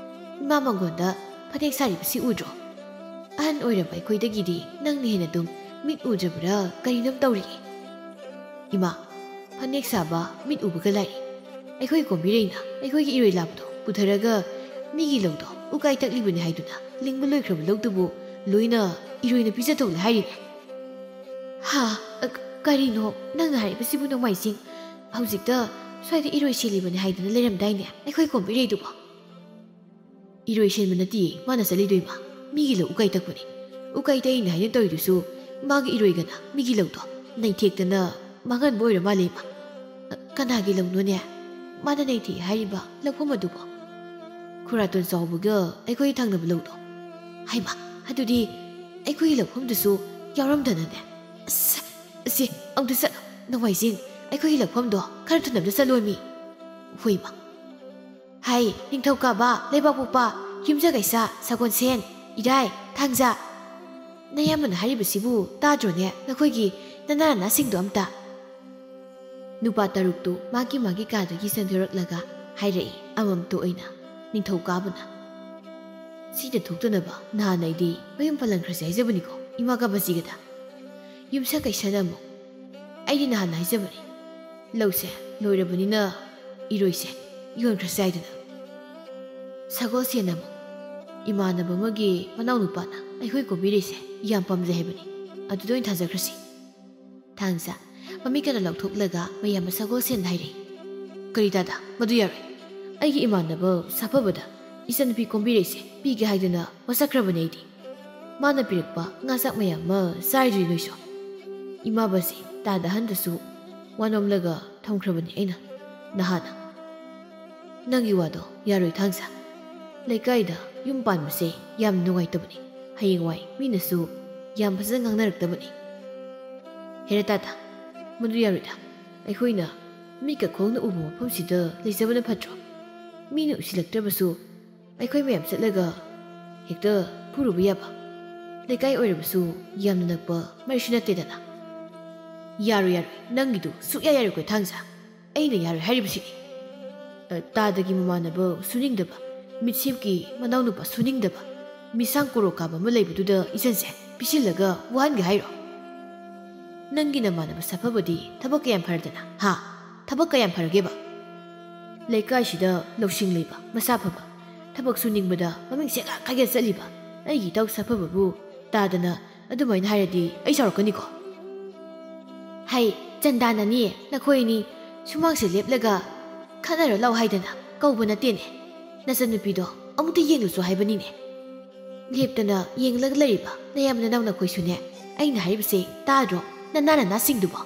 ꯏꯃꯥ ꯃꯪꯒꯣꯟꯗ ꯐꯅꯦꯛ ꯁꯥꯔꯤꯕꯁꯤ ꯎꯗ꯭ꯔꯣ? ꯑꯍꯟ ꯑꯣꯏꯔꯕ ꯑꯩꯈꯣꯏꯗꯒꯤꯗꯤ ꯅꯪꯅ ꯍꯦꯟꯅ ꯑꯗꯨꯝ ꯃꯤꯠ ꯎꯗ꯭ꯔꯕ꯭ꯔꯥ ꯀꯔꯤꯅꯣꯝ ꯇꯧꯔꯤꯌꯦ꯫ ꯏꯃꯥ, ꯐꯅꯦꯛ ꯁꯥꯕ ꯃꯤꯠ ꯎꯕꯒ ꯂꯥꯏꯔꯤ꯫ ꯑꯩꯈꯣꯏ ꯀꯣꯝꯕꯤꯔꯩꯅ ꯑꯩꯈꯣꯏꯒꯤ ꯏꯔꯣꯏ ꯂꯥꯕꯗꯣ ꯄꯨꯊꯔꯒ ꯃꯤꯒꯤ ꯂꯧꯗꯣ ꯎꯀꯥꯏ ꯇꯛꯂꯤꯕꯅꯤ ꯍꯥꯏꯗꯨꯅ ꯂꯤꯡꯕ ꯂꯣꯏꯈ꯭ꯔꯕ ꯂꯧꯗꯨꯕꯨ ꯂꯣꯏꯅ ꯏꯔꯣꯏꯅ ꯄꯤꯖꯊꯣꯛꯂꯦ ꯍꯥꯏꯔꯤꯅꯦ꯫ ꯍꯥ, ꯑ, ꯀꯔꯤꯅꯣ ꯅꯪꯅ ꯍꯥꯏꯔꯤꯕꯁꯤꯕꯨ ꯅꯣꯡꯃꯥꯏꯖꯤꯡ? ꯍꯧꯖꯤꯛꯇ ꯁ꯭ꯋꯥꯏꯗ ꯏꯔꯣꯏ ꯁꯦꯜꯂꯤꯕꯅꯤ ꯍꯥꯏꯗꯨꯅ ꯂꯩꯔꯝꯗꯥꯏꯅꯦ ꯑꯩꯈꯣꯏ ꯀꯣꯝꯕꯤꯔꯩꯗꯨꯕꯣ? ꯏꯔꯣꯏ ꯁꯦꯟꯕ ꯅꯠꯇꯦ ꯃꯥꯅ ꯆꯠꯂꯤꯗꯣ ꯏꯃꯥ, ꯃꯤꯒꯤ ꯂꯧ ꯎꯀꯥꯏ ꯇꯛꯄꯅꯦ꯫ ꯎꯀꯥꯏ ꯇꯛꯏꯅꯦ ꯍꯥꯏꯅ ꯇꯧꯔꯤꯗꯨꯁꯨ ꯃꯥꯒꯤ ꯏꯔꯣꯏꯒꯅ ꯃꯤꯒꯤ ꯂꯧꯗꯣ ꯅꯩꯊꯦꯛꯇꯅ ꯃꯥꯡꯍꯟꯕ ꯑꯣꯏꯔ ꯃꯥꯜꯂꯦ ꯏꯃꯥ꯫ ꯀꯅꯥꯒꯤ ꯂꯧꯅꯣꯅꯦ ꯃꯥꯅ ꯅꯩꯊꯦꯛ ꯍꯥꯏꯔꯤꯕ ꯂꯧꯐꯝ ꯑꯗꯨꯕꯣ? ꯈꯨꯔꯥꯇꯣꯟ ꯆꯥꯎꯕꯒ ꯑꯩꯈꯣꯏ ꯊꯪꯅꯕ ꯂꯧꯗꯣ꯫ ꯍꯩꯃꯥ, ꯑꯗꯨꯗꯤ ꯑꯩꯈꯣꯏꯒꯤ ꯂꯧꯐꯝꯗꯨꯁꯨ ꯌꯥꯎꯔꯝꯗꯅꯅꯦ꯫ ꯑꯁ, ꯑꯁꯤ ꯑꯃꯨꯛꯇ ꯆꯠꯂꯣ ꯅꯣꯡꯃꯥꯏꯖꯤꯡ, ꯑꯩꯈꯣꯏꯒꯤ ꯂꯧꯐꯝꯗꯣ ꯈꯔ ꯊꯨꯅ ꯑꯝꯇ ꯆꯠꯂꯣꯃꯤ꯫ ꯍꯣꯏꯃ꯫ ꯍꯥꯏ, ꯅꯤꯡꯊꯧꯀꯥꯕ, ꯂꯩꯕꯥꯛꯄꯣꯛꯄ, ꯌꯨꯝꯁꯀꯩꯁ, ꯁꯒꯣꯜꯁꯦꯟ, ꯏꯔꯥꯏ, ꯊꯥꯡꯖ꯫ ꯅꯌꯥꯝꯕꯅ ꯍꯥꯏꯔꯤꯕꯁꯤꯕꯨ ꯇꯥꯗ꯭ꯔꯣꯅꯦ ꯅꯈꯣꯏꯒꯤ ꯅꯅꯥ ꯅꯅꯥꯁꯤꯡꯗꯣ ꯑꯝꯇ? ꯅꯨꯄꯥ ꯇꯔꯨꯛꯇꯨ ꯃꯥꯒꯤ ꯃꯥꯒꯤ ꯀꯥꯗꯒꯤ ꯆꯪꯊꯣꯔꯛꯂꯒ ꯍꯥꯏꯔꯛꯏ ꯑꯃꯃꯝꯇ ꯑꯣꯏꯅ꯫ ꯅꯤꯡꯊꯧꯀꯥꯕꯅ, ꯁꯤꯗ ꯊꯣꯛꯇꯅꯕ ꯅꯍꯥꯟ ꯑꯩꯗꯤ ꯃꯌꯨꯝ ꯄꯥꯜꯍꯟꯈ꯭ꯔꯁꯦ ꯍꯥꯏꯖꯕꯅꯤꯀꯣ ꯏꯃꯥ ꯀꯥꯕꯖꯤꯒꯗ꯫ ꯌꯨꯝꯁꯀꯩꯁꯅ ꯑꯃꯨꯛ, ꯑꯩꯗꯤ ꯅꯍꯥꯟ ꯍꯥꯏꯖꯕꯅꯤ, ꯂꯧꯁꯦ ꯂꯣꯏꯔꯕꯅꯤꯅ ꯏꯔꯣꯏꯁꯦ ꯌꯣꯟꯈ꯭ꯔꯁꯦ ꯍꯥꯏꯗꯅ꯫ ꯁꯒꯣꯜꯁꯦꯟꯅ ꯑꯃꯨꯛ, ꯏꯃꯥꯟꯅꯕ ꯑꯃꯒꯤ ꯃꯅꯥꯎꯅꯨꯄꯥꯅ ꯑꯩꯈꯣꯏ ꯀꯣꯝꯕꯤꯔꯩꯁꯦ ꯌꯥꯝ ꯄꯥꯝꯖꯩ ꯍꯥꯏꯕꯅꯤ, ꯑꯗꯨꯗ ꯑꯣꯏꯅ ꯊꯥꯖꯈ꯭ꯔꯁꯤ꯫ ꯊꯥꯡꯖ, ꯃꯃꯤꯠ ꯀꯟꯅ ꯂꯥꯎꯊꯣꯛꯂꯒ ꯃꯌꯥꯝꯕ ꯁꯒꯣꯜꯁꯦꯟꯗ ꯍꯥꯏꯔꯛꯏ, ꯀꯔꯤ ꯇꯥꯗ, ꯃꯗꯨ ꯌꯥꯔꯣꯏ꯫ ꯑꯩꯒꯤ ꯏꯃꯥꯟꯅꯕ ꯁꯥꯐꯕꯗ ꯏꯆꯟꯅꯨꯄꯤ ꯀꯣꯝꯕꯤꯔꯩꯁꯦ ꯄꯤꯒꯦ ꯍꯥꯏꯗꯨꯅ ꯋꯥꯁꯛꯈ꯭ꯔꯕꯅꯦ ꯑꯩꯗꯤ꯫ ꯃꯥꯅ ꯄꯤꯔꯛꯄ ꯉꯥ ꯆꯥꯛ ꯃꯌꯥꯝ ꯑꯃ ꯆꯥꯔꯤꯗꯨꯗꯤ ꯅꯣꯏꯁꯨ꯫ ꯏꯃꯥꯕꯁꯦ ꯇꯥꯗ ꯑꯍꯟꯗꯁꯨ ꯋꯥ ꯅꯣꯝꯂꯒ ꯊꯝꯈ꯭ꯔꯕꯅꯤ ꯑꯩꯅ ꯅꯍꯥꯟꯅ꯫ ꯅꯪꯒꯤ ꯋꯥꯗꯣ ꯌꯥꯔꯣꯏ ꯊꯥꯡꯖ꯫ ꯂꯩꯀꯥꯏꯗ ꯌꯨꯝ ꯄꯥꯟꯕꯁꯦ ꯌꯥꯝ ꯅꯨꯡꯉꯥꯏꯇꯕꯅꯤ꯫ ꯍꯌꯦꯡꯋꯥꯏ ꯃꯤꯅꯁꯨ ꯌꯥꯝ ꯐꯖꯅ ꯉꯥꯡꯅꯔꯛꯇꯕꯅꯤ꯫ ꯍꯦꯔꯥ ꯇꯥꯗ, ꯃꯗꯨ ꯌꯥꯔꯣꯏꯗ꯫ ꯑꯩꯈꯣꯏꯅ ꯃꯤꯠꯀ ꯈꯣꯡꯅ ꯎꯕ ꯃꯐꯝꯁꯤꯗ ꯂꯩꯖꯕꯅ ꯐꯠꯇ꯭ꯔꯣ? ꯃꯤꯅ ꯎꯁꯤꯜꯂꯛꯇ꯭ꯔꯕꯁꯨ ꯑꯩꯈꯣꯏ ꯃꯌꯥꯝ ꯆꯠꯂꯒ ꯍꯦꯛꯇ ꯐꯨꯔꯨꯕ ꯌꯥꯕ꯫ ꯂꯩꯀꯥꯏ ꯑꯣꯏꯔꯕꯁꯨ ꯌꯥꯝꯅ ꯅꯛꯄ ꯃꯔꯤꯁꯨ ꯅꯠꯇꯦꯗꯅ꯫ ꯌꯥꯔꯣꯏ, ꯌꯥꯔꯣꯏ, ꯅꯪꯒꯤꯗꯨ ꯁꯨꯛꯌꯥ ꯌꯥꯔꯣꯏꯀꯣ ꯊꯥꯡꯖ꯫ ꯑꯩꯅ ꯌꯥꯔꯣꯏ ꯍꯥꯏꯔꯤꯕꯁꯤꯅꯤ꯫ ꯑ, ꯇꯥꯗꯒꯤ ꯃꯃꯥꯟꯅꯕ ꯁꯨꯅꯤꯡꯗꯕ, ꯃꯤꯠꯁꯦꯞꯀꯤ ꯃꯅꯥꯎꯅꯨꯄꯥ ꯁꯨꯅꯤꯡꯗꯕ, ꯃꯤꯁꯥꯡ ꯀꯣꯔꯣꯛ ꯀꯥꯕ ꯑꯃ ꯂꯩꯕꯗꯨꯗ ꯏꯆꯟꯁꯦ ꯄꯤꯁꯤꯜꯂꯒ ꯋꯥꯍꯟꯒꯦ ꯍꯥꯏꯔꯣ? ꯅꯪꯒꯤ ꯅꯃꯥꯟꯅꯕ ꯁꯥꯐꯕꯗꯤ ꯊꯕꯛ ꯀꯌꯥꯝ ꯐꯔꯗꯅ, ꯍꯥ? ꯊꯕꯛ ꯀꯌꯥꯝ ꯐꯔꯒꯦꯕ? ꯂꯩꯀꯥꯏꯁꯤꯗ ꯂꯧꯁꯤꯡ ꯂꯩꯕ, ꯃꯁꯥ ꯐꯕ, ꯊꯕꯛ ꯁꯨꯅꯤꯡꯕꯗ ꯃꯃꯤꯡ ꯁꯦꯡꯉꯥ ꯀꯥꯏꯒꯦ ꯆꯠꯂꯤꯕ ꯑꯩꯒꯤ ꯏꯇꯥꯎ ꯁꯥꯐꯕꯕꯨ ꯇꯥꯗꯅ ꯑꯗꯨꯃꯥꯏꯅ ꯍꯥꯏꯔꯗꯤ ꯑꯩ ꯁꯥꯎꯔꯛꯀꯅꯤꯀꯣ꯫ ꯍꯩ, ꯆꯟꯗꯥꯅꯅꯤ ꯅꯈꯣꯏ ꯑꯅꯤ ꯁꯨꯃꯥꯡꯁꯦ ꯂꯦꯞꯂꯒ ꯈꯠꯅꯔ ꯂꯥꯎ ꯍꯥꯏꯗꯅ ꯀꯧꯕ ꯅꯠꯇꯦꯅꯦ꯫ ꯅꯆꯟꯅꯨꯄꯤꯗꯣ ꯑꯃꯨꯛꯇ ꯌꯦꯡꯂꯨꯁꯨ ꯍꯥꯏꯕꯅꯤꯅꯦ꯫ ꯂꯦꯞꯇꯅ ꯌꯦꯡꯂꯒ ꯂꯩꯔꯤꯕ ꯅꯌꯥꯝ ꯅꯅꯥꯎ ꯅꯈꯣꯏꯁꯨꯅꯦ, ꯑꯩꯅ ꯍꯥꯏꯔꯤꯕꯁꯦ ꯇꯥꯗ꯭ꯔꯣ? ꯅꯅꯥ ꯅꯅꯥꯁꯤꯡꯗꯨꯕꯣ?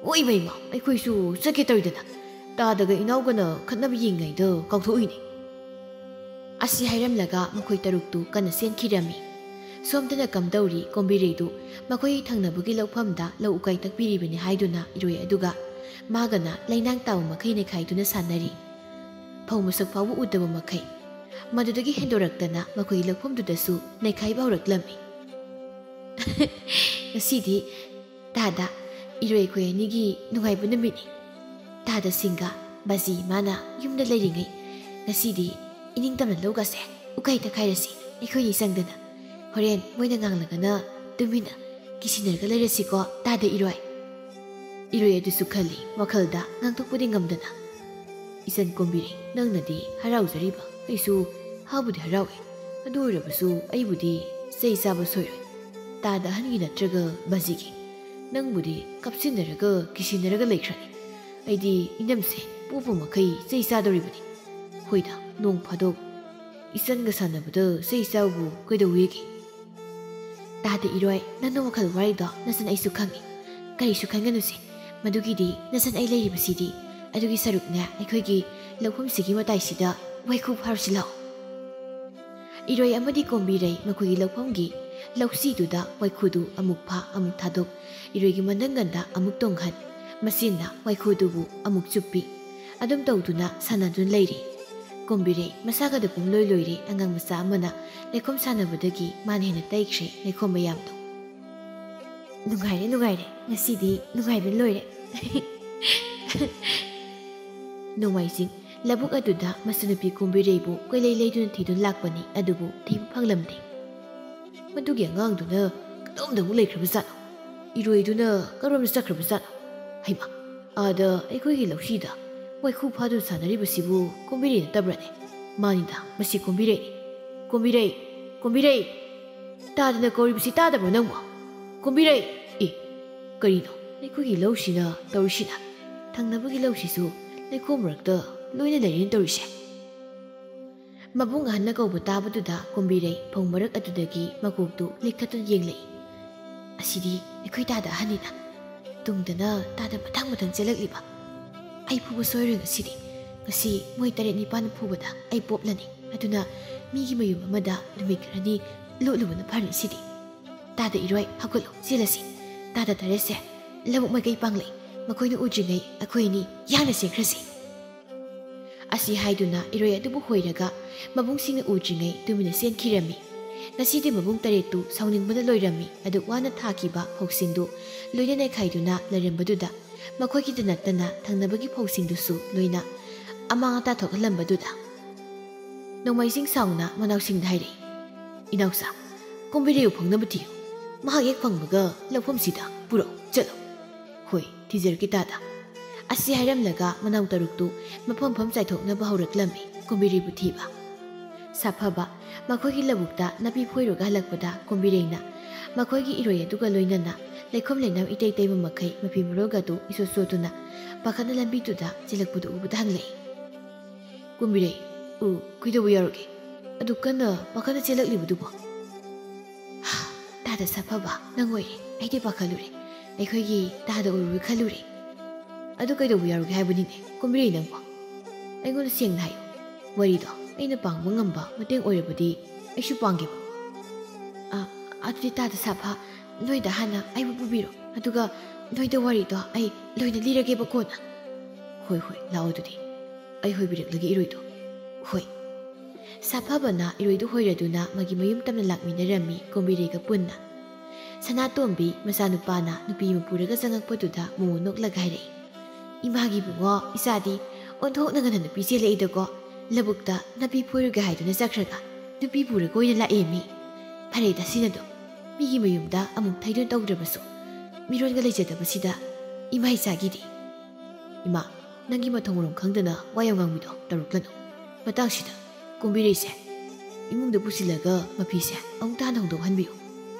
ꯑꯣ ꯏꯃꯩꯃ, ꯑꯩꯈꯣꯏꯁꯨ ꯆꯠꯀꯦ ꯇꯧꯔꯤꯗꯅ ꯇꯥꯗꯒ ꯏꯅꯥꯎꯒꯅ ꯈꯠꯅꯕ ꯌꯦꯡꯉꯩꯗ ꯀꯥꯎꯊꯣꯛꯏꯅꯦ꯫ ꯑꯁꯤ ꯍꯥꯏꯔꯝꯂꯒ ꯃꯈꯣꯏ ꯇꯔꯨꯛꯇꯨ ꯀꯟꯅ ꯆꯦꯟꯈꯤꯔꯝꯃꯤ꯫ ꯁꯣꯝꯗꯅ ꯀꯝꯗꯧꯔꯤ ꯀꯣꯝꯕꯤꯔꯩꯗꯨ ꯃꯈꯣꯏ ꯊꯪꯅꯕꯒꯤ ꯂꯧꯐꯝꯗ ꯂꯧ ꯎꯀꯥꯏ ꯇꯛꯄꯤꯔꯤꯕꯅꯤ ꯍꯥꯏꯗꯨꯅ ꯏꯔꯣꯏ ꯑꯗꯨꯒ ꯃꯥꯒꯅ ꯂꯩꯅꯥꯡ ꯇꯥꯕ ꯃꯈꯩ ꯅꯩꯈꯥꯏꯗꯨꯅ ꯁꯥꯟꯅꯔꯤ꯫ ꯐꯧ ꯃꯁꯛ ꯐꯥꯎꯕ ꯎꯗꯕ ꯃꯈꯩ꯫ ꯃꯗꯨꯗꯒꯤ ꯍꯦꯟꯗꯣꯔꯛꯇꯅ ꯃꯈꯣꯏꯒꯤ ꯂꯧꯐꯝꯗꯨꯗꯁꯨ ꯅꯩꯈꯥꯏꯕ ꯍꯧꯔꯛꯂꯝꯃꯤ꯫ ꯉꯁꯤꯗꯤ ꯇꯥꯗ, ꯏꯔꯣꯏ ꯑꯩꯈꯣꯏ ꯑꯅꯤꯒꯤ ꯅꯨꯡꯉꯥꯏꯕ ꯅꯨꯃꯤꯠꯅꯤ꯫ ꯇꯥꯗ ꯁꯤꯡꯒ ꯕꯥꯖꯤ ꯏꯃꯥꯅ ꯌꯨꯝꯗ ꯂꯩꯔꯤꯉꯩ ꯉꯁꯤꯗꯤ ꯏꯅꯤꯡꯇꯝꯅ ꯂꯧꯒꯁꯦ ꯎꯀꯥꯏ ꯇꯛꯈꯥꯏꯔꯁꯤ ꯑꯩꯈꯣꯏꯅꯤ ꯆꯪꯗꯅ꯫ ꯍꯣꯔꯦꯟ ꯃꯣꯏꯅ ꯉꯥꯡꯂꯒꯅ ꯇꯨꯃꯤꯟꯅ ꯀꯤꯁꯤꯟꯅꯔꯒ ꯂꯩꯔꯁꯤꯀꯣ ꯇꯥꯗ ꯏꯔꯣꯏ꯫ ꯏꯔꯣꯏ ꯑꯗꯨꯁꯨ ꯈꯜꯂꯤ ꯋꯥꯈꯜꯗ, ꯉꯥꯡꯊꯣꯛꯄꯗꯤ ꯉꯝꯗꯅ꯫ ꯏꯆꯟ ꯀꯣꯝꯕꯤꯔꯩ, ꯅꯪꯅꯗꯤ ꯍꯔꯥꯎꯖꯔꯤꯕ, ꯑꯩꯁꯨ ꯍꯥꯕꯨꯗꯤ ꯍꯔꯥꯎꯏ꯫ ꯑꯗꯨ ꯑꯣꯏꯔꯕꯁꯨ ꯑꯩꯕꯨꯗꯤ ꯆꯩ ꯆꯥꯕ ꯁꯣꯏꯔꯣꯏ꯫ ꯇꯥꯗ ꯑꯍꯟꯒꯤ ꯅꯠꯇ꯭ꯔꯒ ꯕꯥꯖꯤꯒꯤ꯫ ꯅꯪꯕꯨꯗꯤ ꯀꯞꯁꯤꯟꯅꯔꯒ ꯀꯤꯁꯤꯟꯅꯔꯒ ꯂꯩꯈ꯭ꯔꯅꯤ꯫ ꯑꯩꯗꯤ ꯏꯅꯝꯁꯦ ꯄꯣꯛꯄ ꯃꯈꯩ ꯆꯩ ꯆꯥꯗꯧꯔꯤꯕꯅꯤ꯫ ꯍꯣꯏꯗ, ꯅꯣꯡ ꯐꯥꯗꯣꯛ ꯏꯆꯟꯒ ꯁꯥꯟꯅꯕꯗ ꯆꯩ ꯆꯥꯕꯕꯨ ꯀꯩꯗꯧꯋꯦꯒꯦ? ꯇꯥꯗ ꯏꯔꯣꯏ, ꯅꯪꯅ ꯋꯥꯈꯜ ꯋꯥꯔꯤꯗꯣ ꯅꯆꯟ ꯑꯩꯁꯨ ꯈꯪꯏ꯫ ꯀꯔꯤꯁꯨ ꯈꯟꯒꯅꯨꯁꯦ꯫ ꯃꯗꯨꯒꯤꯗꯤ ꯅꯆꯟ ꯑꯩ ꯂꯩꯔꯤꯕꯁꯤꯗꯤ꯫ ꯑꯗꯨꯒꯤ ꯁꯔꯨꯛꯅꯦ ꯑꯩꯈꯣꯏꯒꯤ ꯂꯧꯐꯝꯁꯤꯒꯤ ꯃꯇꯥꯏꯁꯤꯗ ꯋꯥꯏꯈꯨ ꯐꯥꯔꯨꯁꯤ ꯂꯥꯛꯑꯣ꯫ ꯏꯔꯣꯏ ꯑꯃꯗꯤ ꯀꯣꯝꯕꯤꯔꯩ ꯃꯈꯣꯏꯒꯤ ꯂꯧꯐꯝꯒꯤ ꯂꯧꯁꯤꯗꯨꯗ ꯋꯥꯏꯈꯨꯗꯨ ꯑꯃꯨꯛ ꯐꯥ ꯑꯃꯨꯛ ꯊꯥꯗꯣꯛ, ꯏꯔꯣꯏꯒꯤ ꯃꯅꯪꯒꯟꯗ ꯑꯃꯨꯛ ꯇꯣꯡꯍꯟ, ꯃꯆꯤꯟꯅ ꯋꯥꯏꯈꯨꯗꯨꯕꯨ ꯑꯃꯨꯛ ꯆꯨꯞꯄꯤ꯫ ꯑꯗꯨꯝ ꯇꯧꯗꯨꯅ ꯁꯥꯟꯅꯗꯨꯅ ꯂꯩꯔꯤ꯫ ꯀꯣꯝꯕꯤꯔꯩ ꯃꯁꯥꯒꯗ ꯄꯨꯝꯂꯣꯏ ꯂꯣꯏꯔꯦ ꯑꯉꯥꯡ ꯃꯆꯥ ꯑꯃꯅ ꯂꯩꯈꯣꯝ ꯁꯥꯟꯅꯕꯗꯒꯤ ꯃꯥꯅ ꯍꯦꯟꯅ ꯇꯩꯈ꯭ꯔꯦ ꯂꯩꯈꯣꯝ ꯃꯌꯥꯝꯗꯨ꯫ ꯅꯨꯡꯉꯥꯏꯔꯦ, ꯅꯨꯡꯉꯥꯏꯔꯦ, ꯉꯁꯤꯗꯤ ꯅꯨꯡꯉꯥꯏꯕꯅ ꯂꯣꯏꯔꯦ꯫ ꯅꯣꯡꯃꯥꯏꯖꯤꯡ ꯂꯧꯕꯨꯛ ꯑꯗꯨꯗ ꯃꯆꯟꯅꯨꯄꯤ ꯀꯣꯝꯕꯤꯔꯩꯕꯨ ꯀꯣꯏꯂꯩ ꯂꯩꯗꯨꯅ ꯊꯤꯗꯨꯅ ꯂꯥꯛꯄꯅꯤ, ꯑꯗꯨꯕꯨ ꯊꯤꯕ ꯐꯪꯂꯝꯗꯦ꯫ ꯃꯗꯨꯒꯤ ꯑꯉꯥꯡꯗꯨꯅ ꯀꯗꯣꯝꯗ ꯑꯃꯨꯛ ꯂꯩꯈ꯭ꯔꯕꯖꯥꯠꯅꯣ? ꯏꯔꯣꯏꯗꯨꯅ ꯀꯔꯣꯝꯗ ꯆꯠꯈ꯭ꯔꯕꯖꯥꯠꯅꯣ? ꯍꯩꯃꯥ, ꯑꯥꯗ ꯑꯩꯈꯣꯏꯒꯤ ꯂꯧꯁꯤꯗ ꯋꯥꯏꯈꯨ ꯐꯥꯗꯨꯅ ꯁꯥꯟꯅꯔꯤꯕꯁꯤꯕꯨ ꯀꯣꯝꯕꯤꯔꯩ ꯅꯠꯇꯕ꯭ꯔꯅꯦ? ꯃꯥꯅꯤꯗ, ꯃꯁꯤ ꯀꯣꯝꯕꯤꯔꯩꯅꯤ꯫ ꯀꯣꯝꯕꯤꯔꯩ! ꯀꯣꯝꯕꯤꯔꯩ! ꯇꯥꯗꯅ ꯀꯧꯔꯤꯕꯁꯤ ꯇꯥꯗꯕ꯭ꯔꯣ ꯅꯪꯕꯣ? ꯀꯣꯝꯕꯤꯔꯩ! ꯑꯦ, ꯀꯔꯤꯅꯣ ꯑꯩꯈꯣꯏꯒꯤ ꯂꯧꯁꯤꯅ ꯇꯧꯔꯤꯁꯤꯅ? ꯊꯪꯅꯕꯒꯤ ꯂꯧꯁꯤꯁꯨ ꯂꯩꯈꯣꯝ ꯃꯔꯛꯇ ꯂꯣꯏꯅ ꯂꯩꯔꯦꯅ ꯇꯧꯔꯤꯁꯦ꯫ ꯃꯕꯨꯡ ꯑꯍꯟꯅ ꯀꯧꯕ ꯇꯥꯕꯗꯨꯗ ꯀꯨꯝꯕꯤꯔꯩ ꯐꯧ ꯃꯔꯛ ꯑꯗꯨꯗꯒꯤ ꯃꯀꯣꯛꯇꯨ ꯂꯦꯛꯊꯠꯇꯨꯅ ꯌꯦꯡꯂꯛꯏ꯫ "ꯑꯁꯤꯗꯤ ꯑꯩꯈꯣꯏ ꯇꯥꯗ ꯑꯍꯟꯅꯤꯅ꯫ ꯇꯨꯡꯗꯅ ꯇꯥꯗ ꯃꯊꯪ ꯃꯊꯪ ꯆꯦꯜꯂꯛꯂꯤꯕ꯫ ꯑꯩ ꯐꯨꯕ ꯁꯣꯏꯔꯣꯏ ꯉꯁꯤꯗꯤ꯫ ꯉꯁꯤ ꯃꯣꯏ ꯇꯔꯦꯠ ꯅꯤꯄꯥꯟ ꯐꯨꯕꯗ ꯑꯩ ꯄꯣꯞꯂꯅꯤ꯫ ꯑꯗꯨꯅ ꯃꯤꯒꯤ ꯃꯌꯨꯝ ꯑꯃꯗ ꯅꯨꯃꯤꯠ ꯈꯔꯅꯤ ꯂꯣꯠꯂꯨꯕꯅ ꯐꯔꯅꯤ ꯁꯤꯗꯤ꯫ ꯇꯥꯗ ꯏꯔꯣꯏ, ꯍꯧꯒꯠꯂꯨ, ꯆꯦꯜꯂꯁꯤ꯫ ꯇꯥꯗ ꯇꯔꯦꯠꯁꯦ ꯂꯧꯕꯨꯛ ꯃꯥꯏꯀꯩ ꯄꯥꯡꯂꯛꯏ꯫ ꯃꯈꯣꯏꯅ ꯎꯗ꯭ꯔꯤꯉꯩ ꯑꯩꯈꯣꯏ ꯑꯅꯤ ꯌꯥꯡꯅ ꯆꯦꯟꯈ꯭ꯔꯁꯤ꯫" ꯑꯁꯤ ꯍꯥꯏꯗꯨꯅ ꯏꯔꯣꯏ ꯑꯗꯨꯕꯨ ꯍꯣꯏꯔꯒ ꯃꯕꯨꯡꯁꯤꯡꯅ ꯎꯗ꯭ꯔꯤꯉꯩ ꯇꯨꯃꯤꯟꯅ ꯆꯦꯟꯈꯤꯔꯝꯃꯤ꯫ ꯉꯁꯤꯗꯤ ꯃꯕꯨꯡ ꯇꯔꯦꯠꯇꯨ ꯁꯥꯎꯅꯤꯡꯕꯅ ꯂꯣꯏꯔꯝꯃꯤ꯫ ꯑꯗꯨꯛ ꯋꯥꯅ ꯊꯥꯈꯤꯕ ꯐꯧꯁꯤꯡꯗꯨ ꯂꯣꯏꯅ ꯅꯩꯈꯥꯏꯗꯨꯅ ꯂꯩꯔꯝꯕꯗꯨꯗ ꯃꯈꯣꯏꯒꯤꯗ ꯅꯠꯇꯅ ꯊꯪꯅꯕꯒꯤ ꯐꯧꯁꯤꯡꯗꯨꯁꯨ ꯂꯣꯏꯅ ꯑꯃꯥꯡ ꯑꯇꯥ ꯊꯣꯛꯍꯜꯂꯝꯕꯗꯨꯗ ꯅꯣꯡꯃꯥꯏꯖꯤꯡ ꯁꯥꯎꯅ ꯃꯅꯥꯎꯁꯤꯡꯗ ꯍꯥꯏꯔꯛꯏ, "ꯏꯅꯥꯎꯆꯥ, ꯀꯨꯝꯕꯤꯔꯩꯕꯨ ꯐꯪꯅꯕ ꯊꯤꯌꯨ꯫ ꯃꯍꯥꯛ ꯍꯦꯛ ꯐꯪꯕꯒ ꯂꯧꯐꯝꯁꯤꯗ ꯄꯨꯔꯛꯎ, ꯆꯠꯂꯣ꯫" "ꯍꯣꯏ, ꯊꯤꯖꯔꯛꯀꯦ ꯇꯥꯗ꯫" ꯑꯁꯤ ꯍꯥꯏꯔꯝꯂꯒ ꯃꯅꯥꯎ ꯇꯔꯨꯛꯇꯨ ꯃꯐꯝ ꯃꯐꯝ ꯆꯥꯏꯊꯣꯛꯅꯕ ꯍꯧꯔꯛꯂꯝꯃꯤ ꯀꯨꯝꯕꯤꯔꯩꯕꯨ ꯊꯤꯕ꯫ ꯁꯥꯐꯕ ꯃꯈꯣꯏꯒꯤ ꯂꯧꯕꯨꯛꯇ ꯅꯥꯄꯤ ꯐꯣꯏꯔꯨꯒ ꯍꯜꯂꯛꯄꯗ ꯀꯨꯝꯕꯤꯔꯩꯅ ꯃꯈꯣꯏꯒꯤ ꯏꯔꯣꯏ ꯑꯗꯨꯒ ꯂꯣꯏꯅꯅ ꯂꯩꯈꯣꯝ ꯂꯩꯅꯥꯡ ꯏꯇꯩ ꯇꯩꯕ ꯃꯈꯩ ꯃꯐꯤ ꯃꯔꯣꯜꯒ ꯑꯗꯨ ꯏꯆꯣꯠ ꯆꯣꯠꯇꯨꯅ ꯄꯥꯈꯠꯅ ꯂꯝꯕꯤꯗꯨꯗ ꯆꯦꯜꯂꯛꯄꯗꯨ ꯎꯕꯗ ꯍꯪꯂꯛꯏ, "ꯀꯨꯝꯕꯤꯔꯩ, ꯎ, ꯀꯩꯗꯧꯕ ꯌꯥꯎꯔꯒꯦ? ꯑꯗꯨ ꯀꯟꯅ ꯄꯥꯈꯠꯅ ꯆꯦꯜꯂꯛꯂꯤꯕꯗꯨꯕꯣ?" "ꯍꯥ, ꯇꯥꯗ ꯁꯥꯐꯕ, ꯅꯪ ꯑꯣꯏꯔꯦ꯫ ꯑꯩꯗꯤ ꯄꯥꯈꯠꯂꯨꯔꯦ꯫ ꯑꯩꯈꯣꯏꯒꯤ ꯇꯥꯗ ꯑꯣꯏꯔꯨꯔꯦ ꯈꯜꯂꯨꯔꯦ꯫" "ꯑꯗꯨ ꯀꯩꯗꯧꯕ ꯌꯥꯎꯔꯒꯦ ꯍꯥꯏꯕꯅꯤꯅꯦ, ꯀꯨꯝꯕꯤꯔꯩ ꯅꯪꯕꯣ? ꯑꯩꯉꯣꯟꯗ ꯁꯦꯡꯅ ꯍꯥꯏꯌꯨ꯫ ꯋꯥꯔꯤꯗꯣ ꯑꯩꯅ ꯄꯥꯡꯕ ꯉꯝꯕ ꯃꯇꯦꯡ ꯑꯣꯏꯔꯕꯗꯤ ꯑꯩꯁꯨ ꯄꯥꯡꯒꯦꯕ꯫" "ꯑ, ꯑꯗꯨꯗꯤ ꯇꯥꯗ ꯁꯥꯐ, ꯅꯣꯏꯗ ꯍꯥꯟꯅ ꯑꯩꯕꯨ ꯄꯨꯕꯤꯔꯣ꯫ ꯑꯗꯨꯒ ꯅꯣꯏꯗ ꯋꯥꯔꯤꯗꯣ ꯑꯩ ꯂꯣꯏꯅ ꯂꯤꯔꯒꯦꯕ ꯀꯣꯟꯅ꯫" "ꯍꯣꯏ, ꯍꯣꯏ, ꯂꯥꯛꯑꯣ ꯑꯗꯨꯗꯤ꯫ ꯑꯩ ꯍꯣꯏꯕꯤꯔꯛꯂꯒꯦ ꯏꯔꯣꯏꯗꯣ꯫" "ꯍꯣꯏ꯫" ꯁꯥꯐꯕꯅ ꯏꯔꯣꯏꯗꯨ ꯍꯣꯏꯔꯗꯨꯅ ꯃꯥꯒꯤ ꯃꯌꯨꯝ ꯇꯝꯅ ꯂꯥꯛꯃꯤꯟꯅꯔꯝꯃꯤ ꯀꯨꯝꯕꯤꯔꯩꯒ ꯄꯨꯟꯅ꯫ ꯁꯅꯥꯇꯣꯝꯕꯤ ꯃꯆꯥꯅꯨꯄꯥꯅ ꯅꯨꯄꯤ ꯑꯃ ꯄꯨꯔꯒ ꯆꯪꯉꯛꯄꯗꯨꯗ ꯃꯣꯃꯣ ꯅꯣꯛꯂꯒ ꯍꯥꯏꯔꯛꯏ, "ꯏꯃꯥꯒꯤ ꯏꯕꯨꯡꯉꯣ, ꯏꯆꯥꯗꯤ ꯑꯣꯟꯊꯣꯛꯅ ꯉꯟꯅ ꯅꯨꯄꯤ ꯆꯦꯜꯂꯛꯏꯗꯀꯣ꯫ ꯂꯧꯕꯨꯛꯇ ꯅꯥꯄꯤ ꯐꯣꯏꯔꯨꯒꯦ ꯍꯥꯏꯗꯨꯅ ꯆꯠꯈ꯭ꯔꯒ ꯅꯨꯄꯤ ꯄꯨꯔꯒ ꯑꯣꯏꯅ ꯂꯥꯛꯑꯦꯃꯤ꯫ ꯐꯔꯦꯗ ꯁꯤꯅꯗꯣ꯫ ꯃꯤꯒꯤ ꯃꯌꯨꯝꯗ ꯑꯃꯨꯛ ꯊꯩꯗꯣꯟ ꯇꯧꯗ꯭ꯔꯕꯁꯨ ꯃꯤꯔꯣꯟꯒ ꯂꯩꯖꯗꯕꯁꯤꯗ ꯏꯃꯥ ꯏꯆꯥꯒꯤꯗꯤ꯫" "ꯏꯃꯥ, ꯅꯪꯒꯤ ꯃꯊꯣꯡ ꯃꯔꯝ ꯈꯪꯗꯅ ꯋꯥ ꯌꯥꯝ ꯉꯥꯡꯕꯤꯗꯣ ꯇꯧꯔꯛꯂꯅꯨ꯫ ꯃꯇꯥꯡꯁꯤꯗ ꯀꯨꯝꯕꯤꯔꯩꯁꯦ ꯏꯃꯨꯡꯗ ꯄꯨꯁꯤꯜꯂꯒ ꯃꯐꯤꯁꯦ ꯑꯃꯨꯛꯇ ꯍꯥꯟꯅ ꯍꯣꯡꯗꯣꯛꯍꯟꯕꯤꯌꯨ꯫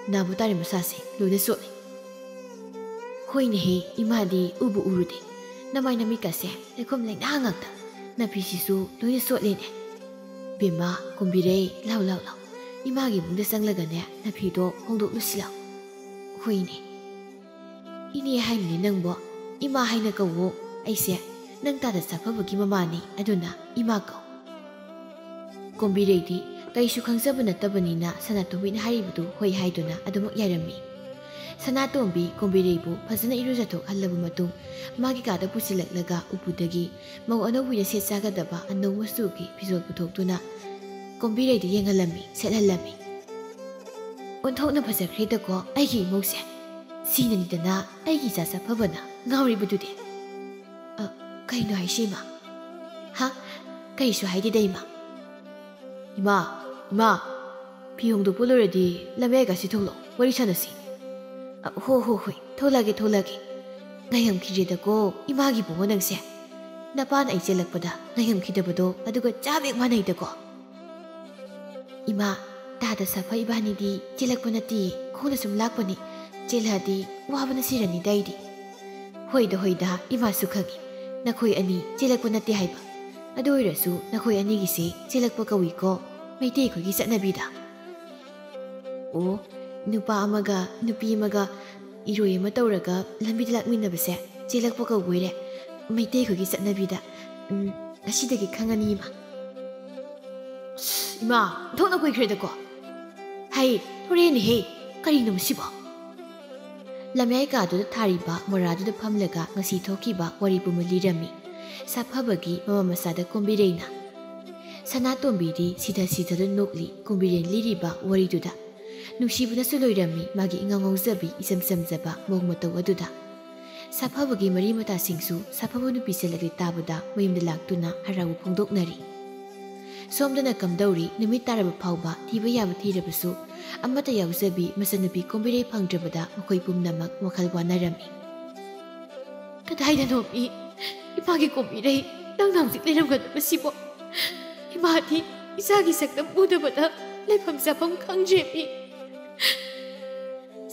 ꯅꯥꯕ ꯇꯥꯔꯦ ꯃꯁꯥꯁꯦ, ꯂꯣꯏꯅ ꯆꯣꯠꯂꯦ꯫" "ꯍꯣꯏꯅꯦꯍꯦ, ꯏꯃꯥꯗꯤ ꯎꯕꯨ ꯎꯔꯨꯗꯦ꯫ ꯅꯃꯥꯏ ꯅꯃꯤꯠꯀꯁꯦ ꯂꯩꯈꯣꯝ ꯂꯩꯅꯥ ꯉꯥꯛꯇ꯫ ꯅꯐꯤꯁꯤꯁꯨ ꯂꯣꯏꯅ ꯆꯣꯠꯂꯦꯅꯦ꯫" ꯕꯦꯝꯃ, ꯀꯣꯝꯕꯤꯔꯩ, ꯂꯥꯎ, ꯂꯥꯎ, ꯂꯥꯎ꯫ ꯏꯃꯥꯒꯤ ꯏꯃꯨꯡꯗ ꯆꯪꯂꯒꯅꯦ, ꯅꯐꯤꯗꯣ ꯍꯣꯡꯗꯣꯛꯂꯨꯁꯤ ꯂꯥꯎ꯫ ꯍꯣꯏꯅꯦ꯫ ꯏꯅꯦ ꯍꯥꯏꯅꯨꯅꯦ ꯅꯪꯕꯣ, ꯏꯃꯥ ꯍꯥꯏꯅ ꯀꯧꯋꯣ꯫ ꯑꯩꯁꯦ ꯅꯪ ꯇꯥꯗ ꯁꯥꯐꯕꯒꯤ ꯃꯃꯥꯅꯤ, ꯑꯗꯨꯅ ꯏꯃꯥ ꯀꯧ꯫ ꯀꯣꯝꯕꯤꯔꯩꯗꯤ ꯀꯩꯁꯨ ꯈꯪꯖꯕ ꯅꯠꯇꯕꯅꯤꯅ ꯁꯅꯥꯇꯣꯝꯕꯤꯅ ꯍꯥꯏꯔꯤꯕꯗꯨ ꯍꯣꯏ ꯍꯥꯏꯗꯨꯅ ꯑꯗꯨꯃꯛ ꯌꯥꯔꯝꯃꯤ꯫ ꯁꯅꯥꯇꯣꯝꯕꯤ ꯀꯣꯝꯕꯤꯔꯩꯕꯨ ꯐꯖꯅ ꯏꯔꯨꯖꯊꯣꯛꯍꯜꯂꯕ ꯃꯇꯨꯡ, ꯃꯥꯒꯤ ꯀꯥꯗ ꯄꯨꯁꯤꯜꯂꯛꯂꯒ ꯎꯄꯨꯗꯒꯤ ꯃꯧ ꯑꯅꯧꯕꯤꯅ ꯁꯦꯠ ꯆꯥꯒꯗꯕ ꯑꯅꯧ ꯃꯆꯨꯒꯤ ꯐꯤꯖꯣꯜ ꯄꯨꯊꯣꯛꯇꯨꯅ ꯀꯣꯝꯕꯤꯔꯩꯗ ꯌꯦꯡꯍꯜꯂꯝꯃꯤ, ꯁꯦꯠꯍꯜꯂꯝꯃꯤ꯫ "ꯑꯣꯟꯊꯣꯛꯅ ꯐꯖꯈ꯭ꯔꯦꯗꯀꯣ ꯑꯩꯒꯤ ꯏꯃꯧꯁꯦ꯫ ꯁꯤꯅꯅꯤꯗꯅ ꯑꯩꯒꯤ ꯏꯆꯥ ꯁꯥꯐꯕꯅ ꯉꯥꯎꯔꯤꯕꯗꯨꯗꯤ꯫" "ꯑ, ꯀꯩꯅꯣ ꯍꯥꯏꯁꯤ, ꯏꯃꯥ?" "ꯍꯥ? ꯀꯩꯁꯨ ꯍꯥꯏꯗꯦꯗ, ꯏꯃꯥ꯫" "ꯏꯃꯥ, ꯏꯃꯥ, ꯐꯤ ꯍꯣꯡꯗꯣꯛꯄ ꯂꯣꯏꯔꯗꯤ ꯂꯝꯌꯥꯏ ꯀꯥꯁꯤ ꯊꯣꯛꯂꯛꯑꯣ, ꯋꯥꯔꯤ ꯁꯥꯟꯅꯁꯤ꯫" "ꯑ, ꯍꯣ, ꯍꯣ, ꯍꯣꯏ, ꯊꯣꯛꯂꯛꯑꯒꯦ, ꯊꯣꯛꯂꯛꯑꯒꯦ꯫ ꯉꯥꯏꯉꯝꯈꯤꯗ꯭ꯔꯦꯗꯀꯣ ꯏꯃꯥꯒꯤ ꯏꯕꯨꯡꯉꯣ ꯅꯪꯁꯦ꯫ ꯅꯄꯥꯅ ꯑꯩ ꯆꯦꯜꯂꯛꯄꯗ ꯉꯥꯏꯉꯝꯈꯤꯗꯕꯗꯣ ꯑꯗꯨꯒ ꯆꯞ ꯍꯦꯛ ꯃꯥꯟꯅꯩꯗꯀꯣ꯫" "ꯏꯃꯥ, ꯇꯥꯗ ꯁꯥꯐ ꯏꯕꯥꯅꯤꯗꯤ ꯆꯦꯜꯂꯛꯄ ꯅꯠꯇꯦ, ꯈꯣꯡꯅ ꯁꯨꯝ ꯂꯥꯛꯄꯅꯤ꯫ ꯆꯦꯜꯂꯛꯑꯗꯤ ꯋꯥꯕꯅ ꯁꯤꯔꯅꯤꯗ ꯑꯩꯗꯤ꯫" "ꯍꯣꯏꯗ, ꯍꯣꯏꯗ, ꯏꯃꯥꯁꯨ ꯈꯪꯏ, ꯅꯈꯣꯏ ꯑꯅꯤ ꯆꯦꯜꯂꯛꯄ ꯅꯠꯇꯦ ꯍꯥꯏꯕ꯫ ꯑꯗꯨ ꯑꯣꯏꯔꯁꯨ ꯅꯈꯣꯏ ꯑꯅꯤꯒꯤꯁꯦ ꯆꯦꯜꯂꯛꯄ ꯀꯧꯏꯀꯣ, ꯃꯩꯇꯩ ꯑꯩꯈꯣꯏꯒꯤ ꯆꯠꯅꯕꯤꯗ꯫ ꯑꯣ, ꯅꯨꯄꯥ ꯑꯃꯒ ꯅꯨꯄꯤ ꯑꯃꯒ ꯏꯔꯣꯏ ꯑꯃ ꯇꯧꯔꯒ ꯂꯝꯕꯤꯗ ꯂꯥꯛꯃꯤꯟꯅꯕꯁꯦ ꯆꯦꯜꯂꯛꯄ ꯀꯧꯕꯣꯏꯔꯦ, ꯃꯩꯇꯩ ꯑꯩꯈꯣꯏꯒꯤ ꯆꯠꯅꯕꯤꯗ꯫ ꯎꯝ, ꯉꯁꯤꯗꯒꯤ ꯈꯪꯉꯅꯤ, ꯏꯃꯥ꯫" "ꯑꯁ, ꯏꯃꯥ, ꯑꯣꯟꯊꯣꯛꯅ ꯀꯨꯏꯈ꯭ꯔꯦꯗꯀꯣ꯫" "ꯍꯩ, ꯊꯣꯔꯛꯑꯦꯅꯦꯍꯦ, ꯀꯔꯤꯅꯣ ꯃꯁꯤꯕꯣ?" ꯂꯝꯌꯥꯏ ꯀꯥꯗꯨꯗ ꯊꯥꯔꯤꯕ ꯃꯣꯔꯥꯗꯨꯗ ꯐꯝꯂꯒ ꯉꯁꯤ ꯊꯣꯛꯈꯤꯕ ꯋꯥꯔꯤ ꯄꯨꯝꯕ ꯂꯤꯔꯝꯃꯤ ꯁꯥꯐꯕꯒꯤ ꯃꯃꯥ ꯃꯆꯥꯗ ꯀꯣꯝꯕꯤꯔꯩꯅ꯫ ꯁꯅꯥꯇꯣꯝꯕꯤꯗꯤ ꯁꯤꯊ ꯁꯤꯊꯗꯨꯅ ꯅꯣꯛꯂꯤ ꯀꯣꯝꯕꯤꯔꯩꯅ ꯂꯤꯔꯤꯕ ꯋꯥꯔꯤꯗꯨꯗ꯫ ꯅꯨꯡꯁꯤꯕꯅꯁꯨ ꯂꯣꯏꯔꯝꯃꯤ ꯃꯥꯒꯤ ꯏꯉꯥꯎ ꯉꯥꯎꯖꯕꯤ ꯏꯆꯝ ꯆꯝꯖꯕ ꯃꯑꯣꯡ ꯃꯇꯧ ꯑꯗꯨꯗ꯫ ꯁꯥꯐꯕꯒꯤ ꯃꯔꯤ ꯃꯇꯥꯁꯤꯡꯁꯨ ꯁꯥꯐꯕ ꯅꯨꯄꯤ ꯆꯦꯜꯂꯛꯂꯦ ꯇꯥꯕꯗ ꯃꯌꯨꯝꯗ ꯂꯥꯛꯇꯨꯅ ꯍꯔꯥꯎꯕ ꯐꯣꯡꯗꯣꯛꯅꯔꯤ꯫ ꯁꯣꯝꯗꯅ ꯀꯝꯗꯧꯔꯤ, ꯅꯨꯃꯤꯠ ꯇꯥꯔꯕ ꯐꯥꯎꯕ ꯊꯤꯕ ꯌꯥꯕ ꯊꯤꯔꯕꯁꯨ ꯑꯃꯠꯇ ꯌꯥꯎꯖꯕꯤ ꯃꯆꯟꯅꯨꯄꯤ ꯀꯣꯝꯕꯤꯔꯩ ꯐꯪꯗ꯭ꯔꯕꯗ ꯃꯈꯣꯏ ꯄꯨꯝꯅꯃꯛ ꯋꯥꯈꯜ ꯋꯥꯅꯔꯝꯃꯤ꯫ "ꯀꯗꯥꯏꯗꯅꯣ ꯃꯤ? ꯏꯃꯥꯒꯤ ꯀꯣꯝꯕꯤꯔꯩ, ꯅꯪꯅ ꯍꯧꯖꯤꯛ ꯂꯩꯔꯝꯒꯗꯕꯁꯤꯕꯣ? ꯏꯃꯥꯗꯤ ꯏꯆꯥꯒꯤ ꯁꯛꯇꯝ ꯎꯗꯕꯗ ꯂꯩꯐꯝ ꯆꯥꯐꯝ ꯈꯪꯗ꯭ꯔꯦ ꯃꯤ꯫"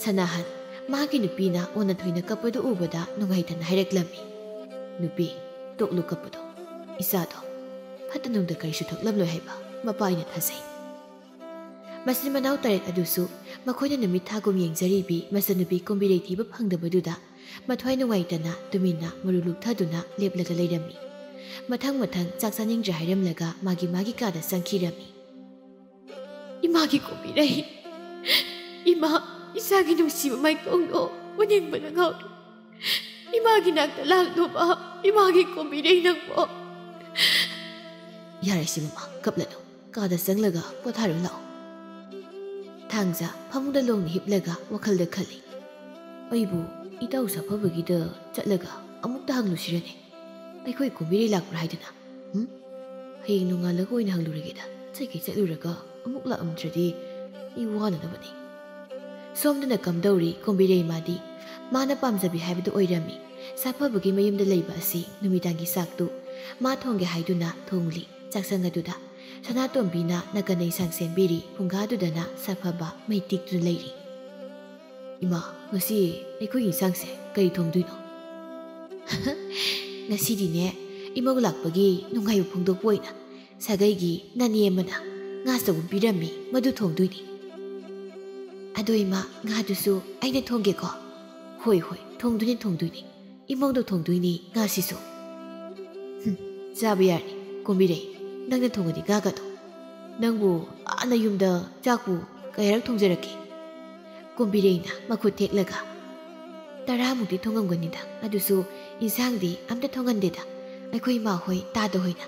ꯁꯅꯥꯍꯟ, ꯃꯥꯒꯤ ꯅꯨꯄꯤꯅ ꯑꯣꯟꯅ ꯊꯣꯏꯅ ꯀꯞꯄꯗꯨ ꯎꯕꯗ ꯅꯨꯡꯉꯥꯏꯇꯅ ꯍꯥꯏꯔꯛꯂꯝꯃꯤ, "ꯅꯨꯄꯤ, ꯇꯣꯛꯂꯨ ꯀꯞꯄꯗꯣ꯫ ꯏꯆꯥꯗꯣ ꯐꯠꯇ ꯅꯨꯡꯗ ꯀꯔꯤꯁꯨ ꯊꯣꯛꯂꯝꯂꯣꯏ ꯍꯥꯏꯕ ꯃꯄꯥ ꯑꯩꯅ ꯊꯥꯖꯩ꯫ ꯃꯆꯤꯟ ꯃꯅꯥꯎ ꯇꯔꯦꯠ ꯑꯗꯨꯁꯨ ꯃꯈꯣꯏꯅ ꯅꯨꯃꯤꯠ ꯊꯥꯒꯨꯝ ꯌꯦꯡꯖꯔꯤꯕꯤ ꯃꯆꯟꯅꯨꯄꯤ ꯀꯣꯝꯕꯤꯔꯩ ꯊꯤꯕ ꯐꯪꯗꯕꯗꯨꯗ ꯃꯊ꯭ꯋꯥꯏ ꯅꯨꯡꯉꯥꯏꯇꯅ ꯇꯨꯃꯤꯟꯅ ꯃꯔꯨ ꯂꯨꯛꯊꯗꯨꯅ ꯂꯦꯞꯂꯒ ꯂꯩꯔꯝꯃꯤ꯫ ꯃꯊꯪ ꯃꯊꯪ ꯆꯥꯛ ꯆꯥꯅꯤꯡꯗ꯭ꯔꯦ ꯍꯥꯏꯔꯝꯂꯒ ꯃꯥꯒꯤ ꯃꯥꯒꯤ ꯀꯥꯗ ꯆꯪꯈꯤꯔꯝꯃꯤ꯫ "ꯏꯃꯥꯒꯤ ꯀꯣꯝꯕꯤꯔꯩ, ꯏꯃꯥ, ꯏꯆꯥꯒꯤ ꯅꯨꯡꯁꯤꯕ ꯃꯥꯏꯀꯣꯡꯗꯣ ꯎꯅꯤꯡꯕꯅ ꯉꯥꯎꯔꯦ꯫ ꯏꯃꯥꯒꯤ ꯅꯥꯛꯇ ꯂꯥꯛꯂꯣꯕ, ꯏꯃꯥꯒꯤ ꯀꯣꯝꯕꯤꯔꯩ ꯅꯪꯕꯣ꯫" "ꯌꯥꯔꯦ ꯁꯤ ꯃꯃꯥ, ꯀꯞꯂꯅꯨ꯫ ꯀꯥꯗ ꯆꯪꯂꯒ ꯄꯣꯊꯥꯔꯨ ꯂꯥꯛꯑꯣ꯫" ꯊꯥꯡꯖ ꯐꯃꯨꯡꯗ ꯂꯣꯡꯅ ꯍꯤꯞꯂꯒ ꯋꯥꯈꯜꯗ ꯈꯜꯂꯤ꯫ "ꯑꯩꯕꯨ ꯏꯇꯥꯎ ꯁꯥꯐꯕꯒꯤꯗ ꯆꯠꯂꯒ ꯑꯃꯨꯛꯇ ꯍꯪꯂꯨꯁꯤꯔꯅꯦ? ꯑꯩꯈꯣꯏ ꯀꯣꯝꯕꯤꯔꯩ ꯂꯥꯛꯄ꯭ꯔꯥ ꯍꯥꯏꯗꯨꯅ? ꯍꯨꯝ? ꯍꯌꯦꯡ ꯅꯣꯡꯉꯥꯜꯂꯒ ꯑꯣꯏꯅ ꯍꯪꯂꯨꯔꯒꯦꯗ꯫ ꯆꯠꯀꯩ ꯆꯠꯂꯨꯔꯒ ꯑꯃꯨꯛ ꯂꯥꯛꯂꯝꯗ꯭ꯔꯗꯤ ꯑꯩ ꯋꯥꯅꯅꯕꯅꯤ꯫" ꯁꯣꯝꯗꯅ ꯀꯝꯗꯧꯔꯤ ꯀꯣꯝꯕꯤꯔꯩ ꯃꯥꯗꯤ꯫ ꯃꯥꯅ ꯄꯥꯝꯖꯕꯤ ꯍꯥꯏꯕꯗꯨ ꯑꯣꯏꯔꯝꯃꯤ꯫ ꯁꯥꯐꯕꯒꯤ ꯃꯌꯨꯝꯗ ꯂꯩꯕ ꯑꯁꯤ ꯅꯨꯃꯤꯗꯥꯡꯒꯤ ꯆꯥꯛꯇꯨ ꯃꯥ ꯊꯣꯡꯒꯦ ꯍꯥꯏꯗꯨꯅ ꯊꯣꯡꯂꯤ꯫ ꯆꯥꯛꯁꯪ ꯑꯗꯨꯗ ꯁꯅꯥꯇꯣꯝꯕꯤꯅ ꯅꯥꯀꯟ ꯏꯟꯁꯥꯡ ꯁꯦꯝꯕꯤꯔꯤ, ꯐꯨꯡꯒꯥꯗꯨꯗꯅ ꯁꯥꯐꯕ ꯃꯩ ꯇꯤꯛꯇꯨꯅ ꯂꯩꯔꯤ꯫ "ꯏꯃꯥ, ꯉꯁꯤ ꯑꯩꯈꯣꯏꯒꯤ ꯏꯟꯁꯥꯡꯁꯦ ꯀꯔꯤ ꯊꯣꯡꯗꯣꯏꯅꯣ?" "ꯉꯁꯤꯗꯤꯅꯦ, ꯏꯃꯧ ꯂꯥꯛꯄꯒꯤ ꯅꯨꯡꯉꯥꯏꯕ ꯐꯣꯡꯗꯣꯛꯄ ꯑꯣꯏꯅ ꯁꯥꯒꯩꯒꯤ ꯅꯅꯦ ꯑꯃꯅ ꯉꯥ ꯆꯧ ꯑꯃ ꯄꯤꯔꯝꯃꯤ, ꯃꯗꯨ ꯊꯣꯡꯗꯣꯏꯅꯤ꯫" "ꯑꯗꯣ ꯏꯃꯥ, ꯉꯥꯗꯨꯁꯨ ꯑꯩꯅ ꯊꯣꯡꯒꯦꯀꯣ?" "ꯍꯣꯏ, ꯍꯣꯏ, ꯊꯣꯡꯗꯣꯏꯅꯤ, ꯊꯣꯡꯗꯣꯏꯅꯤ꯫ ꯏꯃꯧꯗꯣ ꯊꯣꯡꯗꯣꯏꯅꯤ ꯉꯥꯁꯤꯁꯨ꯫" "ꯍꯨꯝ, ꯆꯥꯕ ꯌꯥꯔꯅꯤ, ꯀꯣꯝꯕꯤꯔꯩ꯫ ꯅꯪꯅ ꯊꯣꯡꯉꯗꯤ ꯉꯥꯒꯗꯣ꯫ ꯅꯪꯕꯨ ꯑꯥ ꯅꯌꯨꯝꯗ ꯆꯥꯛꯄꯨ ꯀꯌꯥꯔꯛ ꯊꯣꯡꯖꯔꯛꯀꯦ?" ꯀꯣꯝꯕꯤꯔꯩꯅ ꯃꯈꯨꯠ ꯊꯦꯛꯂꯒ, "ꯇꯔꯥꯃꯨꯛꯇꯤ ꯊꯣꯡꯉꯝꯒꯅꯤꯗ, ꯑꯗꯨꯁꯨ ꯏꯟꯁꯥꯡꯗꯤ ꯑꯝꯇ ꯊꯣꯡꯍꯟꯗꯦꯗ꯫ ꯑꯩꯈꯣꯏ ꯏꯃꯥ ꯍꯣꯏ, ꯇꯥꯗ ꯍꯣꯏꯅ꯫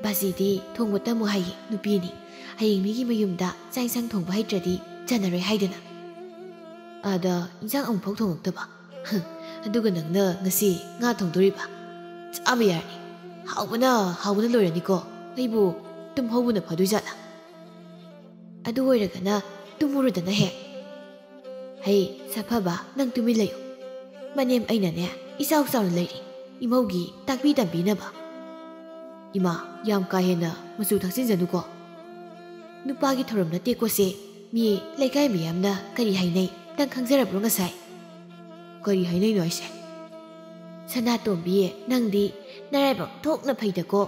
ꯕꯥꯖꯤꯗꯤ ꯊꯣꯡꯕ ꯇꯝꯃꯨ ꯍꯥꯏꯌꯦ, ꯅꯨꯄꯤꯅꯤ꯫ ꯍꯌꯦꯡ ꯃꯤꯒꯤ ꯃꯌꯨꯝꯗ ꯆꯥꯛ ꯏꯟꯁꯥꯡ ꯊꯣꯡꯕ ꯍꯩꯇ꯭ꯔꯗꯤ ꯆꯟꯅꯔꯣꯏ ꯍꯥꯏꯗꯅ꯫" "ꯑꯥꯗ ꯏꯟꯁꯥꯡ ꯑꯃꯨꯛꯐꯥꯎ ꯊꯣꯡꯉꯛꯇꯕ? ꯍ, ꯑꯗꯨꯒ ꯅꯪꯅ ꯉꯁꯤ ꯉꯥ ꯊꯣꯡꯗꯣꯔꯤꯕ? ꯆꯥꯕ ꯌꯥꯔꯅꯤ꯫ ꯍꯥꯎꯕꯅ, ꯍꯥꯎꯕꯅ ꯂꯣꯏꯔꯅꯤꯀꯣ꯫ ꯑꯩꯕꯨ ꯇꯨꯝꯍꯧꯕꯅ ꯐꯗꯣꯏꯖꯥꯠꯂꯥ? ꯑꯗꯨ ꯑꯣꯏꯔꯒꯅ ꯇꯨꯝꯃꯨꯔꯗꯅ ꯍꯦꯛ꯫" "ꯍꯩ, ꯁꯥꯐꯕ, ꯅꯪ ꯇꯨꯃꯤꯟ ꯂꯩꯌꯨ꯫ ꯃꯅꯦꯝ ꯑꯩꯅꯅꯦ, ꯏꯆꯥꯎ ꯆꯥꯎꯅ ꯂꯩꯔꯤ꯫ ꯏꯃꯧꯒꯤ ꯇꯥꯛꯄꯤ ꯇꯝꯕꯤꯅꯕ꯫" "ꯏꯃꯥ, ꯌꯥꯝ ꯀꯥ ꯍꯦꯟꯅ ꯃꯆꯨ ꯊꯥꯛꯆꯤꯟꯖꯅꯨꯀꯣ꯫ ꯅꯨꯄꯥꯒꯤ ꯊꯧꯔꯝ ꯅꯠꯇꯦꯀꯣ ꯁꯦ꯫ ꯃꯤ ꯂꯩꯀꯥꯏ ꯃꯤꯌꯥꯝꯅ ꯀꯔꯤ ꯍꯥꯏꯅꯩ, ꯅꯪ ꯈꯪꯖꯔꯕ꯭ꯔꯣ ꯉꯁꯥꯏ?" "ꯀꯔꯤ ꯍꯥꯏꯅꯩꯅꯣ ꯍꯥꯏꯁꯦ?" "ꯁꯅꯥꯇꯣꯝꯕꯤ, ꯅꯪꯗꯤ ꯅꯔꯥꯏꯕꯛ ꯊꯣꯛꯅ ꯐꯩꯗꯀꯣ꯫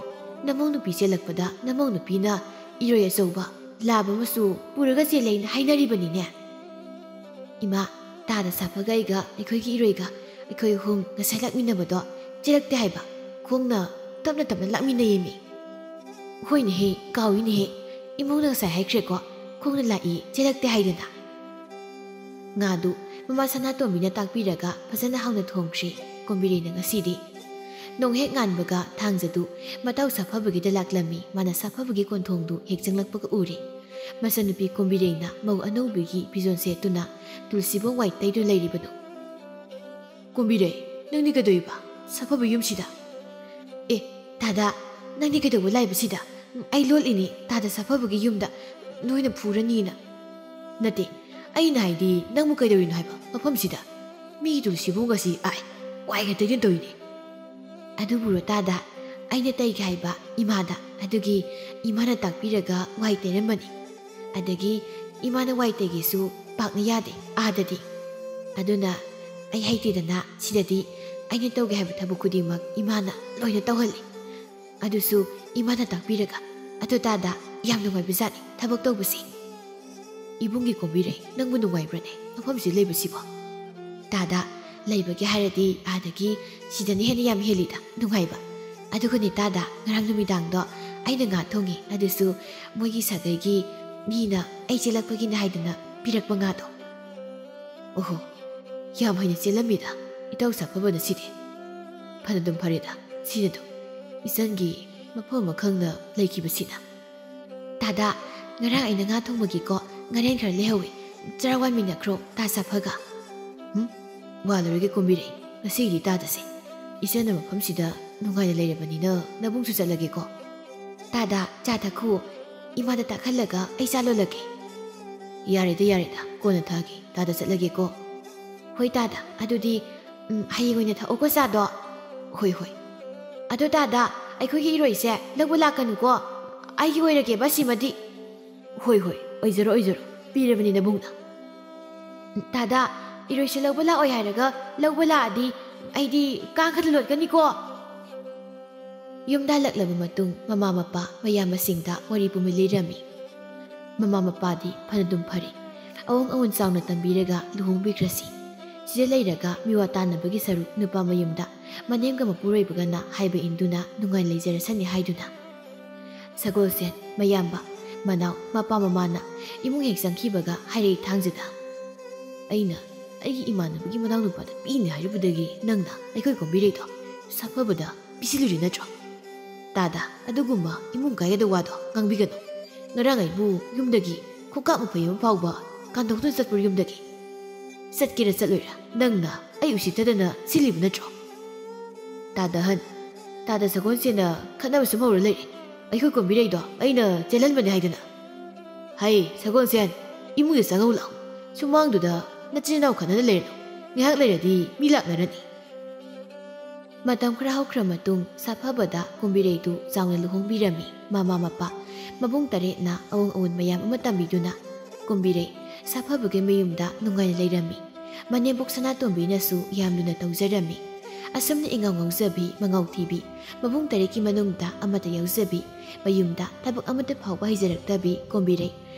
ꯅꯃꯧ ꯅꯨꯄꯤ ꯆꯦꯜꯂꯛꯄꯗ ꯅꯃꯧ ꯅꯨꯄꯤꯅ "ꯏꯔꯣꯏ ꯑꯆꯧꯕ ꯂꯥꯕ ꯑꯃꯁꯨ ꯄꯨꯔꯒ ꯆꯦꯜꯂꯦꯅ ꯍꯥꯏꯅꯔꯤꯕꯅꯤꯅꯦ꯫ ꯏꯃꯥ, ꯇꯥꯗ ꯁꯥꯐꯒ ꯑꯩꯒ, ꯑꯩꯈꯣꯏꯒꯤ ꯏꯔꯣꯏꯒ, ꯑꯩꯈꯣꯏ ꯑꯍꯨꯝ ꯉꯁꯥꯏ ꯂꯥꯛꯃꯤꯟꯅꯕꯗꯣ ꯆꯦꯜꯂꯛꯇꯦ ꯍꯥꯏꯕ꯫ ꯈꯣꯡꯅ ꯇꯞꯅ ꯇꯞꯅ ꯂꯥꯛꯃꯤꯟꯅꯩꯌꯦꯃꯤ꯫" "ꯍꯣꯏꯅꯦꯍꯦ, ꯀꯥꯎꯏꯅꯦꯍꯦ꯫ ꯏꯃꯧꯅ ꯉꯁꯥꯏ ꯍꯥꯏꯈ꯭ꯔꯦꯀꯣ, ꯈꯣꯡꯅ ꯂꯥꯛꯏ, ꯆꯦꯜꯂꯛꯇꯦ ꯍꯥꯏꯗꯅ꯫" ꯉꯥꯗꯨ ꯃꯃꯥ ꯁꯅꯥꯇꯣꯝꯕꯤꯅ ꯇꯥꯛꯄꯤꯔꯒ ꯐꯖꯅ ꯍꯥꯎꯅ ꯊꯣꯡꯈ꯭ꯔꯦ ꯀꯣꯝꯕꯤꯔꯩꯅ ꯉꯁꯤꯗꯤ꯫ ꯅꯣꯡ ꯍꯦꯛ ꯉꯥꯟꯕꯒ ꯊꯥꯡꯖꯗꯨ ꯃꯇꯥꯎ ꯁꯥꯐꯕꯒꯤꯗ ꯂꯥꯛꯂꯝꯃꯤ꯫ ꯃꯥꯅ ꯁꯥꯐꯕꯒꯤ ꯀꯣꯟꯊꯣꯡꯗꯨ ꯍꯦꯛ ꯆꯪꯂꯛꯄꯒ ꯎꯔꯦ꯫ ꯃꯆꯟꯅꯨꯄꯤ ꯀꯣꯝꯕꯤꯔꯩꯅ ꯃꯧ ꯑꯅꯧꯕꯤꯒꯤ ꯐꯤꯖꯣꯜ ꯁꯦꯠꯇꯨꯅ ꯇꯨꯜꯁꯤꯕꯣꯡ ꯋꯥꯏ ꯇꯩꯗꯨꯅ ꯂꯩꯔꯤꯕꯗꯨ꯫ "ꯀꯣꯝꯕꯤꯔꯩ, ꯅꯪꯗꯤ ꯀꯩꯗꯧꯔꯤꯕ ꯁꯥꯐꯕ ꯌꯨꯝꯁꯤꯗ?" "ꯑꯦ, ꯇꯥꯗ, ꯅꯪꯗꯤ ꯀꯩꯗꯧꯕ ꯂꯥꯛꯏꯕ ꯁꯤꯗ?" "ꯑꯩ ꯂꯣꯠꯂꯤꯅꯤ ꯇꯥꯗ ꯁꯥꯐꯕꯒꯤ ꯌꯨꯝꯗ, ꯅꯣꯏꯅ ꯐꯨꯔꯅꯤꯅ꯫" "ꯅꯠꯇꯦ, ꯑꯩꯅ ꯍꯥꯏꯗꯤ ꯅꯪꯕꯨ ꯀꯩꯗꯧꯔꯤꯅꯣ ꯍꯥꯏꯕ ꯃꯐꯝꯁꯤꯗ? ꯃꯤꯒꯤ ꯇꯨꯜꯁꯤꯕꯣꯡꯒꯁꯤ ꯑꯥꯏ, ꯋꯥꯏꯒ ꯇꯩꯗꯨꯅ ꯇꯧꯔꯤꯅꯦ꯫" "ꯑꯗꯨꯕꯨꯔꯣ ꯇꯥꯗ, ꯑꯩꯅ ꯇꯩꯒꯦ ꯍꯥꯏꯕ ꯏꯃꯥꯗ, ꯑꯗꯨꯒꯤ ꯏꯃꯥꯅ ꯇꯥꯛꯄꯤꯔꯒ ꯋꯥꯏ ꯇꯩꯔꯝꯕꯅꯤ꯫ ꯑꯗꯒꯤ ꯏꯃꯥꯅ ꯋꯥꯏ ꯇꯩꯒꯦꯁꯨ ꯄꯥꯛꯅ ꯌꯥꯗꯦ ꯑꯥꯗꯗꯤ꯫ ꯑꯗꯨꯅ ꯑꯩ ꯍꯩꯇꯦꯗꯅ ꯁꯤꯗꯗꯤ ꯑꯩꯅ ꯇꯧꯒꯦ ꯍꯥꯏꯕ ꯊꯕꯛ ꯈꯨꯗꯤꯡꯃꯛ ꯏꯃꯥꯅ ꯂꯣꯏꯅ ꯇꯧꯍꯜꯂꯤ꯫ ꯑꯗꯨꯁꯨ ꯏꯃꯥꯅ ꯇꯥꯛꯄꯤꯔꯒ꯫ ꯑꯗꯨ ꯇꯥꯗ, ꯌꯥꯝ ꯅꯨꯡꯉꯥꯏꯕꯖꯥꯠꯅꯤ ꯊꯕꯛ ꯇꯧꯕꯁꯤ꯫" "ꯏꯕꯨꯡꯒꯤ ꯀꯣꯝꯕꯤꯔꯩ, ꯅꯪꯕꯨ ꯅꯨꯡꯉꯥꯏꯕ꯭ꯔꯅꯦ? ꯃꯐꯝꯁꯤ ꯂꯩꯕꯁꯤꯕꯣ?" "ꯇꯥꯗ, ꯂꯩꯕꯒꯤ ꯍꯥꯏꯔꯗꯤ ꯑꯥꯗꯒꯤ ꯁꯤꯗꯅ ꯍꯦꯟꯅ ꯌꯥꯝ ꯍꯦꯜꯂꯤꯗ ꯅꯨꯡꯉꯥꯏꯕ꯫ ꯑꯗꯨꯒꯅꯦ ꯇꯥꯗ, ꯉꯔꯥꯡ ꯅꯨꯃꯤꯗꯥꯡꯗꯣ ꯑꯩꯅ ꯉꯥ ꯊꯣꯡꯉꯤ, ꯑꯗꯨꯁꯨ ꯃꯣꯏꯒꯤ ꯁꯥꯒꯩꯒꯤ ꯃꯤꯅ ꯑꯩ ꯆꯦꯜꯂꯛꯄꯒꯤꯅ ꯍꯥꯏꯗꯅ ꯄꯤꯔꯛꯄ ꯉꯥꯗꯣ꯫" "ꯑꯣꯍꯣ, ꯌꯥꯝ ꯍꯩꯅ ꯆꯦꯜꯂꯝꯃꯤꯗ ꯏꯇꯥꯎ ꯁꯥꯐꯕꯅ ꯁꯤꯗꯤ꯫ ꯐꯅꯗꯨꯝ ꯐꯔꯦꯗ, ꯁꯤꯅꯗꯨꯝ ꯏꯆꯟꯒꯤ ꯃꯐꯝ ꯑꯃ ꯈꯪꯅ ꯂꯩꯈꯤꯕꯁꯤꯅ꯫" "ꯇꯥꯗ, ꯉꯔꯥꯡ ꯑꯩꯅ ꯉꯥ ꯊꯣꯡꯕꯒꯤꯀꯣ ꯉꯥꯔꯦꯟ ꯈꯔ ꯂꯩꯍꯧꯋꯤ, ꯆꯔꯥ ꯋꯥꯟꯃꯤꯟꯅꯈ꯭ꯔꯣ ꯇꯥ ꯁꯥꯐꯒ꯫" "ꯎꯝ, ꯋꯥꯜꯂꯔꯣꯏꯒꯦ ꯀꯣꯝꯕꯤꯔꯩ, ꯉꯁꯤꯒꯤꯗꯤ ꯇꯥꯗꯁꯦ꯫ ꯏꯆꯟꯅ ꯃꯐꯝꯁꯤꯗ ꯅꯨꯡꯉꯥꯏꯅ ꯂꯩꯔꯕꯅꯤꯅ ꯅꯕꯨꯡꯁꯨ ꯆꯠꯂꯒꯦꯀꯣ꯫" "ꯇꯥꯗ, ꯆꯥ ꯊꯛꯈꯨ, ꯏꯃꯥꯗ ꯇꯥꯛꯍꯜꯂꯒ ꯑꯩ ꯆꯥ ꯂꯣꯜꯂꯒꯦ꯫" "ꯌꯥꯔꯦꯗ, ꯌꯥꯔꯦꯗ, ꯀꯣꯟꯅ ꯊꯛꯑꯒꯦ, ꯇꯥꯗ ꯆꯠꯂꯒꯦꯀꯣ꯫" "ꯍꯣꯏ ꯇꯥꯗ, ꯑꯗꯨꯗꯤ, ꯎꯝ, ꯍꯌꯦꯡ ꯑꯣꯏꯅ ꯊꯛꯑꯣꯀꯣ ꯆꯥꯗꯣ꯫" "ꯍꯣꯏ, ꯍꯣꯏ꯫ ꯑꯗꯣ ꯇꯥꯗ, ꯑꯩꯈꯣꯏꯒꯤ ꯏꯔꯣꯏꯁꯦ ꯂꯧꯕ ꯂꯥꯛꯀꯅꯨꯀꯣ, ꯑꯩꯒꯤ ꯑꯣꯏꯔꯒꯦꯕ ꯁꯤꯃꯗꯤ꯫" "ꯍꯣꯏ, ꯍꯣꯏ, ꯑꯣꯏꯖꯔꯣ, ꯑꯣꯏꯖꯔꯣ, ꯄꯤꯔꯕꯅꯤ ꯅꯕꯨꯡꯅ꯫" "ꯇꯥꯗ, ꯏꯔꯣꯏꯁꯦ ꯂꯧꯕ ꯂꯥꯛꯑꯣꯏ ꯍꯥꯏꯔꯒ ꯂꯧꯕ ꯂꯥꯛꯑꯗꯤ ꯑꯩꯗꯤ ꯀꯥꯡꯈꯗ ꯂꯣꯠꯀꯅꯤꯀꯣ꯫" ꯌꯨꯝꯗ ꯍꯜꯂꯛꯂꯕ ꯃꯇꯨꯡ, ꯃꯃꯥ ꯃꯄꯥ ꯃꯌꯥꯝꯕꯁꯤꯡꯗ ꯋꯥꯔꯤ ꯄꯨꯝꯃꯤ ꯂꯤꯔꯝꯃꯤ꯫ ꯃꯃꯥ ꯃꯄꯥꯗꯤ ꯐꯅꯗꯨꯝ ꯐꯔꯦ, ꯑꯋꯣꯡ ꯑꯋꯣꯟ ꯆꯥꯎꯅ ꯇꯝꯕꯤꯔꯒ ꯂꯨꯍꯣꯡꯕꯤꯈ꯭ꯔꯁꯤ, ꯁꯤꯗ ꯂꯩꯔꯒ ꯃꯤꯋꯥ ꯇꯥꯅꯕꯒꯤ ꯁꯔꯨꯛ ꯅꯨꯄꯥ ꯃꯌꯨꯝꯗ ꯃꯅꯦꯝꯒ ꯃꯄꯨꯔꯣꯏꯕꯒꯅ ꯍꯥꯏꯕ ꯏꯟꯗꯨꯅ ꯅꯨꯡꯉꯥꯏ ꯂꯩꯖꯔꯁꯅꯤ ꯍꯥꯏꯗꯨꯅ꯫ ꯁꯒꯣꯜꯁꯦꯟ, ꯃꯌꯥꯝꯕ, ꯃꯅꯥꯎ, ꯃꯄꯥ ꯃꯃꯥꯅ ꯏꯃꯨꯡ ꯍꯦꯛ ꯆꯪꯈꯤꯕꯒ ꯍꯥꯏꯔꯛꯏ ꯊꯥꯡꯖꯗ, "ꯑꯩꯅ ꯑꯩꯒꯤ ꯏꯃꯥꯟꯅꯕꯒꯤ ꯃꯅꯥꯎꯅꯨꯄꯥꯗ ꯄꯤꯅꯤ ꯍꯥꯏꯔꯨꯕꯗꯒꯤ ꯅꯪꯅ ꯑꯩꯈꯣꯏ ꯀꯣꯝꯕꯤꯔꯩꯗꯣ ꯁꯥꯐꯕꯗ ꯄꯤꯁꯤꯜꯂꯨꯔꯦ ꯅꯠꯇ꯭ꯔꯣ? ꯇꯥꯗ, ꯑꯗꯨꯒꯨꯝꯕ ꯏꯃꯨꯡ ꯀꯥꯏꯒꯗ ꯋꯥꯗꯣ ꯉꯥꯡꯕꯤꯒꯅꯨ꯫ ꯉꯔꯥꯡ ꯑꯩꯕꯨ ꯌꯨꯝꯗꯒꯤ ꯈꯣꯡꯀꯥꯞ ꯃꯈꯩ ꯑꯃ ꯐꯥꯎꯕ ꯀꯥꯟꯊꯣꯛꯇꯨꯅ ꯆꯠꯄ꯭ꯔꯣ ꯌꯨꯝꯗꯒꯤ? ꯆꯠꯀꯦꯔꯥ ꯆꯠꯂꯣꯏꯔꯥ ꯅꯪꯅ ꯑꯩ ꯎꯁꯤꯠꯇꯗꯅ ꯁꯤꯜꯂꯤꯕ ꯅꯠꯇ꯭ꯔꯣ?" ꯇꯥꯗ ꯑꯍꯟ, ꯇꯥꯗ ꯁꯒꯣꯜꯁꯦꯟꯅ ꯈꯠꯅꯕ ꯁꯨꯝ ꯍꯧꯔ ꯂꯩꯔꯦ꯫ ꯑꯩꯈꯣꯏ ꯀꯣꯝꯕꯤꯔꯩꯗꯣ ꯑꯩꯅ ꯆꯦꯜꯍꯟꯕꯅꯦ ꯍꯥꯏꯗꯅ꯫ ꯍꯩ, ꯁꯒꯣꯜꯁꯦꯟ, ꯏꯃꯨꯡꯗ ꯆꯪꯍꯧ ꯂꯥꯛꯑꯣ꯫ ꯁꯨꯃꯥꯡꯗꯨꯗ ꯅꯆꯤꯟ ꯅꯅꯥꯎ ꯈꯠꯅꯗ ꯂꯩꯔꯅꯨ꯫ ꯉꯥꯏꯍꯥꯛ ꯂꯩꯔꯗꯤ ꯃꯤ ꯂꯥꯛꯅꯔꯅꯤ꯫ ꯃꯇꯝ ꯈꯔ ꯍꯧꯈ꯭ꯔ ꯃꯇꯨꯡ, ꯁꯥꯐꯕꯗ ꯀꯣꯝꯕꯤꯔꯩꯗꯨ ꯆꯥꯎꯅ ꯂꯨꯍꯣꯡꯕꯤꯔꯝꯃꯤ꯫ ꯃꯃꯥ ꯃꯄꯥ, ꯃꯕꯨꯡ ꯇꯔꯦꯠꯅ ꯑꯋꯣꯡ ꯑꯋꯣꯟ ꯃꯌꯥꯝ ꯑꯃ ꯇꯝꯕꯤꯗꯨꯅ ꯀꯣꯝꯕꯤꯔꯩ ꯁꯥꯐꯕꯒꯤ ꯃꯌꯨꯝꯗ ꯅꯨꯡꯉꯥꯏꯅ ꯂꯩꯔꯝꯃꯤ꯫ ꯃꯅꯦꯝꯕꯣꯛ ꯁꯅꯥꯇꯣꯝꯕꯤꯅꯁꯨ ꯌꯥꯝ ꯂꯨꯅ ꯇꯧꯖꯔꯝꯃꯤ꯫ ꯑꯁꯨꯝꯅ ꯏꯉꯥꯎ ꯉꯥꯎꯖꯕꯤ, ꯃꯉꯥꯎ ꯊꯤꯕꯤ, ꯃꯕꯨꯡ ꯇꯔꯦꯠꯀꯤ ꯃꯅꯨꯡꯗ ꯑꯃꯠꯇ ꯌꯥꯎꯖꯕꯤ, ꯃꯌꯨꯝꯗ ꯊꯕꯛ ꯑꯃꯠꯇ ꯐꯥꯎꯕ ꯍꯩꯖꯔꯛꯇꯕꯤ ꯀꯣꯝꯕꯤꯔꯩ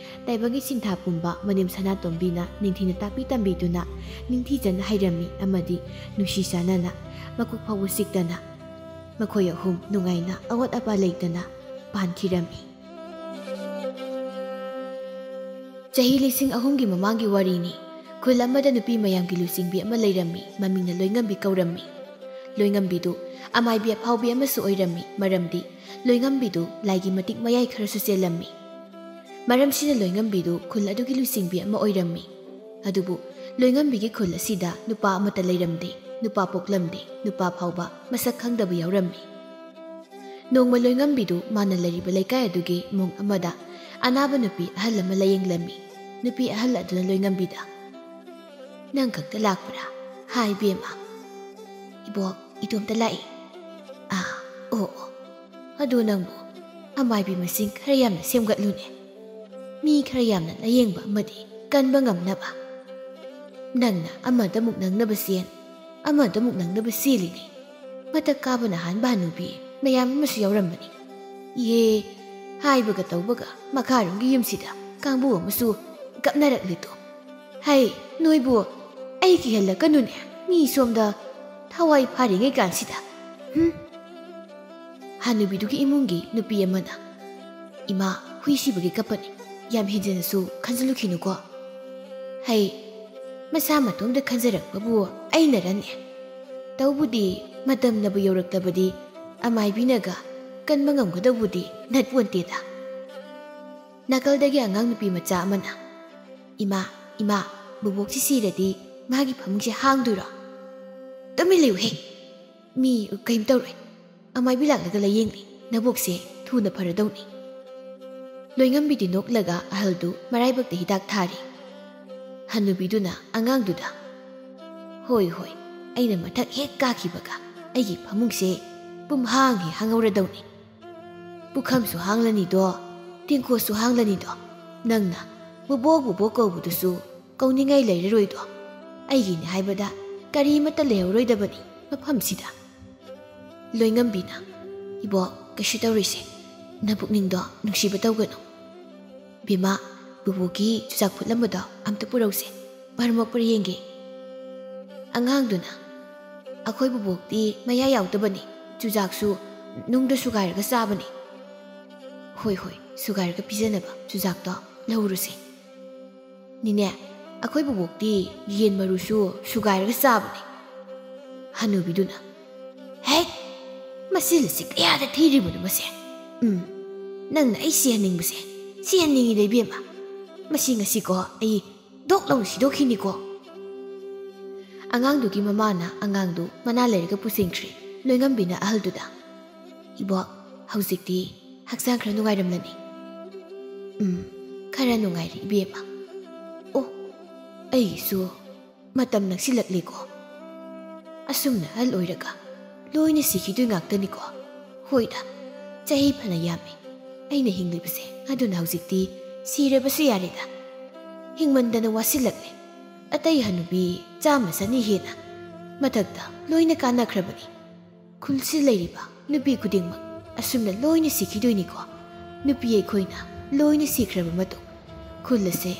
ꯇꯥꯏꯕꯪꯒꯤ ꯁꯤꯟꯊꯥ ꯄꯨꯝꯕ ꯃꯅꯦꯝ ꯁꯅꯥꯇꯣꯝꯕꯤꯅ ꯅꯤꯡꯊꯤꯅ ꯇꯥꯛꯄꯤ ꯇꯝꯕꯤꯗꯨꯅ ꯅꯤꯡꯊꯤꯖꯅ ꯍꯩꯔꯝꯃꯤ ꯑꯃꯗꯤ ꯅꯨꯡꯁꯤ ꯆꯥꯟꯅꯅ ꯃꯀꯣꯛ ꯐꯥꯎꯕ ꯆꯤꯛꯇꯅ ꯃꯈꯣꯏ ꯑꯍꯨꯝ ꯅꯨꯡꯉꯥꯏꯅ ꯑꯋꯥꯠ ꯑꯄꯥ ꯂꯩꯇꯅ ꯄꯥꯟꯈꯤꯔꯝꯃꯤ꯫ ꯆꯍꯤ ꯂꯤꯁꯤꯡ ꯑꯍꯨꯝꯒꯤ ꯃꯃꯥꯡꯒꯤ ꯋꯥꯔꯤꯅꯤ꯫ ꯈꯨꯜ ꯑꯃꯗ ꯅꯨꯄꯤ ꯃꯌꯥꯝꯒꯤ ꯂꯨꯆꯤꯡꯕꯤ ꯑꯃ ꯂꯩꯔꯝꯃꯤ꯫ ꯃꯃꯤꯡꯅ ꯂꯣꯏꯉꯝꯕꯤ ꯀꯧꯔꯝꯃꯤ꯫ ꯂꯣꯏꯉꯝꯕꯤꯗꯨ ꯑꯃꯥꯏꯕꯤ ꯑꯐꯥꯎꯕꯤ ꯑꯃꯁꯨ ꯑꯣꯏꯔꯝꯃꯤ꯫ ꯃꯔꯝꯗꯤ ꯂꯣꯏꯉꯝꯕꯤꯗꯨ ꯂꯥꯏꯒꯤ ꯃꯇꯤꯛ ꯃꯌꯥꯏ ꯈꯔꯁꯨ ꯆꯦꯜꯂꯝꯃꯤ꯫ ꯃꯔꯝꯁꯤꯅ ꯂꯣꯏꯉꯝꯕꯤꯗꯨ ꯈꯨꯜ ꯑꯗꯨꯒꯤ ꯂꯨꯆꯤꯡꯕꯤ ꯑꯃ ꯑꯣꯏꯔꯝꯃꯤ꯫ ꯑꯗꯨꯕꯨ ꯂꯣꯏꯉꯝꯕꯤꯒꯤ ꯈꯨꯜ ꯑꯁꯤꯗ ꯅꯨꯄꯥ ꯑꯃꯠꯇ ꯂꯩꯔꯝꯗꯦ꯫ ꯅꯨꯄꯥ ꯄꯣꯛꯂꯝꯗꯦ꯫ ꯅꯨꯄꯥ ꯐꯥꯎꯕ ꯃꯁꯛ ꯈꯪꯗꯕ ꯌꯥꯎꯔꯝꯃꯤ꯫ ꯅꯣꯡꯃ ꯂꯣꯏꯉꯝꯕꯤꯗꯨ ꯃꯥꯅ ꯂꯩꯔꯤꯕ ꯂꯩꯀꯥꯏ ꯑꯗꯨꯒꯤ ꯏꯃꯨꯡ ꯑꯃꯗ ꯑꯅꯥꯕ ꯅꯨꯄꯤ ꯑꯍꯜ ꯑꯃ ꯂꯥꯌꯦꯡꯂꯝꯃꯤ꯫ ꯅꯨꯄꯤ ꯑꯍꯜ ꯑꯗꯨꯅ ꯂꯣꯏꯉꯝꯕꯤꯗ, "ꯅꯪ ꯈꯛꯇ ꯂꯥꯛꯄ꯭ꯔꯥ?" "ꯍꯥꯏ ꯏꯕꯦꯝꯃ, ꯏꯕꯣꯛ, ꯏꯇꯣꯝꯇ ꯂꯥꯛꯏ꯫" "ꯑꯥ, ꯑꯣ, ꯑꯣ, ꯑꯗꯨ ꯅꯪꯕꯨ ꯑꯃꯥꯏꯕꯤ ꯃꯁꯤꯡ ꯈꯔ ꯌꯥꯝꯅ ꯁꯦꯝꯒꯠꯂꯨꯅꯦ꯫ ꯃꯤ ꯈꯔ ꯌꯥꯝꯅ ꯂꯥꯌꯦꯡꯕ ꯑꯃꯗꯤ ꯀꯟꯕ ꯉꯝꯅꯕ꯫ ꯅꯪꯅ ꯑꯃꯗꯃꯨꯛ ꯅꯪꯅꯕ ꯆꯦꯟ, ꯑꯃꯗꯃꯨꯛ ꯅꯪꯅꯕ ꯆꯦꯜꯂꯤꯉꯩ, ꯃꯊꯛ ꯀꯥꯕꯅ ꯍꯥꯟꯕ ꯍꯅꯨꯕꯤ ꯃꯌꯥꯝ ꯑꯃꯁꯨ ꯌꯥꯎꯔꯝꯕꯅꯤ꯫ ꯏꯍꯦ, ꯍꯥꯏꯕꯒ ꯇꯧꯕꯒ ꯃꯈꯥꯔꯣꯝꯒꯤ ꯌꯨꯝꯁꯤꯗ ꯀꯥꯡꯕꯨ ꯑꯃꯁꯨ ꯀꯞꯅꯔꯛꯂꯤꯗꯣ꯫ ꯍꯩ, ꯅꯣꯏꯕꯨ ꯑꯩ ꯀꯤꯍꯜꯂꯛꯀꯅꯨꯅꯦ, ꯃꯤ ꯁꯣꯝꯗ ꯊꯋꯥꯏ ꯐꯥꯔꯤꯉꯩ ꯀꯥꯟꯁꯤꯗ꯫ ꯍꯨꯝ? ꯍꯅꯨꯕꯤꯗꯨꯒꯤ ꯏꯃꯨꯡꯒꯤ ꯅꯨꯄꯤ ꯑꯃꯅ, "ꯏꯃꯥ, ꯍꯨꯏ ꯁꯤꯕꯒꯤ ꯀꯞꯄꯅꯤ, ꯌꯥꯝ ꯍꯦꯟꯖꯤꯟꯅꯁꯨ ꯈꯟꯖꯤꯜꯂꯨꯈꯤꯅꯨꯀꯣ"꯫ ꯍꯩ, ꯃꯁꯥ ꯃꯇꯣꯝꯗ ꯈꯟꯖꯔꯛꯄꯕꯨ ꯑꯩꯅꯔꯅꯦ? ꯇꯧꯕꯨꯗꯤ ꯃꯇꯝꯅꯕꯨ ꯌꯧꯔꯛꯇꯕꯗꯤ ꯑꯃꯥꯏꯕꯤꯅꯒ ꯀꯟꯕ ꯉꯝꯒꯗꯧꯕꯨꯗꯤ ꯅꯠꯄꯣꯟꯇꯦꯗ꯫ ꯅꯥꯀꯜꯗꯒꯤ ꯑꯉꯥꯡ ꯅꯨꯄꯤ ꯃꯆꯥ ꯑꯃꯅ, "ꯏꯃꯥ, ꯏꯃꯥ, ꯕꯨꯕꯣꯛꯁꯤ ꯁꯤꯔꯗꯤ ꯃꯥꯒꯤ ꯐꯃꯨꯡꯁꯦ ꯍꯥꯡꯗꯣꯏꯔꯣ?" "ꯇꯨꯃꯤꯟ ꯂꯩꯌꯨꯍꯦ, ꯃꯤ ꯀꯩꯝ ꯇꯧꯔꯣꯏ, ꯑꯃꯥꯏꯕꯤ ꯂꯥꯛꯂꯒ ꯂꯥꯌꯦꯡꯂꯤ, ꯅꯕꯣꯛꯁꯦ ꯊꯨꯅ ꯐꯔꯗꯧꯅꯤ"꯫ ꯂꯣꯏꯉꯝꯕꯤꯗꯤ ꯅꯣꯛꯂꯒ ꯑꯍꯜꯗꯨ ꯃꯔꯥꯏꯕꯛꯇ ꯍꯤꯗꯥꯛ ꯊꯥꯔꯤ꯫ ꯍꯅꯨꯕꯤꯗꯨꯅ ꯑꯉꯥꯡꯗꯨꯗ, "ꯍꯣꯏ, ꯍꯣꯏ, ꯑꯩꯅ ꯃꯊꯛ ꯍꯦꯛ ꯀꯥꯈꯤꯕꯒ ꯑꯩꯒꯤ ꯐꯃꯨꯡꯁꯦ ꯄꯨꯝꯍꯥꯡ ꯍꯦꯛ ꯍꯥꯡꯍꯧꯔꯗꯧꯅꯤ꯫ ꯄꯨꯈꯝꯁꯨ ꯍꯥꯡꯂꯅꯤꯗꯣ, ꯇꯦꯡꯀꯣꯠꯁꯨ ꯍꯥꯡꯂꯅꯤꯗꯣ, ꯅꯪꯅ ꯕꯨꯕꯣꯛ, ꯕꯨꯕꯣꯛ ꯀꯧꯕꯗꯨꯁꯨ ꯀꯧꯅꯤꯡꯉꯥꯏ ꯂꯩꯔꯔꯣꯏꯗꯣ, ꯑꯩꯒꯤꯅꯤ ꯍꯥꯏꯕꯗ ꯀꯔꯤꯃꯠꯇ ꯂꯩꯍꯧꯔꯣꯏꯗꯕꯅꯤ ꯃꯐꯝꯁꯤꯗ"꯫ ꯂꯣꯏꯉꯝꯕꯤꯅ, "ꯏꯕꯣꯛ, ꯀꯩꯁꯨ ꯇꯧꯔꯣꯏꯁꯦ, ꯅꯄꯨꯛꯅꯤꯡꯗꯣ ꯅꯨꯡꯁꯤꯕ ꯇꯧꯒꯅꯨ꯫ ꯕꯦꯝꯃ, ꯕꯨꯕꯣꯛꯀꯤ ꯆꯨꯖꯥꯛ ꯐꯨꯠꯂꯝꯕꯗꯣ ꯑꯝꯇ ꯄꯨꯔꯧꯁꯦ, ꯃꯔꯨ ꯃꯣꯛꯄ꯭ꯔꯥ ꯌꯦꯡꯒꯦ"꯫ ꯑꯉꯥꯡꯗꯨꯅ, "ꯑꯩꯈꯣꯏ ꯕꯨꯕꯣꯛꯇꯤ ꯃꯌꯥ ꯌꯥꯎꯗꯕꯅꯤ, ꯆꯨꯖꯥꯛꯁꯨ ꯅꯨꯡꯗ ꯁꯨꯒꯥꯏꯔꯒ ꯆꯥꯕꯅꯤ"꯫ "ꯍꯣꯏ, ꯍꯣꯏ, ꯁꯨꯒꯥꯏꯔꯒ ꯄꯤꯖꯅꯕ ꯆꯨꯖꯥꯛꯇꯣ ꯂꯧꯔꯨꯁꯦ"꯫ "ꯅꯤꯅꯦ, ꯑꯩꯈꯣꯏ ꯕꯨꯕꯣꯛꯇꯤ ꯌꯦꯟ ꯃꯔꯨꯁꯨ ꯁꯨꯒꯥꯏꯔꯒ ꯆꯥꯕꯅꯤ"꯫ ꯍꯅꯨꯕꯤꯗꯨꯅ, "ꯍꯦꯛ! ꯃꯆꯤꯜ ꯑꯁꯤ ꯀꯌꯥꯗ ꯊꯤꯔꯤꯕꯅꯣ ꯃꯁꯦ? ꯎꯝ, ꯅꯪꯅ ꯑꯩ ꯁꯤꯍꯟꯅꯤꯡꯕꯁꯦ, ꯁꯤꯍꯟꯅꯤꯡꯉꯤꯗ ꯏꯕꯦꯝꯃ꯫ ꯃꯁꯤ ꯉꯁꯤꯀꯣ ꯑꯩ ꯗꯣꯛ ꯂꯥꯎꯅ ꯁꯤꯗꯣꯛꯈꯤꯅꯤꯀꯣ"꯫ ꯑꯉꯥꯡꯗꯨꯒꯤ ꯃꯃꯥꯅ ꯑꯉꯥꯡꯗꯨ ꯃꯅꯥ ꯂꯩꯔꯒ ꯄꯨꯁꯤꯟꯈ꯭ꯔꯦ꯫ ꯂꯣꯏꯉꯝꯕꯤꯅ ꯑꯍꯜꯗꯨꯗ, "ꯏꯕꯣꯛ, ꯍꯧꯖꯤꯛꯇꯤ ꯍꯛꯆꯥꯡ ꯈꯔ ꯅꯨꯡꯉꯥꯏꯔꯝꯂꯅꯤ"꯫ "ꯎꯝ, ꯈꯔ ꯅꯨꯡꯉꯥꯏꯔꯦ ꯏꯕꯦꯝꯃ꯫ ꯑꯣ, ꯑꯩꯒꯤꯁꯨ ꯃꯇꯝ ꯅꯛꯁꯤꯜꯂꯛꯂꯦꯀꯣ꯫ ꯑꯁꯨꯝꯅ ꯑꯍꯜ ꯑꯣꯏꯔꯒ ꯂꯣꯏꯅ ꯁꯤꯈꯤꯗꯣꯏ ꯉꯥꯛꯇꯅꯤꯀꯣ꯫ ꯍꯣꯏꯗ, ꯆꯍꯤ ꯐꯅ ꯌꯥꯝꯃꯤ ꯑꯩꯅ ꯍꯤꯡꯂꯤꯕꯁꯦ, ꯑꯗꯨꯅ ꯍꯧꯖꯤꯛꯇꯤ ꯁꯤꯔꯕꯁꯨ ꯌꯥꯔꯦꯗ꯫ ꯍꯤꯡꯃꯟꯗꯅ ꯋꯥꯁꯤꯜꯂꯛꯂꯦ꯫ ꯑꯇꯩ ꯍꯅꯨꯕꯤ ꯆꯥꯝꯃ ꯆꯅꯤ ꯍꯦꯟꯅ ꯃꯊꯛꯇ ꯂꯣꯏꯅ ꯀꯥꯟꯅꯈ꯭ꯔꯕꯅꯤ꯫ ꯈꯨꯜꯁꯤ ꯂꯩꯔꯤꯕ ꯅꯨꯄꯤ ꯈꯨꯗꯤꯡꯃꯛ ꯑꯁꯨꯝꯅ ꯂꯣꯏꯅ ꯁꯤꯈꯤꯗꯣꯏꯅꯤꯀꯣ꯫ ꯅꯨꯄꯤ ꯑꯩꯈꯣꯏꯅ ꯂꯣꯏꯅ ꯁꯤꯈ꯭ꯔꯕ ꯃꯇꯨꯡ, ꯈꯨꯜ ꯑꯁꯦ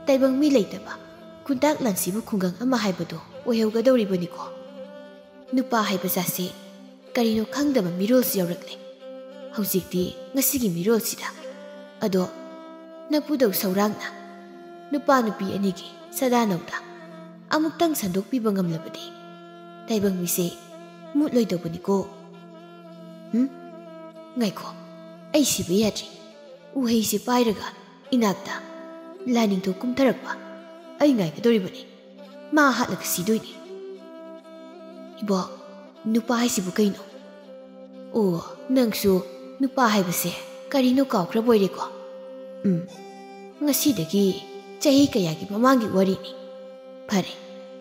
ꯇꯥꯏꯕꯪ ꯃꯤ ꯂꯩꯇꯕ, ꯈꯨꯟꯇꯥꯛ ꯂꯥꯟꯁꯤꯕ ꯈꯨꯡꯒꯪ ꯑꯃ ꯍꯥꯏꯕꯗꯣ ꯑꯣꯏꯍꯧꯒꯗꯧꯔꯤꯕꯅꯤꯀꯣ꯫ ꯅꯨꯄꯥ ꯍꯥꯏꯕ ꯖꯥꯠꯁꯦ ꯀꯔꯤꯅꯣ ꯈꯪꯗꯕ ꯃꯤꯔꯣꯜꯁꯨ ꯌꯥꯎꯔꯛꯂꯦ ꯍꯧꯖꯤꯛꯇꯤ ꯉꯁꯤꯒꯤ ꯃꯤꯔꯣꯜꯁꯤꯗ꯫ ꯑꯗꯣ ꯅꯄꯨꯗꯧ ꯁꯧꯔꯥꯡꯅ ꯅꯨꯄꯥ ꯅꯨꯄꯤ ꯑꯅꯤꯒꯤ ꯁꯗꯥꯅꯧꯗ ꯑꯃꯨꯛꯇꯪ ꯁꯟꯗꯣꯛꯄꯤꯕ ꯉꯝꯂꯕꯗꯤ ꯇꯥꯏꯕꯪ ꯃꯤꯁꯦ ꯃꯨꯠꯂꯣꯏꯗꯧꯕꯅꯤꯀꯣ꯫ ꯎꯝ? ꯉꯥꯏꯈꯣ, ꯑꯩ ꯁꯤꯕ ꯌꯥꯗ꯭ꯔꯤ꯫ ꯎꯍꯩꯁꯦ ꯄꯥꯏꯔꯒ ꯏꯅꯥꯛꯇ ꯂꯥꯏꯅꯤꯡꯊꯧ ꯀꯨꯝꯊꯔꯛꯄ ꯑꯩ ꯉꯥꯏꯒꯗꯧꯔꯤꯕꯅꯤ꯫ ꯃꯥ ꯍꯥꯠꯂꯒ ꯁꯤꯗꯣꯏꯅꯤ꯫ ꯏꯕꯣ, ꯅꯨꯄꯥ ꯍꯥꯏꯁꯤꯕꯨ ꯀꯩꯅꯣ? ꯑꯣ, ꯅꯪꯁꯨ ꯅꯨꯄꯥ ꯍꯥꯏꯕꯁꯦ ꯀꯔꯤꯅꯣ ꯀꯥꯎꯈ꯭ꯔꯕꯣꯏꯔꯦꯀꯣ? ꯎꯝ, ꯉꯁꯤꯗꯒꯤ ꯆꯍꯤ ꯀꯌꯥꯒꯤ ꯃꯃꯥꯡꯒꯤ ꯋꯥꯔꯤꯅꯤ꯫ ꯐꯔꯦ,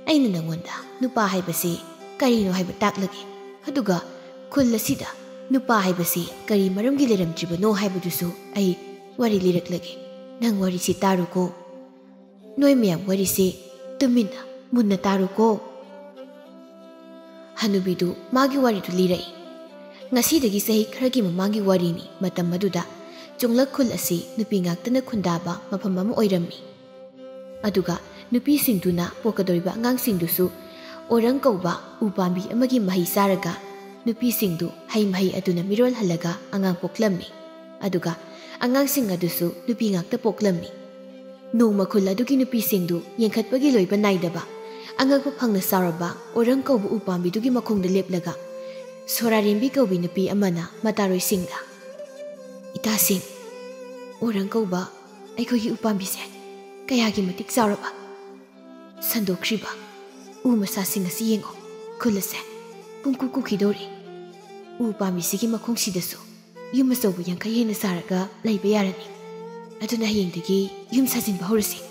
ꯑꯩꯅ ꯅꯪꯉꯣꯟꯗ ꯅꯨꯄꯥ ꯍꯥꯏꯕꯁꯤ ꯀꯔꯤꯅꯣ ꯍꯥꯏꯕ ꯇꯥꯛꯂꯒꯦ꯫ ꯑꯗꯨꯒ ꯈꯨꯜ ꯑꯁꯤꯗ ꯅꯨꯄꯥ ꯍꯥꯏꯕꯁꯤ ꯀꯔꯤ ꯃꯔꯝꯒꯤ ꯂꯩꯔꯝꯗ꯭ꯔꯤꯕꯅꯣ ꯍꯥꯏꯕꯗꯨꯁꯨ ꯑꯩ ꯋꯥꯔꯤ ꯂꯤꯔꯛꯂꯒꯦ꯫ ꯅꯪ ꯋꯥꯔꯤꯁꯤ ꯇꯥꯔꯨꯀꯣ꯫ ꯅꯣꯏ ꯃꯌꯥꯝ ꯋꯥꯔꯤꯁꯤ ꯇꯨꯃꯤꯟꯅ ꯃꯨꯟꯅ ꯇꯥꯔꯨꯀꯣ꯫ ꯍꯅꯨꯕꯤꯗꯨ ꯃꯥꯒꯤ ꯋꯥꯔꯤꯗꯨ ꯂꯤꯔꯛꯏ꯫ ꯉꯁꯤꯗꯒꯤ ꯆꯍꯤ ꯈꯔꯒꯤ ꯃꯃꯥꯡꯒꯤ ꯋꯥꯔꯤꯅꯤ꯫ ꯃꯇꯝ ꯑꯗꯨꯗ ꯆꯣꯡꯂꯛ ꯈꯨꯜ ꯑꯁꯤ ꯅꯨꯄꯤ ꯉꯥꯛꯇꯅ ꯈꯨꯟꯗꯥꯕ ꯃꯐꯝ ꯑꯃ ꯑꯣꯏꯔꯝꯃꯤ꯫ ꯑꯗꯨꯒ ꯅꯨꯄꯤꯁꯤꯡꯗꯨꯅ ꯄꯣꯛꯀꯗꯧꯔꯤꯕ ꯑꯉꯥꯡꯁꯤꯡꯗꯨꯁꯨ ꯑꯣꯔꯪ ꯀꯧꯕ ꯎ ꯄꯥꯝꯕꯤ ꯑꯃꯒꯤ ꯃꯍꯩ ꯆꯥꯔꯒ ꯅꯨꯄꯤꯁꯤꯡꯗꯨ ꯍꯩ ꯃꯍꯩ ꯑꯗꯨꯅ ꯃꯤꯔꯣꯜꯍꯜꯂꯒ ꯑꯉꯥꯡ ꯄꯣꯛꯂꯝꯃꯤ꯫ ꯑꯗꯨꯒ ꯑꯉꯥꯡꯁꯤꯡ ꯑꯗꯨꯁꯨ ꯅꯨꯄꯤ ꯉꯥꯛꯇ ꯄꯣꯛꯂꯝꯃꯤ꯫ ꯅꯣꯡꯃ ꯈꯨꯜ ꯑꯗꯨꯒꯤ ꯅꯨꯄꯤꯁꯤꯡꯗꯨ ꯌꯦꯡꯈꯠꯄꯒꯤ ꯂꯣꯏꯕ ꯅꯥꯏꯗꯕ ꯑꯉꯛꯄ ꯐꯪꯅ ꯆꯥꯎꯔꯕ ꯑꯣꯔꯪ ꯀꯧꯕ ꯎ ꯄꯥꯝꯕꯤꯗꯨꯒꯤ ꯃꯈꯣꯡꯗ ꯂꯦꯞꯂꯒ ꯁꯣꯔꯥꯔꯦꯝꯕꯤ ꯀꯧꯕꯤ ꯅꯨꯄꯤ ꯑꯃꯅ ꯃꯇꯥꯔꯣꯏꯁꯤꯡꯗ, "ꯏꯇꯥꯁꯤꯡ, ꯑꯣꯔꯪ ꯀꯧꯕ ꯑꯩꯈꯣꯏꯒꯤ ꯎ ꯄꯥꯝꯕꯤꯁꯦ ꯀꯌꯥꯒꯤ ꯃꯇꯤꯛ ꯆꯥꯎꯔꯕ! ꯁꯟꯗꯣꯛꯈ꯭ꯔꯤꯕ ꯎ ꯃꯁꯥꯁꯤꯡ ꯑꯁꯤ ꯌꯦꯡꯉꯣ꯫ ꯈꯨꯜ ꯑꯁꯦ ꯄꯨꯡꯀꯨ ꯀꯨꯈꯤꯗꯧꯔꯦ꯫ ꯎ ꯄꯥꯝꯕꯤꯁꯤꯒꯤ ꯃꯈꯣꯡꯁꯤꯗꯁꯨ ꯌꯨꯝ ꯑꯆꯧꯕ ꯌꯥꯡꯈꯩ ꯍꯦꯟꯅ ꯁꯥꯔꯒ ꯂꯩꯕ ꯌꯥꯔꯅꯤ꯫ ꯑꯗꯨꯅ ꯍꯌꯦꯡꯗꯒꯤ ꯌꯨꯝ ꯁꯥꯖꯤꯟꯕ ꯍꯧꯔꯁꯤ꯫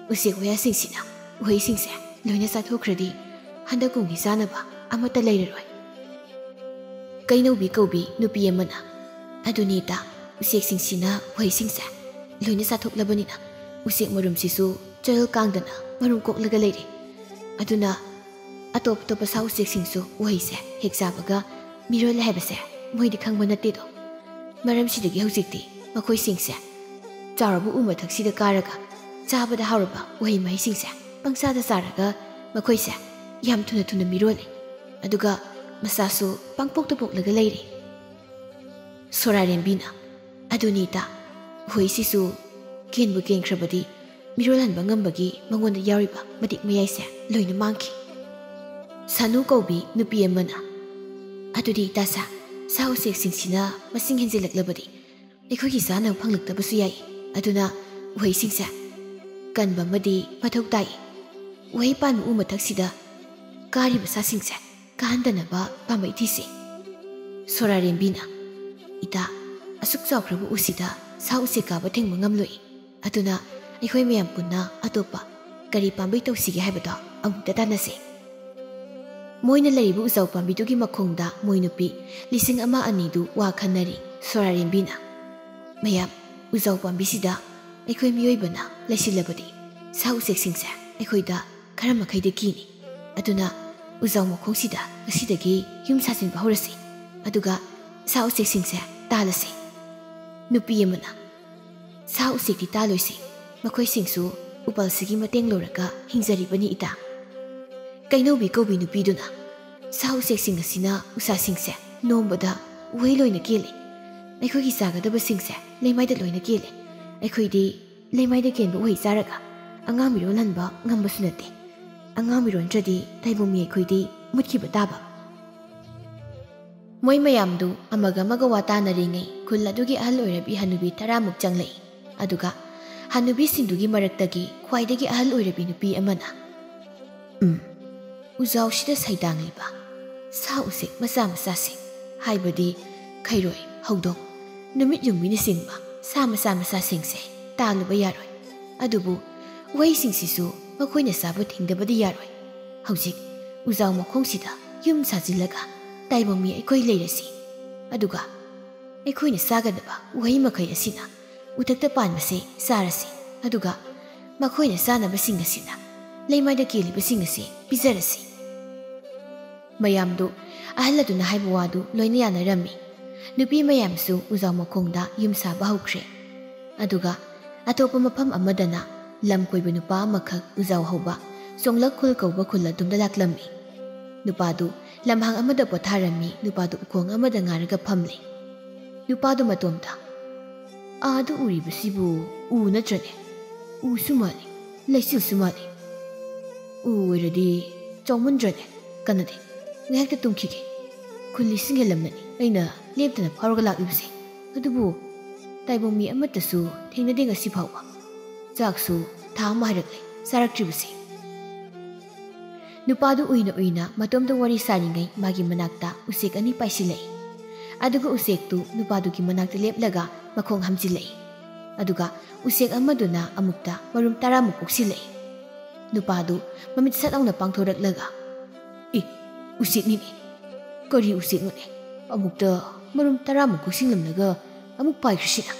ꯎꯆꯦꯛ ꯋꯥꯌꯥꯁꯤꯡꯁꯤꯅ ꯎꯍꯩꯁꯤꯡꯁꯦ ꯂꯣꯏꯅ ꯆꯥꯊꯣꯛꯈ꯭ꯔꯗꯤ ꯍꯟꯗꯛ ꯀꯨꯝꯒꯤ ꯆꯥꯅꯕ ꯑꯃꯠꯇ ꯂꯩꯔꯔꯣꯏ꯫" ꯀꯩꯅꯧꯕꯤ ꯀꯧꯕꯤ ꯅꯨꯄꯤ ꯑꯃꯅ, "ꯑꯗꯨꯅꯤ ꯏꯇꯥ, ꯎꯆꯦꯛꯁꯤꯡꯁꯤꯅ ꯎꯍꯩꯁꯤꯡꯁꯦ ꯂꯣꯏꯅ ꯆꯥꯊꯣꯛꯂꯕꯅꯤꯅ ꯎꯆꯦꯛ ꯃꯔꯨꯝꯁꯤꯁꯨ ꯆꯌꯣꯜ ꯀꯥꯡꯗꯅ ꯃꯔꯨꯝ ꯀꯣꯛꯂꯒ ꯂꯩꯔꯦ꯫ ꯑꯗꯨꯅ ꯑꯇꯣꯞ ꯑꯇꯣꯞꯄ ꯁꯥ ꯎꯆꯦꯛꯁꯤꯡꯁꯨ ꯎꯍꯩꯁꯦ ꯍꯦꯛ ꯆꯥꯕꯒ ꯃꯤꯔꯣꯜ ꯍꯥꯏꯕꯁꯦ ꯃꯣꯏꯗꯤ ꯈꯪꯕ ꯅꯠꯇꯦꯗꯣ꯫ ꯃꯔꯝꯁꯤꯗꯒꯤ ꯍꯧꯖꯤꯛꯇꯤ ꯃꯈꯣꯏꯁꯤꯡꯁꯦ ꯆꯥꯎꯔꯕ ꯎ ꯃꯊꯛꯁꯤꯗ ꯀꯥꯔꯒ ꯆꯥꯕꯗ ꯍꯥꯎꯔꯕ ꯎꯍꯩ ꯃꯍꯩꯁꯤꯡꯁꯦ ꯄꯪꯆꯥꯗ ꯆꯥꯔꯒ ꯃꯈꯣꯏꯁꯦ ꯌꯥꯝ ꯊꯨꯅ ꯊꯨꯅ ꯃꯤꯔꯣꯜꯂꯦ꯫ ꯑꯗꯨꯒ ꯃꯆꯥꯁꯨ ꯄꯪꯄꯣꯛꯇ ꯄꯣꯛꯂꯒ ꯂꯩꯔꯦ꯫ ꯁꯣꯔꯥꯔꯦꯝꯕꯤꯅ, "ꯑꯗꯨꯅꯤ ꯏꯇꯥ, ꯎꯍꯩꯁꯤꯁꯨ ꯀꯦꯟꯕꯨ ꯀꯦꯟꯈ꯭ꯔꯕꯗꯤ ꯃꯤꯔꯣꯜꯍꯟꯕ ꯉꯝꯕꯒꯤ ꯃꯉꯣꯟꯗ ꯌꯥꯎꯔꯤꯕ ꯃꯇꯤꯛ ꯃꯌꯥꯏꯁꯦ ꯂꯣꯏꯅ ꯃꯥꯡꯈꯤ꯫" ꯁꯥꯅꯨ ꯀꯧꯕꯤ ꯅꯨꯄꯤ ꯑꯃꯅ, "ꯑꯗꯨꯗꯤ ꯏꯇꯥ ꯁꯥ, ꯁꯥ ꯎꯆꯦꯛꯁꯤꯡꯁꯤꯅ ꯃꯁꯤꯡ ꯍꯦꯟꯖꯤꯜꯂꯛꯂꯕꯗꯤ ꯑꯩꯈꯣꯏꯒꯤ ꯆꯥꯅꯕ ꯐꯪꯂꯛꯇꯕꯁꯨ ꯌꯥꯏ꯫ ꯑꯗꯨꯅ ꯎꯍꯩꯁꯤꯡꯁꯦ ꯀꯟꯕ ꯑꯃꯗꯤ ꯃꯊꯧ ꯇꯥꯏ꯫ ꯎꯍꯩ ꯄꯥꯟꯕ ꯎ ꯃꯊꯛꯁꯤꯗ ꯀꯥꯔꯤꯕ ꯁꯥꯁꯤꯡꯁꯦ ꯀꯥꯍꯟꯗꯅꯕ ꯄꯥꯝꯕꯩ ꯊꯤꯁꯤ꯫" ꯁꯣꯔꯥꯔꯦꯝꯕꯤꯅ, "ꯏꯇꯥ, ꯑꯁꯨꯛ ꯆꯥꯎꯈ꯭ꯔꯕ ꯎꯁꯤꯗ ꯁꯥ ꯎꯆꯦꯛ ꯀꯥꯕ ꯊꯤꯡꯕ ꯉꯝꯂꯣꯏ꯫ ꯑꯗꯨꯅ ꯑꯩꯈꯣꯏ ꯃꯌꯥꯝ ꯄꯨꯟꯅ ꯑꯇꯣꯞꯄ ꯀꯔꯤ ꯄꯥꯝꯕꯩ ꯇꯧꯁꯤꯒꯦ ꯍꯥꯏꯕꯗꯣ ꯑꯃꯨꯛꯇ ꯇꯥꯟꯅꯁꯤ꯫" ꯃꯣꯏꯅ ꯂꯩꯔꯤꯕ ꯎꯖꯥꯎ ꯄꯥꯝꯕꯤꯗꯨꯒꯤ ꯃꯈꯣꯡꯗ ꯃꯣꯏ ꯅꯨꯄꯤ ꯂꯤꯁꯤꯡ ꯑꯃ ꯑꯅꯤꯗꯨ ꯋꯥ ꯈꯟꯅꯔꯤ꯫ ꯁꯣꯔꯥꯔꯦꯝꯕꯤꯅ, "ꯃꯌꯥꯝ, ꯎꯖꯥꯎ ꯄꯥꯝꯕꯤꯁꯤꯗ ꯑꯩꯈꯣꯏ ꯃꯤꯑꯣꯏꯕꯅ ꯂꯩꯁꯤꯜꯂꯕꯗꯤ ꯁꯥ ꯎꯆꯦꯛꯁꯤꯡꯁꯦ ꯑꯩꯈꯣꯏꯗ ꯈꯔ ꯃꯈꯩꯗꯤ ꯀꯤꯅꯤ꯫ ꯑꯗꯨꯅ ꯎꯖꯥꯎ ꯃꯈꯣꯡꯁꯤꯗ ꯉꯁꯤꯗꯒꯤ ꯌꯨꯝ ꯁꯥꯖꯤꯟꯕ ꯍꯧꯔꯁꯤ꯫ ꯑꯗꯨꯒ ꯁꯥ ꯎꯆꯦꯛꯁꯤꯡꯁꯦ ꯇꯥꯜꯂꯁꯤ꯫" ꯅꯨꯄꯤ ꯑꯃꯅ, "ꯁꯥ ꯎꯆꯦꯛꯇꯤ ꯇꯥꯜꯂꯣꯏꯁꯤ꯫ ꯃꯈꯣꯏꯁꯤꯡꯁꯨ ꯎꯄꯥꯜꯁꯤꯒꯤ ꯃꯇꯦꯡ ꯂꯧꯔꯒ ꯍꯤꯡꯖꯔꯤꯕꯅꯤ ꯏꯇꯥ꯫" ꯀꯩꯅꯧꯕꯤ ꯀꯧꯕꯤ ꯅꯨꯄꯤꯗꯨꯅ, "ꯁꯥ ꯎꯆꯦꯛꯁꯤꯡ ꯑꯁꯤꯅ ꯎꯁꯥꯁꯤꯡꯁꯦ ꯅꯣꯝꯕꯗ ꯎꯍꯩ ꯂꯣꯏꯅ ꯀꯦꯜꯂꯤ꯫ ꯑꯩꯈꯣꯏꯒꯤ ꯆꯥꯒꯗꯕꯁꯤꯡꯁꯦ ꯂꯩꯃꯥꯏꯗ ꯂꯣꯏꯅ ꯀꯦꯜꯂꯤ꯫ ꯑꯩꯈꯣꯏꯗꯤ ꯂꯩꯃꯥꯏꯗ ꯀꯦꯟꯕ ꯎꯍꯩ ꯆꯥꯔꯒ ꯑꯉꯥꯡ ꯃꯤꯔꯣꯜꯍꯟꯕ ꯉꯝꯕꯁꯨ ꯅꯠꯇꯦ꯫ ꯑꯉꯥꯡ ꯃꯤꯔꯣꯟꯗ꯭ꯔꯗꯤ ꯇꯥꯏꯕꯪ ꯃꯤ ꯑꯩꯈꯣꯏꯗꯤ ꯃꯨꯠꯈꯤꯕ ꯇꯥꯕ꯫" ꯃꯣꯏ ꯃꯌꯥꯝꯗꯨ ꯑꯃꯒ ꯑꯃꯒ ꯋꯥ ꯇꯥꯅꯔꯤꯉꯩ ꯈꯨꯜ ꯑꯗꯨꯒꯤ ꯑꯍꯜ ꯑꯣꯏꯔꯕꯤ ꯍꯅꯨꯕꯤ ꯇꯔꯥꯃꯨꯛ ꯆꯪꯂꯛꯏ꯫ ꯑꯗꯨꯒ ꯍꯅꯨꯕꯤꯁꯤꯡꯗꯨꯒꯤ ꯃꯔꯛꯇꯒꯤ ꯈ꯭ꯋꯥꯏꯗꯒꯤ ꯑꯍꯜ ꯑꯣꯏꯔꯕꯤ ꯅꯨꯄꯤ ꯑꯃꯅ, "ꯎꯝ, ꯎꯖꯥꯎꯁꯤꯗ ꯁꯩꯗꯥꯡꯂꯤꯕ ꯁꯥ ꯎꯆꯦꯛ ꯃꯆꯥ ꯃꯆꯥꯁꯤꯡ, ꯍꯥꯏꯕꯗꯤ ꯈꯩꯔꯣꯏ, ꯍꯧꯗꯣꯡ, ꯅꯨꯃꯤꯠ ꯌꯨꯡꯕꯤꯅꯆꯤꯡꯕ ꯁꯥ ꯃꯆꯥ ꯃꯆꯥꯁꯤꯡꯁꯦ ꯇꯥꯜꯂꯨꯕ ꯌꯥꯔꯣꯏ꯫ ꯑꯗꯨꯕꯨ ꯎꯍꯩꯁꯤꯡꯁꯤꯁꯨ ꯃꯈꯣꯏꯅ ꯆꯥꯕ ꯊꯤꯡꯗꯕꯗꯤ ꯌꯥꯔꯣꯏ꯫ ꯍꯧꯖꯤꯛ ꯎꯖꯥꯎ ꯃꯈꯣꯡꯁꯤꯗ ꯌꯨꯝ ꯁꯥꯖꯤꯜꯂꯒ ꯇꯥꯏꯕꯪ ꯃꯤ ꯑꯩꯈꯣꯏ ꯂꯩꯔꯁꯤ꯫ ꯑꯗꯨꯒ ꯑꯩꯈꯣꯏꯅ ꯆꯥꯒꯗꯕ ꯎꯍꯩ ꯃꯈꯩ ꯑꯁꯤꯅ ꯎꯊꯛꯇ ꯄꯥꯟꯕꯁꯦ ꯆꯥꯔꯁꯤ꯫ ꯑꯗꯨꯒ ꯃꯈꯣꯏꯅ ꯆꯥꯅꯕꯁꯤꯡ ꯑꯁꯤꯅ ꯂꯩꯃꯥꯏꯗ ꯀꯦꯜꯂꯤꯕꯁꯤꯡ ꯑꯁꯤ ꯄꯤꯖꯔꯁꯤ꯫" ꯃꯌꯥꯝꯗꯨ ꯑꯍꯜ ꯑꯗꯨꯅ ꯍꯥꯏꯕ ꯋꯥꯗꯨ ꯂꯣꯏꯅ ꯌꯥꯅꯔꯝꯃꯤ꯫ ꯅꯨꯄꯤ ꯃꯌꯥꯝꯁꯨ ꯎꯖꯥꯎ ꯃꯈꯣꯡꯗ ꯌꯨꯝ ꯁꯥꯕ ꯍꯧꯈ꯭ꯔꯦ꯫ ꯑꯗꯨꯒ ꯑꯇꯣꯞꯄ ꯃꯐꯝ ꯑꯃꯗꯅ ꯂꯝ ꯀꯣꯏꯕ ꯅꯨꯄꯥ ꯑꯃꯈꯛ ꯎꯖꯥꯎ ꯍꯧꯕ ꯁꯣꯡꯂꯛ ꯈꯨꯜ ꯀꯧꯕ ꯈꯨꯜ ꯑꯗꯨꯝꯗ ꯂꯥꯛꯂꯝꯃꯤ꯫ ꯅꯨꯄꯥꯗꯨ ꯂꯝꯍꯥꯡ ꯑꯃꯗ ꯄꯣꯊꯥꯔꯝꯃꯤ, ꯅꯨꯄꯥꯗꯨ ꯎꯈꯣꯡ ꯑꯃꯗ ꯉꯥꯔꯒ ꯐꯝꯂꯤ꯫ ꯅꯨꯄꯥꯗꯨ ꯃꯇꯣꯝꯇ, "ꯑꯥꯗ ꯎꯔꯤꯕꯁꯤꯕꯨ ꯎ ꯅꯠꯇ꯭ꯔꯅꯦ? ꯎꯁꯨ ꯃꯥꯜꯂꯤ, ꯂꯩꯆꯤꯜꯁꯨ ꯃꯥꯜꯂꯤ꯫ ꯎ ꯑꯣꯏꯔꯗꯤ ꯆꯥꯎꯃꯟꯗ꯭ꯔꯅꯦ? ꯀꯟꯅꯗꯦ, ꯉꯥꯏꯍꯥꯛꯇ ꯇꯨꯝꯈꯤꯒꯦ꯫ ꯈꯨꯜ ꯂꯤꯁꯤꯡ ꯍꯦꯜꯂꯝꯂꯅꯤ ꯑꯩꯅ ꯂꯦꯞꯇꯅ ꯐꯥꯎꯔꯒ ꯂꯥꯛꯂꯤꯕꯁꯦ꯫ ꯑꯗꯨꯕꯨ ꯇꯥꯏꯕꯪ ꯃꯤ ꯑꯃꯠꯇꯁꯨ ꯊꯦꯡꯅꯗꯦ ꯉꯁꯤ ꯐꯥꯎꯕ꯫ ꯆꯥꯛꯁꯨ ꯊꯥ ꯑꯃ ꯍꯥꯏꯔꯛꯂꯦ ꯆꯥꯔꯛꯇ꯭ꯔꯤꯕꯁꯦ꯫" ꯅꯨꯄꯥꯗꯨ ꯎꯏꯅ ꯎꯏꯅ ꯃꯇꯣꯝꯇ ꯋꯥꯔꯤ ꯁꯥꯔꯤꯉꯩ ꯃꯥꯒꯤ ꯃꯅꯥꯛꯇ ꯎꯆꯦꯛ ꯑꯅꯤ ꯄꯥꯏꯁꯤꯜꯂꯛꯏ꯫ ꯑꯗꯨꯒ ꯎꯆꯦꯛꯇꯨ ꯅꯨꯄꯥꯗꯨꯒꯤ ꯃꯅꯥꯛꯇ ꯂꯦꯞꯂꯒ ꯃꯈꯣꯡ ꯍꯥꯝꯖꯤꯜꯂꯛꯏ꯫ ꯑꯗꯨꯒ ꯎꯆꯦꯛ ꯑꯃꯗꯨꯅ ꯑꯃꯨꯛꯇ ꯃꯔꯨꯝ ꯇꯔꯥꯃꯨꯛ ꯀꯣꯛꯁꯤꯜꯂꯛꯏ꯫ ꯅꯨꯄꯥꯗꯨ ꯃꯃꯤꯠ ꯁꯠ ꯂꯥꯎꯅ ꯄꯥꯡꯊꯣꯔꯛꯂꯒ, "ꯑꯦ, ꯎꯆꯦꯛꯅꯤꯅꯦ! ꯀꯔꯤ ꯎꯆꯦꯛꯅꯣꯅꯦ? ꯑꯃꯨꯛꯇ ꯃꯔꯨꯝ ꯇꯔꯥꯃꯨꯛ ꯀꯣꯛꯁꯤꯜꯂꯝꯂꯒ ꯑꯃꯨꯛ ꯄꯥꯏꯈ꯭ꯔꯤꯁꯤꯅ?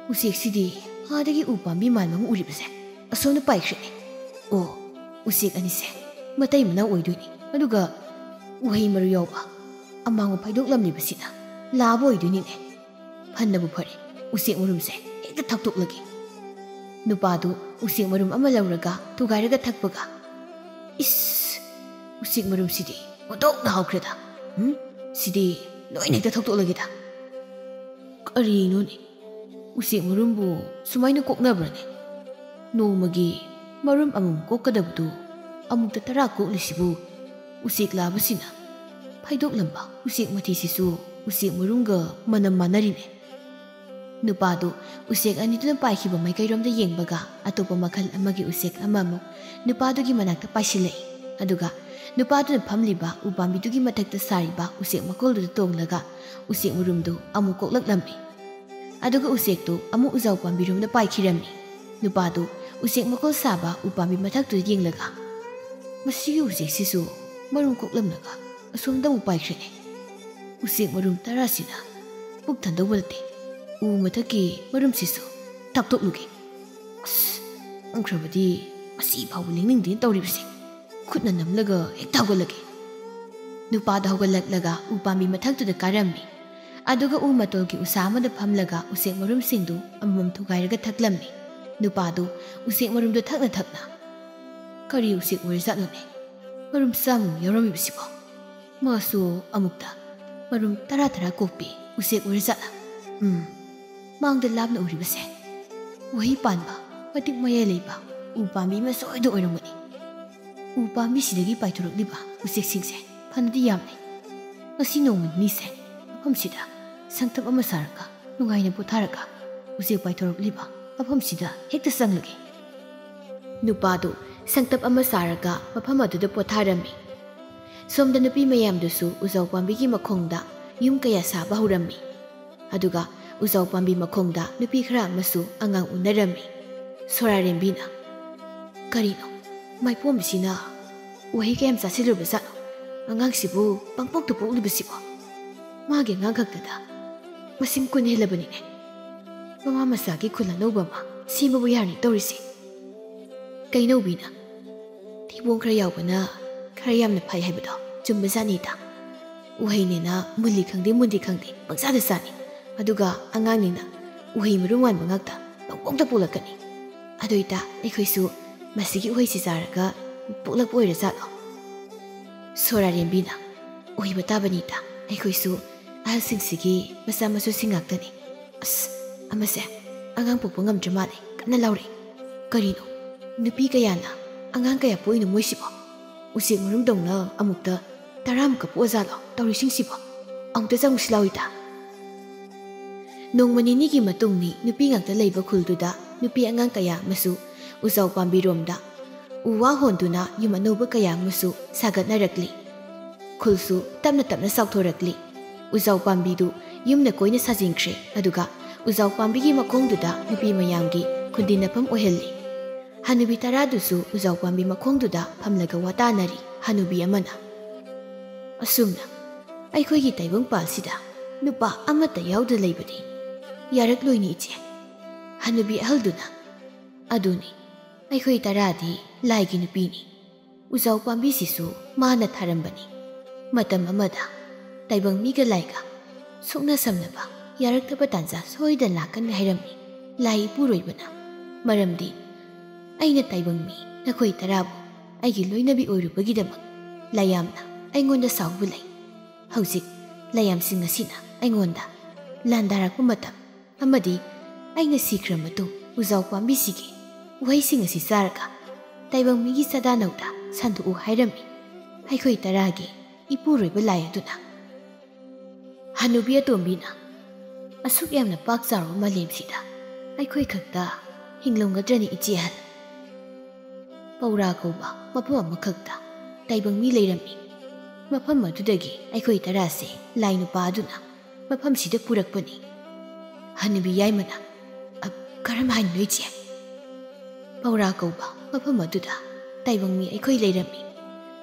ꯎꯆꯦꯛꯁꯤꯗꯤ ꯑꯥꯗꯒꯤ ꯎ ꯄꯥꯝꯕꯤ ꯃꯥꯟꯕ ꯑꯃ ꯎꯔꯤꯕꯁꯦ ꯑꯁꯣꯝꯗ ꯄꯥꯏꯈ꯭ꯔꯦꯅꯦ꯫ ꯑꯣ, ꯎꯆꯦꯛ ꯑꯅꯤꯁꯦ ꯃꯇꯩ ꯃꯅꯥꯎ ꯑꯣꯏꯗꯣꯏꯅꯤ꯫ ꯑꯗꯨꯒ ꯎꯍꯩ ꯃꯔꯨ ꯌꯥꯎꯕ ꯑꯃꯥꯡꯕ ꯐꯥꯏꯗꯣꯛꯂꯝꯂꯤꯕꯁꯤꯅ ꯂꯥꯕ ꯑꯣꯏꯗꯣꯏꯅꯤꯅꯦ꯫ ꯐꯅꯕꯨ ꯐꯔꯦ, ꯎꯆꯦꯛ ꯃꯔꯨꯝꯁꯦ ꯍꯦꯛꯇ ꯊꯛꯇꯣꯛꯂꯒꯦ꯫" ꯅꯨꯄꯥꯗꯨ ꯎꯆꯦꯛ ꯃꯔꯨꯝ ꯑꯃ ꯂꯧꯔꯒ ꯊꯨꯒꯥꯏꯔꯒ ꯊꯛꯄꯒ, "ꯏꯁ, ꯎꯆꯦꯛ ꯃꯔꯨꯝꯁꯤꯗꯤ ꯑꯣꯟꯊꯣꯛꯅ ꯍꯥꯎꯈ꯭ꯔꯦꯗ꯫ ꯎꯝ, ꯁꯤꯗꯤ ꯂꯣꯏꯅ ꯍꯦꯛꯇ ꯊꯛꯇꯣꯛꯂꯒꯦꯗ꯫ ꯀꯔꯤꯅꯣꯅꯦ, ꯎꯆꯦꯛ ꯃꯔꯨꯝꯕꯨ ꯁꯨꯃꯥꯏꯅ ꯀꯣꯛꯅꯕ꯭ꯔꯅꯦ? ꯅꯣꯡꯃꯒꯤ ꯃꯔꯨꯝ ꯑꯃꯃꯝ ꯀꯣꯛꯀꯗꯕꯗꯨ ꯑꯃꯨꯛꯇ ꯇꯔꯥ ꯀꯣꯛꯂꯤꯁꯤꯕꯨ? ꯎꯆꯦꯛ ꯂꯥꯕꯁꯤꯅ ꯐꯥꯏꯗꯣꯛꯂꯝꯕ ꯎꯆꯦꯛ ꯃꯊꯤꯁꯤꯁꯨ ꯎꯆꯦꯛ ꯃꯔꯨꯝꯒ ꯃꯅꯝ ꯃꯥꯟꯅꯔꯤꯅꯦ꯫" ꯅꯨꯄꯥꯗꯨ ꯎꯆꯦꯛ ꯑꯅꯤꯗꯨꯅ ꯄꯥꯏꯈꯤꯕ ꯃꯥꯏꯀꯩꯔꯣꯝꯗ ꯌꯦꯡꯕꯒ ꯑꯇꯣꯞꯄ ꯃꯈꯜ ꯑꯃꯒꯤ ꯎꯆꯦꯛ ꯑꯃꯃꯨꯛ ꯅꯨꯄꯥꯗꯨꯒꯤ ꯃꯅꯥꯛꯇ ꯄꯥꯏꯁꯤꯜꯂꯛꯏ꯫ ꯑꯗꯨꯒ ꯅꯨꯄꯥꯗꯨꯅ ꯐꯝꯂꯤꯕ ꯎꯄꯥꯝꯕꯤꯗꯨꯒꯤ ꯃꯊꯛꯇ ꯁꯥꯔꯤꯕ ꯎꯆꯦꯛ ꯃꯀꯣꯜꯗꯨꯗ ꯇꯣꯡꯂꯒ ꯎꯆꯦꯛ ꯃꯔꯨꯝꯗꯨ ꯑꯃꯨꯛ ꯀꯣꯛꯂꯛꯂꯝꯃꯤ꯫ ꯑꯗꯨꯒ ꯎꯆꯦꯛꯇꯨ ꯑꯃꯨꯛ ꯎꯖꯥꯎ ꯄꯥꯝꯕꯤꯔꯣꯝꯗ ꯄꯥꯏꯈꯤꯔꯝꯃꯤ꯫ ꯅꯨꯄꯥꯗꯨ ꯎꯆꯦꯛ ꯃꯀꯣꯜ ꯁꯥꯕ ꯎꯄꯥꯝꯕꯤ ꯃꯊꯛꯇꯨꯗ ꯌꯦꯡꯂꯒ, "ꯃꯁꯤꯒꯤ ꯎꯆꯦꯛꯁꯤꯁꯨ ꯃꯔꯨꯝ ꯀꯣꯛꯂꯝꯂꯒ ꯑꯁꯣꯝꯗ ꯑꯃꯨꯛ ꯄꯥꯏꯈ꯭ꯔꯦꯅꯦ꯫ ꯎꯆꯦꯛ ꯃꯔꯨꯝ ꯇꯔꯥꯁꯤꯅ ꯄꯨꯛ ꯊꯟꯗꯧꯕ ꯅꯠꯇꯦ꯫ ꯎ ꯃꯊꯛꯀꯤ ꯃꯔꯨꯝꯁꯤꯁꯨ ꯊꯛꯇꯣꯛꯂꯨꯒꯦ꯫ ꯑꯁ, ꯉꯝꯈ꯭ꯔꯕꯗꯤ ꯉꯁꯤ ꯐꯥꯎꯕ ꯂꯦꯡꯅꯤꯡꯗꯦꯅ ꯇꯧꯔꯤꯕꯁꯦ꯫ ꯈꯨꯠꯅ ꯅꯝꯂꯒ ꯍꯦꯛꯇ ꯍꯧꯒꯠꯂꯒꯦ꯫ ꯅꯨꯄꯥꯗꯣ ꯍꯧꯒꯠꯂꯛꯂꯒ ꯎ ꯄꯥꯝꯕꯤ ꯃꯊꯛꯇꯨꯗ ꯀꯥꯔꯝꯃꯤ꯫ ꯑꯗꯨꯒ ꯎ ꯃꯇꯣꯜꯒꯤ ꯎꯁꯥ ꯑꯃꯗ ꯐꯝꯂꯒ ꯎꯆꯦꯛ ꯃꯔꯨꯝꯁꯤꯡꯗꯨ ꯑꯃꯃꯝ ꯊꯨꯒꯥꯏꯔꯒ ꯊꯛꯂꯝꯃꯤ꯫ ꯅꯨꯄꯥꯗꯨ ꯎꯆꯦꯛ ꯃꯔꯨꯝꯗꯨ ꯊꯛꯅ ꯊꯛꯅ, "ꯀꯔꯤ ꯎꯆꯦꯛ ꯑꯣꯏꯔꯖꯥꯠꯅꯣꯅꯦ? ꯃꯔꯨꯝ ꯆꯥꯝꯃꯃꯨꯛ ꯌꯥꯎꯔꯝꯃꯤꯕꯁꯤꯕꯣ? ꯃꯥꯁꯨ ꯑꯃꯨꯛꯇ ꯃꯔꯨꯝ ꯇꯔꯥ ꯇꯔꯥ ꯀꯣꯛꯄꯤ ꯎꯆꯦꯛ ꯑꯣꯏꯔꯖꯥꯠꯂꯥ? ꯎꯝ, ꯃꯥꯡꯗ ꯂꯥꯞꯅ ꯎꯔꯤꯕꯁꯦ ꯎꯍꯩ ꯄꯥꯟꯕ, ꯃꯇꯤꯛ ꯃꯌꯥꯏ ꯂꯩꯕ ꯎ ꯄꯥꯝꯕꯤ ꯑꯃ ꯁꯣꯏꯗ ꯑꯣꯏꯔꯝꯒꯅꯤ꯫ ꯎ ꯄꯥꯝꯕꯤꯁꯤꯗꯒꯤ ꯄꯥꯏꯊꯣꯔꯛꯂꯤꯕ ꯎꯆꯦꯛꯁꯤꯡꯁꯦ ꯐꯅꯗꯤ ꯌꯥꯝꯂꯦ꯫ ꯉꯁꯤ ꯅꯣꯡꯃ ꯅꯤꯅꯤꯁꯦ ꯃꯐꯝꯁꯤꯗ ꯁꯪꯇꯞ ꯑꯃ ꯁꯥꯔꯒ ꯅꯨꯡꯉꯥꯏꯅ ꯄꯣꯊꯥꯔꯒ ꯎꯆꯦꯛ ꯄꯥꯏꯊꯣꯔꯛꯂꯤꯕ ꯃꯐꯝꯁꯤꯗ ꯍꯦꯛꯇ ꯆꯪꯂꯒꯦ꯫" ꯅꯨꯄꯥꯗꯨ ꯁꯪꯇꯞ ꯑꯃ ꯁꯥꯔꯒ ꯃꯐꯝ ꯑꯗꯨꯗ ꯄꯣꯊꯥꯔꯝꯃꯤ꯫ ꯁꯣꯝꯗ ꯅꯨꯄꯤ ꯃꯌꯥꯝꯗꯨꯁꯨ ꯎꯖꯥꯎ ꯄꯥꯝꯕꯤꯒꯤ ꯃꯈꯣꯡꯗ ꯌꯨꯝ ꯀꯌꯥ ꯁꯥꯕ ꯍꯧꯔꯝꯃꯤ꯫ ꯑꯗꯨꯒ ꯎꯖꯥꯎ ꯄꯥꯝꯕꯤ ꯃꯈꯣꯡꯗ ꯅꯨꯄꯤ ꯈꯔ ꯑꯃꯁꯨ ꯑꯉꯥꯡ ꯎꯅꯔꯝꯃꯤ꯫ ꯁꯣꯔꯥꯔꯦꯝꯕꯤꯅ, "ꯀꯔꯤꯅꯣ, ꯃꯥꯏꯄꯣꯝꯕꯤꯁꯤꯅ ꯎꯍꯩ ꯀꯌꯥꯝ ꯆꯥꯁꯤꯜꯂꯨꯔꯕꯖꯥꯠꯅꯣ? ꯑꯉꯥꯡꯁꯤꯕꯨ ꯄꯪꯄꯣꯛꯇ ꯄꯣꯛꯂꯤꯕꯁꯤꯕꯣ? ꯃꯥꯒꯤ ꯑꯉꯥꯡ ꯈꯛꯇꯗ ꯃꯁꯤꯡ ꯀꯨꯟ ꯍꯦꯜꯂꯕꯅꯤꯅꯦ꯫ ꯃꯃꯥ ꯃꯆꯥꯒꯤ ꯈꯨꯜ ꯑꯅꯧꯕ ꯑꯃ ꯁꯦꯝꯕꯕꯨ ꯌꯥꯔꯅꯤ ꯇꯧꯔꯤꯁꯦ꯫" ꯀꯩꯅꯧꯕꯤꯅ, "ꯊꯤꯕꯣꯡ ꯈꯔ ꯌꯥꯎꯕꯅ ꯈꯔ ꯌꯥꯝꯅ ꯐꯩ ꯍꯥꯏꯕꯗꯣ ꯆꯨꯝꯕꯖꯥꯠꯅꯤꯗ꯫ ꯎꯍꯩꯅꯦꯅ ꯃꯨꯜꯂꯤ ꯈꯪꯗꯦ ꯃꯨꯟꯗꯦ ꯈꯪꯗꯦ ꯄꯪꯆꯥꯗ ꯆꯥꯅꯤ꯫ ꯑꯗꯨꯒ ꯑꯉꯥꯡꯅꯤꯅ ꯎꯍꯩ ꯃꯔꯨ ꯃꯥꯟꯕ ꯉꯥꯛꯇ ꯄꯪꯄꯣꯛꯇ ꯄꯣꯛꯂꯛꯀꯅꯤ꯫ ꯑꯗꯨ ꯏꯇꯥ, ꯑꯩꯈꯣꯏꯁꯨ ꯃꯁꯤꯒꯤ ꯎꯍꯩꯁꯤ ꯆꯥꯔꯒ ꯄꯣꯛꯂꯛꯄ ꯑꯣꯏꯔꯖꯥꯠꯂꯣ?" ꯁꯣꯔꯥꯔꯦꯝꯕꯤꯅ, "ꯑꯣꯏꯕ ꯇꯥꯕꯅꯤꯗ, ꯑꯩꯈꯣꯏꯁꯨ ꯑꯍꯜꯁꯤꯡꯁꯤꯒꯤ ꯃꯆꯥ ꯃꯁꯨꯁꯤꯡ ꯉꯥꯛꯇꯅꯤ꯫ ꯑꯁ, ꯑꯃꯁꯦ ꯑꯉꯥꯡ ꯄꯣꯛꯄ ꯉꯝꯗ꯭ꯔ ꯃꯥꯜꯂꯦ, ꯀꯟꯅ ꯂꯥꯎꯔꯛꯏ꯫ ꯀꯔꯤꯅꯣ, ꯅꯨꯄꯤ ꯀꯌꯥꯅ ꯑꯉꯥꯡ ꯀꯌꯥ ꯄꯣꯛꯏꯅꯣ ꯃꯣꯏꯁꯤꯕꯣ? ꯎꯆꯦꯛ ꯃꯔꯨꯝꯗꯧꯅ ꯑꯃꯨꯛꯇ ꯇꯔꯥꯃꯨꯛꯀ ꯄꯣꯛꯑꯖꯥꯠꯂꯣ ꯇꯧꯔꯤꯁꯤꯡꯁꯤꯕꯣ? ꯑꯃꯨꯛꯇ ꯆꯪꯉꯨꯁꯤ ꯂꯥꯎ ꯏꯇꯥ꯫" ꯅꯣꯡꯃ ꯅꯤꯅꯤꯒꯤ ꯃꯇꯨꯡꯅꯤ ꯅꯨꯄꯤ ꯉꯥꯛꯇ ꯂꯩꯕ ꯈꯨꯜꯗꯨꯗ ꯅꯨꯄꯤ ꯑꯉꯥꯡ ꯀꯌꯥ ꯑꯃꯁꯨ ꯎꯖꯥꯎ ꯄꯥꯝꯕꯤꯔꯣꯝꯗ ꯎ ꯋꯥ ꯍꯣꯟꯗꯨꯅ ꯌꯨꯝ ꯑꯅꯧꯕ ꯀꯌꯥ ꯑꯃꯁꯨ ꯁꯥꯒꯠꯅꯔꯛꯂꯤ꯫ ꯈꯨꯜꯁꯨ ꯇꯞꯅ ꯇꯞꯅ ꯆꯥꯎꯊꯣꯔꯛꯂꯤ꯫ ꯎꯖꯥꯎ ꯄꯥꯝꯕꯤꯗꯨ ꯌꯨꯝꯅ ꯀꯣꯏꯅ ꯁꯥꯖꯤꯟꯈ꯭ꯔꯦ, ꯑꯗꯨꯒ ꯎꯖꯥꯎ ꯄꯥꯝꯕꯤꯒꯤ ꯃꯈꯣꯡꯗꯨꯗ ꯅꯨꯄꯤ ꯃꯌꯥꯝꯒꯤ ꯈꯨꯟꯗꯤꯟꯅꯐꯝ ꯑꯣꯏꯍꯜꯂꯤ꯫ ꯍꯅꯨꯕꯤ ꯇꯔꯥꯗꯨꯁꯨ ꯎꯖꯥꯎ ꯄꯥꯝꯕꯤ ꯃꯈꯣꯡꯗꯨꯗ ꯐꯝꯂꯒ ꯋꯥ ꯇꯥꯅꯔꯤ꯫ ꯍꯅꯨꯕꯤ ꯑꯃꯅ, "ꯑꯁꯨꯝꯅ ꯑꯩꯈꯣꯏꯒꯤ ꯇꯥꯏꯕꯪꯄꯥꯜꯁꯤꯗ ꯅꯨꯄꯥ ꯑꯃꯠꯇ ꯌꯥꯎꯗ ꯂꯩꯕꯗꯤ ꯌꯥꯔꯛꯂꯣꯏꯅꯦ ꯏꯆꯦ꯫" ꯍꯅꯨꯕꯤ ꯑꯍꯜꯗꯨꯅ, "ꯑꯗꯨꯅꯤ, ꯑꯩꯈꯣꯏ ꯇꯔꯥꯗꯤ ꯂꯥꯏꯒꯤ ꯅꯨꯄꯤꯅꯤ꯫ ꯎꯖꯥꯎ ꯄꯥꯝꯕꯤꯁꯤꯁꯨ ꯃꯥꯅ ꯊꯥꯔꯝꯕꯅꯤ꯫ ꯃꯇꯝ ꯑꯃꯗ ꯇꯥꯏꯕꯪ ꯃꯤꯒ ꯂꯥꯏꯒ ꯁꯨꯛꯅ ꯁꯝꯅꯕ ꯌꯥꯔꯛꯇꯕ ꯇꯥꯟꯖꯥ ꯁꯣꯏꯗꯅ ꯂꯥꯛꯀꯅꯤ ꯍꯥꯏꯔꯝꯃꯤ ꯂꯥꯏ ꯏꯄꯨꯔꯣꯏꯕꯅ꯫ ꯃꯔꯝꯗꯤ ꯑꯩꯅ ꯇꯥꯏꯕꯪ ꯃꯤ ꯅꯈꯣꯏ ꯇꯔꯥꯕꯨ ꯑꯩꯒꯤ ꯂꯣꯏꯅꯕꯤ ꯑꯣꯏꯔꯨꯕꯒꯤꯗꯃꯛ ꯂꯥꯏꯌꯥꯝꯅ ꯑꯩꯉꯣꯟꯗ ꯁꯥꯎꯕ ꯂꯩ꯫ ꯍꯧꯖꯤꯛ ꯂꯥꯏꯌꯥꯝꯁꯤꯡ ꯑꯁꯤꯅ ꯑꯩꯉꯣꯟꯗ ꯂꯥꯟꯗꯥꯔꯛꯄ ꯃꯇꯝ ꯑꯃꯗꯤ ꯑꯩꯅ ꯁꯤꯈ꯭ꯔ ꯃꯇꯨꯡ ꯎꯖꯥꯎ ꯄꯥꯝꯕꯤꯁꯤꯒꯤ ꯎꯍꯩꯁꯤꯡ ꯑꯁꯤ ꯆꯥꯔꯒ ꯇꯥꯏꯕꯪ ꯃꯤꯒꯤ ꯆꯥꯗꯥ ꯅꯧꯗ ꯁꯟꯗꯣꯛꯎ ꯍꯥꯏꯔꯝꯃꯤ ꯑꯩꯈꯣꯏ ꯇꯔꯥꯒꯤ ꯏꯄꯨꯔꯣꯏꯕ ꯂꯥꯏ ꯑꯗꯨꯅ꯫ ꯍꯅꯨꯕꯤ ꯑꯇꯣꯝꯕꯤꯅ, "ꯑꯁꯨꯛ ꯌꯥꯝꯅ ꯄꯥꯛ ꯆꯥꯎꯔꯕ ꯃꯥꯂꯦꯝꯁꯤꯗ ꯑꯩꯈꯣꯏ ꯈꯛꯇ ꯍꯤꯡꯂꯝꯒꯗ꯭ꯔꯅꯤ ꯏꯆꯦ ꯑꯍꯜ?" ꯄꯧꯔꯥ ꯀꯧꯕ ꯃꯐꯝ ꯑꯃꯈꯛꯇ ꯇꯥꯏꯕꯪ ꯃꯤ ꯂꯩꯔꯝꯃꯤ꯫ ꯃꯐꯝ ꯑꯗꯨꯗꯒꯤ ꯑꯩꯈꯣꯏ ꯇꯔꯥꯁꯦ ꯂꯥꯏ ꯅꯨꯄꯥ ꯑꯗꯨꯅ ꯃꯐꯝꯁꯤꯗ ꯄꯨꯔꯛꯄꯅꯤ꯫ ꯍꯅꯨꯕꯤ ꯌꯥꯏꯃꯅ, "ꯑ, ꯀꯔꯝ ꯍꯥꯏꯅꯣ ꯏꯆꯦ?" ꯄꯧꯔꯥ ꯀꯧꯕ ꯃꯐꯝ ꯑꯗꯨꯗ ꯇꯥꯏꯕꯪ ꯃꯤ ꯑꯩꯈꯣꯏ ꯂꯩꯔꯝꯃꯤ꯫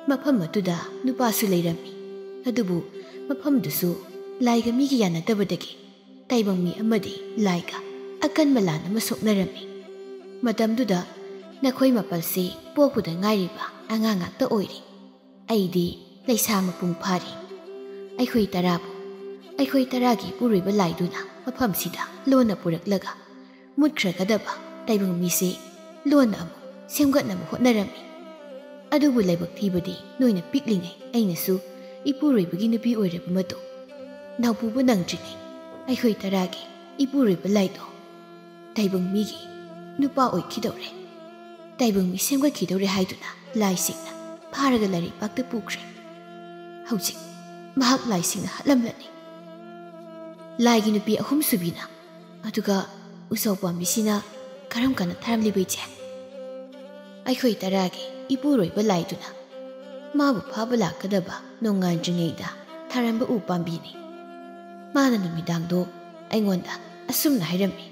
ꯃꯐꯝ ꯑꯗꯨꯗ ꯅꯨꯄꯥꯁꯨ ꯂꯩꯔꯝꯃꯤ꯫ ꯑꯗꯨꯕꯨ ꯃꯐꯝꯗꯨꯁꯨ ꯂꯥꯏꯒ ꯃꯤꯒ ꯌꯥꯅꯗꯕꯗꯒꯤ ꯇꯥꯏꯕꯪ ꯃꯤ ꯑꯃꯗꯤ ꯂꯥꯏꯒ ꯑꯀꯟꯕ ꯂꯥꯟ ꯑꯃ ꯁꯣꯛꯅꯔꯝꯃꯤ꯫ ꯃꯇꯝꯗꯨꯗ ꯅꯈꯣꯏ ꯃꯥꯄꯜꯁꯤ ꯄꯣꯛꯄꯗ ꯉꯥꯏꯔꯤꯕ ꯑꯉꯥꯡ ꯉꯥꯛꯇ ꯑꯣꯏꯔꯤ꯫ ꯑꯩꯗꯤ ꯂꯩꯁꯥ ꯃꯄꯨꯡ ꯐꯥꯔꯤ꯫ ꯑꯩꯈꯣꯏ ꯇꯔꯥꯕꯨ ꯑꯩꯈꯣꯏ ꯇꯔꯥꯒꯤ ꯏꯄꯨꯔꯣꯏꯕ ꯂꯥꯏꯗꯨꯅ ꯃꯐꯝꯁꯤꯗ ꯂꯣꯟꯅ ꯄꯨꯔꯛꯂꯒ ꯃꯨꯠꯈ꯭ꯔꯒꯗꯕ ꯇꯥꯏꯕꯪ ꯃꯤꯁꯦ ꯂꯣꯟꯅ ꯑꯃꯨꯛ ꯁꯦꯝꯒꯠꯅꯕ ꯍꯣꯠꯅꯔꯝꯃꯤ꯫ ꯑꯗꯨꯕꯨ ꯂꯥꯏꯕꯛ ꯊꯤꯕꯗꯤ ꯅꯣꯏꯅ ꯄꯤꯛꯂꯤꯉꯩ ꯑꯩꯅꯁꯨ ꯏꯄꯨꯔꯣꯏꯕꯒꯤ ꯅꯨꯄꯤ ꯑꯣꯏꯔꯕ ꯃꯇꯨꯡ ꯅꯥꯎꯄꯨꯕ ꯅꯪꯗ꯭ꯔꯤꯉꯩ ꯑꯩꯈꯣꯏ ꯇꯔꯥꯒꯤ ꯏꯄꯨꯔꯣꯏꯕ ꯂꯥꯏꯗꯣ ꯇꯥꯏꯕꯪ ꯃꯤꯒꯤ ꯅꯨꯄꯥ ꯑꯣꯏꯈꯤꯗꯧꯔꯦ꯫ ꯇꯥꯏꯕꯪ ꯃꯤ ꯁꯦꯝꯒꯠꯈꯤꯗꯧꯔꯦ ꯍꯥꯏꯗꯨꯅ ꯂꯥꯏꯁꯤꯡꯅ ꯐꯥꯔꯒ ꯂꯥꯏꯔꯩꯄꯥꯛꯇ ꯄꯨꯈ꯭ꯔꯦ꯫ ꯍꯧꯖꯤꯛ ꯃꯍꯥꯛ ꯂꯥꯏꯁꯤꯡꯅ ꯍꯥꯠꯂꯝꯂꯅꯤ꯫ ꯂꯥꯏꯒꯤ ꯅꯨꯄꯤ ꯑꯍꯨꯝꯁꯨꯕꯤꯅ, ꯑꯗꯨꯒ ꯎꯁꯧ ꯄꯥꯝꯕꯤꯁꯤꯅ ꯀꯔꯝ ꯀꯥꯟꯗ ꯊꯥꯔꯝꯂꯤꯕ ꯏꯆꯦ? ꯑꯩꯈꯣꯏ ꯇꯔꯥꯒꯤ ꯏꯄꯨꯔꯣꯏꯕ ꯂꯥꯏꯗꯨꯅ ꯃꯥꯕꯨ ꯐꯥꯕ ꯂꯥꯛꯀꯗꯕ ꯅꯣꯡꯉꯥꯟꯗ꯭ꯔꯤꯉꯩꯗ ꯊꯥꯔꯝꯕ ꯎ ꯄꯥꯝꯕꯤꯅꯤ꯫ ꯃꯥꯅ ꯅꯨꯃꯤꯗꯥꯡꯗꯣ ꯑꯩꯉꯣꯟꯗ ꯑꯁꯨꯝꯅ ꯍꯥꯏꯔꯝꯃꯤ,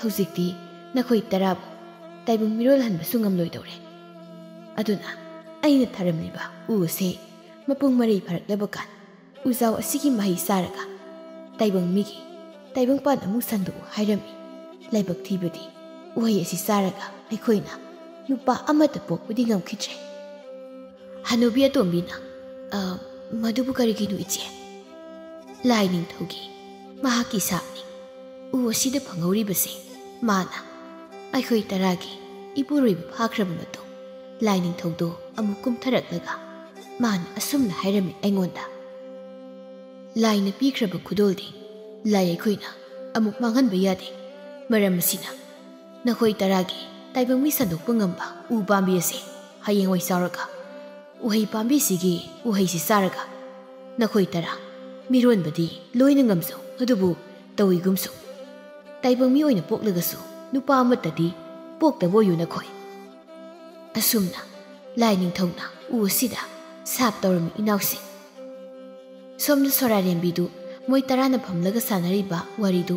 "ꯍꯧꯖꯤꯛꯇꯤ ꯅꯈꯣꯏ ꯇꯔꯥꯕꯨ ꯇꯥꯏꯕꯪ ꯃꯤꯔꯣꯜꯍꯟꯕꯁꯨ ꯉꯝꯂꯣꯏꯗꯧꯔꯦ꯫ ꯑꯗꯨꯅ ꯑꯩꯅ ꯊꯥꯔꯝꯂꯤꯕ ꯎ ꯑꯁꯤ ꯃꯄꯨꯡ ꯃꯔꯩ ꯐꯥꯔꯛꯂꯕ ꯀꯥꯟ ꯎꯖꯥꯎ ꯑꯁꯤꯒꯤ ꯃꯍꯩ ꯆꯥꯔꯒ ꯇꯥꯏꯕꯪ ꯃꯤꯒꯤ ꯇꯥꯏꯕꯪꯄꯥꯟ ꯑꯃꯨꯛ ꯁꯟꯗꯣꯛꯎ" ꯍꯥꯏꯔꯝꯃꯤ꯫ ꯂꯥꯏꯕꯛ ꯊꯤꯕꯗꯤ ꯎꯍꯩ ꯑꯁꯤ ꯆꯥꯔꯒ ꯑꯩꯈꯣꯏꯅ ꯅꯨꯄꯥ ꯑꯃꯠꯇ ꯄꯣꯛꯄꯗꯤ ꯉꯝꯈꯤꯗ꯭ꯔꯦ꯫ ꯍꯅꯨꯕꯤ ꯑꯇꯣꯝꯕꯤꯅ, "ꯑ, ꯃꯗꯨꯕꯨ ꯀꯔꯤꯒꯤꯅꯣ, ꯏꯆꯦ?" "ꯂꯥꯏ ꯅꯤꯡꯊꯧꯒꯤ ꯃꯍꯥꯛꯀꯤ ꯁꯥꯞꯅꯤ꯫ ꯎ ꯑꯁꯤꯗ ꯐꯪꯍꯧꯔꯤꯕꯁꯦ ꯃꯥꯅ ꯑꯩꯈꯣꯏ ꯇꯔꯥꯒꯤ ꯏꯄꯨꯔꯣꯏꯕ ꯐꯥꯈ꯭ꯔꯕ ꯃꯇꯨꯡ, ꯂꯥꯏ ꯅꯤꯡꯊꯧꯗꯣ ꯑꯃꯨꯛ ꯀꯨꯝꯊꯔꯛꯂꯒ ꯃꯥꯅ ꯑꯁꯨꯝꯅ ꯍꯥꯏꯔꯝꯃꯤ ꯑꯩꯉꯣꯟꯗ, 'ꯂꯥꯏꯅ ꯄꯤꯈ꯭ꯔꯕ ꯈꯨꯗꯣꯜꯗꯤ ꯂꯥꯏ ꯑꯩꯈꯣꯏꯅ ꯑꯃꯨꯛ ꯃꯥꯡꯍꯟꯕ ꯌꯥꯗꯦ꯫ ꯃꯔꯝ ꯑꯁꯤꯅ ꯅꯈꯣꯏ ꯇꯔꯥꯒꯤ ꯇꯥꯏꯕꯪ ꯃꯤ ꯁꯟꯗꯣꯛꯄ ꯉꯝꯕ ꯎ ꯄꯥꯝꯕꯤ ꯑꯁꯦ ꯍꯌꯦꯡꯋꯥꯏ ꯆꯥꯎꯔꯒ ꯎꯍꯩ ꯄꯥꯝꯕꯤꯁꯤꯒꯤ ꯎꯍꯩꯁꯤ ꯆꯥꯔꯒ ꯅꯈꯣꯏ ꯇꯔꯥ ꯃꯤꯔꯣꯟꯕꯗꯤ ꯂꯣꯏꯅ ꯉꯝꯖꯧ, ꯑꯗꯨꯕꯨ ꯇꯧꯏꯒꯨꯝꯁꯨ꯫ ꯇꯥꯏꯕꯪ ꯃꯤ ꯑꯣꯏꯅ ꯄꯣꯛꯂꯒꯁꯨ ꯅꯨꯄꯥ ꯑꯃꯠꯇꯗꯤ ꯄꯣꯛꯇꯕ ꯑꯣꯏꯌꯨ ꯅꯈꯣꯏ.'" ꯑꯁꯨꯝꯅ ꯂꯥꯏ ꯅꯤꯡꯊꯧꯅ ꯎ ꯑꯁꯤꯗ ꯁꯥꯞ ꯇꯧꯔꯝꯃꯤ ꯏꯅꯥꯎꯁꯤꯡ꯫ ꯁꯣꯝꯗ ꯁꯣꯔꯥꯔꯦꯝꯕꯤꯗꯨ ꯃꯣꯏ ꯇꯔꯥꯅ ꯐꯝꯂꯒ ꯁꯥꯟꯅꯔꯤꯕ ꯋꯥꯔꯤꯗꯨ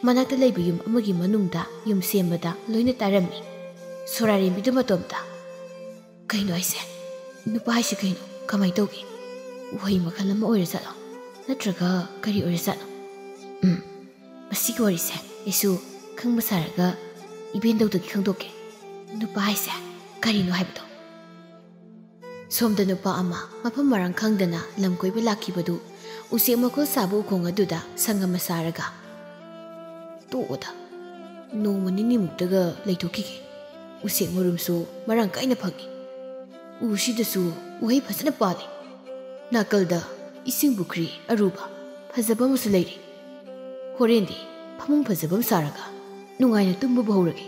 ꯃꯅꯥꯛꯇ ꯂꯩꯕ ꯌꯨꯝ ꯑꯃꯒꯤ ꯃꯅꯨꯡꯗ ꯌꯨꯝ ꯁꯦꯝꯕꯗ ꯂꯣꯏꯅ ꯇꯥꯔꯝꯃꯤ꯫ ꯁꯣꯔꯥꯔꯦꯝꯕꯤꯗꯨ ꯃꯇꯣꯝꯇ, "ꯀꯩꯅꯣ ꯍꯥꯏꯁꯦ? ꯅꯨꯄꯥ ꯍꯥꯏꯁꯤ ꯀꯩꯅꯣ? ꯀꯃꯥꯏꯅ ꯇꯧꯒꯦ? ꯎꯍꯩ ꯃꯈꯜ ꯑꯃ ꯑꯣꯏꯔꯖꯥꯠꯂꯣ? ꯅꯠꯇ꯭ꯔꯒ ꯀꯔꯤ ꯑꯣꯏꯔꯖꯥꯠꯅꯣ? ꯎꯝ, ꯃꯁꯤꯒꯤ ꯋꯥꯔꯤꯁꯦ ꯑꯩꯁꯨ ꯈꯪꯕ ꯁꯥꯔꯒ ꯏꯕꯦꯟꯗꯧꯗꯒꯤ ꯈꯪꯗꯣꯛꯀꯦ꯫ ꯅꯨꯄꯥ ꯍꯥꯏꯁꯦ ꯀꯔꯤꯅꯣ ꯍꯥꯏꯕꯗꯣ?" ꯁꯣꯝꯗ ꯅꯨꯄꯥ ꯑꯃ ꯃꯐꯝ ꯃꯔꯥꯡ ꯈꯪꯗꯅ ꯂꯝ ꯀꯣꯏꯕ ꯂꯥꯛꯈꯤꯕꯗꯨ ꯎꯆꯦꯛ ꯃꯀꯣꯜ ꯁꯥꯕ ꯎꯈꯣꯡ ꯑꯗꯨꯗ ꯁꯪ ꯑꯃ ꯁꯥꯔꯒ, "ꯇꯣꯛꯑꯣꯗ, ꯅꯣꯡꯃ ꯅꯤꯅꯤꯃꯨꯛꯇꯒ ꯂꯩꯊꯣꯛꯈꯤꯒꯦ꯫ ꯎꯆꯦꯛ ꯃꯔꯨꯝꯁꯨ ꯃꯔꯥꯡ ꯀꯥꯏꯅ ꯐꯪꯉꯤ꯫ ꯎꯁꯤꯗꯁꯨ ꯎꯍꯩ ꯐꯖꯅ ꯄꯥꯜꯂꯤ꯫ ꯅꯥꯀꯜꯗ ꯏꯁꯤꯡ ꯄꯨꯈ꯭ꯔꯤ ꯑꯔꯨꯕ ꯐꯖꯕ ꯑꯃꯁꯨ ꯂꯩꯔꯤ꯫ ꯍꯣꯔꯦꯟꯗꯤ ꯐꯃꯨꯡ ꯐꯖꯕ ꯑꯃ ꯁꯥꯔꯒ ꯅꯨꯡꯉꯥꯏꯅ ꯇꯨꯝꯕꯕꯨ ꯍꯧꯔꯒꯦ꯫"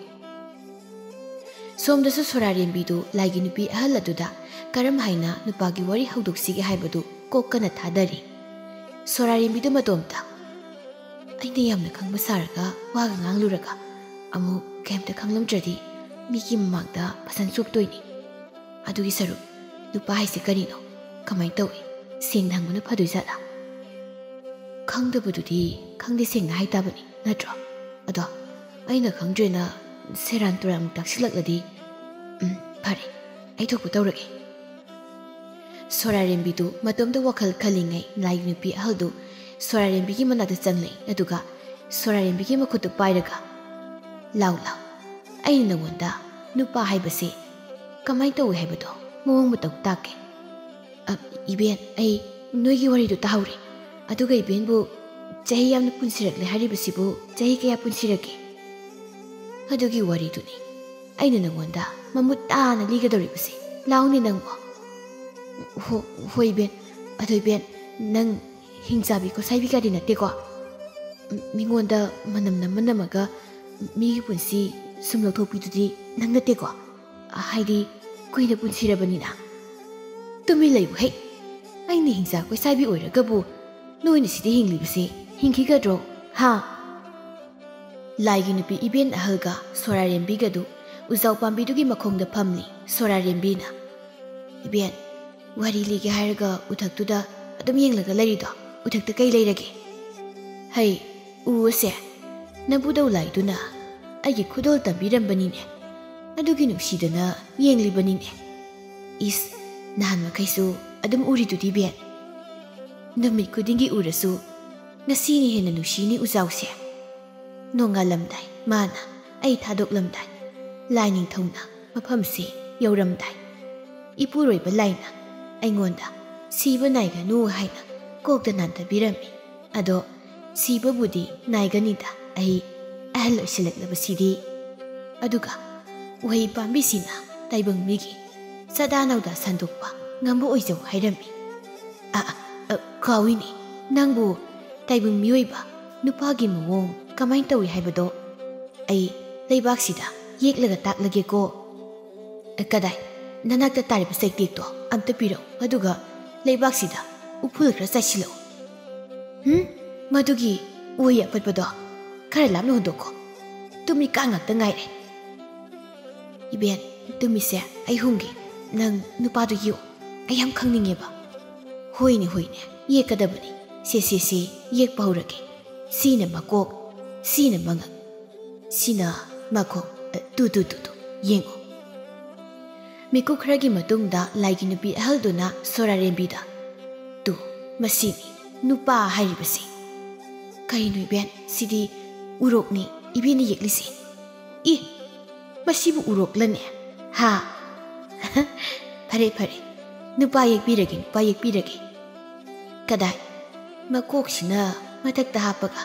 ꯁꯣꯝꯗꯁꯨ ꯁꯣꯔꯥꯔꯦꯝꯕꯤꯗꯨ ꯂꯥꯏꯒꯤ ꯅꯨꯄꯤ ꯑꯍꯜ ꯑꯗꯨꯗ ꯀꯔꯝ ꯍꯥꯏꯅ ꯅꯨꯄꯥꯒꯤ ꯋꯥꯔꯤ ꯍꯧꯗꯣꯛꯁꯤꯒꯦ ꯍꯥꯏꯕꯗꯨ ꯀꯣꯛ ꯀꯟꯅ ꯊꯥꯗꯔꯤ꯫ ꯁꯣꯔꯥꯔꯦꯝꯕꯤꯗꯨ ꯃꯇꯣꯝꯇ, "ꯑꯩꯅ ꯌꯥꯝꯅ ꯈꯪꯕ ꯁꯥꯔꯒ ꯋꯥꯒ ꯉꯥꯡꯂꯨꯔꯒ ꯑꯃꯨꯛ ꯀꯩꯝꯇ ꯈꯪꯂꯝꯗ꯭ꯔꯗꯤ ꯃꯤꯒꯤ ꯃꯃꯥꯡꯗ ꯐꯖꯅ ꯆꯣꯞꯇꯣꯏꯅꯤ꯫ ꯑꯗꯨꯒꯤ ꯁꯔꯨꯛ ꯅꯨꯄꯥ ꯍꯥꯏꯁꯦ ꯀꯔꯤꯅꯣ? ꯀꯃꯥꯏꯅ ꯇꯧꯏ? ꯁꯦꯡꯅ ꯍꯪꯕꯅ ꯐꯗꯣꯏ ꯖꯥꯠꯂꯥ? ꯈꯪꯗꯕꯗꯨꯗꯤ ꯈꯪꯗꯦ ꯁꯦꯡꯅ ꯍꯥꯏꯇꯥꯕꯅꯤ, ꯅꯠꯇ꯭ꯔꯣ? ꯑꯗꯣ ꯑꯩꯅ ꯈꯪꯗ꯭ꯔꯦꯅ ꯁꯦꯔꯥꯟ ꯇꯨꯔꯥꯟꯃꯨꯛ ꯇꯥꯛꯁꯤꯜꯂꯛꯂꯗꯤ꯫ ꯎꯝ, ꯐꯔꯦ, ꯑꯩ ꯊꯣꯛꯄ ꯇꯧꯔꯒꯦ꯫" ꯁꯣꯔꯥꯔꯦꯝꯕꯤꯗꯨ ꯃꯇꯣꯝꯇ ꯋꯥꯈꯜ ꯈꯜꯂꯤꯉꯩ ꯂꯥꯏꯒꯤ ꯅꯨꯄꯤ ꯑꯍꯜꯗꯨ ꯁꯣꯔꯥꯔꯦꯝꯕꯤꯒꯤ ꯃꯅꯥꯛꯇ ꯆꯪꯂꯛꯏ꯫ ꯑꯗꯨꯒ ꯁꯣꯔꯥꯔꯦꯝꯕꯤꯒꯤ ꯃꯈꯨꯠꯇꯨ ꯄꯥꯏꯔꯒ, "ꯂꯥꯎ, ꯂꯥꯎ, ꯑꯩꯅ ꯅꯉꯣꯟꯗ ꯅꯨꯄꯥ ꯍꯥꯏꯕꯁꯦ ꯀꯃꯥꯏꯅ ꯇꯧꯏ ꯍꯥꯏꯕꯗꯣ ꯃꯑꯣꯡ ꯃꯇꯧ ꯇꯥꯛꯀꯦ꯫ ꯑ, ꯏꯕꯦꯟ, ꯑꯩ ꯅꯣꯏꯒꯤ ꯋꯥꯔꯤꯗꯨ ꯇꯥꯍꯧꯔꯦ꯫ ꯑꯗꯨꯒ ꯏꯕꯦꯟꯕꯨ ꯆꯍꯤ ꯌꯥꯝꯅ ꯄꯨꯟꯁꯤꯔꯛꯂꯦ ꯍꯥꯏꯔꯤꯕꯁꯤꯕꯨ ꯆꯍꯤ ꯀꯌꯥ ꯄꯨꯟꯁꯤꯔꯛꯀꯦ? ꯑꯗꯨꯒꯤ ꯋꯥꯔꯤꯗꯨꯅꯤ ꯑꯩꯅ ꯅꯪꯉꯣꯟꯗ ꯃꯃꯨꯠ ꯇꯥꯅ ꯂꯤꯒꯗꯧꯔꯤꯕꯁꯦ꯫ ꯂꯥꯎꯅꯦ ꯅꯪꯕꯣ꯫ ꯍꯣ-, ꯍꯣꯏ ꯏꯕꯦꯟ꯫ ꯑꯗꯣ ꯏꯕꯦꯟ, ꯅꯪ ꯍꯤꯡꯆꯥꯕꯤ ꯈꯣꯠꯁꯥꯏꯕꯤꯒꯗꯤ ꯅꯠꯇꯦꯀꯣ? ꯃꯤꯉꯣꯟꯗ ꯃꯅꯝ ꯅꯝꯃ ꯅꯝꯃꯒ ꯃꯤꯒꯤ ꯄꯨꯟꯁꯤ ꯁꯨꯝ ꯂꯧꯊꯣꯛꯄꯤꯗꯨꯗꯤ ꯅꯪ ꯅꯠꯇꯦꯀꯣ? ꯍꯥꯏꯗꯤ ꯀꯨꯏꯅ ꯄꯨꯟꯁꯤꯔꯕꯅꯤꯅ꯫ ꯇꯨꯃꯤꯟ ꯂꯩꯌꯨ ꯍꯦ꯫ ꯑꯩꯅ ꯍꯤꯡꯆꯥ ꯈꯣꯏꯁꯥꯏꯕꯤ ꯑꯣꯏꯔꯒꯕꯨ ꯅꯣꯏꯅ ꯁꯤꯗ ꯍꯤꯡꯂꯤꯕꯁꯦ ꯍꯤꯡꯈꯤꯒꯗ꯭ꯔꯣ? ꯍꯥ? ꯂꯥꯏꯒꯤ ꯅꯨꯄꯤ ꯏꯕꯦꯟ ꯑꯍꯜꯒ ꯁꯣꯔꯥꯔꯦꯝꯕꯤꯒꯗꯨ ꯎꯖꯥꯎ ꯄꯥꯝꯕꯤꯗꯨꯒꯤ ꯃꯈꯣꯡꯗ ꯐꯝꯂꯤ ꯁꯣꯔꯥꯔꯦꯝꯕꯤꯅ꯫ ꯏꯕꯦꯟ, ꯋꯥꯔꯤ ꯂꯤꯒꯦ ꯍꯥꯏꯔꯒ ꯎꯊꯛꯇꯨꯗ ꯑꯗꯨꯝ ꯌꯦꯡꯂꯒ ꯂꯩꯔꯤꯗꯣ, ꯎꯊꯛꯇ ꯀꯩ ꯂꯩꯔꯒꯦ? ꯍꯩ, ꯎ ꯑꯁꯦ ꯅꯕꯨꯗꯧ ꯂꯥꯏꯗꯨꯅ ꯑꯩꯒꯤ ꯈꯨꯗꯣꯜ ꯇꯝꯕꯤꯔꯝꯕꯅꯤꯅꯦ꯫ ꯑꯗꯨꯒꯤ ꯅꯨꯡꯁꯤꯗꯅ ꯌꯦꯡꯂꯤꯕꯅꯤꯅꯦ꯫ ꯏꯁ, ꯅꯍꯥꯟ ꯃꯈꯩꯁꯨ ꯑꯗꯨꯝ ꯎꯔꯤꯗꯨꯗꯤ ꯕꯦꯟ꯫ ꯅꯨꯃꯤꯠ ꯈꯨꯗꯤꯡꯒꯤ ꯎꯔꯁꯨ ꯉꯁꯤꯅ ꯍꯦꯟꯅ ꯅꯨꯡꯁꯤꯅꯤ ꯎꯖꯥꯎꯁꯦ꯫ ꯅꯣꯡꯉꯥꯜꯂꯝꯗꯥꯏ ꯃꯥꯅ ꯑꯩ ꯊꯥꯗꯣꯛꯂꯝꯗꯥꯏ ꯂꯥꯏꯅꯤꯡꯊꯧꯅ ꯃꯐꯝꯁꯤ ꯌꯧꯔꯝꯗꯥꯏ ꯏꯄꯨꯔꯣꯏꯕ ꯂꯥꯏꯅ ꯑꯩꯉꯣꯟꯗ ꯁꯤꯕ ꯅꯥꯏꯒꯅꯨ ꯍꯥꯏꯅ ꯀꯣꯛꯇ ꯅꯥꯟꯊꯕꯤꯔꯝꯃꯤ꯫ ꯑꯗꯣ ꯁꯤꯕꯕꯨꯗꯤ ꯅꯥꯏꯒꯅꯤꯗ, ꯑꯩ ꯑꯍꯜ ꯑꯣꯏꯁꯤꯜꯂꯛꯂꯕꯁꯤꯗꯤ꯫ ꯑꯗꯨꯒ ꯎꯍꯩ ꯄꯥꯝꯕꯤꯁꯤꯅ ꯇꯥꯏꯕꯪ ꯃꯤꯒꯤ ꯆꯥꯗꯥ ꯅꯧꯗꯥ ꯁꯟꯗꯣꯛꯄ ꯉꯝꯕ ꯑꯣꯏꯖꯧ ꯍꯥꯏꯔꯝꯃꯤ꯫ ꯑ, ꯑ, ꯀꯥꯎꯏꯅꯦ, ꯅꯪꯕꯨ ꯇꯥꯏꯕꯪ ꯃꯤꯑꯣꯏꯕ ꯅꯨꯄꯥꯒꯤ ꯃꯑꯣꯡ ꯀꯃꯥꯏꯅ ꯇꯧꯏ ꯍꯥꯏꯕꯗꯣ ꯑꯩ ꯂꯩꯕꯥꯛꯁꯤꯗ ꯌꯦꯛꯂꯒ ꯇꯥꯛꯂꯒꯦꯀꯣ꯫ ꯑ, ꯀꯗꯥꯏ? ꯅꯅꯥꯛꯇ ꯇꯥꯔꯤꯕ ꯆꯩꯇꯦꯛꯇꯣ ꯑꯝꯇ ꯄꯤꯔꯛꯎ, ꯑꯗꯨꯒ ꯂꯩꯕꯥꯛꯁꯤꯗ ꯎꯐꯨꯜ ꯈꯔ ꯆꯥꯏꯁꯤꯜꯂꯛꯎ꯫ ꯍꯨꯝ? ꯃꯗꯨꯒꯤ ꯎꯍꯩ ꯑꯄꯠꯄꯗꯣ ꯈꯔ ꯂꯥꯞꯅ ꯍꯨꯟꯗꯣꯛꯈꯣ꯫ ꯇꯨꯃꯤꯀꯥ ꯉꯥꯛꯇ ꯉꯥꯏꯔꯦ꯫ ꯏꯕꯦꯟ, ꯇꯨꯃꯤꯁꯦ ꯑꯩ ꯍꯨꯝꯒꯦ꯫ ꯅꯪ ꯅꯨꯄꯥꯗꯣ ꯌꯦꯛꯑꯣ꯫ ꯑꯩ ꯌꯥꯝ ꯈꯪꯅꯤꯡꯉꯦꯕ꯫ ꯍꯣꯏꯅꯦ, ꯍꯣꯏꯅꯦ, ꯌꯦꯛꯀꯗꯕꯅꯤ꯫ ꯁꯦ, ꯁꯦ, ꯁꯦ, ꯌꯦꯛꯄ ꯍꯧꯔꯒꯦ꯫ ꯁꯤꯅ ꯃꯀꯣꯛ, ꯁꯤꯅ ꯃꯉꯛ, ꯁꯤꯅ ꯃꯈꯣꯡ꯫ ꯑ, ꯇꯨ, ꯇꯨ, ꯇꯨ, ꯇꯨ, ꯌꯦꯡꯉꯣ꯫ ꯃꯤꯀꯨꯞ ꯈꯔꯒꯤ ꯃꯇꯨꯡꯗ ꯂꯥꯏꯒꯤ ꯅꯨꯄꯤ ꯑꯍꯜꯗꯨꯅ ꯁꯣꯔꯥꯔꯦꯝꯕꯤꯗ, "ꯇꯨ, ꯃꯁꯤꯅꯤ ꯅꯨꯄꯥ ꯍꯥꯏꯔꯤꯕꯁꯤ꯫" "ꯀꯩꯅꯣ ꯏꯕꯦꯟ, ꯁꯤꯗꯤ ꯎꯔꯣꯛꯅꯤ ꯏꯕꯦꯟꯅ ꯌꯦꯛꯂꯤꯁꯦ꯫" "ꯏ, ꯃꯁꯤꯕꯨ ꯎꯔꯣꯛꯂꯅꯦ? ꯍꯥ?" "ꯐꯔꯦ, ꯐꯔꯦ, "ꯅꯨꯄꯥ ꯌꯦꯛꯄꯤꯔꯒꯦ, ꯅꯨꯄꯥ ꯌꯦꯛꯄꯤꯔꯒꯦ"꯫ "ꯀꯗꯥꯏ?" "ꯃꯀꯣꯛꯁꯤꯅ ꯃꯊꯛꯇ ꯍꯥꯞꯄꯒ,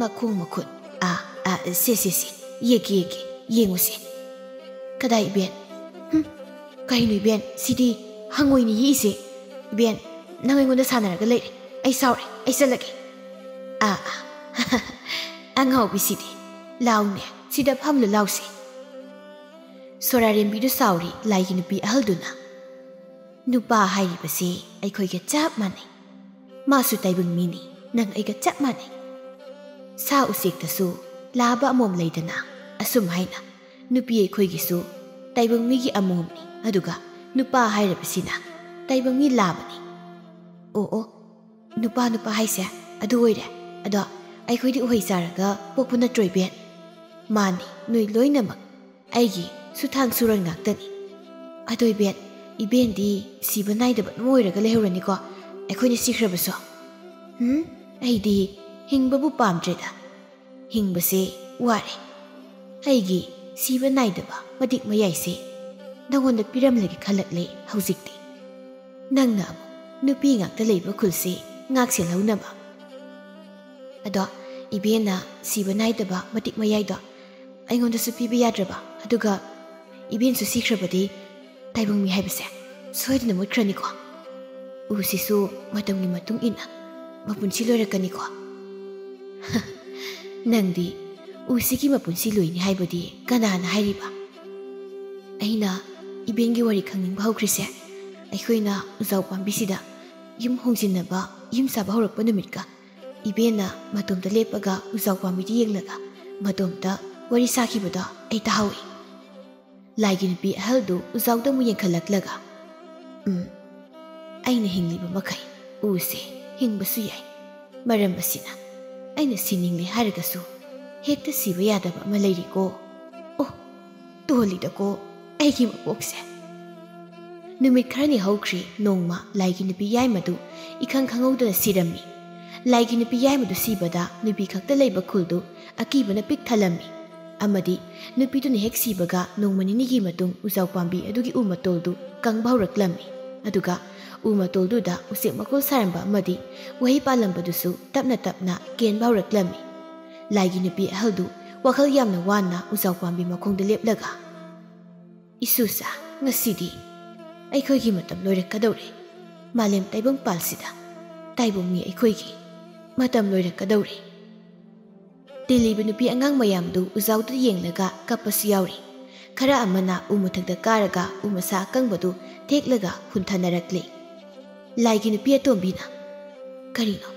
ꯃꯈꯣꯡ ꯃꯈꯨꯠ꯫ ꯑꯥ, ꯑꯥ, ꯁꯦ, ꯁꯦ, ꯁꯦ, ꯌꯦꯛꯀꯦ, ꯌꯦꯛꯀꯦ, ꯌꯦꯡꯉꯨꯁꯦ"꯫ "ꯀꯗꯥꯏ ꯏꯕꯦꯟ?" "ꯍꯨꯝ, ꯀꯩꯅꯣ ꯏꯕꯦꯟ, ꯁꯤꯗꯤ ꯍꯪꯉꯣꯏꯅ ꯌꯦꯛꯏꯁꯦ"꯫ "ꯏꯕꯦꯟ, ꯅꯪ ꯑꯩꯉꯣꯟꯗ ꯁꯥꯟꯅꯔꯒ ꯂꯩꯔꯦ꯫ ꯑꯩ ꯁꯥꯎꯔꯦ, ꯑꯩ ꯆꯠꯂꯒꯦ"꯫ "ꯑꯥ, ꯑꯥ, ꯑꯉꯥꯎꯕꯤꯁꯤꯗꯤ꯫ ꯂꯥꯎꯅꯦ, ꯁꯤꯗ ꯐꯝꯂꯨ ꯂꯥꯎꯁꯦ"꯫ ꯁꯣꯔꯥꯔꯦꯝꯕꯤꯗꯨ ꯁꯥꯎꯔꯤ ꯂꯥꯏꯒꯤ ꯅꯨꯄꯤ ꯑꯍꯜꯗꯨꯅ꯫ "ꯅꯨꯄꯥ ꯍꯥꯏꯔꯤꯕꯁꯤ ꯑꯩꯈꯣꯏꯒ ꯆꯞ ꯃꯥꯟꯅꯩ꯫ ꯃꯥꯁꯨ ꯇꯥꯏꯕꯪ ꯃꯤꯅꯤ, ꯅꯪ ꯑꯩꯒ ꯆꯞ ꯃꯥꯟꯅꯩ꯫ ꯁꯥ ꯎꯆꯦꯛꯇꯁꯨ ꯂꯥꯕ ꯑꯃꯣꯝ ꯂꯩꯗꯅ, ꯑꯁꯨꯝ ꯍꯥꯏꯅ ꯅꯨꯄꯤ ꯑꯩꯈꯣꯏꯒꯤꯁꯨ ꯇꯥꯏꯕꯪ ꯃꯤꯒꯤ ꯑꯃꯣꯝꯅꯤ, ꯑꯗꯨꯒ ꯅꯨꯄꯥ ꯍꯥꯏꯔꯤꯕꯁꯤꯅ ꯇꯥꯏꯕꯪ ꯃꯤ ꯂꯥꯕꯅꯤ"꯫ "ꯑꯣ, ꯑꯣ, ꯅꯨꯄꯥ, ꯅꯨꯄꯥ ꯍꯥꯏꯁꯦ ꯑꯗꯨ ꯑꯣꯏꯔꯦ꯫ ꯑꯗꯣ ꯑꯩꯈꯣꯏꯗꯤ ꯎꯍꯩ ꯆꯥꯔꯒ ꯄꯣꯛꯄ ꯅꯠꯇ꯭ꯔꯣ ꯏꯕꯦꯟ?" "ꯃꯥꯅꯤ, ꯅꯣꯏ ꯂꯣꯏꯅꯃꯛ ꯑꯩꯒꯤ ꯁꯨꯊꯥꯡ ꯁꯨꯔꯣꯟ ꯉꯥꯛꯇꯅꯤ"꯫ "ꯑꯗꯣ ꯏꯕꯦꯟ, ꯏꯕꯦꯟꯗꯤ ꯁꯤꯕ ꯅꯥꯏꯗꯕ ꯑꯗꯨꯝ ꯑꯣꯏꯔꯒ ꯂꯩꯍꯧꯔꯅꯤꯀꯣ, ꯑꯩꯈꯣꯏꯅ ꯁꯤꯈ꯭ꯔꯕꯁꯨ?" "ꯎꯝ, ꯑꯩꯗꯤ ꯍꯤꯡꯕꯕꯨ ꯄꯥꯝꯗ꯭ꯔꯦꯗ꯫ ꯍꯤꯡꯕꯁꯦ ꯋꯥꯔꯦ꯫ ꯑꯩꯒꯤ ꯁꯤꯕ ꯅꯥꯏꯗꯕ ꯃꯇꯤꯛ ꯃꯌꯥꯏꯁꯦ ꯅꯉꯣꯟꯗ ꯄꯤꯔꯝꯂꯒꯦ ꯈꯜꯂꯛꯂꯦ ꯍꯧꯖꯤꯛꯇꯤ꯫ ꯅꯪꯅ ꯑꯃꯨꯛ ꯅꯨꯄꯤ ꯉꯥꯛꯇ ꯂꯩꯕ ꯈꯨꯜꯁꯦ ꯉꯥꯛ ꯁꯦꯜꯍꯧꯅꯕ"꯫ "ꯑꯗꯣ ꯏꯕꯦꯟꯅ ꯁꯤꯕ ꯅꯥꯏꯗꯕ ꯃꯇꯤꯛ ꯃꯌꯥꯏꯗꯣ ꯑꯩꯉꯣꯟꯗꯁꯨ ꯄꯤꯕ ꯌꯥꯗ꯭ꯔꯕ? ꯑꯗꯨꯒ ꯏꯕꯦꯟꯁꯨ ꯁꯤꯈ꯭ꯔꯕꯗꯤ ꯇꯥꯏꯕꯪ ꯃꯤ ꯍꯥꯏꯕꯁꯦ ꯁꯣꯏꯗꯅ ꯃꯨꯠꯈ꯭ꯔꯅꯤꯀꯣ꯫ ꯎꯁꯤꯁꯨ ꯃꯇꯝꯒꯤ ꯃꯇꯨꯡ ꯏꯟꯅ ꯃꯄꯨꯟꯁꯤ ꯂꯣꯏꯔꯛꯀꯅꯤꯀꯣ"꯫ "ꯅꯪꯗꯤ ꯎꯁꯤꯒꯤ ꯃꯄꯨꯟꯁꯤ ꯂꯣꯏꯅꯤ ꯍꯥꯏꯕꯗꯤ ꯀꯅꯥꯅ ꯍꯥꯏꯔꯤꯕ?" "ꯑꯩꯅ ꯏꯕꯦꯟꯒꯤ ꯋꯥꯔꯤ ꯈꯪꯅꯤꯡꯕ ꯍꯧꯈ꯭ꯔꯤꯁꯦ ꯑꯩꯈꯣꯏꯅ ꯎꯖꯥꯎ ꯄꯥꯝꯕꯤꯁꯤꯗ ꯌꯨꯝ ꯍꯣꯡꯖꯤꯟꯅꯕ, ꯌꯨꯝ ꯁꯥꯕ ꯍꯧꯔꯛꯄ ꯅꯨꯃꯤꯠꯀ ꯏꯕꯦꯟꯅ ꯃꯇꯣꯝꯇ ꯂꯦꯞꯄꯒ ꯎꯖꯥꯎ ꯄꯥꯝꯕꯤꯗ ꯌꯦꯡꯂꯒ ꯃꯇꯣꯝꯇ ꯋꯥꯔꯤ ꯁꯥꯈꯤꯕꯗꯣ ꯑꯩ ꯇꯥꯍꯧꯏ"꯫ ꯂꯥꯏꯒꯤ ꯅꯨꯄꯤ ꯑꯍꯜꯗꯨ ꯎꯖꯥꯎꯗ ꯑꯃꯨꯛ ꯌꯦꯡꯈꯠꯂꯛꯂꯒ, "ꯎꯝ, ꯑꯩꯅ ꯍꯤꯡꯂꯤꯕ ꯃꯈꯩ ꯎꯁꯦ ꯍꯤꯡꯕꯁꯨ ꯌꯥꯏ꯫ ꯃꯔꯝ ꯑꯁꯤꯅ ꯑꯩꯅ ꯁꯤꯅꯤꯡꯂꯦ ꯍꯥꯏꯔꯒꯁꯨ ꯍꯦꯛꯇ ꯁꯤꯕ ꯌꯥꯗꯕ ꯑꯃ ꯂꯩꯔꯤꯀꯣ꯫ ꯑꯣ, ꯇꯣꯜꯂꯤꯗꯀꯣ ꯑꯩꯒꯤ ꯃꯄꯣꯛꯁꯦ"꯫ ꯅꯨꯃꯤꯠ ꯈꯔꯅꯤ ꯍꯧꯈ꯭ꯔꯦ, ꯅꯣꯡꯃ ꯂꯥꯏꯒꯤ ꯅꯨꯄꯤ ꯌꯥꯏꯃꯗꯨ ꯏꯈꯪ ꯈꯪꯍꯧꯗꯅ ꯁꯤꯔꯝꯃꯤ꯫ ꯂꯥꯏꯒꯤ ꯅꯨꯄꯤ ꯌꯥꯏꯃꯗꯨ ꯁꯤꯕꯗ ꯅꯨꯄꯤ ꯈꯛꯇ ꯂꯩꯕ ꯈꯨꯜꯗꯨ ꯑꯀꯤꯕꯅ ꯄꯤꯛ ꯊꯜꯂꯝꯃꯤ꯫ ꯑꯃꯗꯤ ꯅꯨꯄꯤꯗꯨꯅ ꯍꯦꯛ ꯁꯤꯕꯒ ꯅꯣꯡꯃ ꯅꯤꯅꯤꯒꯤ ꯃꯇꯨꯡ ꯎꯖꯥꯎ ꯄꯥꯝꯕꯤ ꯑꯗꯨꯒꯤ ꯎ ꯃꯇꯣꯜꯗꯨ ꯀꯪꯕ ꯍꯧꯔꯛꯂꯝꯃꯤ꯫ ꯑꯗꯨꯒ ꯎ ꯃꯇꯣꯜꯗꯨꯗ ꯎꯆꯦꯛ ꯃꯀꯣꯜ ꯁꯥꯔꯝꯕ ꯑꯃꯗꯤ ꯎꯍꯩ ꯄꯥꯜꯂꯝꯕꯗꯨꯁꯨ ꯇꯞꯅ ꯇꯞꯅ ꯀꯦꯟꯕ ꯍꯧꯔꯛꯂꯝꯃꯤ꯫ ꯂꯥꯏꯒꯤ ꯅꯨꯄꯤ ꯑꯍꯜꯗꯨ ꯋꯥꯈꯜ ꯌꯥꯝꯅ ꯋꯥꯅ ꯎꯖꯥꯎ ꯄꯥꯝꯕꯤ ꯃꯈꯣꯡꯗ ꯂꯦꯞꯂꯒ, "ꯏꯁꯨꯁꯥ, ꯉꯁꯤꯗꯤ ꯑꯩꯈꯣꯏꯒꯤ ꯃꯇꯝ ꯂꯣꯏꯔꯛꯀꯗꯧꯔꯦ꯫ ꯃꯥꯂꯦꯝ ꯇꯥꯏꯕꯪꯄꯥꯜꯁꯤꯗ ꯇꯥꯏꯕꯪ ꯃꯤ ꯑꯩꯈꯣꯏꯒꯤ ꯃꯇꯝ ꯂꯣꯏꯔꯛꯀꯗꯧꯔꯦ꯫" ꯇꯤꯜꯂꯤꯕ ꯅꯨꯄꯤ ꯑꯉꯥꯡ ꯃꯌꯥꯝꯗꯨ ꯎꯖꯥꯎꯗ ꯌꯦꯡꯂꯒ ꯀꯞꯄꯁꯨ ꯌꯥꯎꯔꯤ꯫ ꯈꯔ ꯑꯃꯅ ꯎ ꯃꯊꯛꯇ ꯀꯥꯔꯒ ꯎ ꯃꯁꯥ ꯑꯀꯪꯕꯗꯨ ꯊꯦꯛꯂꯒ ꯍꯨꯟꯊꯅꯔꯛꯂꯤ꯫ ꯂꯥꯏꯒꯤ ꯅꯨꯄꯤ ꯑꯇꯣꯝꯕꯤꯅ, "ꯀꯔꯤꯅꯣ?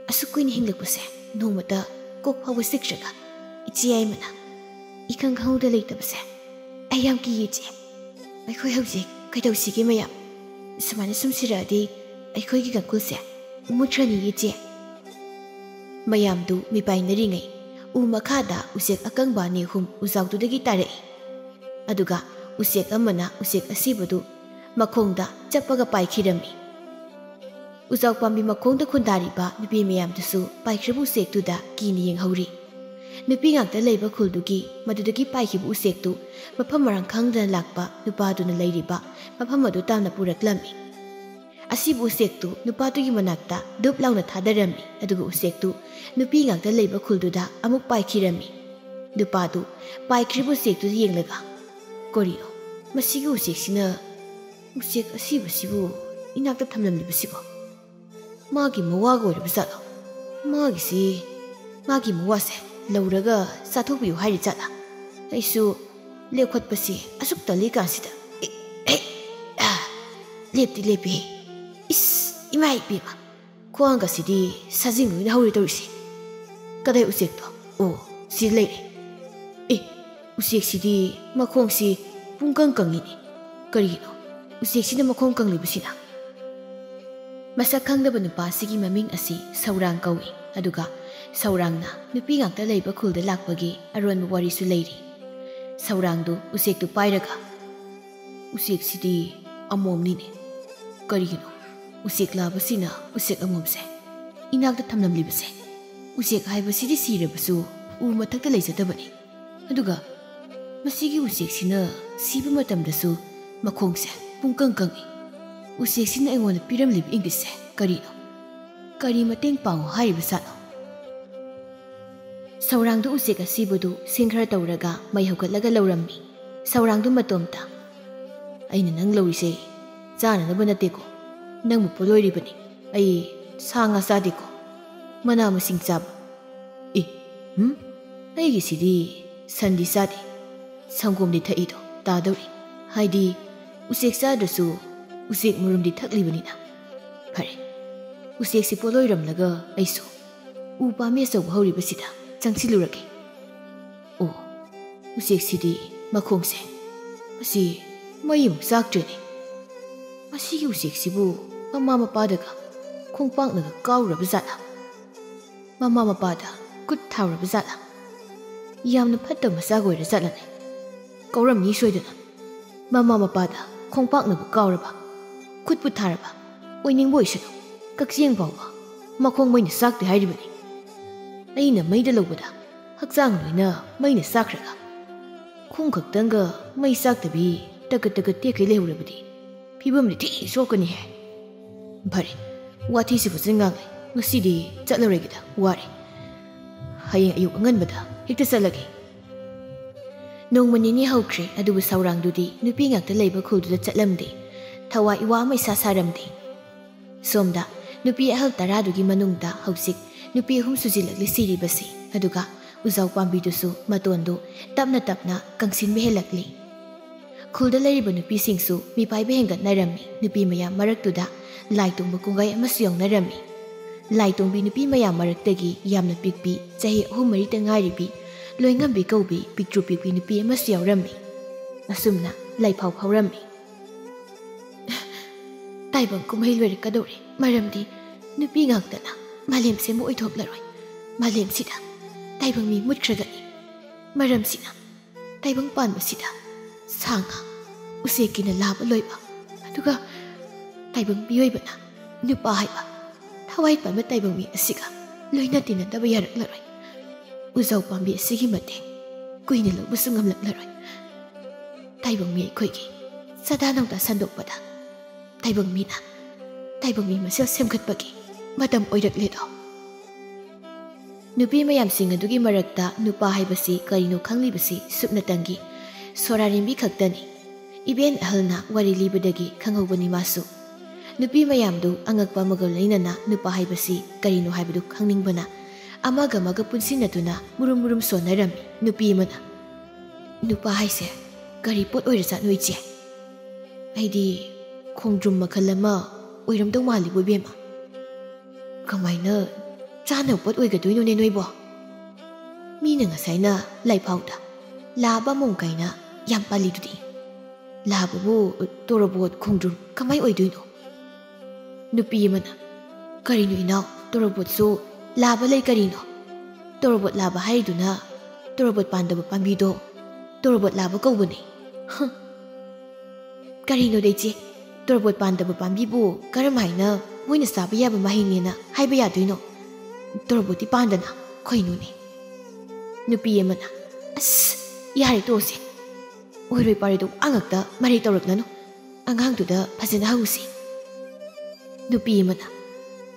ꯑꯁꯨꯛ ꯀꯨꯏꯅ ꯍꯤꯡꯂꯛꯄꯁꯦ ꯅꯣꯡꯃꯇ ꯀꯣꯛ ꯐꯥꯎꯕ ꯆꯤꯛꯇ꯭ꯔꯒ ꯏꯆꯦ ꯌꯥꯏꯃꯅ ꯏꯈꯪ ꯈꯪꯍꯧꯗ ꯂꯩꯇꯕꯁꯦ ꯑꯩ ꯌꯥꯝ ꯀꯤꯌꯦ ꯏꯆꯦ꯫ ꯑꯩꯈꯣꯏ ꯍꯧꯖꯤꯛ ꯀꯩꯗꯧꯁꯤꯒꯦ ꯃꯌꯥꯝ? ꯁꯨꯃꯥꯏꯅ ꯁꯨꯝ ꯁꯤꯔꯛꯑꯗꯤ ꯑꯩꯈꯣꯏꯒꯤ ꯀꯥꯡꯈꯨꯜꯁꯦ ꯃꯨꯠꯈ꯭ꯔꯅꯤꯌꯦ ꯏꯆꯦ꯫" ꯃꯌꯥꯝꯗꯨ ꯃꯤꯄꯥꯏꯅꯔꯤꯉꯩ ꯎ ꯃꯈꯥꯗ ꯎꯆꯦꯛ ꯑꯀꯪꯕ ꯑꯅꯤ ꯑꯍꯨꯝ ꯎꯖꯥꯎꯗꯨꯗꯒꯤ ꯇꯥꯔꯛꯏ꯫ ꯑꯗꯨꯒ ꯎꯆꯦꯛ ꯑꯃꯅ ꯎꯆꯦꯛ ꯑꯁꯤꯕꯗꯨ ꯃꯈꯣꯡꯗ ꯆꯞꯄꯒ ꯄꯥꯏꯈꯤꯔꯝꯃꯤ꯫ ꯎꯖꯥꯎ ꯄꯥꯝꯕꯤ ꯃꯈꯣꯡꯗ ꯈꯨꯟꯗꯥꯔꯤꯕ ꯅꯨꯄꯤ ꯃꯌꯥꯝꯗꯨꯁꯨ ꯄꯥꯏꯈ꯭ꯔꯤꯕ ꯎꯆꯦꯛꯇꯨꯗ ꯀꯤꯅ ꯌꯦꯡꯍꯧꯔꯤ꯫ ꯅꯨꯄꯤ ꯉꯥꯛꯇ ꯂꯩꯕ ꯈꯨꯜꯗꯨꯒꯤ ꯃꯗꯨꯗꯒꯤ ꯄꯥꯏꯈꯤꯕ ꯎꯆꯦꯛꯇꯨ ꯃꯐꯝ ꯃꯔꯥꯡ ꯈꯪꯗꯅ ꯂꯥꯛꯄ ꯅꯨꯄꯥꯗꯨꯅ ꯂꯩꯔꯤꯕ ꯃꯐꯝ ꯑꯗꯨ ꯇꯥꯟꯅ ꯄꯨꯔꯛꯂꯝꯃꯤ꯫ ꯑꯁꯤꯕꯨ ꯎꯆꯦꯛꯇꯨ ꯅꯨꯄꯥꯗꯨꯒꯤ ꯃꯅꯥꯛꯇ ꯙꯨꯞ ꯂꯥꯎꯅ ꯊꯥꯗꯔꯝꯃꯤ, ꯑꯗꯨꯒ ꯎꯆꯦꯛꯇꯨ ꯅꯨꯄꯤ ꯉꯥꯛꯇ ꯂꯩꯕ ꯈꯨꯜꯗꯨꯗ ꯑꯃꯨꯛ ꯄꯥꯏꯈꯤꯔꯝꯃꯤ꯫ ꯅꯨꯄꯥꯗꯨ ꯄꯥꯏꯈ꯭ꯔꯤꯕ ꯎꯆꯦꯛꯇꯨꯗ ꯌꯦꯡꯂꯒ, "ꯀꯔꯤꯅꯣ? ꯃꯁꯤꯒꯤ ꯎꯆꯦꯛꯁꯤꯅ, ꯎꯆꯦꯛ ꯑꯁꯤꯕꯁꯤꯕꯨ ꯏꯅꯥꯛꯇ ꯊꯝꯂꯝꯂꯤꯕꯁꯤꯕꯣ? ꯃꯥꯒꯤ ꯃꯋꯥꯒ ꯑꯣꯏꯔꯕ ꯖꯥꯠꯂꯣ? ꯃꯥꯒꯤꯁꯤ, ꯃꯥꯒꯤ ꯃꯋꯥꯁꯦ ꯂꯧꯔꯒ ꯆꯥꯊꯣꯛꯄꯤꯌꯨ ꯍꯥꯏꯔꯤ ꯖꯥꯠꯂꯥ? ꯑꯩꯁꯨ ꯂꯦꯞꯈꯠꯄꯁꯤ ꯑꯁꯨꯛ ꯇꯜꯂꯤ ꯀꯥꯟꯁꯤꯗ꯫ ꯑꯦ, ꯑꯦ, ꯑ, ꯂꯦꯞꯇꯤ ꯂꯦꯞꯄꯤ꯫ ꯏꯁ, ꯏꯃꯥ ꯏꯄꯦꯝꯃ, ꯈ꯭ꯋꯥꯡꯒꯁꯤꯗꯤ ꯁꯥꯖꯤꯡ ꯂꯣꯏꯅ ꯍꯧꯔꯦ ꯇꯧꯔꯤꯁꯦ꯫ ꯀꯗꯥꯏ ꯎꯆꯦꯛꯇꯣ? ꯑꯣ, ꯁꯤ ꯂꯩꯔꯦ꯫ ꯑꯦ, ꯎꯆꯦꯛꯁꯤꯗꯤ ꯃꯈꯣꯡꯁꯤ ꯄꯨꯡꯀꯪ ꯀꯪꯉꯤꯅꯦ꯫ ꯀꯔꯤꯒꯤꯅꯣ ꯎꯆꯦꯛꯁꯤꯅ ꯃꯈꯣꯡ ꯀꯪꯂꯤꯕꯁꯤꯅ?" ꯃꯁꯛ ꯈꯪꯗꯕ ꯅꯨꯄꯥꯁꯤꯒꯤ ꯃꯃꯤꯡ ꯑꯁꯤ ꯁꯧꯔꯥꯡ ꯀꯧꯏ꯫ ꯑꯗꯨꯒ ꯁꯧꯔꯥꯡꯅ ꯅꯨꯄꯤ ꯉꯥꯛꯇ ꯂꯩꯕ ꯈꯨꯜꯗ ꯂꯥꯛꯄꯒꯤ ꯑꯔꯣꯟꯕ ꯋꯥꯔꯤꯁꯨ ꯂꯩꯔꯤ꯫ ꯁꯧꯔꯥꯡꯗꯨ ꯎꯆꯦꯛꯇꯨ ꯄꯥꯏꯔꯒ, "ꯎꯆꯦꯛꯁꯤꯗꯤ ꯑꯃꯣꯝꯅꯤꯅꯦ꯫ ꯀꯔꯤꯒꯤꯅꯣ ꯎꯆꯦꯛ ꯂꯥꯕꯁꯤꯅ ꯎꯆꯦꯛ ꯑꯃꯣꯝꯁꯦ ꯏꯅꯥꯛꯇ ꯊꯝꯂꯝꯂꯤꯕꯁꯦ? ꯎꯆꯦꯛ ꯍꯥꯏꯕꯁꯤꯗꯤ ꯁꯤꯔꯕꯁꯨ ꯎ ꯃꯊꯛꯇ ꯂꯩꯖꯗꯕꯅꯤ꯫ ꯑꯗꯨꯒ ꯃꯁꯤꯒꯤ ꯎꯆꯦꯛꯁꯤꯅ ꯁꯤꯕ ꯃꯇꯝꯗꯁꯨ ꯃꯈꯣꯡꯁꯦ ꯄꯨꯡꯀꯪ ꯀꯪꯏ꯫ ꯎꯆꯦꯛꯁꯤꯅ ꯑꯩꯉꯣꯟꯗ ꯄꯤꯔꯝꯂꯤꯕ ꯏꯪꯒꯤꯠꯁꯦ ꯀꯔꯤꯅꯣ? ꯀꯔꯤ ꯃꯇꯦꯡ ꯄꯥꯡꯉꯨ ꯍꯥꯏꯔꯤꯕꯖꯥꯠꯅꯣ? ꯁꯧꯔꯥꯡꯗꯨ ꯎꯆꯦꯛ ꯑꯁꯤꯕꯗꯨ ꯁꯤꯡ ꯈꯔ ꯇꯧꯔꯒ ꯃꯩ ꯍꯧꯒꯠꯂꯒ ꯂꯧꯔꯝꯃꯤ꯫ ꯁꯧꯔꯥꯡꯗꯨ ꯃꯇꯣꯝꯇ, "ꯑꯩꯅ ꯅꯪ ꯂꯧꯔꯤꯁꯦ ꯆꯥꯅꯅꯕ ꯅꯠꯇꯦꯀꯣ, ꯅꯪꯕꯨ ꯄꯣꯠꯂꯣꯏꯔꯤꯕꯅꯤ꯫ ꯑꯩ ꯁꯥ ꯉꯥ ꯆꯥꯗꯦꯀꯣ, ꯃꯅꯥ ꯃꯁꯤꯡ ꯆꯥꯕ꯫ ꯑꯦ, ꯍꯨꯝ? ꯑꯩꯒꯤꯁꯤꯗꯤ ꯁꯟꯗꯤ ꯆꯥꯗꯦ, ꯁꯪꯒꯣꯝꯗꯤ ꯊꯛꯏꯗꯣ ꯇꯥꯗꯧꯔꯤ꯫ ꯍꯥꯏꯗꯤ ꯎꯆꯦꯛ ꯆꯥꯗ꯭ꯔꯁꯨ ꯎꯆꯦꯛ ꯃꯔꯨꯝꯗꯤ ꯊꯛꯂꯤꯕꯅꯤꯅ꯫ ꯐꯔꯦ, ꯎꯆꯦꯛꯁꯤ ꯄꯣꯠꯂꯣꯏꯔꯝꯂꯒ ꯑꯩꯁꯨ ꯎ ꯄꯥꯝꯕꯤ ꯑꯆꯧꯕ ꯍꯧꯔꯤꯕꯁꯤꯗ ꯆꯪꯁꯤꯜꯂꯨꯔꯒꯦ꯫ ꯑꯣ, ꯎꯆꯦꯛꯁꯤꯗꯤ ꯃꯈꯣꯡꯁꯦ, ꯃꯁꯤ ꯃꯩ ꯑꯃꯨꯛ ꯆꯥꯛꯇ꯭ꯔꯦꯅꯦ꯫ ꯃꯁꯤꯒꯤ ꯎꯆꯦꯛꯁꯤꯕꯨ ꯃꯃꯥ ꯃꯄꯥꯗꯒ ꯈꯣꯡꯄꯥꯛꯅꯒ ꯀꯥꯎꯔꯕ ꯖꯥꯠꯂꯥ? ꯃꯃꯥ ꯃꯄꯥꯗ ꯈꯨꯠ ꯊꯥꯎꯔꯕ ꯖꯥꯠꯂꯥ? ꯌꯥꯝꯅ ꯐꯠꯇꯕ ꯃꯆꯥꯒ ꯑꯣꯏꯔ ꯖꯥꯠꯂꯅꯦ? ꯀꯧꯔꯝꯅꯤ ꯁꯣꯏꯗꯅ꯫ ꯃꯃꯥ ꯃꯄꯥꯗ ꯈꯣꯡꯄꯥꯛꯅꯕ ꯀꯥꯎꯔꯕ, ꯈꯨꯠꯄꯨ ꯊꯥꯔꯕ ꯑꯣꯏꯅꯤꯡꯕ ꯑꯣꯏꯁꯅꯨ, ꯀꯛꯆꯦꯡ ꯐꯥꯎꯕ ꯃꯈꯣꯡ ꯃꯩꯅ ꯆꯥꯛꯇꯦ ꯍꯥꯏꯔꯤꯕꯅꯤ꯫ ꯑꯩꯅ ꯃꯩꯗ ꯂꯧꯕꯗ ꯍꯛꯆꯥꯡ ꯂꯣꯏꯅ ꯃꯩꯅ ꯆꯥꯛꯈ꯭ꯔꯒ ꯈꯣꯡ ꯈꯛꯇꯪꯒ ꯃꯩ ꯆꯥꯛꯇꯕꯤ ꯇꯀꯠ ꯇꯀꯠ ꯇꯦꯛꯈꯩ ꯂꯩꯍꯧꯔꯕꯗꯤ ꯐꯤꯕꯝꯗꯤ ꯊꯤ ꯁꯣꯛꯀꯅꯤꯍꯦ꯫ ꯐꯔꯦ, ꯋꯥꯊꯤꯁꯤ ꯐꯖꯅ ꯉꯥꯡꯂꯦ, ꯉꯁꯤꯗꯤ ꯆꯠꯂꯔꯣꯏꯒꯦꯗ, ꯋꯥꯔꯦ꯫ ꯍꯌꯦꯡ ꯑꯌꯨꯛ ꯑꯉꯟꯕꯗ ꯍꯦꯛꯇ ꯆꯠꯂꯒꯦ꯫ ꯅꯣꯡꯃ ꯅꯤꯅꯤ ꯍꯧꯈ꯭ꯔꯦ, ꯑꯗꯨꯕꯨ ꯁꯧꯔꯥꯡꯗꯨꯗꯤ ꯅꯨꯄꯤ ꯉꯥꯛꯇ ꯂꯩꯕ ꯈꯨꯜꯗꯨꯗ ꯆꯠꯂꯝꯗꯦ꯫ ꯊꯋꯥꯏ ꯏꯋꯥ ꯑꯃ ꯏꯁꯥ ꯁꯥꯔꯝꯗꯦ꯫ ꯁꯣꯝꯗ ꯅꯨꯄꯤ ꯑꯍꯜ ꯇꯔꯥꯗꯨꯒꯤ ꯃꯅꯨꯡꯗ ꯍꯧꯖꯤꯛ ꯅꯨꯄꯤ ꯑꯍꯨꯝ ꯁꯨꯖꯤꯜꯂꯛꯂꯤ ꯁꯤꯔꯤꯕꯁꯤ꯫ ꯑꯗꯨꯒ ꯎꯖꯥꯎ ꯄꯥꯝꯕꯤꯗꯨꯁꯨ ꯃꯇꯣꯟꯗꯨ ꯇꯞꯅ ꯇꯞꯅ ꯀꯪꯁꯤꯟꯕ ꯍꯦꯜꯂꯛꯂꯤ꯫ ꯈꯨꯜꯗ ꯂꯩꯔꯤꯕ ꯅꯨꯄꯤꯁꯤꯡꯁꯨ ꯃꯤꯄꯥꯏꯕ ꯍꯦꯟꯒꯠꯅꯔꯝꯃꯤ꯫ ꯅꯨꯄꯤ ꯃꯌꯥꯝ ꯃꯔꯛꯇꯨꯗ ꯂꯥꯏ ꯇꯣꯡꯕ ꯀꯨꯡꯒꯥꯏ ꯑꯃꯁꯨ ꯌꯥꯎꯅꯔꯝꯃꯤ꯫ ꯂꯥꯏ ꯇꯣꯡꯕꯤ ꯅꯨꯄꯤ ꯃꯌꯥꯝ ꯃꯔꯛꯇꯒꯤ ꯌꯥꯝꯅ ꯄꯤꯛꯄꯤ, ꯆꯍꯤ ꯑꯍꯨꯝ ꯃꯔꯤꯇ ꯉꯥꯏꯔꯤꯕꯤ, ꯂꯣꯏꯉꯝꯕꯤ ꯀꯧꯕꯤ ꯄꯤꯛꯇ꯭ꯔꯨ ꯄꯤꯛꯄꯤ ꯅꯨꯄꯤ ꯑꯃꯁꯨ ꯌꯥꯎꯔꯝꯃꯤ꯫ ꯑꯁꯨꯝꯅ ꯂꯥꯏꯐꯥꯎ ꯐꯥꯎꯔꯝꯃꯤ꯫ ꯇꯥꯏꯕꯪ ꯀꯨꯝꯍꯩ ꯂꯣꯏꯔꯛꯀꯗꯧꯔꯦ, ꯃꯔꯝꯗꯤ ꯅꯨꯄꯤ ꯉꯥꯛꯇꯅ ꯃꯥꯂꯦꯝ ꯁꯦꯝꯕ ꯑꯣꯏꯊꯣꯛꯂꯔꯣꯏ꯫ ꯃꯥꯂꯦꯝꯁꯤꯗ ꯇꯥꯏꯕꯪ ꯃꯤ ꯃꯨꯠꯈ꯭ꯔꯒꯅꯤ꯫ ꯃꯔꯝꯁꯤꯅ ꯇꯥꯏꯕꯪ ꯄꯥꯟꯕꯁꯤꯗ ꯁꯥ ꯉꯥ, ꯎꯆꯦꯛꯀꯤꯅ ꯂꯥꯕ ꯂꯣꯏꯕ, ꯑꯗꯨꯒ ꯇꯥꯏꯕꯪ ꯃꯤꯑꯣꯏꯕꯅ ꯅꯨꯄꯥ ꯍꯥꯏꯕ ꯊꯋꯥꯏ ꯄꯥꯟꯕ ꯇꯥꯏꯕꯪ ꯃꯤ ꯑꯁꯤꯒ ꯂꯣꯏꯅ ꯇꯤꯟꯅꯗꯕ ꯌꯥꯔꯛꯂꯔꯣꯏ꯫ ꯎꯖꯥꯎ ꯄꯥꯝꯕꯤ ꯑꯁꯤꯒꯤ ꯃꯇꯦꯡ ꯀꯨꯏꯅ ꯂꯧꯕꯁꯨ ꯉꯝꯂꯛꯂꯔꯣꯏ꯫ ꯇꯥꯏꯕꯪ ꯃꯤ ꯑꯩꯈꯣꯏꯒꯤ ꯆꯥꯗꯥ ꯅꯥꯎꯗꯥ ꯁꯟꯗꯣꯛꯄꯗ ꯇꯥꯏꯕꯪ ꯃꯤꯅ ꯇꯥꯏꯕꯪ ꯃꯤ ꯃꯁꯦꯜ ꯁꯦꯝꯒꯠꯄꯒꯤ ꯃꯇꯝ ꯑꯣꯏꯔꯛꯂꯦꯗꯣ꯫ ꯅꯨꯄꯤ ꯃꯌꯥꯝꯁꯤꯡ ꯑꯗꯨꯒꯤ ꯃꯔꯛꯇ ꯅꯨꯄꯥ ꯍꯥꯏꯕꯁꯤ ꯀꯔꯤꯅꯣ ꯈꯪꯂꯤꯕꯁꯤ ꯁꯨꯞꯅꯇꯪꯒꯤ ꯁꯣꯔꯥꯔꯦꯝꯕꯤ ꯈꯛꯇꯅꯤ꯫ ꯏꯕꯦꯟ ꯑꯍꯜꯅ ꯋꯥꯔꯤ ꯂꯤꯕꯗꯒꯤ ꯈꯪꯍꯧꯕꯅꯤ ꯃꯥꯁꯨ꯫ ꯅꯨꯄꯤ ꯃꯌꯥꯝꯗꯨ ꯑꯉꯛꯄ ꯑꯃꯒ ꯂꯣꯏꯅꯅ ꯅꯨꯄꯥ ꯍꯥꯏꯕꯁꯤ ꯀꯔꯤꯅꯣ ꯍꯥꯏꯕꯗꯨ ꯈꯪꯅꯤꯡꯕꯅ ꯑꯃꯒ ꯑꯃꯒ ꯄꯨꯟꯁꯤꯟꯅꯗꯨꯅ ꯃꯨꯔꯨꯝ ꯃꯨꯔꯨꯝ ꯁꯣꯟꯅꯔꯝꯃꯤ꯫ ꯅꯨꯄꯤ ꯑꯃꯅ, "ꯅꯨꯄꯥ ꯍꯥꯏꯁꯦ ꯀꯔꯤ ꯄꯣꯠ ꯑꯣꯏꯔꯖꯥꯠꯅꯣ, ꯏꯆꯦ? ꯑꯩꯗꯤ ꯈꯣꯡꯗ꯭ꯔꯨꯝ ꯃꯈꯜ ꯑꯃ ꯑꯣꯏꯔꯝꯗꯧ ꯃꯥꯜꯂꯤꯕꯣ, ꯏꯕꯦꯝꯃ꯫ ꯀꯃꯥꯏꯅ ꯆꯥꯅꯕ ꯄꯣꯠ ꯑꯣꯏꯒꯗꯣꯏꯅꯣꯅꯦ ꯅꯣꯏꯕꯣ? ꯃꯤꯅ ꯉꯁꯥꯏꯅ ꯂꯥꯏꯐꯥꯎꯗ ꯂꯥꯕ ꯑꯃꯣꯝ ꯀꯥꯏꯅ ꯌꯥꯝ ꯄꯥꯜꯂꯤꯗꯨꯗꯤ꯫ ꯂꯥꯕꯕꯨ ꯇꯣꯔꯣꯕꯣꯠ, ꯈꯣꯡꯗ꯭ꯔꯨꯝ ꯀꯃꯥꯏ ꯑꯣꯏꯗꯣꯏꯅꯣ?" ꯅꯨꯄꯤ ꯑꯃꯅ, "ꯀꯔꯤꯅꯣ ꯏꯅꯥꯎ, ꯇꯣꯔꯣꯕꯣꯠꯁꯨ ꯂꯥꯕ ꯂꯩ ꯀꯔꯤꯅꯣ? ꯇꯣꯔꯣꯕꯣꯠ ꯂꯥꯕ ꯍꯥꯏꯔꯤꯗꯨꯅ ꯇꯣꯔꯣꯕꯣꯠ ꯄꯥꯟꯗꯕ ꯄꯥꯝꯕꯤꯗꯣ ꯇꯣꯔꯣꯕꯣꯠ ꯂꯥꯕ ꯀꯧꯕꯅꯦ꯫" "ꯍ, ꯀꯔꯤꯅꯣꯗ ꯏꯆꯦ, ꯇꯣꯔꯣꯕꯣꯠ ꯄꯥꯟꯗꯕ ꯄꯥꯝꯕꯤꯕꯨ ꯀꯔꯝ ꯍꯥꯏꯅ ꯃꯣꯏꯅ ꯆꯥꯕ ꯌꯥꯕ ꯃꯍꯩꯅꯦꯅ ꯍꯥꯏꯕ ꯌꯥꯗꯣꯏꯅꯣ? ꯇꯣꯔꯣꯕꯣꯠꯇꯤ ꯄꯥꯟꯗꯅ ꯀꯩꯅꯣꯅꯦ?" ꯅꯨꯄꯤ ꯑꯃꯅ, "ꯑꯁ, ꯌꯥꯔꯦ ꯇꯣꯛꯑꯁꯦ꯫ ꯑꯣꯏꯔꯣꯏ ꯄꯥꯔꯣꯏꯗ ꯋꯥ ꯉꯥꯛꯇ ꯃꯔꯩ ꯇꯧꯔꯛꯅꯅꯨ꯫ ꯑꯉꯥꯡꯗꯨꯗ ꯐꯖꯅ ꯍꯪꯉꯨꯁꯤ꯫" ꯅꯨꯄꯤ ꯑꯃꯅ,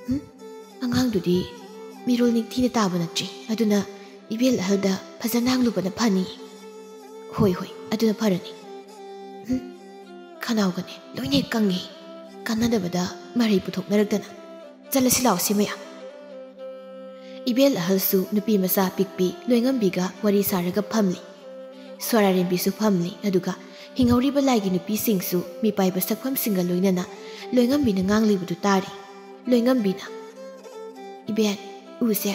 "ꯍꯨꯝ, ꯑꯉꯥꯡꯗꯨꯗꯤ ꯃꯤꯔꯣꯜ ꯅꯤꯡꯊꯤꯅ ꯇꯥꯕ ꯅꯠꯇ꯭ꯔꯤ, ꯑꯗꯨꯅ ꯏꯕꯦꯜ ꯑꯍꯜꯗ ꯐꯖꯅ ꯍꯪꯂꯨꯕꯅ ꯐꯅꯤ꯫" "ꯍꯣꯏ, ꯍꯣꯏ, ꯑꯗꯨꯅ ꯐꯔꯅꯤ꯫ ꯍꯨꯝ, ꯈꯅꯥꯎꯒꯅꯦ ꯂꯣꯏꯅ ꯍꯦꯛ ꯀꯪꯉꯦ, ꯀꯥꯟꯅꯗꯕꯗ ꯃꯔꯩ ꯄꯨꯊꯣꯛꯅꯔꯛꯇꯅ꯫ ꯆꯠꯂꯁꯤ ꯂꯥꯛꯑꯣꯁꯤ ꯃꯌꯥꯝ꯫" ꯏꯕꯦꯜ ꯑꯍꯜꯁꯨ ꯅꯨꯄꯤ ꯃꯆꯥ ꯄꯤꯛꯄꯤ ꯂꯣꯏꯉꯝꯕꯤꯒ ꯋꯥꯔꯤ ꯁꯥꯔꯒ ꯐꯝꯂꯤ꯫ ꯁꯣꯔꯥꯔꯦꯝꯕꯤꯁꯨ ꯐꯝꯂꯤ, ꯑꯗꯨꯒ ꯍꯤꯡꯍꯧꯔꯤꯕ ꯂꯥꯏꯒꯤ ꯅꯨꯄꯤꯁꯤꯡꯁꯨ ꯃꯤꯄꯥꯏꯕ ꯁꯛꯐꯝꯁꯤꯡꯒ ꯂꯣꯏꯅꯅ ꯂꯣꯏꯉꯝꯕꯤꯅ ꯉꯥꯡꯂꯤꯕꯗꯨ ꯇꯥꯔꯤ꯫ ꯂꯣꯏꯉꯝꯕꯤꯅ, "ꯏꯕꯦꯟ, ꯎꯁꯦ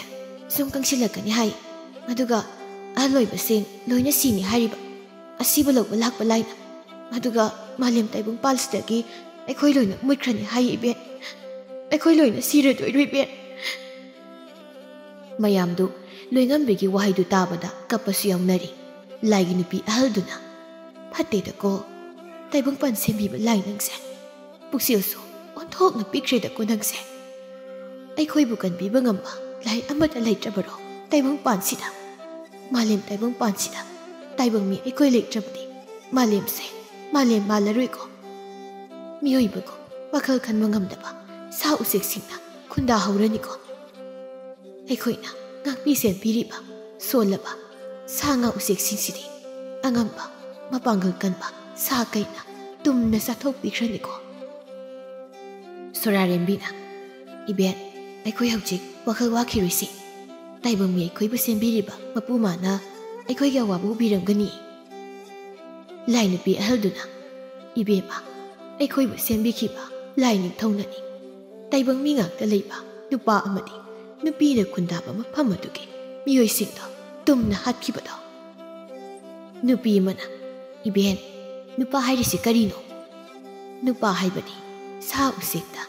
ꯁꯨꯝ ꯀꯪꯁꯤꯜꯂꯛꯀꯅꯤ ꯍꯥꯏ, ꯑꯗꯨꯒ ꯑꯍꯜ ꯑꯣꯏꯕꯁꯤꯡ ꯂꯣꯏꯅ ꯁꯤꯅꯤ ꯍꯥꯏꯔꯤꯕ꯫ ꯑꯁꯤꯕ ꯂꯧꯕ ꯂꯥꯛꯄ ꯂꯥꯏꯅ꯫ ꯑꯗꯨꯒ ꯃꯥꯂꯦꯝ ꯇꯥꯏꯕꯪꯄꯥꯟꯁꯤꯗꯒꯤ ꯑꯩꯈꯣꯏ ꯂꯣꯏꯅ ꯃꯨꯠꯈ꯭ꯔꯅꯤ ꯍꯥꯏ ꯏꯕꯦꯟ꯫ ꯑꯩꯈꯣꯏ ꯂꯣꯏꯅ ꯁꯤꯔꯗꯣꯏꯔꯣ ꯏꯕꯦꯟ?" ꯃꯌꯥꯝꯗꯨ ꯂꯣꯏꯉꯝꯕꯤꯒꯤ ꯋꯥꯍꯩꯗꯨ ꯇꯥꯕꯗ ꯀꯞꯄꯁꯨ ꯌꯥꯎꯅꯔꯤ꯫ ꯂꯥꯏꯒꯤ ꯅꯨꯄꯤ ꯑꯍꯜꯗꯨꯅ, "ꯐꯠꯇꯦꯗꯀꯣ, ꯇꯥꯏꯕꯪꯄꯥꯟ ꯁꯦꯝꯕꯤꯕ ꯂꯥꯏ ꯅꯪꯁꯦ꯫ ꯄꯨꯛꯆꯦꯜꯁꯨ ꯑꯣꯟꯊꯣꯛꯅ ꯄꯤꯛꯈ꯭ꯔꯦꯗꯀꯣ ꯅꯪꯁꯦ꯫ ꯑꯩꯈꯣꯏꯕꯨ ꯀꯟꯕꯤꯕ ꯉꯝꯕ ꯂꯥꯏ ꯑꯃꯠꯇ ꯂꯩꯇ꯭ꯔꯕꯔꯣ ꯇꯥꯏꯕꯪꯄꯥꯟꯁꯤꯗ? ꯃꯥꯂꯦꯝ ꯇꯥꯏꯕꯪꯄꯥꯟꯁꯤꯗ ꯇꯥꯏꯕꯪ ꯃꯤ ꯑꯩꯈꯣꯏ ꯂꯩꯇ꯭ꯔꯕꯗꯤ ꯃꯥꯂꯦꯝꯁꯦ ꯃꯥꯂꯦꯝ ꯃꯥꯜꯂꯔꯣꯏꯀꯣ꯫ ꯃꯤꯑꯣꯏꯕꯒꯨꯝ ꯋꯥꯈꯜ ꯈꯟꯕ ꯉꯝꯗꯕ ꯁꯥ ꯎꯆꯦꯛꯁꯤꯡꯅ ꯈꯨꯟꯗꯥꯍꯧꯔꯅꯤꯀꯣ꯫ ꯑꯩꯈꯣꯏꯅ ꯉꯥꯛꯄꯤ ꯁꯦꯟꯕꯤꯔꯤꯕ ꯁꯣꯜꯂꯕ ꯁꯥ ꯉꯥ ꯎꯆꯦꯛꯁꯤꯡꯁꯤꯗꯤ ꯑꯉꯝꯕ, ꯃꯄꯥꯡꯒꯜ ꯀꯟꯕ ꯁꯥ ꯀꯩꯅ ꯇꯨꯝꯅ ꯆꯥꯊꯣꯛꯄꯤꯈ꯭ꯔꯅꯤꯀꯣ꯫ ꯁꯣꯔꯥꯔꯦꯝꯕꯤꯅ, "ꯏꯕꯦꯟ, ꯑꯩꯈꯣꯏ ꯍꯧꯖꯤꯛ ꯋꯥꯈꯜ ꯋꯥꯈꯤꯔꯣꯏꯁꯤ꯫ ꯇꯥꯏꯕꯪ ꯃꯤ ꯑꯩꯈꯣꯏꯕꯨ ꯁꯦꯝꯕꯤꯔꯤꯕ ꯃꯄꯨ ꯃꯥꯅ ꯑꯩꯈꯣꯏꯒꯤ ꯑꯋꯥꯕ ꯎꯕꯤꯔꯝꯒꯅꯤ꯫" ꯂꯥꯏ ꯅꯨꯄꯤ ꯑꯍꯜꯗꯨꯅ, "ꯏꯕꯦꯝꯃ, ꯑꯩꯈꯣꯏꯕꯨ ꯁꯦꯝꯕꯤꯈꯤꯕ ꯂꯥꯏ ꯅꯤꯡꯊꯧꯅꯅꯤ꯫ ꯇꯥꯏꯕꯪ ꯃꯤ ꯉꯥꯛꯇ ꯂꯩꯕ ꯅꯨꯄꯥ ꯑꯃꯗꯤ ꯅꯨꯄꯤꯅ ꯈꯨꯟꯗꯥꯕ ꯃꯐꯝ ꯑꯗꯨꯒꯤ ꯃꯤꯑꯣꯏꯁꯤꯡꯗꯣ ꯇꯨꯝꯅ ꯍꯥꯠꯈꯤꯕꯗꯣ꯫" ꯅꯨꯄꯤ ꯑꯃꯅ, "ꯏꯕꯦꯟ, ꯅꯨꯄꯥ ꯍꯥꯏꯔꯤꯁꯤ ꯀꯔꯤꯅꯣ?" ꯅꯨꯄꯥ ꯍꯥꯏꯕꯗꯤ ꯁꯥ ꯎꯆꯦꯛꯇ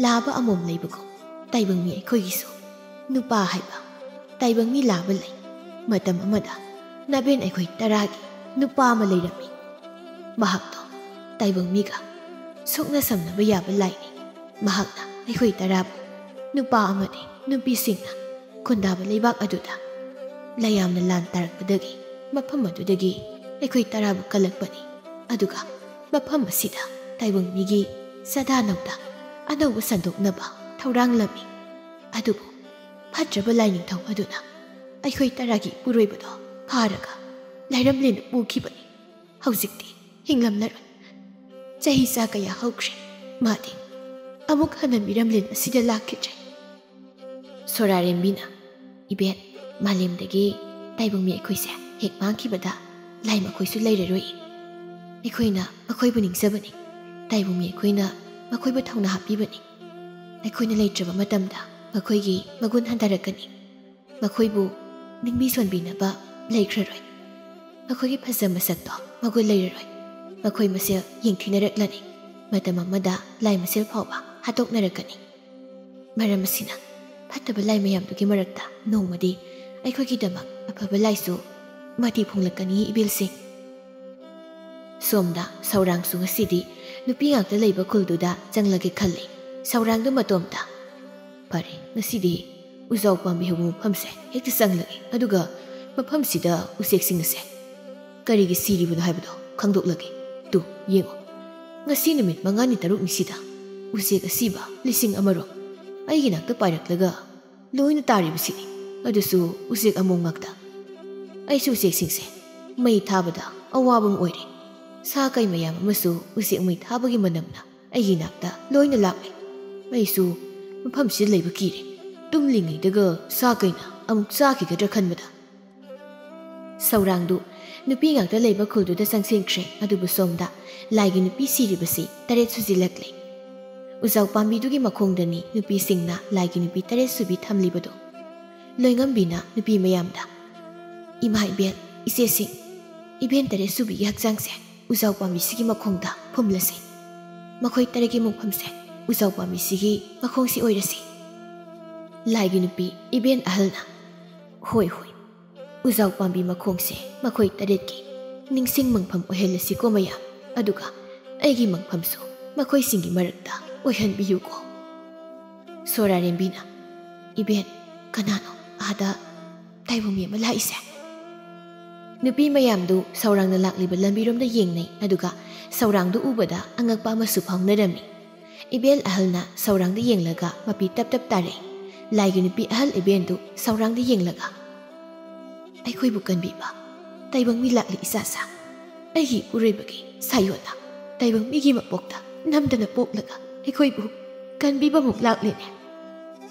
ꯂꯥꯕ ꯑꯃꯣꯝ ꯂꯩꯕꯒꯨꯝ, ꯇꯥꯏꯕꯪ ꯃꯤ ꯑꯩꯈꯣꯏꯒꯤꯁꯨ ꯅꯨꯄꯥ ꯍꯥꯏꯕ ꯇꯥꯏꯕꯪ ꯃꯤ ꯂꯥꯕ ꯂꯩ꯫ ꯃꯇꯝ ꯑꯃꯗ ꯅꯥꯕꯦꯟ ꯑꯩꯈꯣꯏ ꯇꯔꯥꯒꯤ ꯅꯨꯄꯥ ꯑꯃ ꯂꯩꯔꯝꯃꯤ꯫ ꯃꯍꯥꯛꯇꯣ ꯇꯥꯏꯕꯪ ꯃꯤꯒ ꯁꯣꯛꯅ ꯁꯝꯅꯕ ꯌꯥꯕ ꯂꯥꯏꯅꯤ꯫ ꯃꯍꯥꯛꯅ ꯑꯩꯈꯣꯏ ꯇꯔꯥꯕꯨ, ꯅꯨꯄꯥ ꯑꯃꯗꯤ ꯅꯨꯄꯤꯁꯤꯡꯅ ꯈꯨꯟꯗꯥꯕ ꯂꯩꯕꯥꯛ ꯑꯗꯨꯗ ꯂꯩꯌꯥꯝꯅ ꯂꯥꯟ ꯇꯥꯔꯛꯄꯗꯒꯤ ꯃꯐꯝ ꯑꯗꯨꯗꯒꯤ ꯑꯩꯈꯣꯏ ꯇꯔꯥꯕꯨ ꯀꯜꯂꯛꯄꯅꯤ꯫ ꯑꯗꯨꯒ ꯃꯐꯝ ꯑꯁꯤꯗ ꯇꯥꯏꯕꯪ ꯃꯤꯒꯤ ꯆꯥꯗꯥ ꯅꯧꯗꯥ ꯑꯅꯧꯕ ꯁꯟꯗꯣꯛꯅꯕ ꯊꯧꯔꯥꯡꯂꯝꯃꯤ꯫ ꯑꯗꯨꯕꯨ ꯐꯠꯇ꯭ꯔꯕ ꯂꯥꯏꯅꯤꯡꯊꯧ ꯑꯗꯨꯅ ꯑꯩꯈꯣꯏ ꯇꯔꯥꯒꯤ ꯏꯄꯨꯔꯣꯏꯕꯗꯣ ꯐꯥꯔꯒ ꯂꯥꯏꯔꯝꯂꯦꯟꯗ ꯄꯨꯈꯤꯕꯅꯤ꯫ ꯍꯧꯖꯤꯛꯇꯤ ꯍꯤꯡꯂꯝꯂꯔꯣꯏ꯫ ꯆꯍꯤ ꯆꯥ ꯀꯌꯥ ꯍꯧꯈ꯭ꯔꯦ, ꯃꯥꯗꯤ ꯑꯃꯨꯛ ꯍꯟꯅ ꯃꯤꯔꯝꯂꯦꯟ ꯑꯁꯤꯗ ꯂꯥꯛꯈꯤꯗ꯭ꯔꯦ꯫ ꯁꯣꯔꯥꯔꯦꯝꯕꯤꯅ, "ꯏꯕꯦꯟ, ꯃꯥꯂꯦꯝꯗꯒꯤ ꯇꯥꯏꯕꯪ ꯃꯤ ꯑꯩꯈꯣꯏꯁꯦ ꯍꯦꯛ ꯃꯥꯡꯈꯤꯕꯗ ꯂꯥꯏ ꯃꯈꯣꯏꯁꯨ ꯂꯩꯔꯔꯣꯏ꯫ ꯑꯩꯈꯣꯏꯅ ꯃꯈꯣꯏꯕꯨ ꯅꯤꯡꯖꯕꯅꯤ꯫ ꯇꯥꯏꯕꯪ ꯃꯤ ꯑꯩꯈꯣꯏꯅ ꯃꯈꯣꯏꯕꯨ ꯊꯧꯅꯥ ꯍꯥꯞꯄꯤꯕꯅꯤ꯫ ꯑꯩꯈꯣꯏꯅ ꯂꯩꯇ꯭ꯔꯕ ꯃꯇꯝꯗ ꯃꯈꯣꯏꯒꯤ ꯃꯒꯨꯟ ꯍꯟꯊꯔꯛꯀꯅꯤ꯫ ꯃꯈꯣꯏꯕꯨ ꯅꯤꯡꯕꯤ ꯁꯣꯟꯕꯤꯅꯕ ꯂꯩꯈ꯭ꯔꯔꯣꯏ꯫ ꯃꯈꯣꯏꯒꯤ ꯐꯖ ꯃꯁꯛꯇꯣ ꯃꯒꯨꯟ ꯂꯩꯔꯔꯣꯏ꯫ ꯃꯈꯣꯏ ꯃꯁꯦꯜ ꯌꯦꯡꯊꯤꯅꯔꯛꯂꯅꯤ꯫ ꯃꯇꯝ ꯑꯃꯗ ꯂꯥꯏ ꯃꯁꯦꯜ ꯐꯥꯎꯕ ꯍꯥꯠꯇꯣꯛꯅꯔꯛꯀꯅꯤ꯫ ꯃꯔꯝ ꯑꯁꯤꯅ ꯐꯠꯇꯕ ꯂꯥꯏ ꯃꯌꯥꯝꯗꯨꯒꯤ ꯃꯔꯛꯇ ꯅꯣꯡꯃꯗꯤ ꯑꯩꯈꯣꯏꯒꯤꯗꯃꯛ ꯑꯐꯕ ꯂꯥꯏꯁꯨ ꯃꯊꯤ ꯐꯣꯡꯂꯛꯀꯅꯤ, ꯏꯕꯦꯜꯁꯤꯡ꯫" ꯁꯣꯝꯗ ꯁꯧꯔꯥꯡꯁꯨ ꯉꯁꯤꯗꯤ ꯅꯨꯄꯤ ꯉꯥꯛꯇ ꯂꯩꯕ ꯈꯨꯜꯗꯨꯗ ꯆꯪꯂꯒꯦ ꯈꯜꯂꯤ꯫ ꯁꯧꯔꯥꯡꯗꯨ ꯃꯇꯣꯝꯇ, "ꯐꯔꯦ, ꯉꯁꯤꯗꯤ ꯎꯖꯥꯎ ꯄꯥꯝꯕꯤ ꯍꯧꯕ ꯃꯐꯝꯁꯦ ꯍꯦꯛꯇ ꯆꯪꯂꯒꯦ, ꯑꯗꯨꯒ ꯃꯐꯝꯁꯤꯗ ꯎꯆꯦꯛꯁꯤꯡ ꯑꯁꯦ ꯀꯔꯤꯒꯤ ꯁꯤꯔꯤꯕꯅꯣ ꯍꯥꯏꯕꯗꯣ ꯈꯪꯗꯣꯛꯂꯒꯦ꯫ ꯇꯨ, ꯌꯦꯡꯉꯣ, ꯉꯁꯤ ꯅꯨꯃꯤꯠ ꯃꯉꯥꯅꯤ ꯇꯔꯨꯛꯅꯤꯁꯤꯗ ꯎꯆꯦꯛ ꯑꯁꯤꯕ ꯂꯤꯁꯤꯡ ꯑꯃꯔꯣꯝ ꯑꯩꯒꯤ ꯅꯥꯛꯇ ꯄꯥꯏꯔꯛꯂꯒ ꯂꯣꯏꯅ ꯇꯥꯔꯤꯕꯁꯤꯅꯤ, ꯑꯗꯨꯁꯨ ꯎꯆꯦꯛ ꯑꯃꯣꯝ ꯉꯥꯛꯇ꯫ ꯑꯩꯁꯨ ꯎꯆꯦꯛꯁꯤꯡꯁꯦ ꯃꯩ ꯊꯥꯕꯗ ꯑꯋꯥꯕ ꯑꯃ ꯑꯣꯏꯔꯦ꯫ ꯁꯥ ꯀꯩ ꯃꯌꯥꯝ ꯑꯃꯁꯨ ꯎꯆꯦꯛ ꯃꯩ ꯊꯥꯕꯒꯤ ꯃꯅꯝꯅ ꯑꯩꯒꯤ ꯅꯥꯛꯇ ꯂꯣꯏꯅ ꯂꯥꯛꯂꯦ꯫ ꯑꯩꯁꯨ ꯃꯐꯝꯁꯤꯗ ꯂꯩꯕ ꯀꯤꯔꯦ꯫ ꯇꯨꯝꯂꯤꯉꯩꯗꯒ ꯁꯥ ꯀꯩꯅ ꯑꯃꯨꯛ ꯆꯥꯈꯤꯒꯗ꯭ꯔꯥ ꯈꯟꯕꯗ꯫ ꯁꯧꯔꯥꯡꯗꯨ ꯅꯨꯄꯤ ꯉꯥꯛꯇ ꯂꯩꯕ ꯈꯨꯜꯗꯨꯗ ꯆꯪꯁꯤꯟꯈ꯭ꯔꯦ꯫ ꯑꯗꯨꯕꯨ ꯁꯣꯝꯗ ꯂꯥꯏꯒꯤ ꯅꯨꯄꯤ ꯁꯤꯔꯤꯕꯁꯤ ꯇꯔꯦꯠ ꯁꯨꯖꯤꯜꯂꯛꯂꯦ꯫ ꯎꯖꯥꯎ ꯄꯥꯝꯕꯤꯗꯨꯒꯤ ꯃꯈꯣꯡꯗꯅꯤ ꯅꯨꯄꯤꯁꯤꯡꯅ ꯂꯥꯏꯒꯤ ꯅꯨꯄꯤ ꯇꯔꯦꯠ ꯁꯨꯕꯤ ꯊꯝꯂꯤꯕꯗꯨ꯫ ꯂꯣꯏꯉꯝꯕꯤꯅ ꯅꯨꯄꯤ ꯃꯌꯥꯝꯗ, "ꯏꯃꯥ ꯏꯕꯦꯟ, ꯏꯆꯦꯁꯤꯡ, ꯏꯕꯦꯟ ꯇꯔꯦꯠ ꯁꯨꯕꯤꯒꯤ ꯍꯛꯆꯥꯡꯁꯦ ꯎꯖꯥꯎ ꯄꯥꯝꯕꯤꯁꯤꯒꯤ ꯃꯈꯣꯡꯗ ꯐꯨꯝꯂꯁꯤ꯫ ꯃꯈꯣꯏ ꯇꯔꯦꯠꯀꯤ ꯃꯣꯡꯐꯝꯁꯦ ꯎꯖꯥꯎ ꯄꯥꯝꯕꯤꯁꯤꯒꯤ ꯃꯈꯣꯡꯁꯤ ꯑꯣꯏꯔꯁꯤ꯫" ꯂꯥꯏꯒꯤ ꯅꯨꯄꯤ ꯏꯕꯦꯟ ꯑꯍꯜꯅ, "ꯍꯣꯏ, ꯍꯣꯏ, ꯎꯖꯥꯎ ꯄꯥꯝꯕꯤ ꯃꯈꯣꯡꯁꯦ ꯃꯈꯣꯏ ꯇꯔꯦꯠꯀꯤ ꯅꯤꯡꯁꯤꯡ ꯃꯪꯐꯝ ꯑꯣꯏꯍꯜꯂꯁꯤꯀꯣ ꯃꯌꯥꯝ, ꯑꯗꯨꯒ ꯑꯩꯒꯤ ꯃꯪꯐꯝꯁꯨ ꯃꯈꯣꯏꯁꯤꯡꯒꯤ ꯃꯔꯛꯇ ꯑꯣꯏꯍꯟꯕꯤꯌꯨꯀꯣ꯫" ꯁꯣꯔꯥꯔꯦꯝꯕꯤꯅ, "ꯏꯕꯦꯟ, ꯀꯅꯥꯅꯣ ꯑꯥꯗ ꯇꯥꯏꯕꯪ ꯃꯤ ꯑꯃ ꯂꯥꯛꯏꯁꯦ?" ꯅꯨꯄꯤ ꯃꯌꯥꯝꯗꯨ ꯁꯧꯔꯥꯡꯅ ꯂꯥꯛꯂꯤꯕ ꯂꯝꯕꯤꯔꯣꯝꯗ ꯌꯦꯡꯅꯩ, ꯑꯗꯨꯒ ꯁꯧꯔꯥꯡꯗꯨ ꯎꯕꯗ ꯑꯉꯛꯄ ꯑꯃꯁꯨ ꯐꯥꯎꯅꯔꯝꯃꯤ꯫ ꯏꯕꯦꯜ ꯑꯍꯜꯅ ꯁꯧꯔꯥꯡꯗ ꯌꯦꯡꯂꯒ ꯃꯄꯤ ꯇꯞ ꯇꯞ ꯇꯥꯔꯛꯏ꯫ ꯂꯥꯏꯒꯤ ꯅꯨꯄꯤ ꯑꯍꯜ ꯏꯕꯦꯟꯗꯨ ꯁꯧꯔꯥꯡꯗ ꯌꯦꯡꯂꯒ, "ꯑꯩꯈꯣꯏꯕꯨ ꯀꯟꯕꯤꯕ ꯇꯥꯏꯕꯪ ꯃꯤ ꯂꯥꯛꯂꯤ ꯏꯆꯥꯁꯥ꯫ ꯑꯩꯒꯤ ꯏꯄꯨꯔꯣꯏꯕꯒꯤ ꯁꯥꯌꯣꯟꯅ ꯇꯥꯏꯕꯪ ꯃꯤꯒꯤ ꯃꯄꯣꯛꯇ ꯅꯝꯗꯅ ꯄꯣꯛꯂꯒ ꯑꯩꯈꯣꯏꯕꯨ ꯀꯟꯕꯤꯕꯃꯨꯛ ꯂꯥꯛꯂꯦꯅꯦ꯫"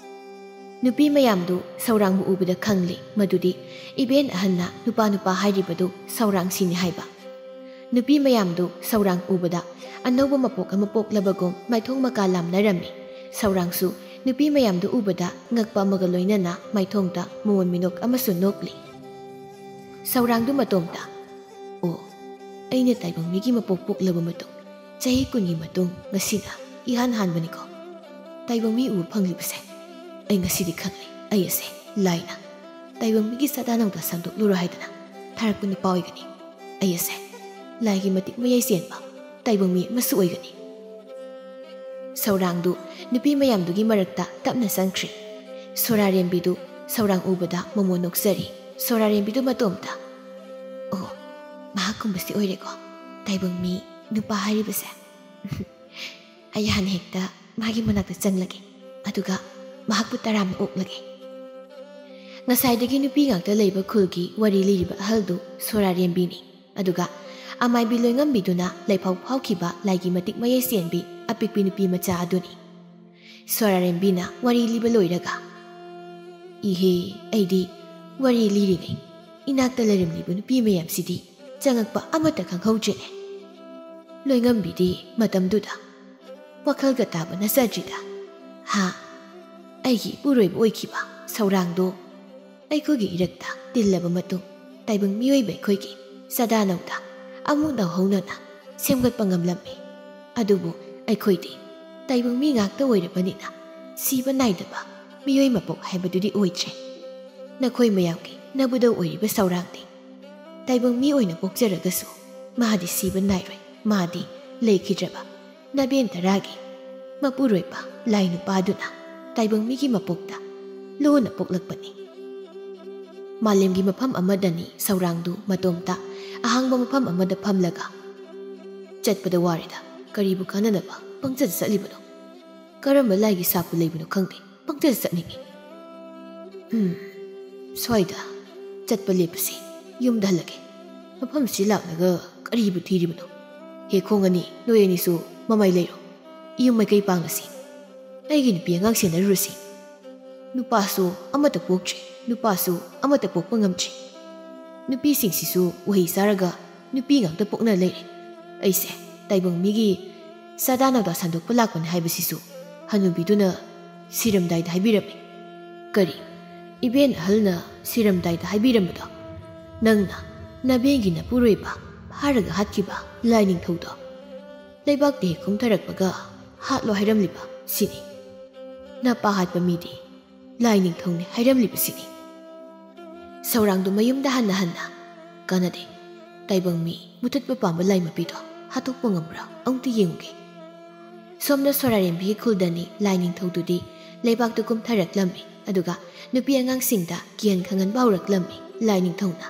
ꯅꯨꯄꯤ ꯃꯌꯥꯝꯗꯨ ꯁꯧꯔꯥꯡꯕꯨ ꯎꯕꯗ ꯈꯪꯂꯦ ꯃꯗꯨꯗꯤ ꯏꯕꯦꯟ ꯑꯍꯟꯅ ꯅꯨꯄꯥ ꯅꯨꯄꯥ ꯍꯥꯏꯔꯤꯕꯗꯨ ꯁꯧꯔꯥꯡꯁꯤꯅꯤ ꯍꯥꯏꯕ꯫ ꯅꯨꯄꯤ ꯃꯌꯥꯝꯗꯨ ꯁꯧꯔꯥꯡ ꯎꯕꯗ ꯑꯅꯧꯕ ꯃꯄꯣꯛ ꯑꯃ ꯄꯣꯛꯂꯕꯒꯨꯝ ꯃꯥꯏꯊꯣꯡ ꯃꯀꯥ ꯂꯥꯝꯅꯔꯝꯃꯤ꯫ ꯁꯧꯔꯥꯡꯁꯨ ꯅꯨꯄꯤ ꯃꯌꯥꯝꯗꯨ ꯎꯕꯗ ꯉꯛꯄ ꯑꯃꯒ ꯂꯣꯏꯅꯅ ꯃꯥꯏꯊꯣꯡꯗ ꯃꯃꯣꯟ ꯃꯤꯅꯣꯛ ꯑꯃꯁꯨ ꯅꯣꯛꯂꯤ꯫ ꯁꯧꯔꯥꯡꯗꯨ ꯃꯇꯣꯝꯇ, "ꯑꯣ, ꯑꯩꯅ ꯇꯥꯏꯕꯪ ꯃꯤꯒꯤ ꯃꯄꯣꯛ ꯄꯣꯛꯂꯕ ꯃꯇꯨꯡ ꯆꯍꯤ ꯀꯨꯟꯒꯤ ꯃꯇꯨꯡ ꯉꯁꯤꯅ ꯏꯍꯥꯟ ꯍꯥꯟꯕꯅꯤꯀꯣ ꯇꯥꯏꯕꯪ ꯃꯤ ꯎꯕ ꯐꯪꯂꯤꯕꯁꯦ꯫ ꯑꯩ ꯉꯁꯤꯗꯤ ꯈꯪꯂꯦ, ꯑꯩ ꯑꯁꯦ ꯂꯥꯏꯅ ꯇꯥꯏꯕꯪ ꯃꯤꯒꯤ ꯆꯥꯗꯥ ꯅꯧꯗꯥ ꯁꯟꯗꯣꯛꯂꯨꯔꯣ ꯍꯥꯏꯗꯅ ꯊꯥꯔꯛꯄ ꯅꯨꯄꯥ ꯑꯣꯏꯒꯅꯤ꯫ ꯑꯩ ꯑꯁꯦ ꯂꯥꯏꯒꯤ ꯃꯇꯤꯛ ꯃꯌꯥꯏ ꯆꯦꯟꯕ ꯇꯥꯏꯕꯪ ꯃꯤ ꯑꯃꯁꯨ ꯑꯣꯏꯒꯅꯤ꯫" ꯁꯧꯔꯥꯡꯗꯨ ꯅꯨꯄꯤ ꯃꯌꯥꯝꯗꯨꯒꯤ ꯃꯔꯛꯇ ꯇꯞꯅ ꯆꯪꯈ꯭ꯔꯦ꯫ ꯁꯣꯔꯥꯔꯦꯝꯕꯤꯗꯨ ꯁꯧꯔꯥꯡ ꯎꯕꯗ ꯃꯃꯣꯟ ꯅꯣꯛꯆꯔꯤ꯫ ꯁꯣꯔꯥꯔꯦꯝꯕꯤꯗꯨ ꯃꯇꯣꯝꯇ, "ꯑꯣ, ꯃꯍꯥꯛꯀꯨꯝꯕꯁꯤ ꯑꯣꯏꯔꯦꯀꯣ ꯇꯥꯏꯕꯪ ꯃꯤ ꯅꯨꯄꯥ ꯍꯥꯏꯔꯤꯕꯁꯦ꯫" ꯑꯩ ꯍꯥꯟꯅ ꯍꯦꯛꯇ ꯃꯥꯒꯤ ꯃꯅꯥꯛꯇ ꯆꯪꯂꯒꯦ, ꯑꯗꯨꯒ ꯃꯍꯥꯛꯄꯨ ꯇꯔꯥꯝꯅ ꯑꯣꯛꯂꯒꯦ꯫ ꯉꯁꯥꯏꯗꯒꯤ ꯅꯨꯄꯤ ꯉꯥꯛꯇ ꯂꯩꯕ ꯈꯨꯜꯒꯤ ꯋꯥꯔꯤ ꯂꯤꯔꯤꯕ ꯑꯍꯜꯗꯨ ꯁꯣꯔꯥꯔꯦꯝꯕꯤꯅꯤ꯫ ꯑꯗꯨꯒ ꯑꯃꯥꯏꯕꯤ ꯂꯣꯏꯉꯝꯕꯤꯗꯨꯅ ꯂꯩꯐꯥꯎ ꯐꯥꯎꯈꯤꯕ ꯂꯥꯏꯒꯤ ꯃꯇꯤꯛ ꯃꯌꯦꯛ ꯆꯦꯟꯕꯤ ꯑꯄꯤꯛꯄꯤ ꯅꯨꯄꯤ ꯃꯆꯥ ꯑꯗꯨꯅꯤ꯫ ꯁꯣꯔꯥꯔꯦꯝꯕꯤꯅ ꯋꯥꯔꯤ ꯂꯤꯕ ꯂꯣꯏꯔꯒ, "ꯏꯍꯦ, ꯑꯩꯗꯤ ꯋꯥꯔꯤ ꯂꯤꯔꯤꯉꯩ ꯏꯅꯥꯛꯇ ꯂꯩꯔꯝꯂꯤꯕ ꯅꯨꯄꯤ ꯃꯌꯥꯝꯁꯤꯗꯤ ꯆꯪꯉꯛꯄ ꯑꯃꯠꯇ ꯈꯪꯍꯧꯗ꯭ꯔꯦꯅꯦ꯫" ꯂꯣꯏꯉꯝꯕꯤꯗꯤ ꯃꯇꯝꯗꯨꯗ ꯋꯥꯈꯜꯒ ꯇꯥꯕ ꯅꯆꯗ꯭ꯔꯤꯗ꯫ ꯍꯥ, ꯑꯩꯒꯤ ꯏꯄꯨꯔꯣꯏꯕ ꯑꯣꯏꯈꯤꯕ ꯁꯧꯔꯥꯡꯗꯣ ꯑꯩꯈꯣꯏꯒꯤ ꯏꯔꯛꯇ ꯇꯤꯜꯂꯕ ꯃꯇꯨꯡ, ꯇꯥꯏꯕꯪ ꯃꯤꯑꯣꯏꯕ ꯑꯩꯈꯣꯏꯒꯤ ꯆꯥꯗꯥ ꯅꯧꯗꯥ ꯑꯃꯨꯛ ꯅꯧꯍꯧꯅꯅ ꯁꯦꯝꯒꯠꯄ ꯉꯝꯂꯝꯃꯤ꯫ ꯑꯗꯨꯕꯨ ꯑꯩꯈꯣꯏꯗꯤ ꯇꯥꯏꯕꯪ ꯃꯤ ꯉꯥꯛꯇ ꯑꯣꯏꯔꯕꯅꯤꯅ ꯁꯤꯕ ꯅꯥꯏꯗꯕ ꯃꯤꯑꯣꯏ ꯃꯄꯣꯛ ꯍꯥꯏꯕꯗꯨꯗꯤ ꯑꯣꯏꯗ꯭ꯔꯦ꯫ ꯅꯈꯣꯏ ꯃꯌꯥꯝꯒꯤ ꯅꯕꯨꯗꯧ ꯑꯣꯏꯔꯤꯕ ꯁꯧꯔꯥꯡꯗꯤ ꯇꯥꯏꯕꯪ ꯃꯤ ꯑꯣꯏꯅ ꯄꯣꯛꯆꯔꯒꯁꯨ ꯃꯥꯗꯤ ꯁꯤꯕ ꯅꯥꯏꯔꯣꯏ꯫ ꯃꯥꯗꯤ ꯂꯩꯈꯤꯗ꯭ꯔꯕ ꯅꯕꯦꯟ ꯇꯔꯥꯒꯤ ꯃꯄꯨꯔꯣꯏꯕ ꯂꯥꯏ ꯅꯨꯄꯥꯗꯨꯅ ꯇꯥꯏꯕꯪ ꯃꯤꯒꯤ ꯃꯄꯣꯛꯇ ꯂꯣꯟꯅ ꯄꯣꯛꯂꯛꯄꯅꯤ꯫ ꯃꯥꯂꯦꯝꯒꯤ ꯃꯐꯝ ꯑꯃꯗꯅꯤ ꯁꯧꯔꯥꯡꯗꯨ ꯃꯇꯣꯝꯇ ꯑꯍꯥꯡꯕ ꯃꯐꯝ ꯑꯃꯗ ꯐꯝꯂꯒ, "ꯆꯠꯄꯗ ꯋꯥꯔꯦꯗ, ꯀꯔꯤꯕꯨ ꯀꯥꯟꯅꯅꯕ ꯄꯪꯆꯠ ꯆꯠꯂꯤꯕꯅꯣ? ꯀꯔꯝꯕ ꯂꯥꯏꯒꯤ ꯁꯥꯞꯄꯨ ꯂꯩꯕꯅꯣ ꯈꯪꯗꯦ, ꯄꯪꯆꯠ ꯆꯠꯅꯤꯡꯉꯤ꯫ ꯎꯝ, ꯁ꯭ꯋꯥꯏꯗ ꯆꯠꯄ ꯂꯦꯞꯄꯁꯤ, ꯌꯨꯝꯗ ꯍꯜꯂꯒꯦ꯫ ꯃꯐꯝꯁꯤ ꯂꯥꯛꯂꯒ ꯀꯔꯤꯕꯨ ꯊꯤꯔꯤꯕꯅꯣ? ꯍꯦ ꯈꯣꯡ ꯑꯅꯤ, ꯅꯣꯏ ꯑꯅꯤꯁꯨ ꯃꯃꯥꯏ ꯂꯩꯔꯣ꯫ ꯌꯨꯝ ꯃꯥꯏꯀꯩ ꯄꯥꯡꯂꯁꯤ꯫ ꯑꯩꯒꯤ ꯅꯨꯄꯤ ꯑꯉꯥꯡ ꯁꯦꯟꯅꯔꯨꯔꯁꯤ꯫ ꯅꯨꯄꯥꯁꯨ ꯑꯃꯠꯇ ꯄꯣꯛꯇ꯭ꯔꯤ, ꯅꯨꯄꯥꯁꯨ ꯑꯃꯠꯇ ꯄꯣꯛꯄ ꯉꯝꯗ꯭ꯔꯤ꯫ ꯅꯨꯄꯤꯁꯤꯡꯁꯤꯁꯨ ꯎꯍꯩ ꯆꯥꯔꯒ ꯅꯨꯄꯤ ꯉꯥꯛꯇ ꯄꯣꯛꯅ ꯂꯩꯔꯦ꯫ ꯑꯩꯁꯦ ꯇꯥꯏꯕꯪ ꯃꯤꯒꯤ ꯆꯥꯗꯥ ꯅꯥꯎꯗꯥ ꯁꯟꯗꯣꯛꯄ ꯂꯥꯛꯄꯅꯦ ꯍꯥꯏꯕꯁꯤꯁꯨ ꯍꯅꯨꯕꯤꯗꯨꯅ ꯁꯤꯔꯝꯗꯥꯏꯗ ꯍꯥꯏꯕꯤꯔꯝꯃꯤ꯫" "ꯀꯔꯤ? ꯏꯕꯦꯟ ꯑꯍꯜꯅ ꯁꯤꯔꯝꯗꯥꯏꯗ ꯍꯥꯏꯕꯤꯔꯝꯕꯗꯣ? ꯅꯪꯅ ꯅꯕꯦꯟꯒꯤ ꯅꯄꯨꯔꯣꯏꯕ ꯐꯥꯔꯒ ꯍꯥꯠꯈꯤꯕ ꯂꯥꯏ ꯅꯤꯡꯊꯧꯗꯣ ꯂꯩꯕꯥꯛꯇ ꯍꯦꯛ ꯀꯨꯝꯊꯔꯛꯄꯒ ꯍꯥꯠꯂꯣ ꯍꯥꯏꯔꯝꯂꯤꯕ ꯁꯤꯅꯤ꯫ ꯅꯄꯥ ꯍꯥꯠꯄ ꯃꯤꯗꯤ ꯂꯥꯏ ꯅꯤꯡꯊꯧꯅꯤ ꯍꯥꯏꯔꯝꯂꯤꯕ ꯁꯤꯅꯤ꯫" ꯁꯧꯔꯥꯡꯗꯨ ꯃꯌꯨꯝꯗ ꯍꯟꯅ ꯍꯟꯅ, "ꯀꯥꯟꯅꯗꯦ, ꯇꯥꯏꯕꯪ ꯃꯤ ꯃꯨꯊꯠꯄ ꯄꯥꯝꯕ ꯂꯥꯏ ꯃꯄꯤꯗꯣ ꯍꯥꯠꯇꯣꯛꯄ ꯉꯝꯕ꯭ꯔꯥ ꯑꯃꯨꯛꯇ ꯌꯦꯡꯉꯨꯒꯦ꯫" ꯁꯣꯝꯗ ꯁꯣꯔꯥꯔꯦꯝꯕꯤꯒꯤ ꯈꯨꯜꯗꯅꯤ ꯂꯥꯏ ꯅꯤꯡꯊꯧꯗꯨꯗꯤ ꯂꯩꯕꯥꯛꯇ ꯀꯨꯝꯊꯔꯛꯂꯝꯃꯤ꯫ ꯑꯗꯨꯒ ꯅꯨꯄꯤ ꯑꯉꯥꯡꯁꯤꯡꯗ ꯀꯤꯍꯟ ꯈꯪꯍꯟꯕ ꯍꯧꯔꯛꯂꯝꯃꯤ ꯂꯥꯏ ꯅꯤꯡꯊꯧꯅ꯫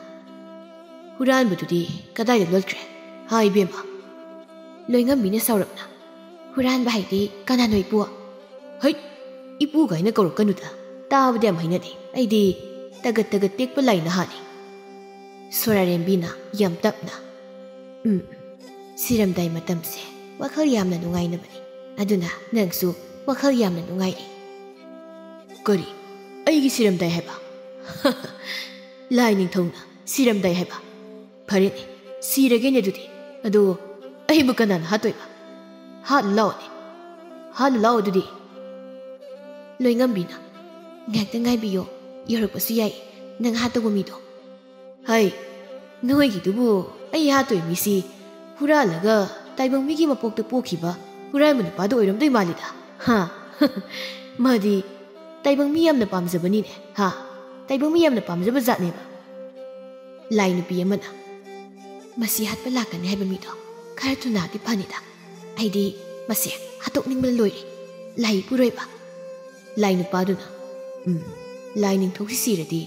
"ꯍꯨꯔꯥꯟꯕꯗꯨꯗꯤ ꯀꯗꯥꯏꯗ ꯂꯣꯠꯈ꯭ꯔꯦ, ꯍꯥ ꯏꯕꯦꯝꯃ?" ꯂꯣꯏꯉꯝꯕꯤꯅ ꯁꯥꯎꯔꯞꯅ, ꯍꯨꯔꯥꯟꯕ ꯍꯥꯏꯗꯤ ꯀꯅꯥꯅꯣ ꯏꯄꯨ? ꯍꯩꯠ! ꯏꯄꯨ ꯀꯥꯏꯅ ꯀꯧꯔꯛꯀꯅꯨꯗ꯫ ꯇꯥꯕꯗ ꯌꯥꯝ ꯍꯩꯅꯗꯦ꯫ ꯑꯩꯗꯤ ꯇꯒꯠ ꯇꯒꯠ ꯇꯦꯛꯄ ꯂꯥꯏ ꯅꯍꯥꯅꯤ꯫ ꯁꯣꯔꯥꯔꯦꯝꯕꯤꯅ ꯌꯥꯝ ꯇꯞꯅ, "ꯎꯝ, ꯁꯤꯔꯝꯗꯥꯏ ꯃꯇꯝꯁꯦ ꯋꯥꯈꯜ ꯌꯥꯝꯅ ꯅꯨꯡꯉꯥꯏꯅꯕꯅꯤ꯫ ꯑꯗꯨꯅ ꯅꯪꯁꯨ ꯋꯥꯈꯜ ꯌꯥꯝꯅ ꯅꯨꯡꯉꯥꯏꯔꯤ꯫" "ꯀꯔꯤ? ꯑꯩꯒꯤ ꯁꯤꯔꯝꯗꯥꯏ ꯍꯥꯏꯕ?" "ꯂꯥꯏ ꯅꯤꯡꯊꯧꯅ ꯁꯤꯔꯝꯗꯥꯏ ꯍꯥꯏꯕ? ꯐꯔꯦꯅꯦ, ꯁꯤꯔꯒꯦꯅꯦ ꯑꯗꯨꯗꯤ꯫ ꯑꯗꯣ ꯑꯩꯕꯨ ꯀꯅꯥꯅ ꯍꯥꯠꯇꯣꯏꯕ? ꯍꯥꯠꯂꯨ ꯂꯥꯛꯑꯣꯅꯦ, ꯍꯥꯠꯂꯨ ꯂꯥꯛꯑꯣ ꯑꯗꯨꯗꯤ꯫" ꯂꯣꯏꯉꯝꯕꯤꯅ, "ꯉꯥꯏꯍꯥꯛꯇ ꯉꯥꯏꯕꯤꯌꯣ, ꯌꯧꯔꯛꯄꯁꯨ ꯌꯥꯏ ꯅꯪ ꯍꯥꯠꯇꯧꯕ ꯃꯤꯗꯣ꯫" "ꯍꯩ, ꯅꯣꯏꯒꯤꯗꯨꯕꯨ ꯑꯩ ꯍꯥꯠꯇꯣꯏ ꯃꯤꯁꯤ ꯍꯨꯔꯥꯜꯂꯒ ꯇꯥꯏꯕꯪ ꯃꯤꯒꯤ ꯃꯄꯣꯛꯇ ꯄꯣꯛꯈꯤꯕ ꯍꯨꯔꯥꯟꯕ ꯅꯨꯄꯥꯗꯣ ꯑꯣꯏꯔꯝꯗꯣꯏ ꯃꯥꯜꯂꯤꯗ꯫ ꯍꯥ? ꯃꯥꯗꯤ ꯇꯥꯏꯕꯪ ꯃꯤ ꯌꯥꯝꯅ ꯄꯥꯝꯖꯕꯅꯤꯅꯦ꯫ ꯍꯥ? ꯇꯥꯏꯕꯪ ꯃꯤ ꯌꯥꯝꯅ ꯄꯥꯝꯖꯕ ꯖꯥꯠꯅꯦꯕ꯫" ꯂꯥꯏ ꯅꯨꯄꯤ ꯑꯃꯅ, "ꯃꯁꯤ ꯍꯥꯠꯄ ꯂꯥꯛꯀꯅꯤ ꯍꯥꯏꯕ ꯃꯤꯗꯣ ꯈꯔ ꯊꯨꯅꯗꯤ ꯐꯅꯤꯗ꯫ ꯑꯩꯗꯤ ꯃꯁꯦ ꯍꯥꯠꯇꯣꯛꯅꯤꯡꯕꯅ ꯂꯣꯏꯔꯦ, ꯂꯥꯏ ꯏꯄꯨꯔꯣꯏꯕ꯫" ꯂꯥꯏ ꯅꯨꯄꯥꯗꯨꯅ, "ꯎꯝ, ꯂꯥꯏ ꯅꯤꯡꯊꯧꯁꯤ ꯁꯤꯔꯗꯤ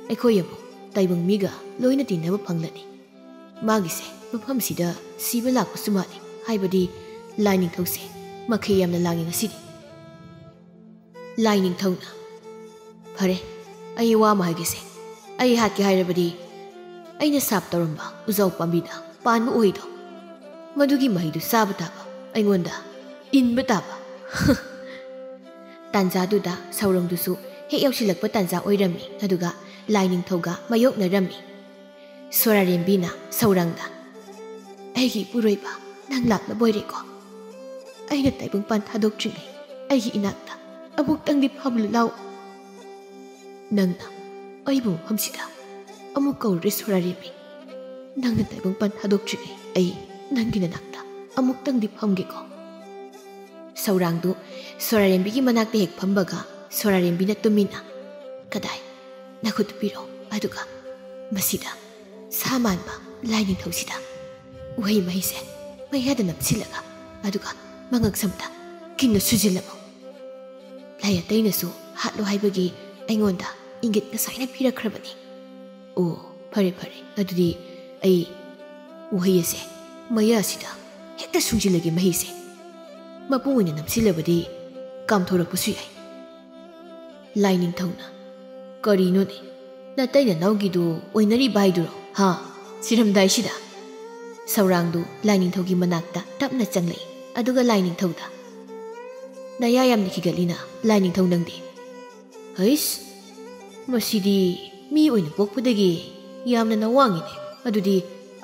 ꯑꯩꯈꯣꯏ ꯑꯃꯨꯛ ꯇꯥꯏꯕꯪ ꯃꯤꯒ ꯂꯣꯏꯅ ꯇꯤꯟꯅꯕ ꯐꯪꯂꯅꯤ꯫ ꯃꯥꯒꯤꯁꯦ ꯃꯐꯝꯁꯤꯗ ꯁꯤꯕ ꯂꯥꯛꯄꯁꯨ ꯃꯥꯜꯂꯤ, ꯍꯥꯏꯕꯗꯤ ꯂꯥꯏ ꯅꯤꯡꯊꯧꯁꯦ ꯃꯈꯩ ꯌꯥꯝꯅ ꯂꯥꯡꯉꯤ ꯉꯁꯤꯗꯤ꯫" ꯂꯥꯏ ꯅꯤꯡꯊꯧꯅ, "ꯐꯔꯦ, ꯑꯩ ꯋꯥ ꯑꯃ ꯍꯥꯏꯒꯦꯁꯦ꯫ ꯑꯩ ꯍꯥꯠꯀꯦ ꯍꯥꯏꯔꯕꯗꯤ ꯑꯩꯅ ꯁꯥꯞ ꯇꯧꯔꯝꯕ ꯎꯖꯥꯎ ꯄꯥꯝꯕꯤꯗ ꯄꯥꯟꯕ ꯎꯍꯩꯗꯣ, ꯃꯗꯨꯒꯤ ꯃꯍꯩꯗꯨ ꯆꯥꯕ ꯇꯥꯕ, ꯑꯩꯉꯣꯟꯗ ꯏꯟꯕ ꯇꯥꯕ꯫" ꯇꯥꯟꯖꯥꯗꯨꯗ ꯁꯧꯔꯪꯗꯨꯁꯨ ꯍꯦꯛ ꯌꯧꯁꯤꯜꯂꯛꯄ ꯇꯥꯟꯖꯥ ꯑꯣꯏꯔꯝꯃꯤ, ꯑꯗꯨꯒ ꯂꯥꯏ ꯅꯤꯡꯊꯧꯒ ꯃꯥꯌꯣꯛꯅꯔꯝꯃꯤ꯫ ꯁꯣꯔꯥꯔꯦꯝꯕꯤꯅ ꯁꯧꯔꯪꯗ, "ꯑꯩꯒꯤ ꯏꯄꯨꯔꯣꯏꯕ, ꯅꯪ ꯂꯥꯛꯂꯕ ꯑꯣꯏꯔꯦꯀꯣ? ꯑꯩꯅ ꯇꯥꯏꯕꯪꯄꯥꯟ ꯊꯥꯗꯣꯛꯇ꯭ꯔꯤꯉꯩ ꯑꯩꯒꯤ ꯏꯅꯥꯛꯇ ꯑꯃꯨꯛꯇꯪꯗꯤ ꯐꯝꯂꯨ ꯂꯥꯎ꯫ ꯅꯪꯅ ꯑꯩꯕꯨ ꯃꯐꯝꯁꯤꯗ ꯑꯃꯨꯛ ꯀꯧꯔꯨꯔꯦ ꯁꯣꯔꯥꯔꯦꯝꯕꯤ꯫ ꯅꯪꯅ ꯇꯥꯏꯕꯪꯄꯥꯟ ꯊꯥꯗꯣꯛꯇ꯭ꯔꯤꯉꯩ ꯑꯩ ꯅꯪꯒꯤ ꯅꯅꯥꯛꯇ ꯑꯃꯨꯛꯇꯪꯗꯤ ꯐꯝꯒꯦꯀꯣ?" ꯁꯧꯔꯥꯡꯗꯨ ꯁꯣꯔꯥꯔꯦꯝꯕꯤꯒꯤ ꯃꯅꯥꯛꯇ ꯍꯦꯛ ꯐꯝꯕꯒ ꯁꯣꯔꯥꯔꯦꯝꯕꯤꯅ ꯇꯨꯃꯤꯟꯅ, "ꯀꯗꯥꯏ? ꯅꯈꯨꯠꯇꯨ ꯄꯤꯔꯛꯑꯣ, ꯑꯗꯨꯒ ꯃꯁꯤꯗ ꯁꯥ ꯃꯥꯟꯕ ꯂꯥꯏ ꯅꯤꯡꯊꯧꯁꯤꯗ ꯎꯍꯩ ꯃꯍꯤꯁꯦ ꯃꯌꯥꯗ ꯅꯞꯁꯤꯜꯂꯒ, ꯑꯗꯨꯒ ꯃꯉꯛꯁꯝꯗ ꯀꯤꯟꯅ ꯁꯨꯖꯤꯜꯂꯝꯃꯨ꯫ ꯂꯥꯏ ꯑꯇꯩꯅꯁꯨ ꯍꯥꯠꯂꯣ ꯍꯥꯏꯕꯒꯤ ꯑꯩꯉꯣꯟꯗ ꯏꯪꯒꯤꯠ ꯉꯁꯥꯏꯅ ꯄꯤꯔꯛꯈ꯭ꯔꯕꯅꯤ꯫ ꯑꯣ, ꯐꯔꯦ, ꯐꯔꯦ, ꯑꯗꯨꯗꯤ ꯑꯩ ꯎꯍꯩ ꯑꯁꯦ ꯃꯌꯥ ꯑꯁꯤꯗ ꯍꯦꯛꯇ ꯁꯨꯡꯖꯤꯜꯂꯒꯦ ꯃꯍꯤꯁꯦ꯫ ꯃꯄꯨꯡ ꯑꯣꯏꯅ ꯅꯝꯁꯤꯜꯂꯕꯗꯤ ꯀꯥꯝꯊꯣꯔꯛꯄꯁꯨ ꯌꯥꯏ꯫ ꯂꯥꯏꯅꯤꯡꯊꯧꯅ, "ꯀꯔꯤꯅꯣꯅꯦ? ꯅꯇꯩ ꯅꯅꯥꯎꯒꯤꯗꯨ ꯑꯣꯏꯅꯔꯤꯕ ꯍꯥꯏꯗꯨꯔꯣ? ꯍꯥ? ꯁꯤꯔꯝꯗꯥꯏꯁꯤꯗ?" ꯁꯧꯔꯥꯡꯗꯨ ꯂꯥꯏꯅꯤꯡꯊꯧꯒꯤ ꯃꯅꯥꯛꯇ ꯇꯞꯅ ꯆꯪꯂꯛꯏ꯫ ꯑꯗꯨꯒ ꯂꯥꯏꯅꯤꯡꯊꯧꯗ, "ꯅꯌꯥ ꯌꯥꯝꯅ ꯈꯤꯒꯠꯂꯤꯅ, ꯂꯥꯏꯅꯤꯡꯊꯧ ꯅꯪꯗꯤ?" "ꯍꯩꯁ, ꯃꯁꯤꯗꯤ ꯃꯤ ꯑꯣꯏꯅ ꯄꯣꯛꯄꯗꯒꯤ ꯌꯥꯝꯅ ꯅꯋꯥꯡꯉꯤꯅꯦ꯫ ꯑꯗꯨꯗꯤ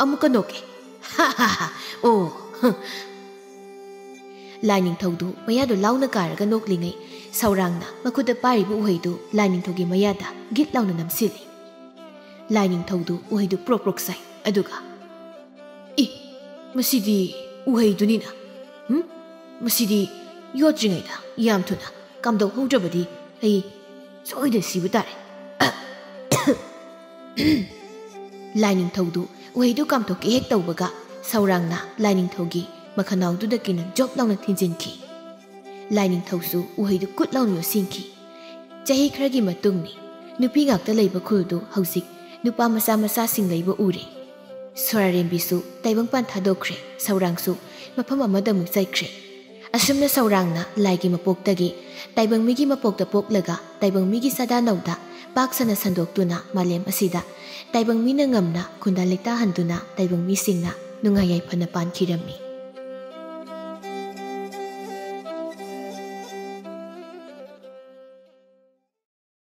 ꯑꯃꯨꯛꯀ ꯅꯣꯛꯀꯦ꯫ ꯍꯥ ꯍꯥ ꯍꯥ, ꯑꯣ, ꯍ꯫" ꯂꯥꯏꯅꯤꯡꯊꯧꯗꯨ ꯃꯌꯥꯗꯨ ꯂꯥꯎꯅ ꯀꯥꯔꯒ ꯅꯣꯛꯂꯤꯉꯩ, ꯁꯧꯔꯥꯡꯅ ꯃꯈꯨꯠꯇ ꯄꯥꯏꯔꯤꯕ ꯎꯍꯩꯗꯨ ꯂꯥꯏꯅꯤꯡꯊꯧꯒꯤ ꯃꯌꯥꯗ ꯒꯤꯠ ꯂꯥꯎꯅ ꯅꯝꯁꯤꯜꯂꯤ꯫ ꯂꯥꯏꯅꯤꯡꯊꯧꯗꯨ ꯎꯍꯩꯗꯨ ꯄ꯭ꯔꯣꯛ ꯄ꯭ꯔꯣꯛ ꯆꯥꯏ꯫ ꯑꯗꯨꯒ, "ꯏ, ꯃꯁꯤꯗꯤ ꯎꯍꯩꯗꯨꯅꯤꯅ꯫ ꯍꯨꯝ? ꯃꯁꯤꯗꯤ ꯌꯣꯠꯇ꯭ꯔꯤꯉꯩꯗ ꯌꯥꯝ ꯊꯨꯅ ꯀꯥꯝꯗꯣꯛꯍꯧꯗ꯭ꯔꯕꯗꯤ ꯑꯩ ꯁꯣꯏꯗꯅ ꯁꯤꯕ ꯇꯥꯔꯦ꯫" ꯂꯥꯏꯅꯤꯡꯊꯧꯗꯨ ꯎꯍꯩꯗꯨ ꯀꯥꯝꯊꯣꯛꯀꯦ ꯍꯦꯛ ꯇꯧꯕꯒ, ꯁꯧꯔꯥꯡꯅ ꯂꯥꯏꯅꯤꯡꯊꯧꯒꯤ ꯃꯈꯅꯥꯎꯗꯨꯗ ꯀꯤꯅ ꯖꯣꯞ ꯂꯥꯎꯅ ꯊꯤꯟꯖꯤꯟꯈꯤ꯫ ꯂꯥꯏꯅꯤꯡꯊꯧꯁꯨ ꯎꯍꯩꯗꯨ ꯀꯨꯠ ꯂꯥꯎꯅ ꯌꯣꯠꯁꯤꯟꯈꯤ꯫ ꯆꯍꯤ ꯈꯔꯒꯤ ꯃꯇꯨꯡꯅꯤ꯫ ꯅꯨꯄꯤ ꯉꯥꯛꯇ ꯂꯩꯕ ꯈꯨꯜꯗꯨ ꯍꯧꯖꯤꯛ ꯅꯨꯄꯥ ꯃꯆꯥ ꯃꯆꯥꯁꯤꯡ ꯂꯩꯕ ꯎꯔꯦ꯫ ꯁꯣꯔꯥꯔꯦꯝꯕꯤꯁꯨ ꯇꯥꯏꯕꯪꯄꯥꯟ ꯊꯥꯗꯣꯛꯈ꯭ꯔꯦ꯫ ꯁꯧꯔꯥꯡꯁꯨ ꯃꯐꯝ ꯑꯃꯗ ꯑꯃꯨꯛ ꯆꯠꯈ꯭ꯔꯦ꯫ ꯑꯁꯨꯝꯅ ꯁꯧꯔꯥꯡꯅ ꯂꯥꯏꯒꯤ ꯃꯄꯣꯛꯇꯒꯤ ꯇꯥꯏꯕꯪꯃꯤꯒꯤ ꯃꯄꯣꯛꯇ ꯄꯣꯛꯂꯒ, ꯇꯥꯏꯕꯪꯃꯤꯒꯤ ꯆꯥꯗꯥ ꯅꯧꯗ ꯄꯥꯛ ꯁꯟꯅ ꯁꯟꯗꯣꯛꯇꯨꯅ, ꯃꯥꯂꯦꯝ ꯑꯁꯤꯗ ꯇꯥꯏꯕꯪꯃꯤꯅ ꯉꯝꯅ ꯈꯨꯟꯗꯥ ꯂꯩꯇꯥꯍꯟꯗꯨꯅ, ꯇꯥꯏꯕꯪꯃꯤꯁꯤꯡꯅ ꯅꯨꯡꯉꯥꯏ ꯌꯥꯏꯐꯅ ꯄꯥꯟꯈꯤꯔꯝꯃꯤ꯫